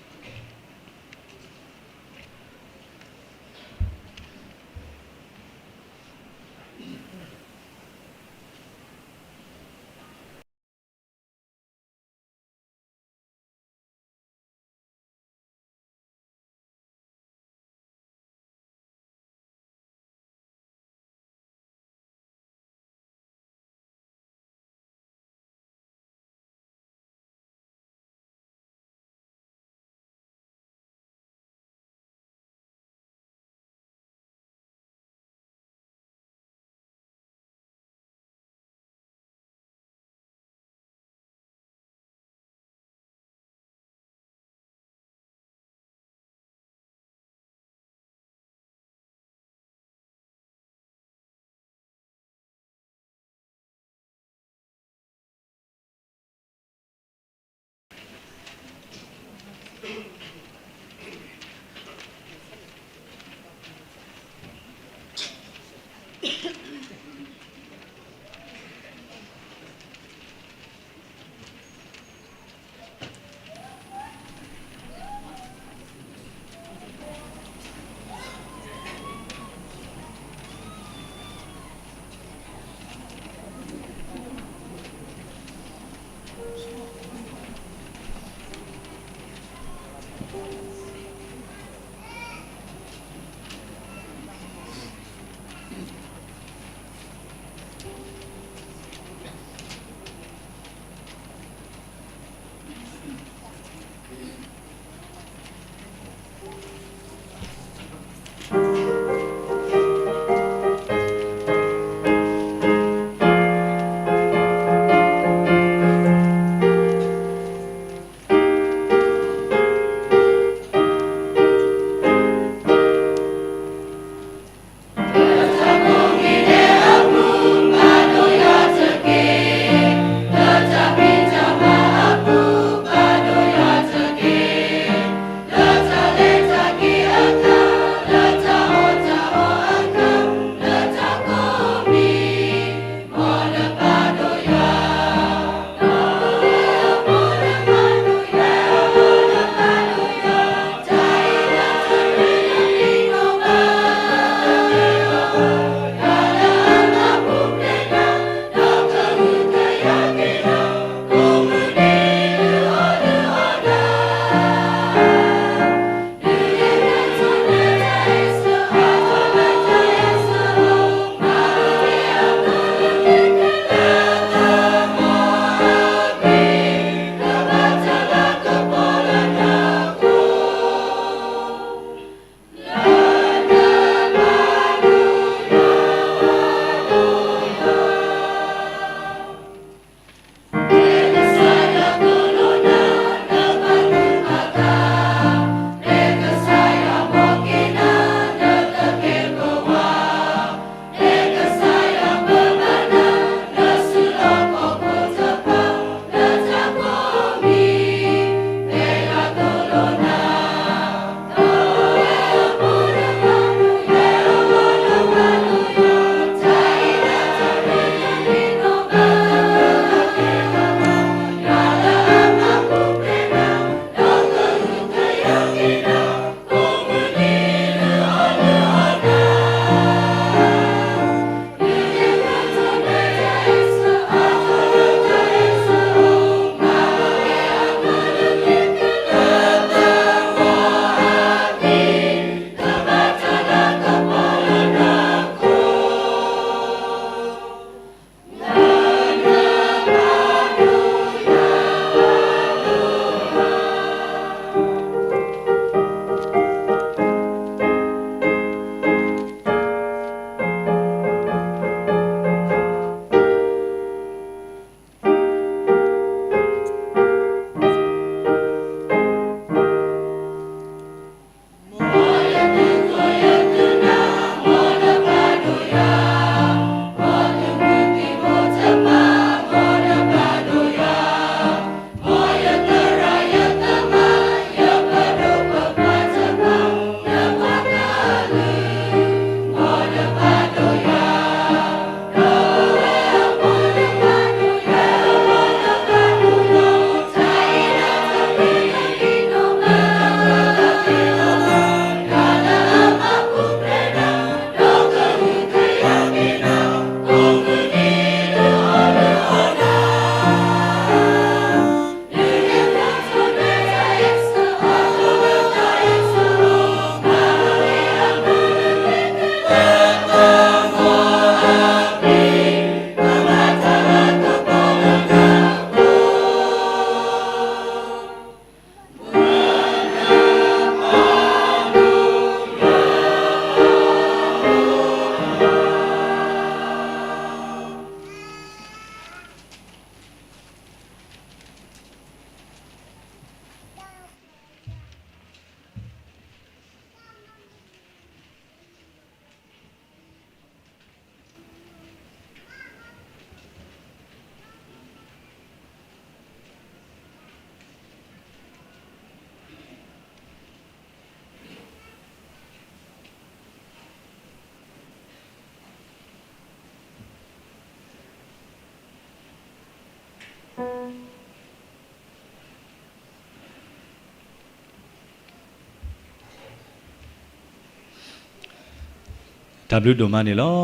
တၢ်ဘျုးဒိၣ်မးန့ၣ်လီၤ.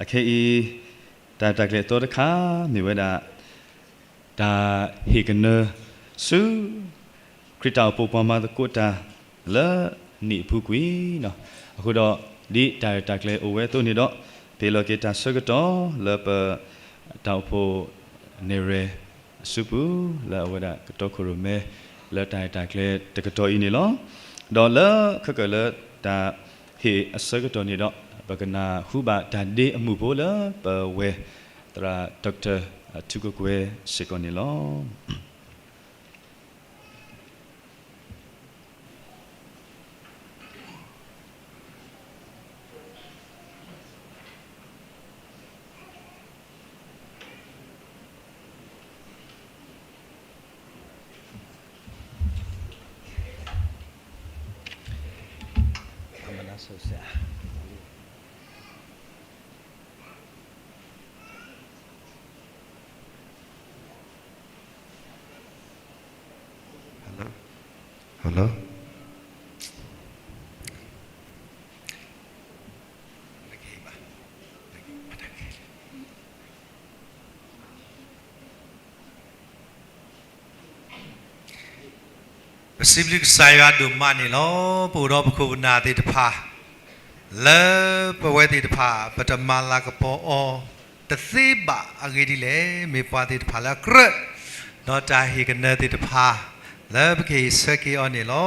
အခဲအံၤ တၢ်ရဲၣ်တၢ်ကျဲၤအသီတခါ မ့ၢ်ဝဲဒၣ် တၢ်ဟ့ၣ်ကနၢဆူ ခရံာ်တၢ်အိၣ်ဖှိၣ်ပှၤမၤသကိးတၢ်လၢနံၣ်အပူၤကွံာ်, အဃိဒီး ဒ်တၢ်ရဲၣ်တၢ်ကျဲၤအိၣ်ဝဲအသိးန့ၣ်ဒီး ပဟ့ၣ်လီၤက့ၤတၢ်ဆၢကတီၢ်လၢပ တၢ်အိၣ်ဖှိၣ် နဲၣ်ရဲၣ် အစုပူၤ လၢအဝဲဒၣ်ကတီခိၣ်ရိၣ်မဲ လၢတၢ်ရဲၣ်တၢ်ကျဲၤတကတီၢ်အံၤန့ၣ်လီၤ. ဒီးလၢခဲကၢၣ်လၢတၢ်ဟ့ၣ်အဆၢကတီၢ်န့ၣ်ဒီး ပကနၢ်ဟူဘၣ်တၢ်ဒ့အမုၢ်ဖိလၢပဝဲၢ်သရၣ် Doctor ထူကကွဲၤစ့ၢ်ကီးန့ၣ်လီၤ.ပစံးဘျုးကစၢ်ယွၤဒိၣ်မးန့ၣ်လီၤ. ပအိၣ်ဒီးပခိၣ်ပနၢ်သ့ၣ်တဖၣ် လၢပဝဲသ့ၣ်တဖၣ် ပတမၤလၤကပီၤအီၤတသ့ဘၣ်အဂ့ၢ်ဒ်လဲၣ်, မ့ၢ်ပှၤသ့ၣ်တဖၣ်လၢအကြၢး ဒီးတၢ်ဟ့ၣ်ကနၢသ့ၣ်တဖၣ် လၢပကဟ့ၣ်ဆၢက့ၤအီၤန့ၣ်လီၤ.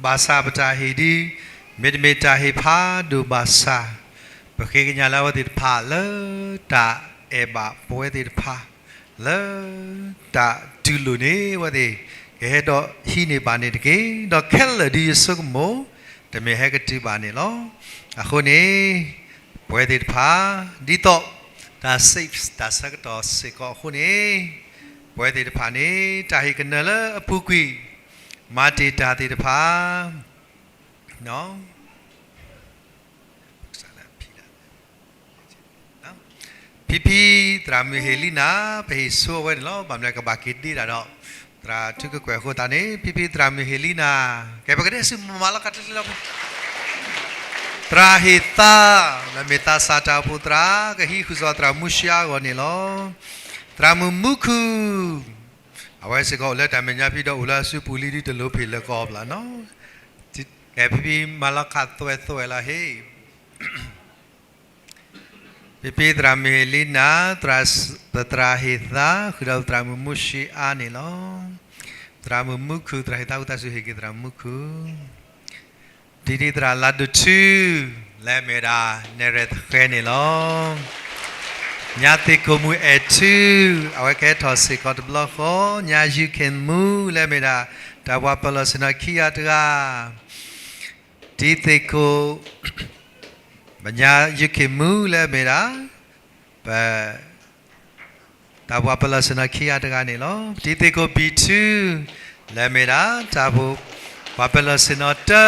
ဘၣ်ဆၣ်ပတၢ်ဟ့ၣ်ဒ် မ့တမ့ၢ်တၢ်ဟ့ၣ်ဖးဒိၣ်ဘၣ်ဆၣ် ပဃ့ကညးလၢအဝဲသ့ၣ်တဖၣ်လၢတၢ်အဲၣ်ဘၣ်ပဝဲသ့ၣ်တဖၣ် လၢတၢ်တူၢ်လိာ်န့ၣ် အဝဲသ့ၣ်ကဟဲဒီးဟံးန့ၢ်ဘၣ်န့ၣ်တက့ၢ်. ဒီးခဲလၢာ်ဒ်ယဆိကမိၣ် တမ့ၢ်ဟဲကတုၤဘၣ်န့ၣ်လီၤ. အဃိန့ၣ် ပဝဲသ့ၣ်တဖၣ် ဒ်သိးတၢ် safe တၢ်ဆၢကတီၢ်စ့ၢ်ကီးအဃိန့ၣ် ပဝဲသ့ၣ်တဖၣ်န့ၣ် တၢ်ဟ့ၣ်ကနၢလၢအပူၤကွံာ် မၤတ့ၢ်တၢ်သ့ၣ်တဖၣ် ဖံဖံသရၣ်မုၣ်ဟ့ၣ်လံနၤ ပဟ့ၣ်ဆိအဝဲန့ၣ်လီၤ. ဘၣ်မနုၤကဘၣ်က့ၤဒ့တၢ်ဒီး သရၣ်ထူကကွဲၢ်အဃိသတးန့ၣ် ဖံဖံသရၣ်မုၣ်ဟ့ၣ်လံနၤ ကဲပကဒဲးဆူမၤလီၤခးတလံလီၤ. သရၣ်ဟ့ၣ်သါ လၢမ့ၢ်သးစၢ်တၢ်အိၣ်ဖှိၣ်သရၣ် ကဟံးဃုာ်စီၤသရၣ်မူရှံအါဂီၢ်န့ၣ်လီၤ. သရၣ်မုၣ်မူခုၣ် အဝဲစ့ၢ်ကီးအိၣ်လၢတၢ်မဲာ်ညါဖံဒီး အိၣ်လၢအစုပူၤလံဒ်တလိၣ်ဖံးလၢကီၢ်ဘျီနီၤ. ကဲဖံဖံမၤလီၤခးသွဲသွဲလီၤဟ့ၣ် ဖံဖံသရၣ်မုၣ်ဟ့ၣ်လံနၤ သရၣ်ဟ့ၣ်သါ ဃုာ်ဒီးသရၣ်မုၣ်မူရှံအါန့ၣ်လီၤ. သရၣ်မုၣ်မူခုၣ် သရၣ်ဟ့ၣ်သါ ဝံသးစူၤဟ့ၣ်က့ၤသရၣ်မုၣ်မူခုၣ် ဒ်ဒ်သရၣ်လါဒိၣ်ထူ လၢအမ့ၢ်ဝဲဒၣ် နဲၣ်ရဲၣ်သဃဲန့ၣ်လီၤ. ညါသ့ၣ်ကိၣ်မုၣ်အဲၣ်ထူ အဝဲကဟဲထီၣ်စ့ၢ်ကီးတဘျီဃီ ညါယူၤခ့ၣ်မူ လၢအမ့ၢ်ဒၣ် တၢ်ပှၤပၢၤလီၢ်ဆ့ၣ်နီၤခံဂၤတဂၤ တံၤသ့ၣ်ကိၣ် ပညါယူၤခ့ၣ်မူလၢအမ့ၢ်ဒၣ် ပ တၢ်ပှၤပၢၤလီၢ်ဆ့ၣ်နီၤခံဂၤတဂၤန့ၣ်လီၤ. ပတံၤသ့ၣ်ကိၣ်ဘံၣ်ထူ လၢအမ့ၢ်ဒၣ် တၢ်ပှၤပၢၤလီၢ်ဆ့ၣ်နီၤ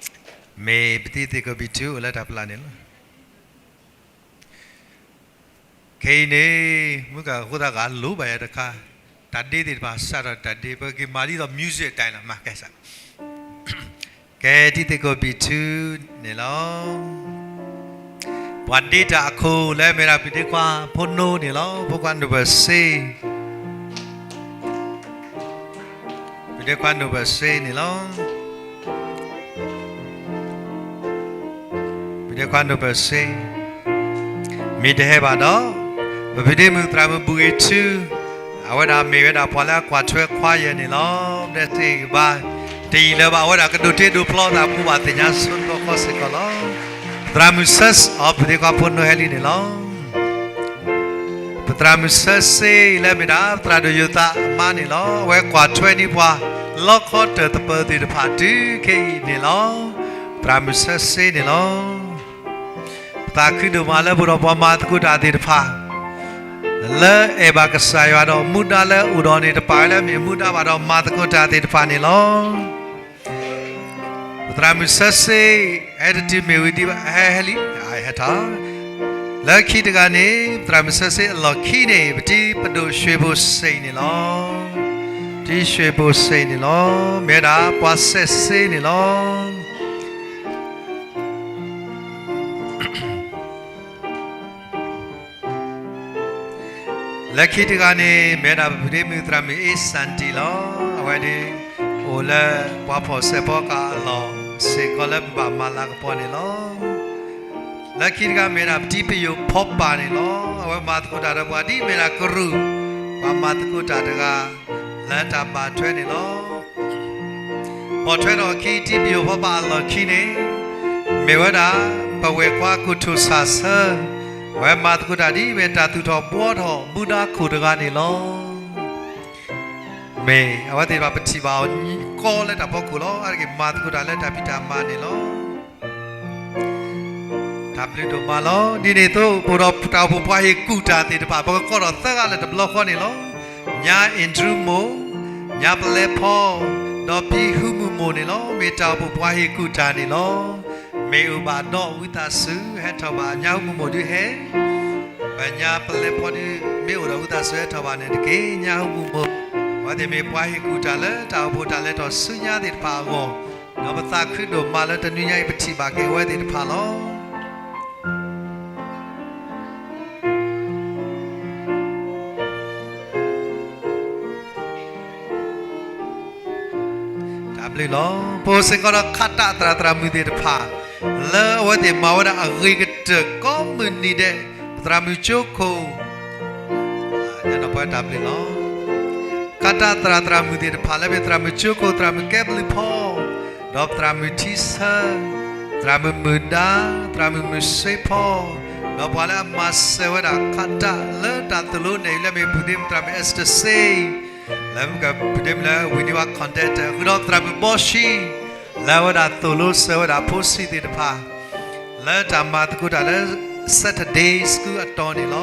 တၢ မ့ၢ်ပတံၤသ့ၣ်ကိၣ်ဘံၣ်ထူအိၣ်လၢတၢ်ပျၢ်န့ၣ်လီၤ. ခဲအံၤန့ၣ် မုၢ်ကၢ်ဃိသးဂၤလိၣ်ဘၣ်ယၤတခါ, တၢ်ဒ့သ့ၣ်တဖၣ် စးထီၣ်တၢ်ဒ့ ပက့ၤမၤဒ်သိး music တၢ်လီၤ မၤကဲစး, ကဲတံၤသ့ၣ်ကိၣ်ဘံၣ်ထူန့ၣ်လီၤ. ပှၤဒ့တၢ်အခိၣ်လၢအမ့ၢ်ဒၣ်ပဒ့ခွါဖိနိန့ၣ်လီၤ. ဖိခွါနိၣ်ဘၢၣ်စ့ ပဒ့ခွါနိၣ်ဘၢၣ်စ့န့ၣ်လီၤ. ပဒ့ခွါနိၣ်ဘၢၣ်စ့ မ့ၢ်တဟဲဘၣ်ဒီး ပပဒ့မုၣ်သရၣ်မုၣ်ဘူၣ်ဂ့ၤထူ, အဝဲဒၣ်မ့ၢ်ဝဲဒၣ်ပှၤလၢအကွၢ်ထွဲခွါယဲၢ်န့ၣ်လီၤ. ပဒဲတ့ၢ်ကဘါ တယံာ်လၢၤဘၣ် အဝဲဒၣ်ကဒိးတ့ဒိးဖျီသးဖိဘၣ်သ့ၣ်ညါဆိတဘျီဃီစ့ၢ်ကီးလီၤ. သရၣ်မုၣ်ဆၢစ့ၣ်အီၤ ပဒ့ခွါဖိနိၣ်ဟဲလံန့ၣ်လီၤ. ပသရၣ်မုၣ်ဆၢစ့လၢအမ့ၢ်ဒၣ် သရၣ်ဒိၣ်ယိၤသးအမါန့ၣ်လီၤ. အဝဲကွၢ်ထွဲန့ၢ်ပှၤ လီခီတၢၢ်သပၢၤသ့ၣ်တဖၣ်တုၤခဲအံၤန့ၣ်လီၤ. သရၣ်မုၣ်ဆၢစ့န့ၣ်လီၤ. ပသးခုဒိၣ်မးလၢပအိၣ်ဒီးပှၤမၤသကိးတၢ်သ့ၣ်တဖၣ် လၢအဲၣ်ဘၣ်ကစၢ်ယွၤဒီး မူဒါလၢအိၣ်ဒီးန့ၣ်တပာ်ဝဲလၢ မ့ၢ်မူဒါဘၣ်ဒီးမၤသကိးတၢ်သ့ၣ်တဖၣ်န့ၣ်လီၤ. ပသရၣ်မုၣ်ဆၢစ့ ဟဲတတုၤမ့ၢ်ဝံၤဒံးဘၣ် ဟဲဟဲလံ ဟဲထီၣ် လၢခံတဂၤန့ၣ် ပသရၣ်မုၣ်ဆၢစ့အလီၢ်ခံန့ၣ် ပတံၤပဒိၣ်ရွှ့ၣ်ဘိၣ်စ့ၣ်န့ၣ်လီၤ. တံၤရွှ့ၣ်ဘိၣ်စ့ၣ်န့ၣ်လီၤ. မ့ၢ်ဝဲဒၣ်ပှၤစဲးစ့န့ၣ်လီၤ. လၢခံတဂၤန့ၣ် မ့ၢ်ဝဲဒၣ်ပဖုဒ့မုၣ်သရၣ်မုၣ်အ့စၣ်တံၣ်လီၤ. အဝဲဒၣ် အိၣ်လၢပှၤဖီၣ်စဲးဖီကဟၣ်အလီၢ်စ့ၢ်ကီးလၢပဘၣ်မၤလၤကပီၤန့ၣ်လီၤ. လၢခံတဂၤမ့ၢ်ဝဲဒၣ်ပတံၤပယိာ်ဖီပာ်န့ၣ်လီၤ. အဝဲမၤသကိးတၢ်ဒီးပှၤဒ်မ့ၢ်ဒၣ်ကရူၢ် ပှၤမၤသကိးတၢ်တဂၤ လၢတၢ်ဘၣ်ထွဲန့ၣ်လီၤ. ပိာ်ထွဲထီၣ်အခံတံၤပယိာ်ဖီပာ်အလီၢ်ခံန့ၣ် မ့ၢ်ဝဲဒၣ် ပဝဲၢ်ကွၢ်ကူၣ်ထူၣ်စၢ်ဆၢ အဝဲမၤသကိးတၢ်ဒ်မ့ၢ်တၢ်သူၣ်ထီၣ်ဘှီထီၣ်မူဒါခိၣ်တဂၤန့ၣ်လီၤ. မ့ၢ်အဝဲသ့ၣ်တဖၣ်ပထံၣ်ဘၣ်အီၤကီလၢတၢ်ဖီခိၣ်လီၤ. အါတက့ၢ်မၤသကိးတၢ်လၢတၢ်ဖံးတၢ်မၤန့ၣ်လီၤ. တၢ်ဘျုးဒိၣ်မးလီၤ. ဒ်န့ၣ်အသိး ပအိၣ်ဒီးတၢ်အိၣ်ဖှိၣ်ပှၤဟ့ၣ်ကူၣ်တၢ်သ့ၣ်တဖၣ် ပကကိးထီၣ်သၢဂၤလၢတဘျီဃီန့ၣ်လီၤ. ညါအ့ၣ်ဒြူမိၢ်, ညါပလဲဖီ, ဒီးဖံဟုမုၢ်မိၢ်န့ၣ်လီၤ. မ့ၢ်တၢ်အိၣ်ဖှိၣ်ပှၤဟ့ၣ်ကူၣ်တၢ်န့ၣ်လီၤ. မ့ၢ်အိၣ်ဘၣ်ဒီးဝံသးစူၤ ဟဲထီၣ်ဘၣ် ညါဟုမုၢ်မိၢ်ဒုးဟဲ, ပညါပလဲဖီဒုး မ့ၢ်အိၣ်ဒီးဝံသးစူၤဟဲထီၣ်ဘၣ်န့ၣ်တက့ၢ်. ညါဟုမုၢ်မိၢ် အဝဲသ့ၣ်မ့ၢ်ပှၤဟ့ၣ်ကူၣ်တၢ်လၢတၢ်အိၣ်ဖှိၣ်တၢ်လဲၤထီၣ်ဆူညါသ့ၣ်တဖၣ်အဂီၢ်, ဒီးပသးခုဒိၣ်မးလၢတနွံညါအံၤပထံၣ်ဘၣ်က့ၤအဝဲသ့ၣ်တဖၣ်လီၤ. တၢ်ဘျုးလီၤ. ပအိၣ်စ့ၢ်ကီးဒီးခးတၢ်သရၣ်သရၣ်မုၣ်သ့ၣ်တဖၣ် လၢအဝဲသ့ၣ်မၤဝဲဒၣ်အဂ့ၤကတၢၢ်ကိးမုၢ်နံၤဒဲး, ပသရၣ်မုၣ်ကၠိခိၣ်, တၢ်ဘျုးလီၤ. ခးတၢ်သရၣ်သရၣ်မုၣ်သ့ၣ်တဖၣ်လၢမ့ၢ်သရၣ်မုၣ်ကၠိခိၣ်, သရၣ်မုၣ်ကဲဘျုးဖီ, ဒီးပသရၣ်မုၣ်ထံဆၢ, သရၣ်မုၣ်မုၢ်ဒါ, သရၣ်မုၣ်မုၢ်ဆ့ဖီ, ဒီးပှၤလၢအမၤစၢၤဝဲဒၣ်ခးတၢ်လၢတၢ်သိၣ်လိနဲၣ်အံၤလၢမ့ၢ်ပဖုဒ့မုၣ်သရၣ်မုၣ် Esther စ့ လၢပဖုဒ့မုၣ်လၢဝံၤန့ၢ်ဝဲ contact ဃုာ်ဒီးသရၣ်မုၣ်ဘီၡံ လၢအဝဲဒၣ်သိၣ်လိစၢၤဝဲဒၣ်ဖိဆံးသ့ၣ်တဖၣ် လၢတၢ်မၤသကိးတၢ်လၢ Saturday School အတီၢ်န့ၣ်လီၤ.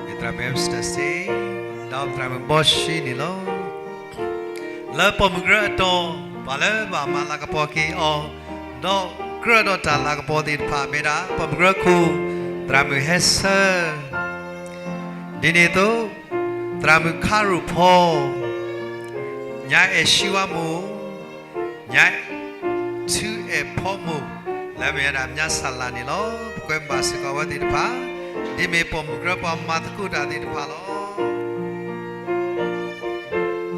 မ့ၢ်သရၣ်မုၣ် Esther စ့ ဒီးသရၣ်မုၣ်ဘီၡံန့ၣ်လီၤ. လၢပိာ်မုၣ်ကရၢအတီၢ် ပှၤလၢဘၣ်မၤလၤကပီၤက့ၤအီၤ ဒီးကြၢးဒီးတၢ်လၤကပီၤသ့ၣ်တဖၣ်မ့ၢ်ဒၣ် ပိာ်မုၣ်ကရၢခိၣ် သရၣ်မုၣ်ဟဲဆၢ ဒ်န့ၣ်အသိး သရၣ်မုၣ်ခါရူၢ်ဖီ, ညါအဲၣ်ၡံဝါမိၢ်, ညါထူအဲၣ်ဖီမိၢ် လၢမ့ၢ်ဝဲဒၣ်ညါစၢ်လၤန့ၣ်လီၤ. ပကွဲမုာ်ဘၣ်စ့ၢ်ကီးအဝဲသ့ၣ်တဖၣ် ဒ်မ့ၢ်ပိာ်မုၣ်ကရၢပှၤမၤသကိးတၢ်သ့ၣ်တဖၣ်လီၤ.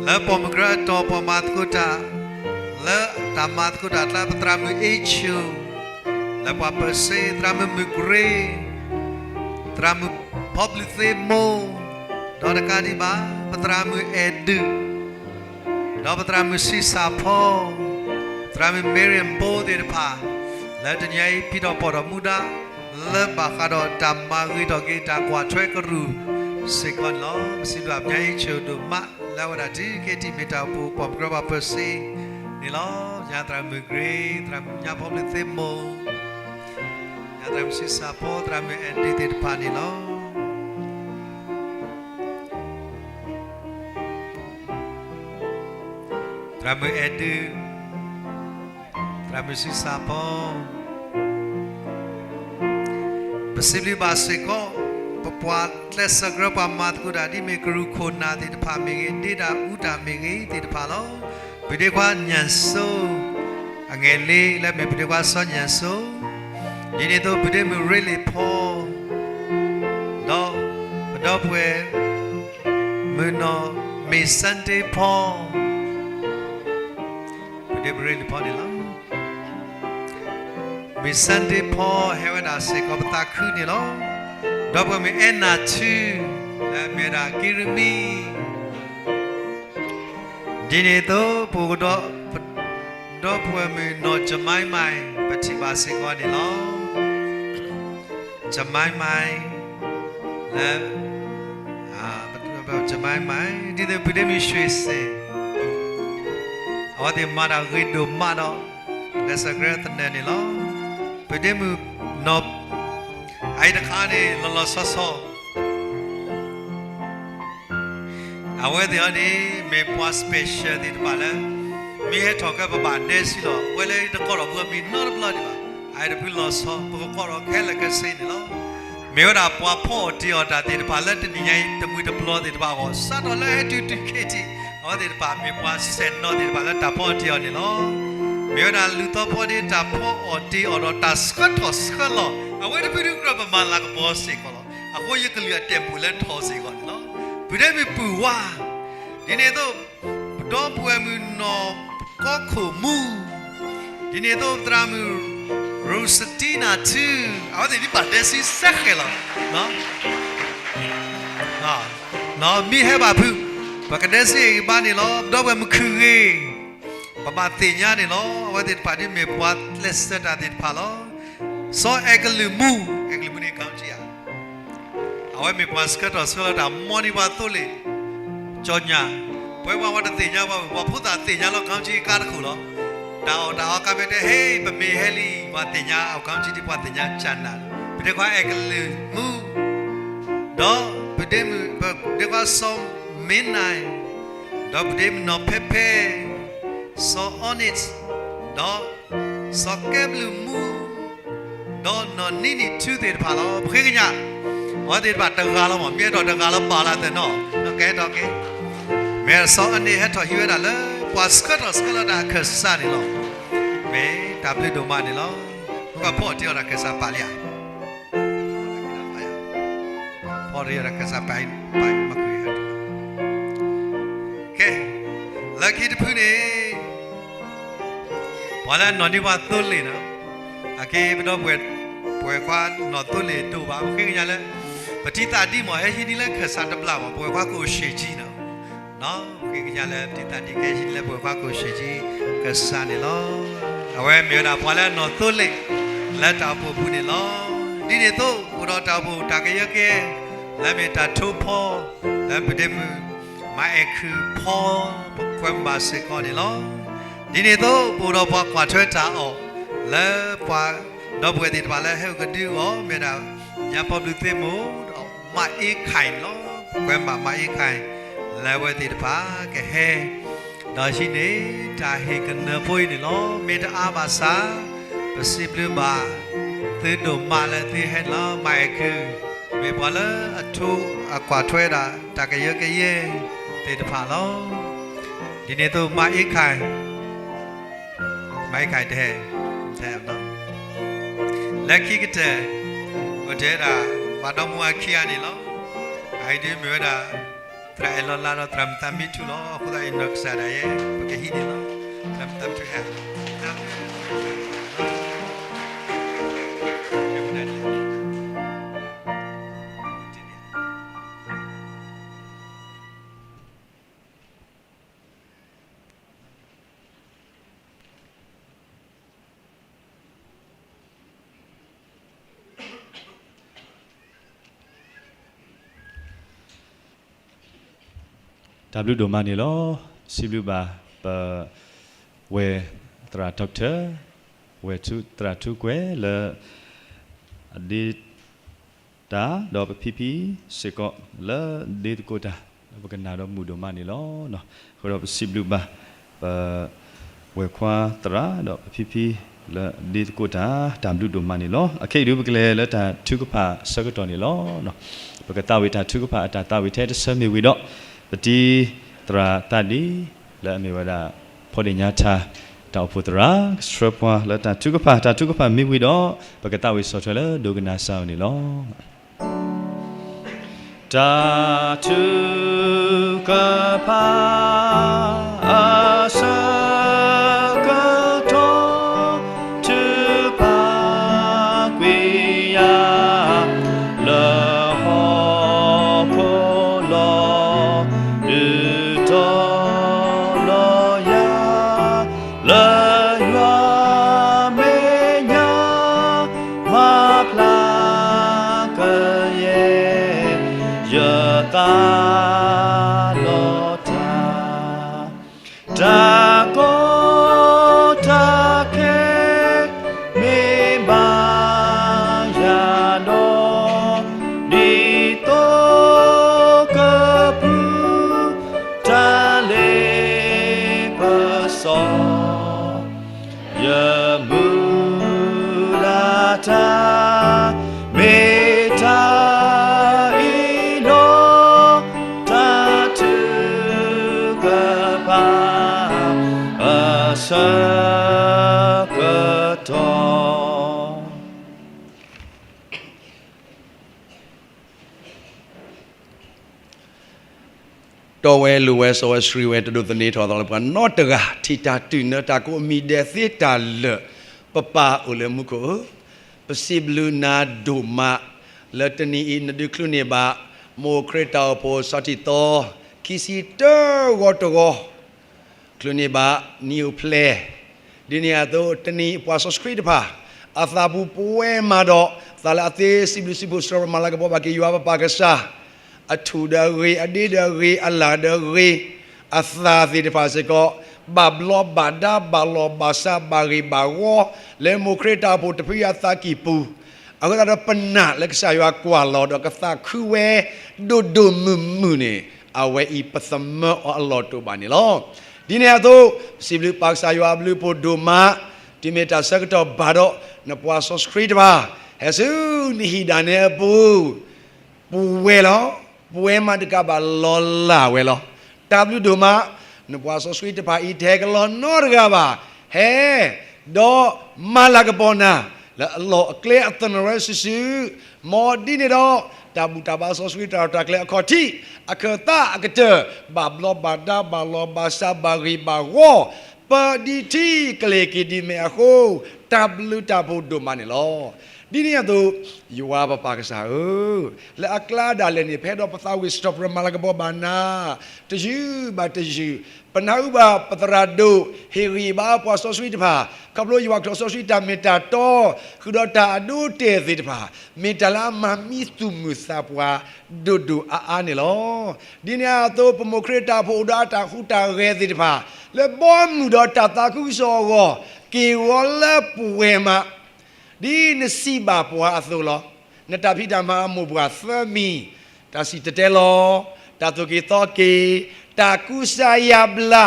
လၢပိာ်မုၣ်ကရၢအတီၢ်ပှၤမၤသကိးတၢ် လၢတၢ်မၤသကိးတၢ်အကျါ ပသရၣ်မုၣ်အ့ၣ်ဆူၣ် လၢပှၤပၢၤစ့ သရၣ်မုၣ်မုၢ်ကြ့, သရၣ်မုၣ်ဖီဘျုးသ့မိၢ်, ဒီးတကးဒံးဘၣ် ပသရၣ်မုၣ်အဲၣ်ဒုး ဒီးပသရၣ်မုၣ်ဆံးစၢ်ဖီ, သရၣ်မုၣ်မ့ရံၣ်ဘိသ့ၣ်တဖၣ် လၢတနံၤအံၤ ဖံးထီၣ်ဖီၣ်ထီၣ်မူဒါ လၢဘၣ်ဃးဒီးတၢ်မၤဂ့ၤထီၣ်က့ၤတၢ်ကွၢ်ထွဲကရူၢ်စ့ၢ်ကီးန့ၣ်လီၤ. ပစံးဘျုးဘၣ်ညါအ့ၣ်ဆူၣ်ဒိၣ်မး လၢအဝဲဒၣ်တုၤခဲအံၤတံၢ်မ့ၢ်တၢ်အိၣ်ဖှိၣ်ပိာ်မုၣ်ကရၢပှၤပၢၤစ့န့ၣ်လီၤ. ညါသရၣ်မုၣ်ကြ့, သရၣ်မုၣ်ညါဖီဘျုးသ့မိၢ်, ညါသရၣ်မုၣ်ဆံးစၢ်ဖီ, သရၣ်မုၣ်အဲၣ်ဒုးသ့ၣ်တဖၣ်န့ၣ်လီၤ. သရၣ်မုၣ်အဲၣ်ဒုး, သရၣ်မုၣ်ဆံးစၢ်ဖီ, ပစံးဘျုးဘၣ်စ့ၢ်ကီး ပပှၤကျဲးစၢးကရၢပှၤမၤသကိးတၢ်ဒ်မ့ၢ်ကရူၢ်ခိၣ်နၢ်သ့ၣ်တဖၣ်မ့ၢ်ဂ့ၤ, ဒ့တၢ်အူတၢ်မ့ၢ်ဂ့ၤသ့ၣ်တဖၣ်လီၤ. ဖုဒ့ခွါညၣ်စိ, အငဲၤလ့ လၢမ့ၢ်ဖုဒ့ခွါစီၤညၣ်စိ, ဒ်န့ၣ်အသိးဖုဒ့မုၣ်ရ့လ့ၣ်ဖီ, ဒီးပဒီပုၢ်ဝဲၢ်မုၣ်နီၢ် မ့ၢ် Sunday ဖီ, ဖုဒ့မုၣ်ရ့လ့ၣ်ဖီန့ၣ်လီၤ. မ့ၢ် Sunday ဖီ ဟဲဝဲဒၣ်စ့ၢ်ကီးပသးခုန့ၣ်လီၤ. ဒီပုၢ်ဝဲၢ်မုၣ်အဲၣ်နၢ်ထူ လၢအမ့ၢ်ဝဲဒၣ်ကံရမံ, ဒ်န့ၣ်အသိး ပအိၣ်ဒီး ဒီပုၢ်ဝဲၢ်မုၣ်နီၢ်ကမါမါ, ပထံၣ်ဘၣ်စ့ၢ်ကီးန့ၣ်လီၤ. ကမါမါ, လၢ ကမါမါ, ဒ်သိးဖုဒ့မုၣ်ရွှ့ၣ်စ့ၣ်, အဝဲသ့ၣ်မၤတၢ်ဂ့ၤဒိၣ်မးဒီး ကျဲးစၢးကရၢသနၢၣ်န့ၣ်လီၤ. ဖုဒ့မုၣ်နီၢ်, အအံၤတခါန့ၣ် လီၤလီၤဆီဆီ အဝဲသ့ၣ်အံၤန့ၣ် မ့ၢ်ပှၤ special သ့ၣ်တဖၣ်လၢ မ့ၢ်ဟဲထီၣ်ကဲပဘၣ်ဒဲစံလီၤ. အဝဲလၢတကိးထီၣ်ပှၤမံၤနီတဘျီဒံးဘၣ်. အအံၤတဖုလီၤဆီ ပကကိးထီၣ်ခဲလၢာ်ခဲဆ့န့ၣ်လီၤ. မ့ၢ်ဝဲဒၣ်ပှၤဖီအီၣ်တ့ၢ်အီၣ်တၢ်သ့ၣ်တဖၣ်လၢတနံၤညါအံၤ တမှံၤတပျီၤသ့ၣ်တဖၣ်အဂီၢ် စးထီၣ်လၢဟဲတုၤတုၤခဲအံၤထံး အဝဲသ့ၣ်တဖၣ်မ့ၢ်ပှၤစဲၣ်နီၤသ့ၣ်တဖၣ်လၢတၢ်ဖီအီၣ်တ့ၢ်အီၣ်န့ၣ်လီၤ. မ့ၢ်ဝဲဒၣ်လူၤသီဖီဒ့တၢ်ဖီအီၣ်တ့အီၣ်ဒီးတၢ်ဆှၢထီၣ်ဆှၢလီၤ, အဝဲတဖုဒုးကြၢးပမၤလၤကပီၤစ့ၢ်ကီးလီၤ. အဃိယကလုၢ်အတဲာ်ပူၤလၢထီၣ်စ့ၢ်ကီးန့ၣ်လီၤ. ပဒဲမုၣ်ပုၢ်ဝါ, ဒ်န့ၣ်အသိး ပဒီပုၢ်ဝဲၢ်မုၣ်နီၢ်ကီခိၣ်မူ, ဒ်န့ၣ်အသိးသရၣ်မုၣ် ရူစတံနၤထူ, အဝဲသ့ၣ်ဒ်ဘၣ်ဒဲစံစဲဃဲၤလီၤ. နီၢ်မံဟဲဘၣ်ဖု, ပကဒဲစံအံၤဘၣ်န့ၣ်လီၤ. ပဒီပုၢ်ဝဲၢ်မုၣ်ခုၣ်ဂ့ၤ, ပဘၣ်သ့ၣ်ညါန့ၣ်လီၤ. အဝဲသ့ၣ်တဖၣ်ဒ်မ့ၢ်ပှၤကျဲးစၢးတၢ်သ့ၣ်တဖၣ်လီၤ. စီၤအဲကလုာ်မူ, အဲကလုာ်မူန့ၣ် ခီကၠံဧါ, အဝဲမ့ၢ်ပှၤဆှၢထီၣ်ဆှၢလီၤတၢ် မ်နံၤပှၤသိလ့ၣ်, ကၠီညါ, ပဝဲပှၤဝဲတသ့ၣ်ညါဘၣ်, ပှၤဖိသၣ်သ့ၣ်ညါလီၤ ခီကၠံကါတခိၣ်လီၤ. တၢ်အီၣ်တၢ်အီကါမ့ၢ်တဲ ဟ့ၣ် ပမ့ၢ်ဟဲလံ ပှၤသ့ၣ်ညါအီၤ ခီကၠံဒ်ပှၤသ့ၣ်ညါကၠၢ်နၤ, ပဒဲခွါအဲကလုာ်မူ, ဒီးပဒဲမုၣ်, ပဒဲခွါစီၤမ့နၤ, ဒီးပဒဲမုၣ်နီၢ်ဖဲဖဲ, စီၤအီနံး, ဒီး စီၤကဲဘျုးမူ, ဒီးနီၢ်နံနံၣ်ထူသ့ၣ်တဖၣ်လီၤ. ပဃ့ကညး, အဝဲသ့ၣ်တဖၣ်တဂၤလီၤမး, မ့ၢ်အဲၣ်ဒိးတဂၤလီၤပာ်လၢအသးနီၤ, ကဲထီၣ်က့ၤ, မ့ၢ်စီၤအီနံးဟဲထီၣ်ဟံးဝဲဒၣ်လၢ ပှၤဆှၢထီၣ်ဆှၢလီၤတၢ်အခၢၣ်စးန့ၣ်လီၤ. မ့ၢ်တၢ်ဘျုးဒိၣ်မးန့ၣ်လီၤ. မ့ၢ်ပှၤဖီအီၣ်တ့အီၣ်တၢ်အခၢၣ်စးပာ်လံဧါ ဖီရံတၢ်ခၢၣ်စးပာ်, ပာ်မၤကွံာ်ဟဲ, ကဲ, လၢခံတဖုန့ၣ်, ပှၤလၢနီၢ်နံၤပှၤသိလ့ၣ်နီၤ, အက့ပဒီပုၢ်ဝဲၢ်, ပဝဲၢ်ခွါနီၢ်သိလ့ၣ်ဒိၣ်ဘၣ်, ပဃ့ကညးလၢ ပတံၤသးဒ်မး ဟဲဟံးန့ၢ်လၢခၢၣ်စးတဘျီမး, ပဝဲၢ်ခွါကိၣ်ရှ့ၣ်ကၠံနီၤ, ပဃ့ကညးလၢပတံၤသးဒ်ကဟဲဟံးန့ၢ်လၢပဝဲၢ်ခွါကိၣ်ရှ့ၣ်ကၠံ ခၢၣ်စးန့ၣ်လီၤ. အဝဲမ့ၢ်ဝဲဒၣ်ပှၤလၢနီၢ်သိလ့ၣ် လၢတၢ်အိၣ်ဖှိၣ်ပူၤန့ၣ်လီၤ. ဒ်န့ၣ်အသိး အိၣ်ဒီးတၢ်အိၣ်ဖှိၣ်တၢ်ကယၢကဲ, လၢမ့ၢ်တၢ်ထိဖီ, လၢပဒဲမုၣ် မၤအဲၣ်ခုၣ်ဖီ, ပကွဲးဘၣ်စ့ၢ်ကီးန့ၣ်လီၤ. ဒ်န့ၣ်အသိး ပအိၣ်ဒီးပှၤကွၢ်ထွဲတၢ်အီၣ်, လၢပှၤဒီပုၢ်ဝဲၢ်သ့ၣ်တဖၣ်လၢဟဲအိၣ်ကဒုအီၤ မ့ၢ်ဒၣ် ညါပီဘျုးသ့ၣ်မိၢ် ဒီးမါအ့ခၢၣ်န့ၣ်လီၤ. ပကွဲးဘၣ်မါအ့ခၢၣ် လၢအဝဲသ့ၣ်တဖၣ်ကဟဲ ဒီးဟံးန့ၢ်တၢ်ဟ့ၣ်ကနၢဖိအံၤန့ၣ်လီၤ. မ့ၢ်တအါဘၣ်ဆၣ် ပစံးဘျုးဘၣ် သုဒိၣ်မးလၢသုဟဲန့ၣ်လီၤ. မါအဲၣ်ခုၣ် မ့ၢ်ပှၤလၢအထိအကွၢ်ထွဲဒၣ် တၢ်ကယၢကယဲသ့ၣ်တဖၣ်လီၤ. ဒ်န့ၣ်အသိးမါအ့ခၢၣ် မါအ့ခၢၣ်တဟဲ, တဟဲ, လၢခံကတၢၢ် ပတဲဒၣ် ပှၤဒီမါဝၤခံဂၤန့ၣ်လီၤ. အအံၤဒုးမ့ၢ်ဝဲဒၣ် သရၣ်အဲၣ်လီၤလါဒီးသရၣ်မုၣ်သးမံထူလီၤ. အဃိသတးအံၤ နီၢ်ကစၢ်ဒၣ်ယဲ ပကဟံးန့ၢ်လီၤ. သရၣ်မုၣ်သးမံထူဟဲတၢ်ဘျုးဒိၣ်မးန့ၣ်လီၤ. စံးဘျုးဘၣ် ပဝဲၢ်သရၣ် doctor ဝဲၢ်သရၣ်ထူကွဲၤလၢ အဒ့တၢ် ဒီးပဖံဖံစ့ၢ်ကီးလၢဒ့သကိးတၢ် ဒီးပကနၣ်ဒီးမုာ်ဒိၣ်မးန့ၣ်လီၤ. အဃိဒီးပစံးဘျုးဘၣ် ပဝဲၢ်ခွါသရၣ်ဒီးပဖံဖံလၢဒ့သကိးတၢ် တၢ်ဘျုးဒိၣ်မးန့ၣ်လီၤ. အခဲအံၤဒုးပကလဲၤလၢတၢ်ထုကဖၣ်ဆၢကတီၢ်န့ၣ်လီၤ. ပကသးဝံၣ်တၢ်ထုကဖၣ်အတၢ်သးဝံၣ်ထဲတဆၢမ့ၢ်ဝံၤဒီး ပတံၤသရၣ်သးဒံး လၢအမ့ၢ်ဝဲဒၣ် ဖီဒ့ၣ်ညါထါ တၢ်အိၣ်ဖှိၣ်သရၣ် ကဆှၢပှၤလၢတၢ်ထုကဖၣ်, တၢ်ထုကဖၣ်မ့ၢ်ဝံၤဒီး ပကသးဝံၣ်ဆီၣ်ထွဲလၢဒိကနၣ်စၢ်အအိၣ်န့ၣ်လီၤ. တၢ်ထုကဖၣ်အဆၢကတီၢ် ထုကဖၣ်ကွံာ်ယၤ လၢဟီၣ်ခိၣ်လီၢ် ဒုးတီၤလီၤယၤ လၢယွၤမဲာ်ညါ မၤဖျါကယဲၢ် ယသးလီၤတၢ် တၢ်ကီတၢ်ခဲ မ့ၢ်ဘၣ်ယၤဒီး ဒ်သိကပူၤ တၢ်လ့ပစီ ယမုၢ်လၢ်တၢ် မ့ၢ်တၢ်အံၤလီၤ. တၢ်ထုကဖၣ်အဆၢ တီဝဲလိၤဝဲစီဝဲဆှံဝဲ တဒိးသန့ၤထီၣ်အသးလၢပှၤနီတဂၤ ထံၣ်တၢ်တုၤနၢတၢ်ကိးမံၤဒဲးသ့တၢ်လၢာ် ပပၢ်အိၣ်လၢမူခိၣ်ဧၢ, ပစံးဘျုးနၤဒိၣ်မး လၢတနံၤအံၤနဒုးချုးန့ၢ်ဘၣ် မိၢ်ခရံာ်တၢ်အိၣ်ဖှိၣ်စီၤထံၣ်သီ ခံဆံတၢဂီၤတဂီၤ ချုးန့ၢ်ဘၣ်နံၤအိၣ်ဖျဲၣ်, ဒ်န့ၣ်အသိး တနံၤပှၤစီဆှံတဖၣ် အသးပူၤပဝဲမးဒီး သးလၢအသ့စံးဘျုးစံးဖှိၣ်စရီပမၤလၤကပီၤဘၣ်က့ၤယွၤပပၢ်ကစၢ်, အထူၣ်ဒီးအဂ့ၤ, အဒ့ဒီးအဂ့ၤ, အလၢ်ဒီးအဂ့ၤ, အသးသ့ၣ်တဖၣ်စ့ၢ်ကီး ဘၣ်ဘျီးဘၣ်ဒါ ဘၣ်လီၢ်ဘၣ်စး ဘၣ်ဂ့ၤဘၣ်ဝီ လၢမိၢ်ခရံာ်တၢ်အိၣ်ဖှိၣ်တဖုအသးကံၢ်ပူၤ, အဃိသတးဒီးပနာ်လၢကစၢ်ယွၤကွၢ်လီၤဒီးကသးခုဝဲ ဒိၣ်ဒိၣ်မုၢ်မုၢ်န့ၣ် အဝဲအံၤပသမၢအီၤအလီၢ်တအိၣ်ဘၣ်န့ၣ်လီၤ. ဒ်န့ၣ်အသိး ပစံးဘျုးပၢ်ကစၢ်ယွၤအဘျုးအဖှိၣ်ဒိၣ်မး, တုၤမ့ၢ်တၢ်ဆၢကတီၢ်ဘၣ်ဒီး နပှၤစီဆှံတဖၣ် ဟဲဆူနဟံၣ်ဒၣ်နဲအပူၤ ပဝဲလီၤ. ပဝဲမးတကးဘၣ်လီၤလၢ်ဝဲလီၤ. တၢ်ဘျုးဒိၣ်မး, နပှၤစီဆှံတဖၣ်အံၤ တဟဲကလီနီတဂၤဘၣ်, ဟဲ ဒီးမၤလၤကပီၤနၤ လၢအလီၢ်အကျဲအသနၢၣ်ရဲၣ်စုာ်စုာ်, မ်ဒ်န့ၣ်ဒီး တၢ်ဘူၣ်တၢ်ဘါစီဆှံတၢ်ရဲၣ်တၢ်ကျဲၤအခီၣ်ထံး အခၢၣ်သးအကတၢၢ် ဘၣ်ဘျီးဘၣ်ဒါ ဘၣ်လီၢ်ဘၣ်စး ဘၣ်ဂ့ၤဘၣ်ဝီ ပဒံးထံကလ့ၤက့ၤဒ်မဲာ်အဃိ, တၢ်ဘျုးတၢ်ဖှိၣ်ဒိၣ်မးန့ၣ်လီၤ. ဒ်န့ၣ်အသိး ယွၤပပၢ်ကစၢ်ဧၢ, လၢအကျါဒၣ်လဲာ်န့ၣ် ပဟဲဒီးပသးဝံၣ်စံးထီၣ်ပတြၢၤမၤလၤကပီၤဘၣ်နၤ တယုၢ်ဘၣ်တယုၢ်, ပနၢ်ဟူဘၣ်ပသရၣ်ဒိၣ် ဟ့ၣ်ဂံၢ်ဘါပှၤစီဆှံတဖၣ် ခီဖျိယွၤကထီၣ်စီဆှံတၢ်မ့ၢ်တၢ်တီ ဃုာ်ဒီးတၢ်အဒိအတဲာ်သ့ၣ်တဖၣ် မ့ၢ်တၢ်လၢအမၤမံသူၣ်မုာ်သးပှၢ် ဒိၣ်ဒိၣ်အါအါန့ၣ်လီၤ. ဒ်န့ၣ်အသိး ပမိၢ်ခရံာ်တၢ်အိၣ်ဖှိၣ်အိၣ်ဒီးအတၢ်ဟူးတၢ်ဂဲၤသ့ၣ်တဖၣ် လၢဘီမုၢ်ဒီးတၢ်သးခုကစီၣ်အဂီၢ် က့ၢ်ဂီၤလၢပဝဲမး ဒ်နစံးဘၣ်ပှၤအသိးလီၤ. နတၢ်ဖံးတၢ်မၤအမိၢ်ပှၢ်သၢမံၤ, တၢ်စံၣ်တဲၤတဲလီၤ, တၢ်သူၣ်က့ၤသီက့ၤ, တၢ်ကူစါယါဘျါ,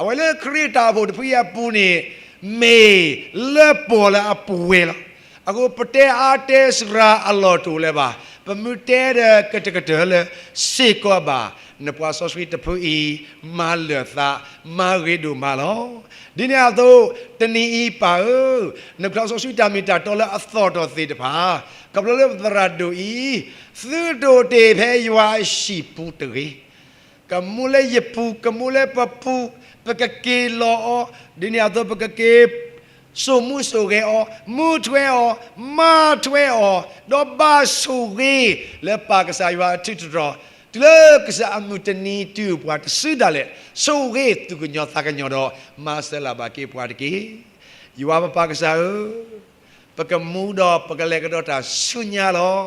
အဝဲလၢခရံာ်တၢ်အိၣ်ဖှိၣ်တဖုအံၤအပူၤန့ၣ် မ့ၢ်လၢပှဲၤလၢအပဝဲလီၤ. အဃိ ပတဲအါတဲစှၤအလီၢ်တအိၣ်လၢၤဘၣ်, ပမုၢ်တဲဒီးကတကတၢၢ်လၢ စ့ၢ်ကီးဘၣ် နပှၤစီဆှံတဖုအံၤ မၤလၢာ်သး မၤဂ့ၤဒိၣ်မးလီၤ. ဒ်န့ၣ်အသိး တနံၤအံၤပၢ်ဧၢ, နကထီၣ်စီဆှံတၢ်မ့ၢ်တၢ်တီလၢအသီၣ်ထီၣ်သ့ၣ်တဖၣ် ခီဖျိလၢပသရၣ်ဒိၣ်အံၤ သုတအိၣ်တ့ၢ်ဖဲယွၤအဟံၣ်ပူၤတဂ့ၤ ကမူလၢယပူၤ ကမူလၢပပူၤ, ပကက့ၤလီၤအီၤ, ဒ်န့ၣ်အသိးပကက့ၤ စိာ်မူစိာ်ဂဲၤအီၤ, မူထွဲအီၤ, မၤထွဲအီၤ, ဒီးဘၣ်ဆိၣ်ဂ့ၤ လၢပၢ်ကစၢ်ယွၤအထံးတတြီၤ, တုၤလၢကစၢ်အမုၢ်တနံၤတုၤပှၤတစုဒၣ်လဲာ်, ဆိၣ်ဂ့ၤသူၣ်ကညီၤသးကညီၤဒီး မၤစၢၤလၢ်ဘၣ်က့ၤပှၤတက့ၢ်. ယွၤပပၢ်ကစၢ်ဧၢ, ပကမူဒီးပကလဲၤကဒီးတၢ်ဆူညါလီၤ.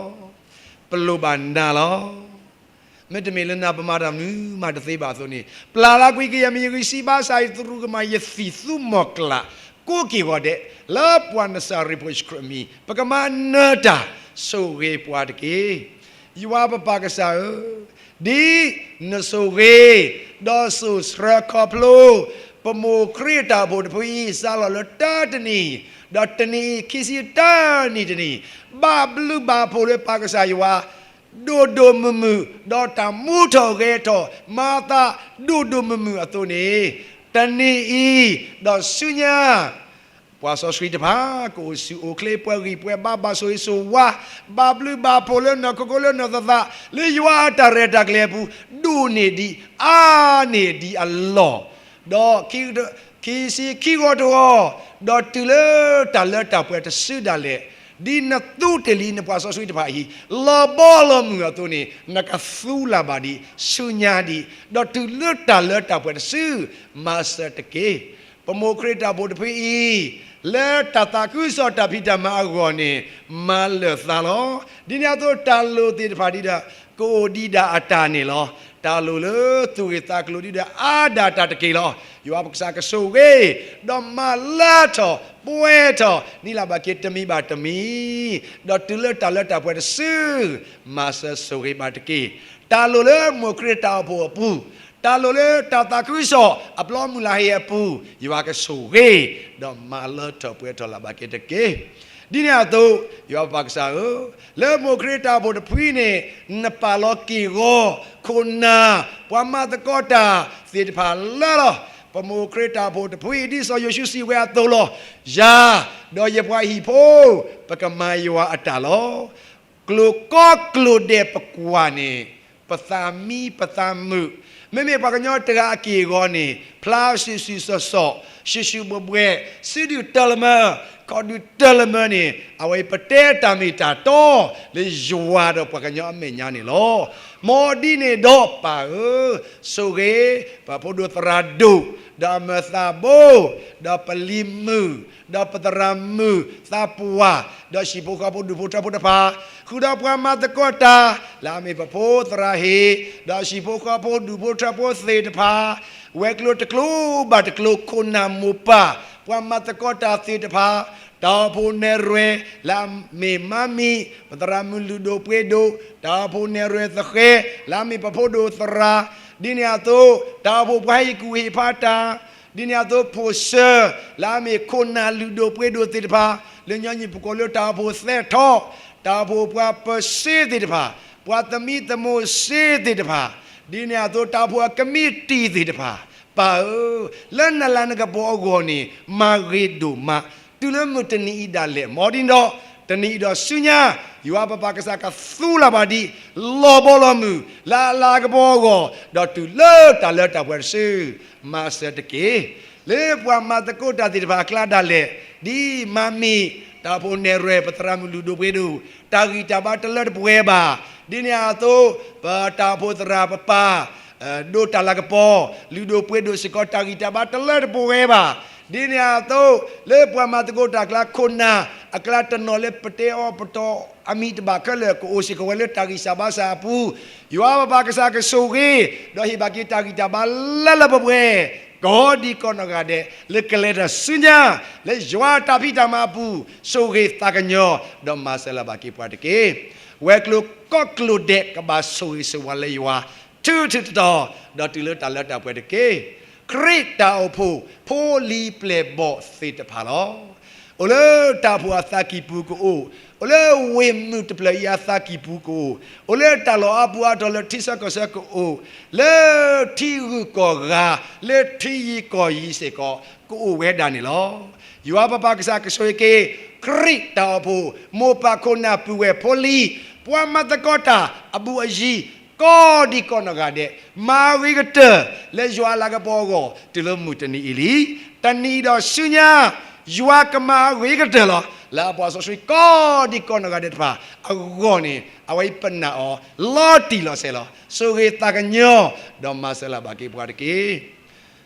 ပလိၣ်ဘၣ်နၤလီၤ. မ့တမ့ၢ်လၢနၤပမၤတၢ်မနုၤမးတသ့ဘၣ်အသိးန့ၣ်, ပျၢ်လၢကွံာ်ကယဲၢ်မ့ၢ်ယဂံၢ်စံးဘါစၢ်အံၤ သရူးကမၣ်ယသံၣ်သူမီၤကျၢ် ကိးက့ၤဂီၤဒဲး လၢပှၤနစၤရ့းဖိယ့ၣ်ၡူးခရံာ်အမံၤ ပကမၤနၢၤတၢ် ဆိၣ်ဂ့ၤပှၤတက့ၢ်. ယွၤပပၢ်ကစၢ်ဧၢ, ဒ်နဆိၣ်ဂ့ၤ ဒီးစိၣ်ဆှၢခီဖျိ ပမိၢ်ခရံာ်တၢ်အိၣ်ဖှိၣ်တဖုအံၤ စးလီၤလၢတၢတနံၤ, ဒီးတနံၤအံၤ ခံဆံတၢနံၤတနံၤ, ဘၣ်ဘျုးဘၣ်ဖှိၣ်လၢပၢ်ကစၢ်ယွၤ ဒိၣ်ဒိၣ်မုၢ်မုၢ်, ဒီးတၢ်မူထီၣ်ဂဲၤထီၣ် မၤသးဒိၣ်ဒိၣ်မုၢ်မုၢ်အသိးန့ၣ်, တနံၤအံၤ ဒီးဆူညါ ပှၤစီဆှံတဖၣ် ကအိၣ်ဆူၣ်အိၣ်ချ့ ပှဲၤဂံၢ်ပှဲၤဘါ ဘၣ်ဆိၣ်ဂ့ၤဆိၣ်ဝါ, ဘၣ်ဘျုးဘၣ်ဖှိၣ်လၢနီၢ်ခိခိလၢနီၢ်သးသး လၢယွၤအတၢ်ရဲၣ်တၢ်ကျဲၤအပူၤ ဒိၣ်န့ၢ်ဒံးအါန့ၢ်ဒံးအလီၢ်, ဒီး ခံဆံခံဂီၤတဂီၤ, ဒီးတုၤလၢတၢ်လၢတၢ်ပှဲၤတစုဒၣ်လဲာ်, ဒ်နသူတ့ၢ်လံနပှၤစီဆှံတဖၣ်အံၤ လီၤဘီလီၤမုၢ်အသိးန့ၣ် နကသူလၢ်ဘၣ်ဒံး ဆူညါဒံး, ဒီးတုၤလၢတၢ်လၢတၢ်ပှဲၤတစု မၤစၢၤတက့ၢ်. ပမိၢ်ခရံာ်တၢ်အိၣ်ဖှိၣ်တဖုအံၤ လၢတၢ်သးခုကစီၣ်တၢ်ဖံးတၢ်မၤအဂီၢ်န့ၣ် မၤလၢာ်သးလီၤ. ဒ်န့ၣ်အသိး တၢ်လိၣ်သ့ၣ်တဖၣ်ဒ်ဒီး ကအိၣ်ဒံးဒၣ်အတၢ်န့ၣ်လီၤ. တၢ်လိၣ်လၢသူၣ်ဂ့ၤသးကျိၤဒ်ဒီး အါဒၣ်တၢ်တက့ၢ်လီၤ. ယွၤပကစၢ်ကဆိၣ်ဂ့ၤ ဒီးမၤလၢထီၣ်ပှဲၤထီၣ် န့ၢ်လၢ်ဘၣ်က့ၤတမံၤဘၣ်တမံၤ, ဒီးတုၤလၢတၢ်လၢတၢ်ပှဲၤတစု မၤစၢၤဆိၣ်ဂ့ၤဘၣ်တက့ၢ်. တၢ်လိၣ်လၢမိၢ်ခရံာ်တၢ်အိၣ်ဖှိၣ်အပူၤ, တၢ်လိၣ်လၢတၢ်သးခုကစီၣ်အပျီမုၢ်လၢ်ဟ့ၣ်အပူၤ, ယွၤကဆိၣ်ဂ့ၤ ဒီးမၤလၢထီၣ်ပှဲၤထီၣ်လၢ်ဘၣ်က့ၤတက့ၢ်. ဒ်န့ၣ်အသိး ယွၤပပၢ်ကစၢ်ဧၢ, လၢမိၢ်ခရံာ်တၢ်အိၣ်ဖှိၣ်တဖုအံၤန့ၣ် နပာ်လီၤက့ၢ်ဂီၤ ခိၣ်နၢ် ပှၤမၤသကိးတၢ်သ့ၣ်တဖၣ်လၢလီၤ. ပမိၢ်ခရံာ်တၢ်အိၣ်ဖှိၣ်တဖုအံၤ ဒ်စီၤယိၤၡူစံးဝဲအသိးလီၤ. ယၤ ဒီးယပှၤဟံၣ်ဖိ ပကမၤယွၤအတၢ်လီၤ. ကျိၤကီကျိၤဒဲးပကွၢ်န့ၣ် ပသးမံပသးမုာ်, မ့မ့ၢ်ပှၤကညီတဂၤအက့ၢ်အဂီၤန့ၣ် ဖျါစုာ်စုာ်စီၣ်စီၣ်, ရှုၣ်ရှုၣ်ဘှဲၣ်ဘှဲၣ်, စုဒုၣ်တၢ်လၢမၢ, ခီၣ်ဒုၣ်တၢ်လၢမၢန့ၣ် အဝဲအံၤပတဲတၢ်မ့ၢ်တၢ်တီလၢယွၤဒီးပှၤကညီအမဲာ်ညါန့ၣ်လီၤ. မ်ဒ်န့ၣ်ဒီးပၢ်ဧၢ, ဆိၣ်ဂ့ၤ ပဖိဒိၣ်သရၣ်ဒိၣ်, ဒီးအမၢသးဘိ, ဒီးပလံၤမုၣ်, ဒီးပသရၣ်မုၣ်သးပှၢ်, ဒီးဟံၣ်ဖိဃီဖိဒူၣ်ဖိထၢဖိတဖၣ်, ဃုာ်ဒီးပှၤမၤသကိးတၢ် လၢအမ့ၢ်ပဖိသရၣ်ဟ့ၣ်, ဒီးဟံၣ်ဖိဃီဖိဒူၣ်ဖိထၢဖိသ့ၣ်တဖၣ်, ဝဲၤကျိၤတကျိၤဘၣ်တကျိၤ ခိၣ်နၢ်မိၢ်ပၢ်, ပှၤမၤသကိးတၢ်သ့ၣ်တဖၣ်, တၢ်အိၣ်ဖှိၣ်နဲၣ်ရွဲၣ် လၢအမ့ၢ်မါမံၤ, ပသရၣ်မုၣ်လုၢ်ဒိၣ်ပှ့ၤဒိၣ်, တၢ်အိၣ်ဖှိၣ်နဲၣ်ရွဲၣ်သဃဲၤ လၢအမ့ၢ်ပဖိဒိၣ်သရၣ်, ဒ်န့ၣ်အသိး တၢ်အိၣ်ဖှိၣ်ပှၤဟ့ၣ်ကူၣ်ဟ့ၣ်ဖးတၢ်, ဒ်န့ၣ်အသိး ဖိၣ်စၢၤ လၢအမ့ၢ်ခိၣ်နၢ်လုၢ်ဒိၣ်ပှ့ၤဒိၣ်သ့ၣ်တဖၣ်, လၢညီနုၢ်ပကိးလၢတၢ်အိၣ်ဖှိၣ်သဲထီၣ်, တၢ်အိၣ်ဖှိၣ်ပှၤပၢၤစ့သ့ၣ်တဖၣ်, ပှၤသမံသမိးစ့သ့ၣ်တဖၣ်, ဒ်န့ၣ်အသိး တၢ်အိၣ်ဖှိၣ်အကမံးတံာ်သ့ၣ်တဖၣ်, ပၢ်ဧၢ, လၢနလၤနကပီၤအဂီၢ်န့ၣ် မၤဂ့ၤဒိၣ်မး, တုၤလၢမုၢ်တနံၤအံၤဒၣ်လဲာ် မ်ဒ်န့ၣ်ဒီး တနံၤအံၤဒီးဆူညါ ယွၤပပၢ်ကစၢ်ကသူလၢ်ဘၣ်ဒံး လီၤဘီလီၤမုၢ် လၢအလၤကပီၤအဂီၢ်, ဒီးတုၤလၢတၢ်လၢတၢ်ပှဲၤတစု မၤစၢၤတက့ၢ်. လၢပှၤမၤသကိးတၢ်သ့ၣ်တဖၣ်အကျါဒၣ်လဲာ်, ဒ်မါမံၤ, တၢ်အိၣ်ဖှိၣ်နဲၣ်ရွဲၣ် ပသရၣ်မုၣ်လုၢ်ဒိၣ်ပှ့ၤဒိၣ်, တၢ်ဂံၢ်တၢ်ဘါတလၢတပှဲၤဘၣ်, ဒ်န့ၣ်အသိး ပတၢ်အိၣ်ဖှိၣ်သရၣ်ပပၢ် ဒိးတၢ်လၤကပီၤ လုၢ်ဒိၣ်ပှ့ၤဒိၣ်စ့ၢ်ကီး တၢ်ဂံၢ်တၢ်ဘါတလၢတပှဲၤဘၣ်, ဒ်န့ၣ်အသိး လၢပှၤမၤသကိးတၢ်အကျါ ခိၣ်နၢ်အကျါတနီၤလၢပတဲအီၤပတီၢ် အမံၤတဘၣ်ခဲလၢာ် ကအိၣ်စ့ၢ်ကီးဝဲလၢတၢ်ဂံၢ်စၢ်ဘါစၢ်အပူၤ, ယွၤပပၢ်ကစၢ်ကဆိၣ်ဂ့ၤ ဒီးဟ့ၣ်ဘၣ်က့ၤတၢ်ဂံၢ်တၢ်ဘါလၢလၢပှဲၤပှဲၤ ကိးဒံကိးနီၢ်ဂၤဒဲး လၢကလဲၤတၢ်ဆူညါ လၢယွၤတၢ်ဖံးတၢ်မၤအပူၤ ဆိၣ်ဂ့ၤသးကညီၤ ဒီးမၤစၢၤလၢ်ဘၣ်က့ၤပှၤတက့ၢ်. ဝဲၤကျိၤကိးကျိၤဒဲး ကဘၣ်ဆိၣ်ဂ့ၤဆိၣ်ဝါလၢယွၤ ထူထူတီတီ ဒီးတုၤလၢတၢ်လၢတၢ်ပှဲၤတက့ၢ်. ခရံာ်တၢ်အိၣ်ဖှိၣ်ဖိလံၤပျဲၢ်ဘီၣ်သ့ၣ်တဖၣ်လီၤ. အိၣ်လၢတၢ်အိၣ်ဖှိၣ်အသးကံၢ်ပူၤကအိၣ်, အိၣ်လၢဝ့ၢ်မုၢ်တဖျၢၣ်အံၤအသးကံၢ်ပူၤကအိၣ်, အိၣ်လၢတၢ်လီၢ်အါပူၤအါတီၤလၢထံဆၢကီၢ်ဆၢကအိၣ်, လၢထံဂုၤကီၢ်ဂၤ လၢထံယံၤကီၢ်ယံၤစ့ၢ်ကီး ကအိၣ်ဝဲဒၣ်န့ၣ်လီၤ. ယွၤပပၢ်ကစၢ်ကဆိၣ်ဂ့ၤက့ၤ ခရံာ်တၢ်အိၣ်ဖှိၣ် မိၢ်ပၢ်ခိၣ်နၢ်ပုၢ်ဝဲၢ်ဖိလံၤ ပှၤမၤသကိးတၢ်အဘူးအယံၤ ကိးဒံကိးနီၢ်ဂၤဒဲး မၤဂ့ၤကတၢၢ် လၢယွၤအလၤကပီၤအဂီၢ် တုၤလၢမုၢ်တနံၤအံၤလံ. တနံၤဒီးဆူညါ ယွၤကမၤဂ့ၤကတၢၢ်လီၤ. လၢအပှၤစီဆှံကိးဒံကိးနီၢ်ဂၤဒဲးတဖၣ်အဂီၢ်န့ၣ် အဝဲအံၤပနာ်အီၤ လီၤတံၢ်လီၤဆဲးလီၤ. ဆိၣ်ဂ့ၤသးကညီၤ ဒီးမၤစၢၤလၢ်ဘၣ်က့ၤပှၤတက့ၢ်.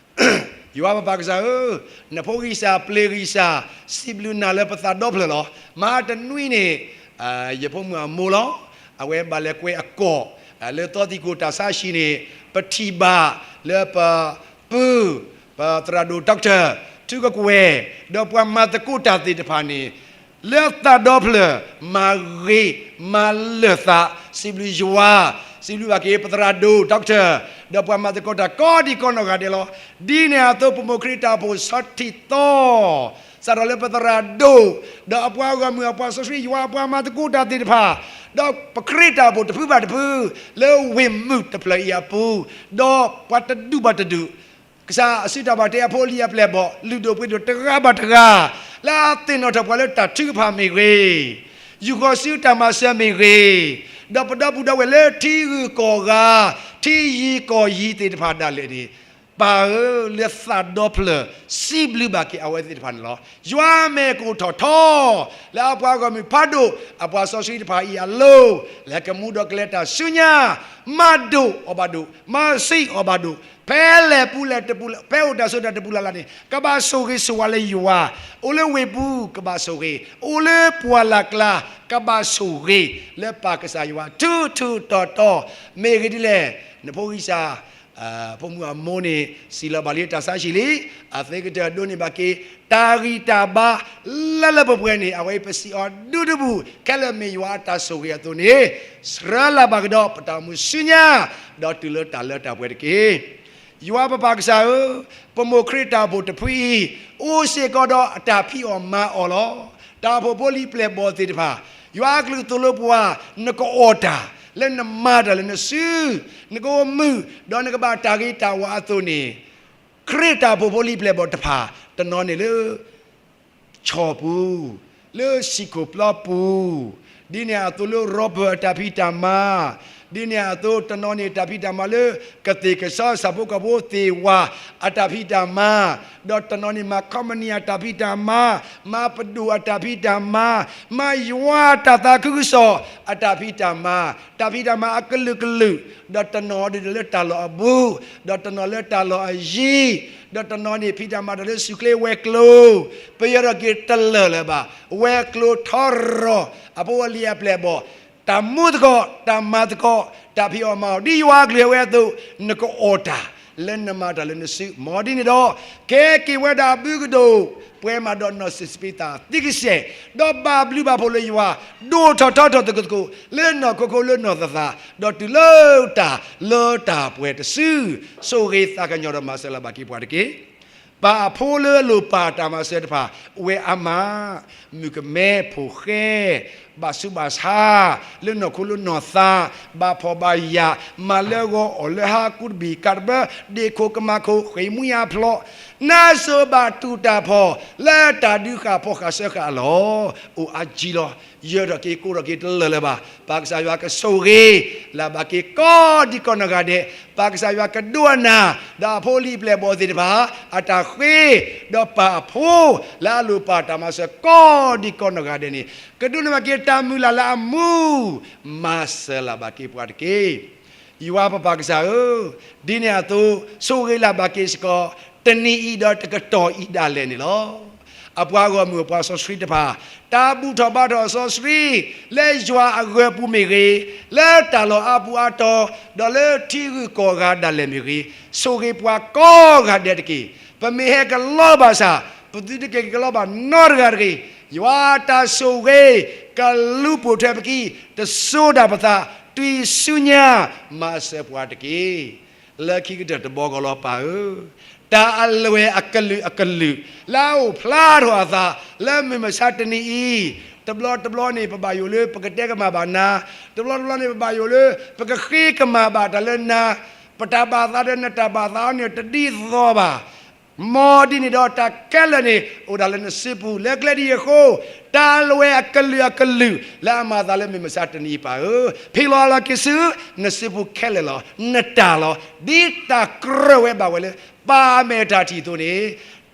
ယွၤပပၢ်ကစၢ်ဧၢ, နဖိဂံၢ်စၢ်ပျ့ၤဂံၢ်စၢ် စံးဘျုးနၤလၢပသးဒီဖျၢၣ်လီၤ. မဟါတနွံန့ၣ် ယဖိမုၣ်အမိၢ်လီၤ. အဝဲဘၣ်လဲၤကွဲးအကီၢ် လၢသီသံၣ်ကိၣ်တၢ်ဆါဟံၣ်န့ၣ် ပထံၣ်ဘၣ်လၢပပုၢ် ပသရၣ်ဒိၣ် Doctor ထုကကွဲၢ် ဒီးပှၤမၤသကိးတၢ်သ့ၣ်တဖၣ်န့ၣ် လၢသးဒီဖျၢၣ် မၤဂ့ၤ မၤလၢာ်သး စံးဘျုးယွၤ စံးဘျုးဘၣ်က့ၤပသရၣ်ဒိၣ် Doctor ဒီးပှၤမၤသကိးတၢ်ကိးဒံကိးနီၢ်ဂၤဒဲးလီၤ. ဒ်န့ၣ်အသိး ပမိၢ်ခရံာ်တၢ်အိၣ်ဖှိၣ်ဆီထံၣ်သီ စးထီၣ်လၢပသရၣ်ဒိၣ် ဒီးအပှၤဂီၢ်မုၢ် အပှၤစီဆှံယွၤ အပှၤမၤသကိးတၢ်သ့ၣ်တဖၣ် ဒီးပခရံာ်တၢ်အိၣ်ဖှိၣ်တဖုဘၣ်တဖု လၢဝ့ၢ်မုၢ်တဖျၢၣ်အံၤအပူၤ ဒီးပှၤတဒူၣ်ဘၣ်တဒူၣ် ကစၢ်အစုတၢ်ဘၣ်တ့အဖိအလံၤအပျဲၢ်အဘီၣ် လုၢ်ဒိၣ်ပှ့ၤဒိၣ်တဂၤဘၣ်တဂၤ လၢအသ့ၣ်နီၣ်ထီၣ်ပှၤလၢတၢ်ထုကဖၣ်မ့ၢ်ဂ့ၤ, ယူၢ်ဃီၤစုတၢ်မၤစၢၤမ့ၢ်ဂ့ၤ, ဒီးပဒီပုၢ်ဒီဝဲၢ်လၢထံဂုၤကီၢ်ဂၤ ထံယံၤကီၢ်ယံၤသ့ၣ်တဖၣ်ဒၣ်လဲာ်န့ၣ် ပၢ်ဧၢ, လၢသးဒီဖျၢၣ် စံးဘျုးဘၣ်က့ၤအဝဲသ့ၣ်တဖၣ်န့ၣ်လီၤ. ယွၤမ့ၢ်ကအိၣ်ထီၣ်ထီ လၢအပှၤဂီၢ်မုၢ်ဖးဒိၣ် အပှၤစီဆှံတဖၣ်အံၤအလိၤ လၢကမူဒီးကလဲၤတၢ်ဆူညါ မၤဒိၣ်အီၤဘၣ်ဒိၣ် မၤဆံးအီၤဘၣ်ဒိၣ် ဖဲလဲၣ်ပူၤလဲၣ်တပူၤလဲၣ် ဖဲအိၣ်တၢ်စိတၢ်တပူၤလၢ်လၢ်န့ၣ် ကဘၣ်ဆိၣ်ဂ့ၤဆိၣ်ဝါလၢယွၤ, အိၣ်လၢဝ့ၢ်ပူၤ ကဘၣ်ဆိၣ်ဂ့ၤ, အိၣ်လၢပှၢ်လၢ်ကျါ ကဘၣ်ဆိၣ်ဂ့ၤ လၢပၢ်ကစၢ်ယွၤ ထူထူတီတီ မ့ၢ်ဂ့ၤဒ်လဲၣ်, နဖိဂံၢ်စၢ် ဖိမုၣ်အမိၢ်န့ၣ် စံးလီၤဘၣ်လံတၢ်ဆါဟံၣ်လံ, အသ့ကတၢၢ်ဒိးန့ၢ်ဘၣ်က့ၤ တၢ်ဂံၢ်တၢ်ဘါ လၢလၢပှဲၤပှဲၤန့ၣ် အဝဲအံၤပစံးအီၤဒူဒူပူၤ ခဲလၢာ်မ့ၢ်ယွၤအတၢ်ဆိၣ်ဂ့ၤအသိးန့ၣ် ဆှၢလၢ်ဘၣ်ကဒီးပတၢ်အိၣ်မူဆူညါ ဒီးတုၤလၢတၢ်လၢတၢ်ပှဲၤတက့ၢ်. ယွၤပပၢ်ကစၢ်ဧၢ, ပမိၢ်ခရံာ်တၢ်အိၣ်ဖှိၣ်တဖုအံၤ အိၣ်စ့ၢ်ကီးဒီးအတၢ်ဖံးအီၣ်မၤအီၣ်လီၤ. တၢ်အိၣ်ဖှိၣ်ဖိလံၤပျဲၢ်ဘီၣ်သ့ၣ်တဖၣ် ယွၤအကလုၢ်ကသိးလိပှၤ နကအီၣ်တၢ် လၢနမၤတၢ်လၢနစု နကအိၣ်မုာ် ဒီးနကဘၣ်တၢ်ဂ့ၤတၢ်ဝါအသိးန့ၣ် ခရံာ်တၢ်အိၣ်ဖှိၣ်ဖိလံၤပျဲၢ်ဘီၣ်တဖၣ် တနီၤန့ၣ်လၢ ဆီၣ်ပူၤ, လၢဆံးခိၣ်ပျီပူၤ, ဒ်န့ၣ်အသိးလၢ Robert အတၢ်ဖံးတၢ်မၤ, ဒ်န့ၣ်အသိး တနီၤန့ၣ် တၢ်ဖံးတၢ်မၤလၢ ကသ့ၣ်ကဆီ ဆၣ်ဖိကီၢ်ဖိသ့ၣ်ဝၣ် အတၢ်ဖံးတၢ်မၤ, ဒီးတနီၤန့ၣ် မၤခီပနံၣ်အတၢ်ဖံးတၢ်မၤ, မၤပဒိၣ်အတၢ်ဖံးတၢ်မၤ, မၤယွၤတၢ်သးခုကစီၣ် အတၢ်ဖံးတၢ်မၤ, တၢ်ဖံးတၢ်မၤအကလုာ်ကလုာ်, ဒီးတနီၤဒ်လၢတၢ်လီၢ်အဘူး, ဒီးတနီၤလၢတၢ်လီၢ်အယံၤ, ဒီးတနီၤန့ၣ် ဖံးတၢ်မၤဒီးလၢစူၣ်ချ့ဝဲၤကျိၤ, ပယီၤထီၣ်က့ၤတလၢာ်လၢၤဘၣ်, ဝဲၤကျိၤထီရီၤ, အဖိအလံၤအပျဲၢ်အဘီၣ်, တၢ်မူသကိး တၢ်မၤသကိး တၢ်ဖံးအီၣ်မၤအီၣ် ဒ်ယွၤအကလုၢ်ဟဲဝဲအသိး, နကအီၣ်တၢ် လၢနမၤတၢ်လၢနစု, မ်ဒ်န့ၣ်ဒီး ကဲက့ၤဝဲဒၣ်အဘုကဒိၣ်, ပှဲၤမးဒီးနီၢ်စံးစပံးသးသံကစဲး, ဒီးဘၣ်ဘျုးဘၣ်ဖှိၣ်လၢယွၤ, ဒိၣ်ထီၣ်ထီထီၣ်သကိးသကိး လၢနီၢ်ခိခိၣ်လၢနီၢ်သးသး, ဒီးတုၤလၢတၢ်လၢတၢ်ပှဲၤတစု, ဆိၣ်ဂ့ၤသးကညီၤဒီးမၤစၢၤလၢ်ဘၣ်က့ၤပှၤတက့ၢ်. ပၢ်အဖိလၢအလိၣ်ပၢ်တၢ်မၤစၢၤတဖၣ် ဝဲအါမး, မုၣ်ကမဲဖိဃဲ, ဘၣ်ဆူးဘၣ်ဆါ, လၢနီၢ်ခိလၢနီၢ်သး, ဘၣ်ဖှီၣ်ဘၣ်ယာ်, မၤလၢဂီၤအီၣ်လၢဟါ ကူတဘံၣ်ကးတဘၢ, ဒ့ၣ်ခိၣ်ကမၣ်ခိၣ် ဃ့ၢ်မှံအဖျိး, နါစိၤဘၣ်တူၢ်တၢ်ဖှီၣ် လၢတၢ်ဒုးဃာ်ဖှီၣ်ဃာ်စၢဃာ်အလီၢ်, အိၣ်အါကံလီၤ. ယၢၤထီၣ်က့ၤကိးထီၣ်က့ၤတလၢာ်လၢၤဘၣ်. ပၢ်ကစၢ်ယွၤကဆိၣ်ဂ့ၤ လၢ်ဘၣ်က့ၤကိးဒံးကိးနီၢ်ဂၤဒဲး, ပၢ်ကစၢ်ယွၤကဒိးအနၢ် ဒီးအဖိအလံၤအပျဲၢ်အဘီၣ်သ့ၣ်တဖၣ် အတၢ်ဃ့, ဒီးပၢ်အဖိ လၢအလိၣ်ပၢ်တၢ်မၤစၢၤကိးဒံးကိးနီၢ်ဂၤဒဲးန့ၣ် ကဒိးန့ၢ်ဘၣ်က့ၤတၢ်မုၢ်လၢ်လၢအမူ, မၤစၢၤလၢ်ဘၣ်က့ၤပှၤတက့ၢ်. ယွၤပပၢ်ကစၢ်ဧၢ, ဒ်န့ၣ်အသိး ဆိၣ်ဂ့ၤလၢ်ဘၣ်က့ၤစ့ၢ်ကီး တနံၤအံၤဒီးတကတီၢ်အံၤဒၣ်လဲာ်န့ၣ်လီၤ. အပှၤဂီၢ်မုၢ်အပှၤစီဆှံတဖၣ် တၢ်ဘူၣ်ထီၣ်ဘါထီၣ်အစီဆှံ လၢယွၤအဂၢၤပူၤမ့ၢ်ဂ့ၤ, လၢတၢ်လီၢ်အါပူၤအါတီၤ, ဒီးလၢထံဂုၤကီၢ်ဂၤဒၣ်လဲာ်မ့ၢ်ဂ့ၤ, ဆိၣ်ဂ့ၤပှၤကိးဂၤဒဲးတက့ၢ်. ပမ့ၢ်ဟဲကလီဘၣ်ဆၣ် ပသုတက့ၤကလီဘၣ်နီတဂၤတဂ့ၤ. ယွၤတၢ်ဆိၣ်ဂ့ၤ ကလူၤပိာ်ထွဲပခံ, တစိၤဒၣ်ပသး, တုၤဆူညါ မၤစၢၤပှၤတက့ၢ်. လၢခံကတၢၢ်တဘီကီးလီၤပၢ်ဧၢ, တၢ်အလွဲၢ်အကလုာ်အကလုာ် လၢအအိၣ်ဖျါထီၣ်အသး လၢမုၢ်မဆါတနံၤအံၤ, တဘျီတဘျီန့ၣ် ပဘၣ်ယိၣ်လၢပကတဲကမၣ်ဘၣ်နၤ, တဘျီတဘျီန့ၣ် ပဘၣ်ယိၣ်လၢ ပကဃ့ကမၣ်ဘၣ်တၢ်လၢနၤ, ပတၢ်ဘၣ်သးဒီးနတၢ်ဘၣ်သးအီၤန့ၣ်တဒ်သိးဘၣ်. မ်ဒ်န့ၣ်ဒီးတၢ်ခဲလၢာ်န့ၣ် အိၣ်ဒၣ်လၢနစုပူၤ လၢကျဲဒ်အံၤအဃိ, တၢ်လွဲၢ်အကလုာ်အကလုာ် လၢအမၤအသးလၢမုၢ်မဆါတနံၤအံၤပၢ်ဧၢ, ဖ့လီၤအလီၢ်က့ၤဆူ နစုပူၤခဲလၢာ်လီၤ. နတၢ်လီၤ. ဒ်တၢ်ကြၢးဝဲဘၣ်ဝဲလၢ ပၢ်အမဲာ်တၢ်ထံၣ်အသိးန့ၣ်,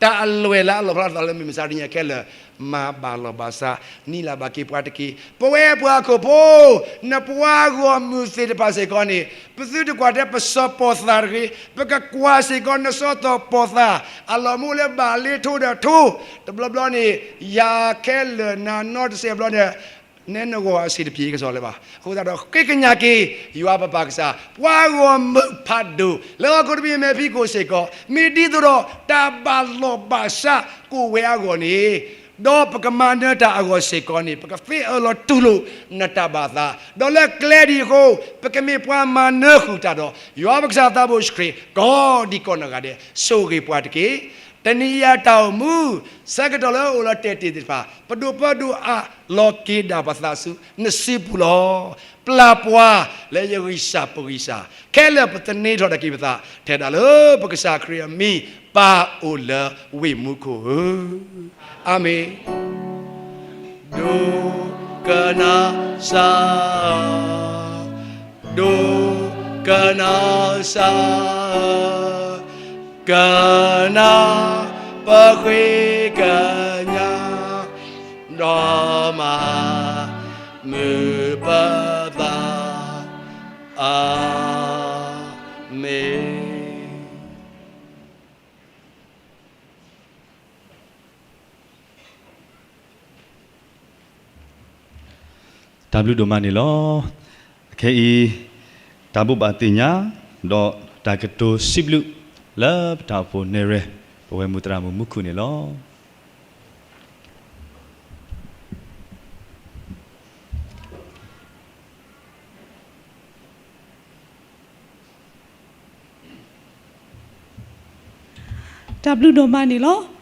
တၢ်အလွဲၢ်လၢအလီၣ်ဖျါထီၣ်အသးလၢမုၢ်မဆါတနံၤအံၤခဲလၢာ် မၤဘၣ်လီၤဘၣ်စး, နံၤလၢ်ဘၣ်က့ၤပှၤတက့ၢ်. ပဝဲပှၤဟီၣ်ခိၣ်ဖိ, နပှၤဂီၢ်မုၢ်သ့ၣ်တဖၣ်စ့ၢ်ကီးန့ၣ် ပသုတကွၢ်ထဲပစီၤပီၢ်သၣ်တဂ့ၤ, ပကကွၢ်စ့ၢ်ကီးနစီၤပီၢ်သၣ် အလီၢ်မူလၢဘၣ်လ့ထိဒီးထိ, တဘျီဘျီန့ၣ် ယၤခဲလၢာ်နၤနီတစဲးဘျီန့ၣ် နဲနဂီၢ်အဆံးတပျ့ၤကစီၣ်လၢၤဘၣ်. အဃိသတးဒီးဃ့ကညးက့ၤ ယွၤပပၢ်ကစၢ်, ပှၤဂီၢ်မုၢ်ဖးဒိၣ် လၢဟီၣ်ခိၣ်တဘ့ၣ်အမဲာ်ဖံးခိၣ်စ့ၢ်ကီး, မ့ၢ်ဒ်သိးဒီးတၢ်ဘၣ်လီၢ်ဘၣ်စးကအိၣ်ဝဲအဂီၢ်န့ၣ်, ဒီးပကမၤနၢၤတၢ်အဂီၢ်စ့ၢ်ကီးန့ၣ် ပကသ့အၢၣ်လီၤတူၢ်လိာ်နတၢ်ဘၣ်သး, ဒီးလၢကျဲဒ်အံၤအဃိ ပကမ့ၢ်ပှၤမၤနၢၤဃုာ်တၢ်ဒီး ယွၤပကစၢ်သးဘိၣ်ယ့ၣ်ၡူးခရံာ် ကိးဒံးကိးနီၢ်ဂၤဒဲး ဆိၣ်ဂ့ၤပှၤတက့ၢ်. တနံၤအံၤအတၢ်အိၣ်မူ ဆၢကတီၢ်လၢအအိၣ်လီၤတဲာ်တ့ၢ်သ့ၣ်တဖၣ် ပဒိၣ်ပၢဒိၣ်အါ လီၤက့ၤဒၣ်ပသးဆူနစုပူၤလီၤ. ပျၢ်ပှၤလၢယဂံၢ်စၢ်ပဂံၢ်စၢ် ခဲလၢာ်ပသန့ၤထီၣ်ဒၣ်က့ၤပသး ထဲဒၣ်လၢပကစၢ်ခရံာ်အမံၤ ပၢ်အိၣ်လၢဝ့ၢ်မူခိၣ်ဧၢ, အၤမ့ၣ်. ဒိကနၣ်စၢ် ဒိကနၣ်စၢ်, ကနၣ်ပဃ့ကညး ဒီးမၤမုာ်ပသး, အၤမ့ၣ်. တၢ်ဘျုးဒိၣ်မးန့ၣ်လီၤ. အခဲအံၤ တၢ်ဘိးဘၣ်သ့ၣ်ညါ ဒီးတၢ်ကတိၤစံးဘျုး လၢပတၢ်အိၣ်ဖှိၣ်နဲၣ်ရွဲၣ် ပဝဲမူးသရၣ်မုၣ်မူခိၣ်န့ၣ်လီၤ. တၢ်ဘျုးဒိၣ်မးန့ၣ်လီၤ.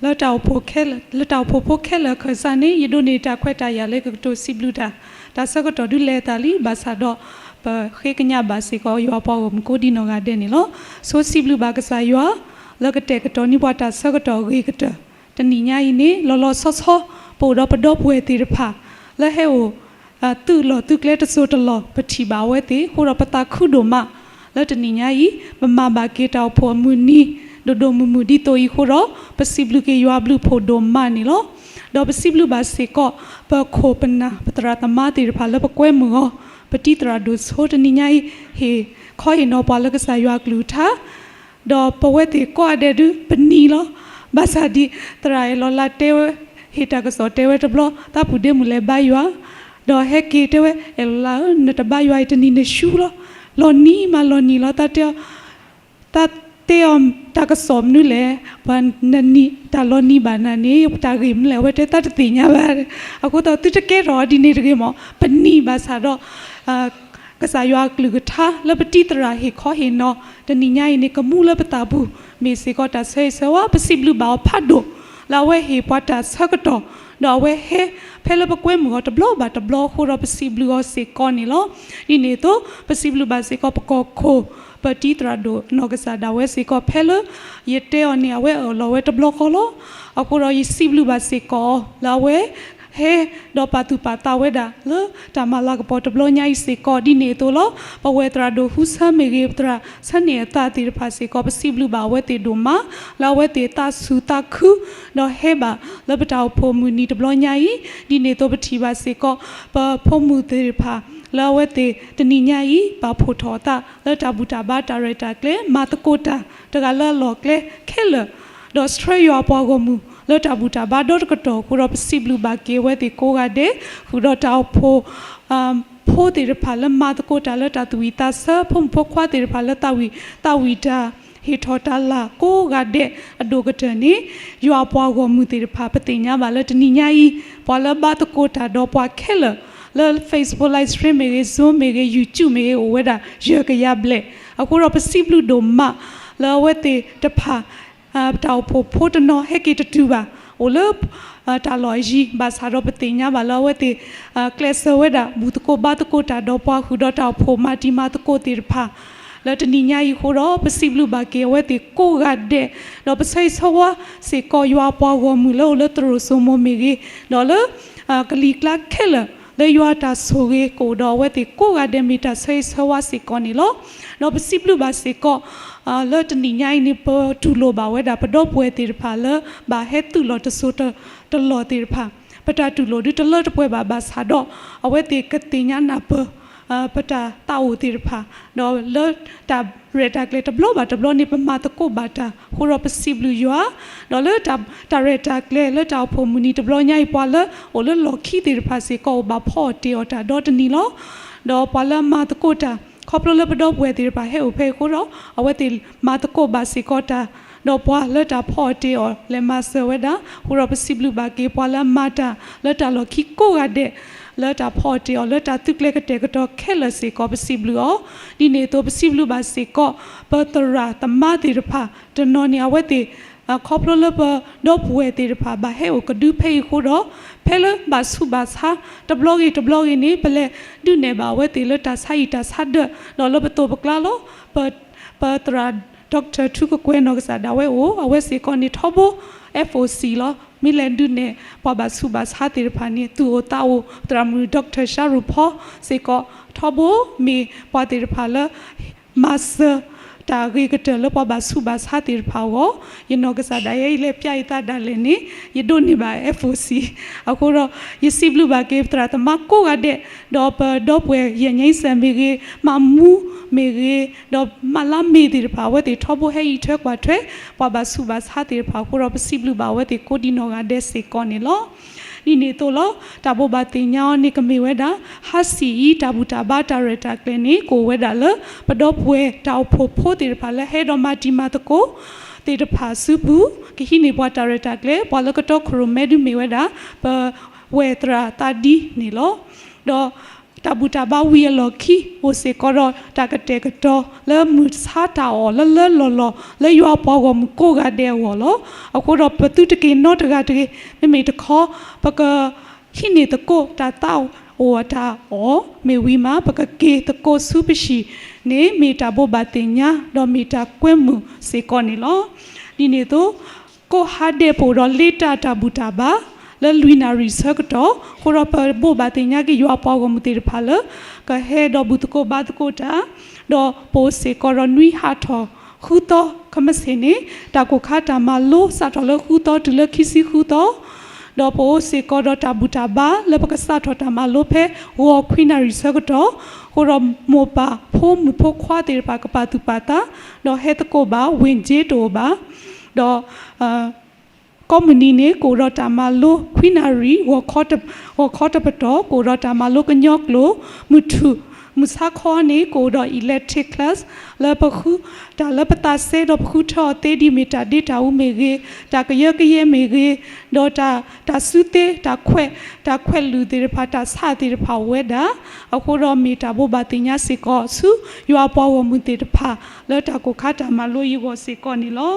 လၢတၢ်အိၣ်ဖှိၣ်ခဲလၢာ် လၢတၢ်အိၣ်ဖှိၣ်ဖိခဲလၢာ်အခၢၣ်စးန့ၣ် ယဒိးန့ၢ်တၢ်ခွဲးတၢ်ယာ်လၢကကတိၤစံးဘျုးတၢ်, တၢ်ဆၢကတီၢ်ဒုးလဲၤအသးလံ ဘၣ်ဆၣ်ဒီး ပဃ့ကညးဘၣ်စ့ၢ်ကီး ယွၤပှၤဂီၢ်မုၢ်ကိးဒံးနီၢ်ဂၤဒဲးန့ၣ်လီၤ. ဆိစံးဘျုးဘၣ်ကစၢ်ယွၤ လၢကတဲာ်ကတီၤန့ၢ်ပှၤတၢ်ဆၢကတီၢ်အဂ့ၤကတၢၢ် တနံၤညါအံၤန့ၣ် လီၤလီၤဆီဆီ ပအိၣ်ဒီးပဒီပုၢ်ဝဲၢ်သ့ၣ်တဖၣ် လၢဟဲအိၣ် သုးလီၢ်သုးကျဲတစိၢ်တလီၢ် ပထံၣ်ဘၣ်အဝဲသ့ၣ်အဃိဒီး ပသးခုဒိၣ်မးလၢတနံၤညါအံၤ ပမၤဘၣ်က့ၤတၢ်အိၣ်ဖှိၣ်အမုၢ်နံၤ ဒိၣ်ဒိၣ်မုၢ်မုၢ်ဒ်သိးအံၤအဃိဒီး ပစံးဘျုးက့ၤယွၤအဘျုးအဖှိၣ်ဒိၣ်မးန့ၣ်လီၤ. ဒီးပစံးဘျုးဘၣ်စ့ၢ်ကီး ပခိၣ်ပနၢ်ပသရၣ်သမါသ့ၣ်တဖၣ်လၢပကွဲမုာ်အီၤ ပတံၤသရၣ်ဒိၣ်ဆိတနံၤညါအံၤ ဟ့ၣ်ခီဟ့ၣ်နီၤပှၤလၢကစၢ်ယွၤအကလုၢ်ကထါ ဒီးပဝဲသ့ၣ်ကိးဂၤဒဲးဒုး ပနံၤလီၤ. ဘၣ်ဆၣ်ဒ်သရၣ်အဲၣ်လီၤလၢတဲဝဲ ဟ့ၣ်တၢ်ကစီၣ်တဲဝဲတဘျီ သးပူၤဒ့မုၢ်လဲၤဘါယွၤ ဒီးဟဲက့ၤတဲဝဲ အဲၣ်လီၤလၢဧၢ နတဘါယွၤအံၤတနံၤနရှူလီၤ. လီၤနံၤမးလီၤနံၤလီၤ သးတဲအီၤ သးတဲအီၤတၢ်ကစီၣ်မနုၤလဲၣ် ပှၤနနံၤ တၢ်လီၤနံၤဘၣ်နၤန့ၣ် တၢ်ဂ့ၢ်မနုၤလဲၣ် အဝဲတဲသးတသ့ၣ်ညါဘၣ်. အဃိသတးသုတကဲထီၣ်အီၤဒ်န့ၣ်တဂ့ၤမး ပနံၤဘၣ်ဆၣ်ဒီး ကစၢ်ယွၤအကလုၢ်ကထါလၢပတံၤသရၣ်ဟ့ၣ်ခီဟ့ၣ်နီၤ တနံၤညါအံၤန့ၣ် ကမူလၢပသးပူၤ မ့ၢ်စ့ၢ်ကီးတၢ်ဆၢဂ့ၤဆၢဝါ ပစံးဘျုးဘၣ်အီၤဖးဒိၣ် လၢအဝဲဟ့ၣ်ပှၤတၢ်ဆၢကတီၢ် ဒီးအဝဲဟဲဖဲလၢပကွဲမုာ်အီၤတဘျီဘၣ်တဘျီအဃိဒီး ပစံးဘျုးအီၤစ့ၢ်ကီးန့ၣ်လီၤ. ဒ်န့ၣ်အသိး ပစံးဘျုးဘၣ်စ့ၢ်ကီးပကီၢ်ခိၣ် ပတံၤသရၣ်ဒိၣ်နီၢ်ကစၢ်ဒၣ်ဝဲစ့ၢ်ကီး ဖဲလၢယတဲအီၤန့ၣ် အဝဲအၢၣ်လီၤဝဲတဘျီဃီလီၤ. အဃိဒီးယစံးဘျုးဘၣ်စ့ၢ်ကီးလၢအဝဲ ဟဲဒီးပာ်သူၣ်ပာ်သးဝဲဒၣ်လၢတၢ်မၤလၤကပီၤတဘျီညါအံၤစ့ၢ်ကီး ဒ်န့ၣ်အသိးလီၤ. ပဝဲသရၣ်ဒိၣ်ဟူဆၢမ့ၢ်ဂ့ၤ ပသရၣ်ဆၢန့ၢ်အသးသ့ၣ်တဖၣ်စ့ၢ်ကီး ပစံးဘျုးဘၣ်အဝဲသ့ၣ်ဒိၣ်မး လၢအဝဲသ့ၣ်သးဆူၣ်သးခု ဒီးဟဲဘၣ်လၢပတၢ်အိၣ်ဖှိၣ်မုၢ်နံၤတဘျီညါအံၤ ဒ်န့ၣ်အသိးပထံၣ်ဘၣ်စ့ၢ်ကီး ပဖိမုၣ်သ့ၣ်တဖၣ် လၢအဝဲသ့ၣ်တနံၤညါအံၤ ပာ်ဖှိၣ်ထီၣ်အသးလၢတၢ်ဘူၣ်တၢ်ဘါတၢ်ရဲၣ်တၢ်ကျဲၤ မၤသကိးတၢ်တဂၤလၢအလီၢ်ကျဲခဲလၢာ် ဒီးဆှၢယွၤအပှၤဂီၢ်မုၢ်လၢတၢ်ဘူၣ်တၢ်ဘါဒီတကတီၢ်အဃိဒီး ပစံးဘျုးဘၣ်က့ၤအဝဲသ့ၣ်ကိးဂၤဒဲး ဃုာ်ဒီးတၢ်အိၣ်ဖှိၣ် ဖိသ့ၣ်တဖၣ်လၢမၤသကိးတၢ်လၢတၢ်သူၣ်ဝံၣ်သးဆၢ ဖိမုၣ်ဖိခွါသ့ၣ်တဖၣ်လၢသးဝံၣ်သးဝံၣ်တၢ် ဟ့ၣ်ထီၣ်တၢ်လၢ်ကိးဂၤဒဲးအဒိၣ်ကတၢၢ်န့ၣ် ယွၤအပှၤဂီၢ်မုၢ်သ့ၣ်တဖၣ် ပသ့ၣ်ညါဘၣ်လၢတနံၤညါအံၤ ပှၤလၢဘါသကိးတၢ်ဒီးပှၤခဲလၢာ် လၢ Facebook live stream မ့ၢ်ဂ့ၤ Zoom မ့ၢ်ဂ့ၤ YouTube မ့ၢ်ဂ့ၤ အိၣ်ဝဲဒၣ်ယဲၢ်ကယၤဘျဲၣ် အဃိဒီးပစံးဘျုးဒိၣ်မး လၢအဝဲသ့ၣ်တဖၣ် တၢ်အိၣ်ဖှိၣ်ဖိတနီၤဟဲက့ၤတတုၤဘၣ် အိၣ်လၢ တၢ်လီၢ်အယံၤ ဘၣ်ဆၣ်ဒီးပသ့ၣ်ညါဘၣ်လၢအဝဲသ့ၣ် ကျဲးစၢးဝဲဒၣ် ဘူၣ်သကိးဘါသကိးတၢ်ဒီးပှၤဃုာ်ဒီးတၢ်အိၣ်ဖှိၣ်မၤတံၤမၤသကိးသ့ၣ်တဖၣ် လၢတနံၤညါအံၤအဃိဒီး ပစံးဘျုးဘၣ်က့ၤအဝဲသ့ၣ်ကိးဂၤဒဲး ဒီးပဆၢဂ့ၤဆၢဝါစ့ၢ်ကီးယွၤအပှၤဂီၢ်မုၢ်လၢအိၣ်လၢသရိာ်စိမိၤမ့ၢ်ဂ့ၤ ဒီးလၢ ကလံၤကျါခဲလၢာ် လၢယွၤအတၢ်ဆိၣ်ဂ့ၤကအိၣ်ဒီးအဝဲသ့ၣ်ကိးဂၤဒဲး မ့ၢ်တၢ်ဆၢဂ့ၤဆၢဝါစ့ၢ်ကီးန့ၣ်လီၤ. ဒီးပစံးဘျုးဘၣ်စ့ၢ်ကီး လၢတနံၤညါအံၤန့ၣ် ပတူၢ်လိာ်ဘၣ်ဝဲဒၣ် ပဒီပုၢ်ဝဲၢ်သ့ၣ်တဖၣ်လၢ ဘၣ်ဟဲသုးလီၢ်တစိၢ်တလီၢ်သ့ၣ်တဖၣ် ပတၢ်တူၢ်လိာ်ဒုးတလၢတပှဲၤဘၣ် ဘၣ်ဆၣ်ဒီး အဝဲသ့ၣ်ကသ့ၣ်ညါနၢ်ပၢၢ် ပတၢ်သးအိၣ်သ့ၣ်တဖၣ် ဒီးလၢတၢ်ရဲၣ်တၢ်ကျဲၤတဘျီဘၣ်တဘျီန့ၣ် ပမၤသကိးဘၣ်တၢ် အဃိဒီးပစံးဘျုးယွၤ ဒီးလၢတၢ်ရဲၣ်တၢ်ကျဲၤလၢတၢ်အိၣ်ဖှိၣ်မုၢ်နံၤတဘျီညါအံၤ ပှၤလၢအိၣ်လၢလီၢ်ခံသ့ၣ်တဖၣ်စ့ၢ်ကီး အိၣ်ဘၣ်ဖီအီၣ်တ့ၢ်အီၣ်တၢ်ဒီတနံၤလီၤ. ဒီးပှၤလၢအမၤသကိးတၢ် ခီဖျိလၢပဒီပုၢ်ဝဲၢ်သ့ၣ်တဖၣ်ဟဲအိၣ်ဖဲအံၤအဃိဒီး အဝဲသ့ၣ်မၤသကိးဘၣ်စ့ၢ်ကီးတၢ် ဒီးပှၤလၢတၢ်ဖီအီၣ်တ့ၢ်အီၣ်လဲၤမၤစၢၤဝဲဒၣ် အဃိဒီးပစံးဘျုးဘၣ်က့ၤ ပှၤလၢအမၤတၢ်လၢတၢ်လီၢ်ခံကိးဂၤဒဲး လၢတၢ်ဖီအီၣ်တ့ၢ်အီၣ်လၢတၢ်သုးကျဲၤကတဲာ်ကတီၤခဲလၢာ်စ့ၢ်ကီး ပစံးဘျုးအီၤ ဒ်န့ၣ်အသိးပစံးဘျုးဘၣ်စ့ၢ်ကီး ပသရၣ်သမါသ့ၣ်တဖၣ် တနီၤန့ၣ် အဝဲသ့ၣ် ခီဖျိလၢပဒီပုၢ်ဝဲၢ်သ့ၣ်တဖၣ် ဘၣ်ဟဲအိၣ်ကဒုဖဲအံၤအဃိဒီး ဖဲလၢဘၣ်ဆူးဘၣ်ဆါတဘျီဂ့ၤတဘျီဂ့ၤန့ၣ် ပလဲၤဒုးနဲၣ်ဘၣ်အဝဲသ့ၣ်လၢတၢ်ဆါဟံၣ်တၢ်ဆါဒၢး ဒီးလၢပသိးပကျါလီၤ. ပ ပသရၣ် Doctor ထူကကွဲၤနီၢ်ကစၢ်ဒၣ်ဝဲအိၣ် အဝဲစ့ၢ်ကီးန့ၣ်ထီဘိ F O C လီၤ. မ့ၢ်လဲၤဒုးနဲၣ်ပှၤဘၣ်ဆူးဘၣ်ဆါသ့ၣ်တဖၣ်န့ၣ် သူၣ်အိၣ်သးအိၣ် သရၣ်မုၣ် Doctor ရှါရူၤဖီ စ့ၢ်ကီး ထီဘိမ့ၢ်ပှၤသ့ၣ်တဖၣ်လၢ မၤစၢၤတၢ်အဂ့ၤကတၢၢ်လၢပှၤဘၣ်ဆူးဘၣ်ဆါသ့ၣ်တဖၣ်အဂီၢ် ယနီၢ်ကစၢ်ဒၣ်ယဲအံၤလဲၤပျဲယသးဒၣ်လဲာ်န့ၣ် ယဒိးန့ၢ်ဘၣ် F O C အဃိဒီး ယစံးဘျုးဘၣ်က့ၤသရၣ်သမါကိးဂၤဒဲး ဒီးပဒီပုၢ်ဝဲၢ်ယဲၢ်ညါစၢ်မ့ၢ်ဂ့ၤ မၤမူမ့ၢ်ဂ့ၤ ဒီးမၤလါမ့ၢ်သ့ၣ်တဖၣ် အဝဲသ့ၣ်ထီဘိဟဲအံးထွဲကွၢ်ထွဲ ပှၤဘၣ်ဆူးဘၣ်ဆါသ့ၣ်တဖၣ်အဃိဒီး ပစံးဘျုးဘၣ်အဝဲသ့ၣ်ကိးဒံးနီၢ်ဂၤဒဲးစ့ၢ်ကီးန့ၣ်လီၤ. ဒ်န့ၣ်အသိးလီၤ. တၢ်ဘိးဘၣ်သ့ၣ်ညါအီၤန့ၣ်ကမ့ၢ်ဝဲဒၣ် ဟါဆံးအံၤ တၢ်ဘူၣ်တၢ်ဘါတၢ်ရဲၣ်တၢ်ကျဲၤန့ၣ် ကအိၣ်ဝဲဒၣ်လၢ ပဒီပုၢ်ဝဲၢ်တၢ်အိၣ်ဖှိၣ်ဖိသ့ၣ်တဖၣ်လၢဟဲဒီးမၤတံၤမၤသကိးသ့ၣ်တဖၣ်အစုပူၤ ကဟံးန့ၢ်ပှၤတၢ်ရဲၣ်တၢ်ကျဲၤ ပှၤလၢကတီခိၣ်ရိၣ်မဲဒုးမ့ၢ်ဝဲဒၣ် ပဝဲၢ်သရၣ်သးဒံန့ၣ်လီၤ. ဒီး တၢ်ဘူၣ်တၢ်ဘါဝံၤအလီၢ်ခံ အိၣ်စ့ၢ်ကီးဒီးတၢ်ကတဲာ်ကတီၤလၢမုၢ်ဆါတၢ်အီၣ်လၢလၢလီၢ်လီၢ် လၢယွၤအပှၤဂီၢ်မုၢ်ကိးဂၤဒဲးအဂီၢ်လီၤ. အဃိဒီးပသုတက့ၤနီတဂၤတဂ့ၤ, မ့မ့ၢ်တခီ ပကဟံးန့ၢ်သကိးတၢ်သးအိၣ်အတၢ်အီၣ်မ့ၢ်ဝံၤမး ပကက့ၤသကိးဆူပဟံၣ်န့ၣ် မ့ၢ်တၢ်ဘိးဘၣ်သ့ၣ်ညါ ဒီးမ့ၢ်တၢ်ကွဲမုာ်စ့ၢ်ကီးန့ၣ်လီၤ. ဒ်န့ၣ်အသိး ကိးဟါဒဲးပအိၣ်ဒီးလ့တၢ်တၢ်ဘူၣ်တၢ်ဘါ လၢလွံၢ်နၣ်ရံၣ်ဆၢကတီၢ်, အဃိဒီးပဘိးဘၣ်သ့ၣ်ညါက့ၤယွၤအပှၤဂီၢ်မုၢ်သ့ၣ်တဖၣ်လၢ ကဟဲဒီးဘူၣ်သကိးဘါသကိးတၢ်, ဒီးပအိၣ်စ့ၢ်ကီးဒီးနွံဟးထီၣ်ဃုသီ, ခမ့ၢ်စ့ၢ်န့ၣ် တၢ်ကိၢ်ခါတၢ်မၤလိစးထီၣ်လၢဃုသီတုၤလၢခံဆံဃုသီ, ဒီးပအိၣ်စ့ၢ်ကီးဒီးတၢ်ဘူၣ်တၢ်ဘါလၢပကစးထီၣ်တၢ်မၤလိဖဲ ဂီၤခွံနၣ်ရံၣ်ဆၢကတီၢ်, အဃိဒီးမိၢ်ပၢ်ဖိမုၣ်ဖိခွါသ့ၣ်တဖၣ်ကပာ်သူၣ်ပာ်သး, ဒီးဟဲသကိးဘၣ် ဝ့ၢ်ကၠ့တအိၣ်ဘၣ်, ဒီး ကိးမုၢ်နံၤန့ၣ် ကအိၣ်ဒီးတၢ်မၤလိ ခွံနၣ်ရံၣ်, ဂီၤခီတပတီၢ် ကအိၣ်ဒီးတၢ်မၤလိကညီကျိာ်, မုၢ်ထူၣ်, မုၢ်ဆါခီန့ၣ် ကအိၣ်ဒီး elective class လၢပဃု တၢ်လၢပသးစဲဒီးပဃုထၢအီၤသ့ဒ်မ့ၢ်တၢ်ဒ့တၢ်အူမ့ၢ်ဂ့ၤ, တၢ်ကယၢကယဲမ့ၢ်ဂ့ၤ, ဒီးတၢ်, တၢ်စုသ့, တၢ်ခွဲး, တၢ်ခွဲးလုာ်သ့ၣ်တဖၣ်, တၢ်ဆးသ့ၣ်တဖၣ်အိၣ်ဝဲဒၣ်, အဃိဒီးမ့ၢ်တၢ်ဘိးဘၣ်သ့ၣ်ညါစ့ၢ်ကီးဆူ ယွၤအပှၤဂီၢ်မုၢ်သ့ၣ်တဖၣ် လၢတၢ်ကိၢ်ခါတၢ်မၤလိအံၤအဂီၢ်စ့ၢ်ကီးန့ၣ်လီၤ.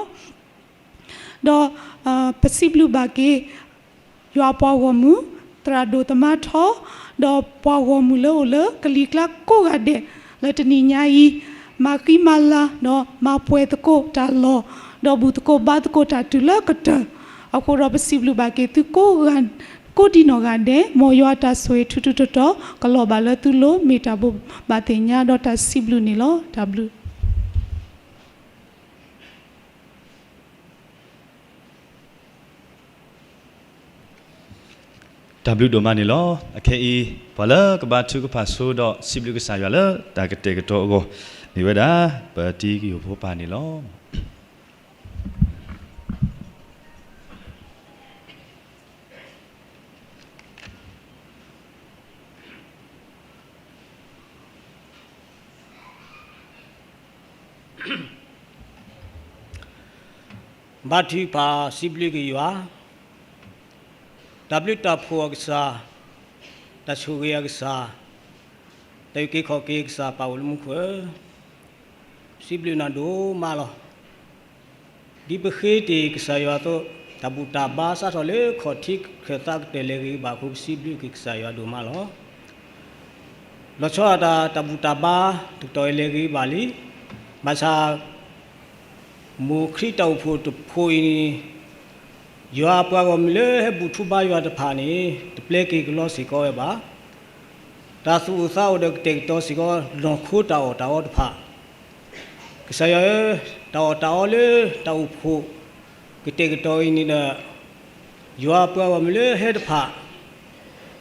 ဒီး ပစံးဘျုးဘၣ်က့ၤ ယွၤအပှၤဂီၢ်မုၢ်, သရၣ်ဒိၣ်သမါထီ, ဒီးပှၤဂီၢ်မုၢ်လၢအိၣ်လၢကလံၤကျါကိးဂၤဒဲး လၢတနံၤညါအံၤ မၤဃံမၤလၤ ဒီးမၤပှဲၤသကိးတၢ်လီၢ်, ဒီးဘူၣ်သကိးဘါသကိးတၢ်တုၤလၢကတၢၢ်, အဃိဒီးပစံးဘျုးဘၣ်က့ၤသုကိးဂၤ, ကိးဒံနီၢ်ဂၤဒဲး, မ်ယွၤအတၢ်ဆိၣ်ဂ့ၤထူထူတီတီ ကလီၤဘၣ်လၢသုလိၤ မ့ၢ်တၢ်ဘိးဘၣ်သ့ၣ်ညါဒီးတၢ်စံးဘျုးန့ၣ်လီၤ. တၢ်ဘျုး တၢ်ဘျုးဒိၣ်မးန့ၣ်လီၤ. အခဲအံၤ ပှၤလၢကဘါထုကဖၣ်ဆိဒီးစံးဘျုးကစၢ်ယွၤလၢတၢ်ကတဲာ်ကတီၤအဂီၢ် မ့ၢ်ဝဲဒၣ် ပတံၤကယိၢ်ဖိပၢ်န့ၣ်လီၤ. ဘါထုကဖၣ်စံးဘျုးက့ၤယွၤ, တၢ်ဘျုးတၢ်ဖှိၣ်အကစၢ်, တၢ်ဆိၣ်ဂ့ၤအကစၢ်, တၢ်အုၣ်က့ၤခီၣ်က့ၤအကစၢ် ပၢ်အိၣ်လၢမူခိၣ်ဧၢ, စံးဘျုးနၤဒိၣ်မးလီၤ. ဒ်ပဃ့တ့ၢ်ကစၢ်ယွၤအသိး, တၢ်ဘူၣ်တၢ်ဘါစးထီၣ်လၢခီၣ်ထံးခၢၣ်သးကတၢၢ်လဲၤဂ့ၤကဘၣ်အဃိ ပစံးဘျုးက့ၤကစၢ်ယွၤဒိၣ်မးလီၤ. လီၤဆီဒၣ်တၢ် တၢ်ဘူၣ်တၢ်ဘါတကတီၢ်အံၤလဲၤဂ့ၤကဘၣ်လံ. ဘၣ်ဆၣ် မိၢ်ခရံာ်တၢ်အိၣ်ဖှိၣ်တဖှိၣ်အံၤန့ၣ် ယွၤအပှၤဂီၢ်မုၢ်လၢဟဲဘူၣ်ထူဘါယွၤတဖၣ်န့ၣ် တပျဲက့ၤကလီစ့ၢ်ကီးဝဲဘၣ်. တၢ်သူၣ်အိၣ်သးအိၣ်ဒီးကတဲာ်ကတီၤစ့ၢ်ကီး နီၢ်ခိတၢ်အီၣ်တၢ်အီတဖၣ်, ကစၢ်ယွၤဧၢ, တၢ်အီၣ်တၢ်အီလၢတၢ်အိၣ်ဖှိၣ် ကတဲာ်ကတီၤအံၤန့ၣ်ဒီး ယွၤအပှၤဂီၢ်မုၢ်လၢဟဲတဖၣ်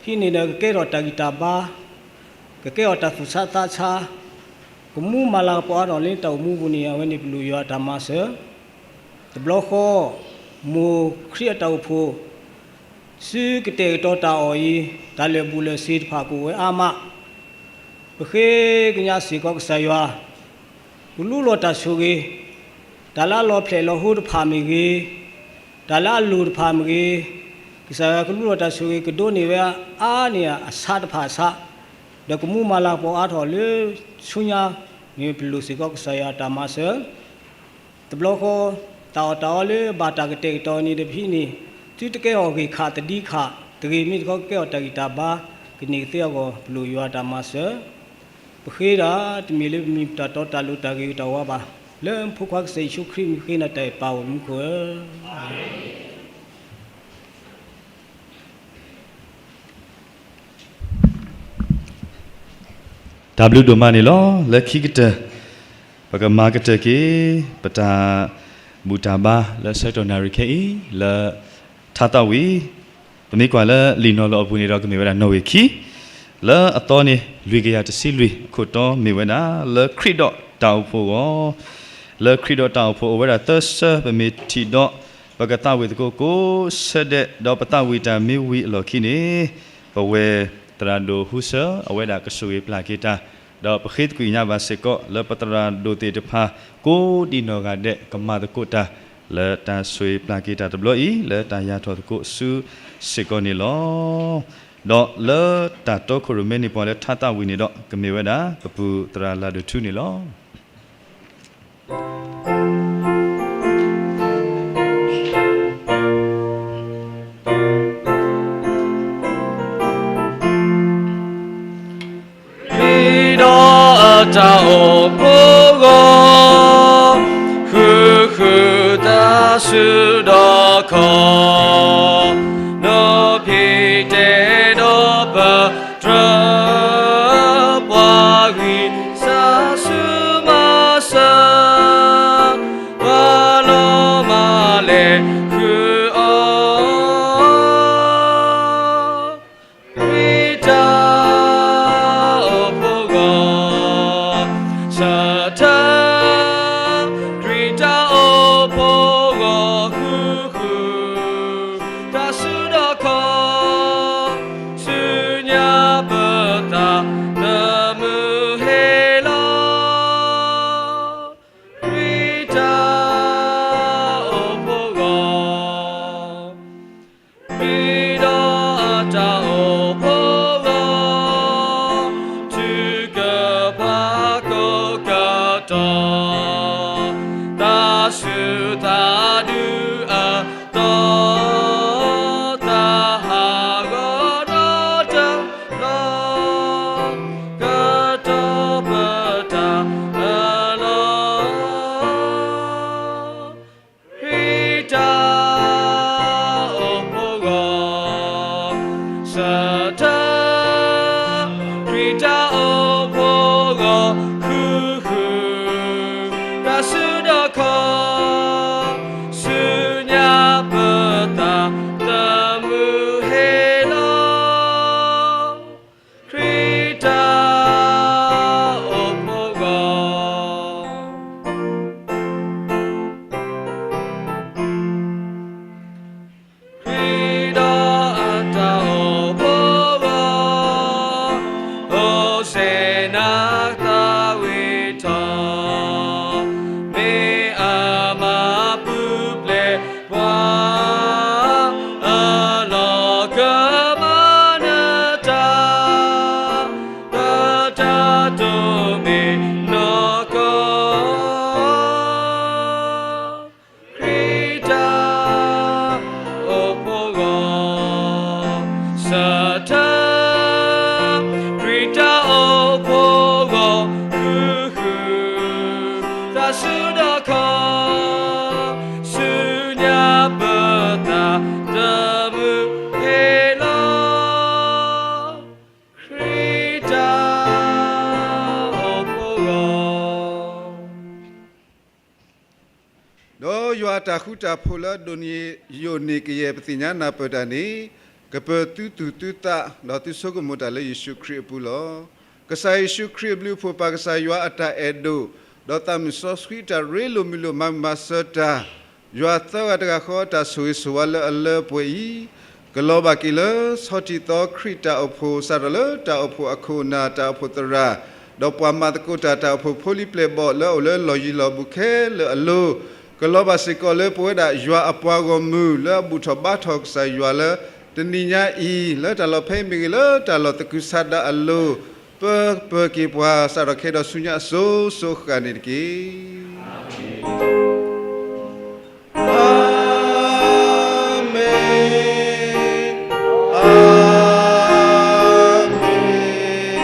ဟံးန့ၢ်ဒီးကကဲထီၣ်တၢ်ဂံၢ်တၢ်ဘါ, ကကဲထီၣ်တၢ်သူၣ်ဆါသးဆါ, ကမူမၤလၤကပီၤအါထီၣ်လၢတၢ်အိၣ်မူပူၤန့ၣ် အဝဲန့ၣ်ပလိၣ်ယွၤအတၢ်မၤစၢၤ. တဘျီဃီ မိၢ်ခရံာ်အတၢ်အိၣ်ဖှိၣ် စုကတဲာ်ကတီၤတၢ်အီၣ်အံၤ တၢ်လၢာ်ဘူၣ်လၢာ်စ့ၤတဖၣ်ကအိၣ်ဝဲအါမး, ပဃ့ကညးစ့ၢ်ကီးကစၢ်ယွၤ ကလူလီၤတၢ်ဆိၣ်ဂ့ၤ, တၢ်လၢအလီၤဖျဲၣ်လီၤဟိတဖၣ်မ့ၢ်ဂ့ၤ, တၢ်လၢအလိၣ်တဖၣ်မ့ၢ်ဂ့ၤ, ကစၢ်ယွၤကလူလီၤတၢ်ဆိၣ်ဂ့ၤ ကဒိးန့ၢ်ဝဲအါန့ၢ်အဆးတဖၣ်အဆး, ဒီးကမူမၤလၤကပီၤအါထီၣ်လၢဆူညါန့ၣ် ပလိၣ်စ့ၢ်ကီးကစၢ်ယွၤအတၢ်မၤစၢၤ. တဘျီဃီ တၢ်အီၣ်တၢ်အီလၢဘၣ်တၢ်ကတဲာ်ကတီၤန့ၣ်တဖၣ်န့ၣ် သုတကဲအီၣ်ဂ့ၢ်ခးသဒံခး, တဂ့ၤမ့ၢ်တခီကကဲအီၣ်တၢ်ဂံၢ်တၢ်ဘါ ကန့ၢ်ကသ့အဂီၢ် ပလိၣ်ယွၤတၢ်မၤစၢၤ. ပဃ့ဒၣ်တမ့ၢ်လၢပမံၤပတၢ်တီတၢ်လိၤတၢ်ဂ့ၤတၢ်ဝါဘၣ်, လၢဖိခွါကစၢ်ယ့ၣ်ၡူးခရံာ်မံၤဃ့နၤတၢ်အဲၣ်ပၢ်အိၣ်မူခိၣ်ဧၢ. တၢ်ဘျုးဒိၣ်မးန့ၣ်လီၤ. လၢခံကတၢၢ် ပကမၤကတၢၢ်က့ၤ ပတၢ်ဘူၣ်တၢ်ဘါလၢဆၢကတီၢ်နၣ်ရံၣ်ခဲအံၤ လၢထါသးဝံၣ်, ပမ့ၢ်ကွၢ်လၢလံာ်နီၤလီၤအပူၤန့ၣ်ဒီး ကမ့ၢ်ဝဲဒၣ်နီၣ်ဂံၢ်ခံ, လၢအသီန့ၣ် လွံၢ်ကယၤတဆံလွံၢ်, အခိၣ်တီမ့ၢ်ဝဲဒၣ် လၢခရံာ်ဒီးတၢ်အိၣ်ဖှိၣ်အဂီၢ်, လၢခရံာ်ဒီးတၢ်အိၣ်ဖှိၣ်အိၣ်ဝဲဒၣ်သၢဆၢ, ပမ့ၢ်ထံၣ်ဒီး ပကသးဝံၣ်သကိးကိးဆၢဒဲး, ဒီးပသးဝံၣ်တၢ်မ့ၢ်ဝံၤအလီၢ်ခံန့ၣ် ပဝဲသရၣ်ဒိၣ်ဟူစၢ အဝဲဒၣ်ကဆိၣ်ဂ့ၤပျၢ်က့ၤတၢ်, ဒီးပဃ့သကွံာ်ညါဘၣ်စ့ၢ်ကီး လၢပသရၣ်ဒိၣ်သ့ၣ်တဖၣ် ကိးဒံးနီၢ်ဂၤဒဲး ကမၤသကိးတၢ် လၢတၢ်ဆိၣ်ဂ့ၤပျၢ်က့ၤတၢ်တဘျီအံၤ လၢတၢ်ယၤထီၣ်သကိးဆူစ့ၢ်ကီးန့ၣ်လီၤ. ဒီးလၢတၢ်တီခိၣ်ရိၣ်မဲန့ၣ် ပှၤလၢထါသးဝံၣ်န့ၣ်ဒီး ကမ့ၢ်ဝဲဒၣ် ပပုၢ်သရၣ်လၢ်ဒိၣ်ထူန့ၣ်လီၤ. ခရံာ်ဒီးအတၢ်အိၣ်ဖှိၣ်အဂီၢ်, ဃုဃုတၢ်ဆူဒီးခီ, ဒီး တၢ်ဃူတၢ်ဖိးလၢအဒိၣ်န့ၢ်ယိာ်န့ၢ်ကယဲၢ်ပသ့ၣ်ညါနၢ်ပၢၢ်တၢ်န့ၣ်, ကပၢၤသုသူၣ်သုသး ဒီးသုဆိကမိၣ်တၢ်လၢယ့ၣ်ၡူးခရံာ်အပူၤလီၤ. ကစၢ်ယ့ၣ်ၡူးခရံာ်အဘျုးအဖှိၣ် ပၢ်ကစၢ်ယွၤအတၢ်အဲၣ်ဒိၣ်, ဒီးသးမုၢ်စီဆှံအတၢ်ရ့လိာ်မုာ်လိာ်မၤမုာ်မၤစၢၤတၢ်, ယွၤသၢဂၤတဂၤဃီအတၢ်ဆိၣ်ဂ့ၤဆိၣ်ဝါလၢအလၢအပှဲၤအံၤ, ကလီၤဘၣ်က့ၤလၢ ဆီထံးသီခရံာ်တၢ်အိၣ်ဖှိၣ် စးထီၣ်လၢတၢ်အိၣ်ဖှိၣ်အခိၣ်အနၢ် တၢ်အိၣ်ဖှိၣ်သရၣ်, ဒီးပှၤမၤသကိးတၢ် တၢ်အိၣ်ဖှိၣ်ဖိလံၤပျဲၢ်ဘီၣ်လၢအအိၣ်လၢလီၢ်ယံၤလီၢ်ဘူးခဲလၢာ်အလိၤ, ကလီၤဘၣ်စ့ၢ်ကီးလၢပဝဲဒၣ်ယွၤအပှၤဂီၢ်မုၢ် လၢအဘူၣ်ထီၣ်ဘါထီၣ်ကစၢ်ယွၤလၢတနံၤညါအံၤ, လၢတၢ်လီၢ်ဖဲအံၤမ့ၢ်ဂ့ၤ လၢတၢ်လီၢ်သကုၤဆးဒးအလိၤ, ပၢပၢၤက့ၤပှၤစးထီၣ်ခဲဒီးဆူညါအစိၤစိၤအဃၣ်န့ၣ်တက့ၢ်. အၤမ့ၣ်, အၤမ့ၣ်, အၤမ့ၣ်. မ်ယွၤပာ်ထီၣ်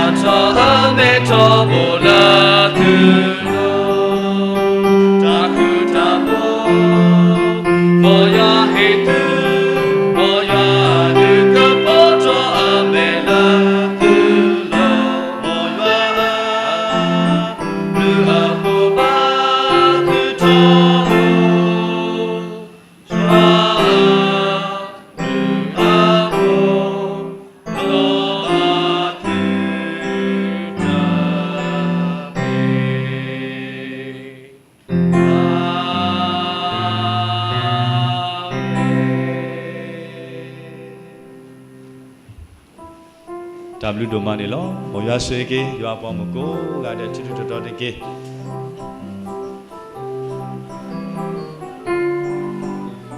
အမဲထီၣ်ဘိလၢသုလိၤ, တၢ်ဃူတၢ်ဖိး, မ်ယွၤဟ့ၣ်သု, မ်ယွၤဒုးကပီၤထီၣ်အမဲလၢသုလိၤ, မ်ယွၤအဘျုးအဖှိၣ်ဘၣ်သုထီဘိ, ယွၤအဘျုးအဖှိၣ် ကလီၤဘၣ်သုတၢ်န့ၣ်, အၤမ့ၣ်. တၢ်ဘျုးဒိၣ်မးန့ၣ်လီၤ. မ်ယွၤဆိၣ်ဂ့ၤက့ၤ ယွၤအပှၤမုၣ်ကိးဂၤဒဲး ထူထူတီတီတက့ၢ်.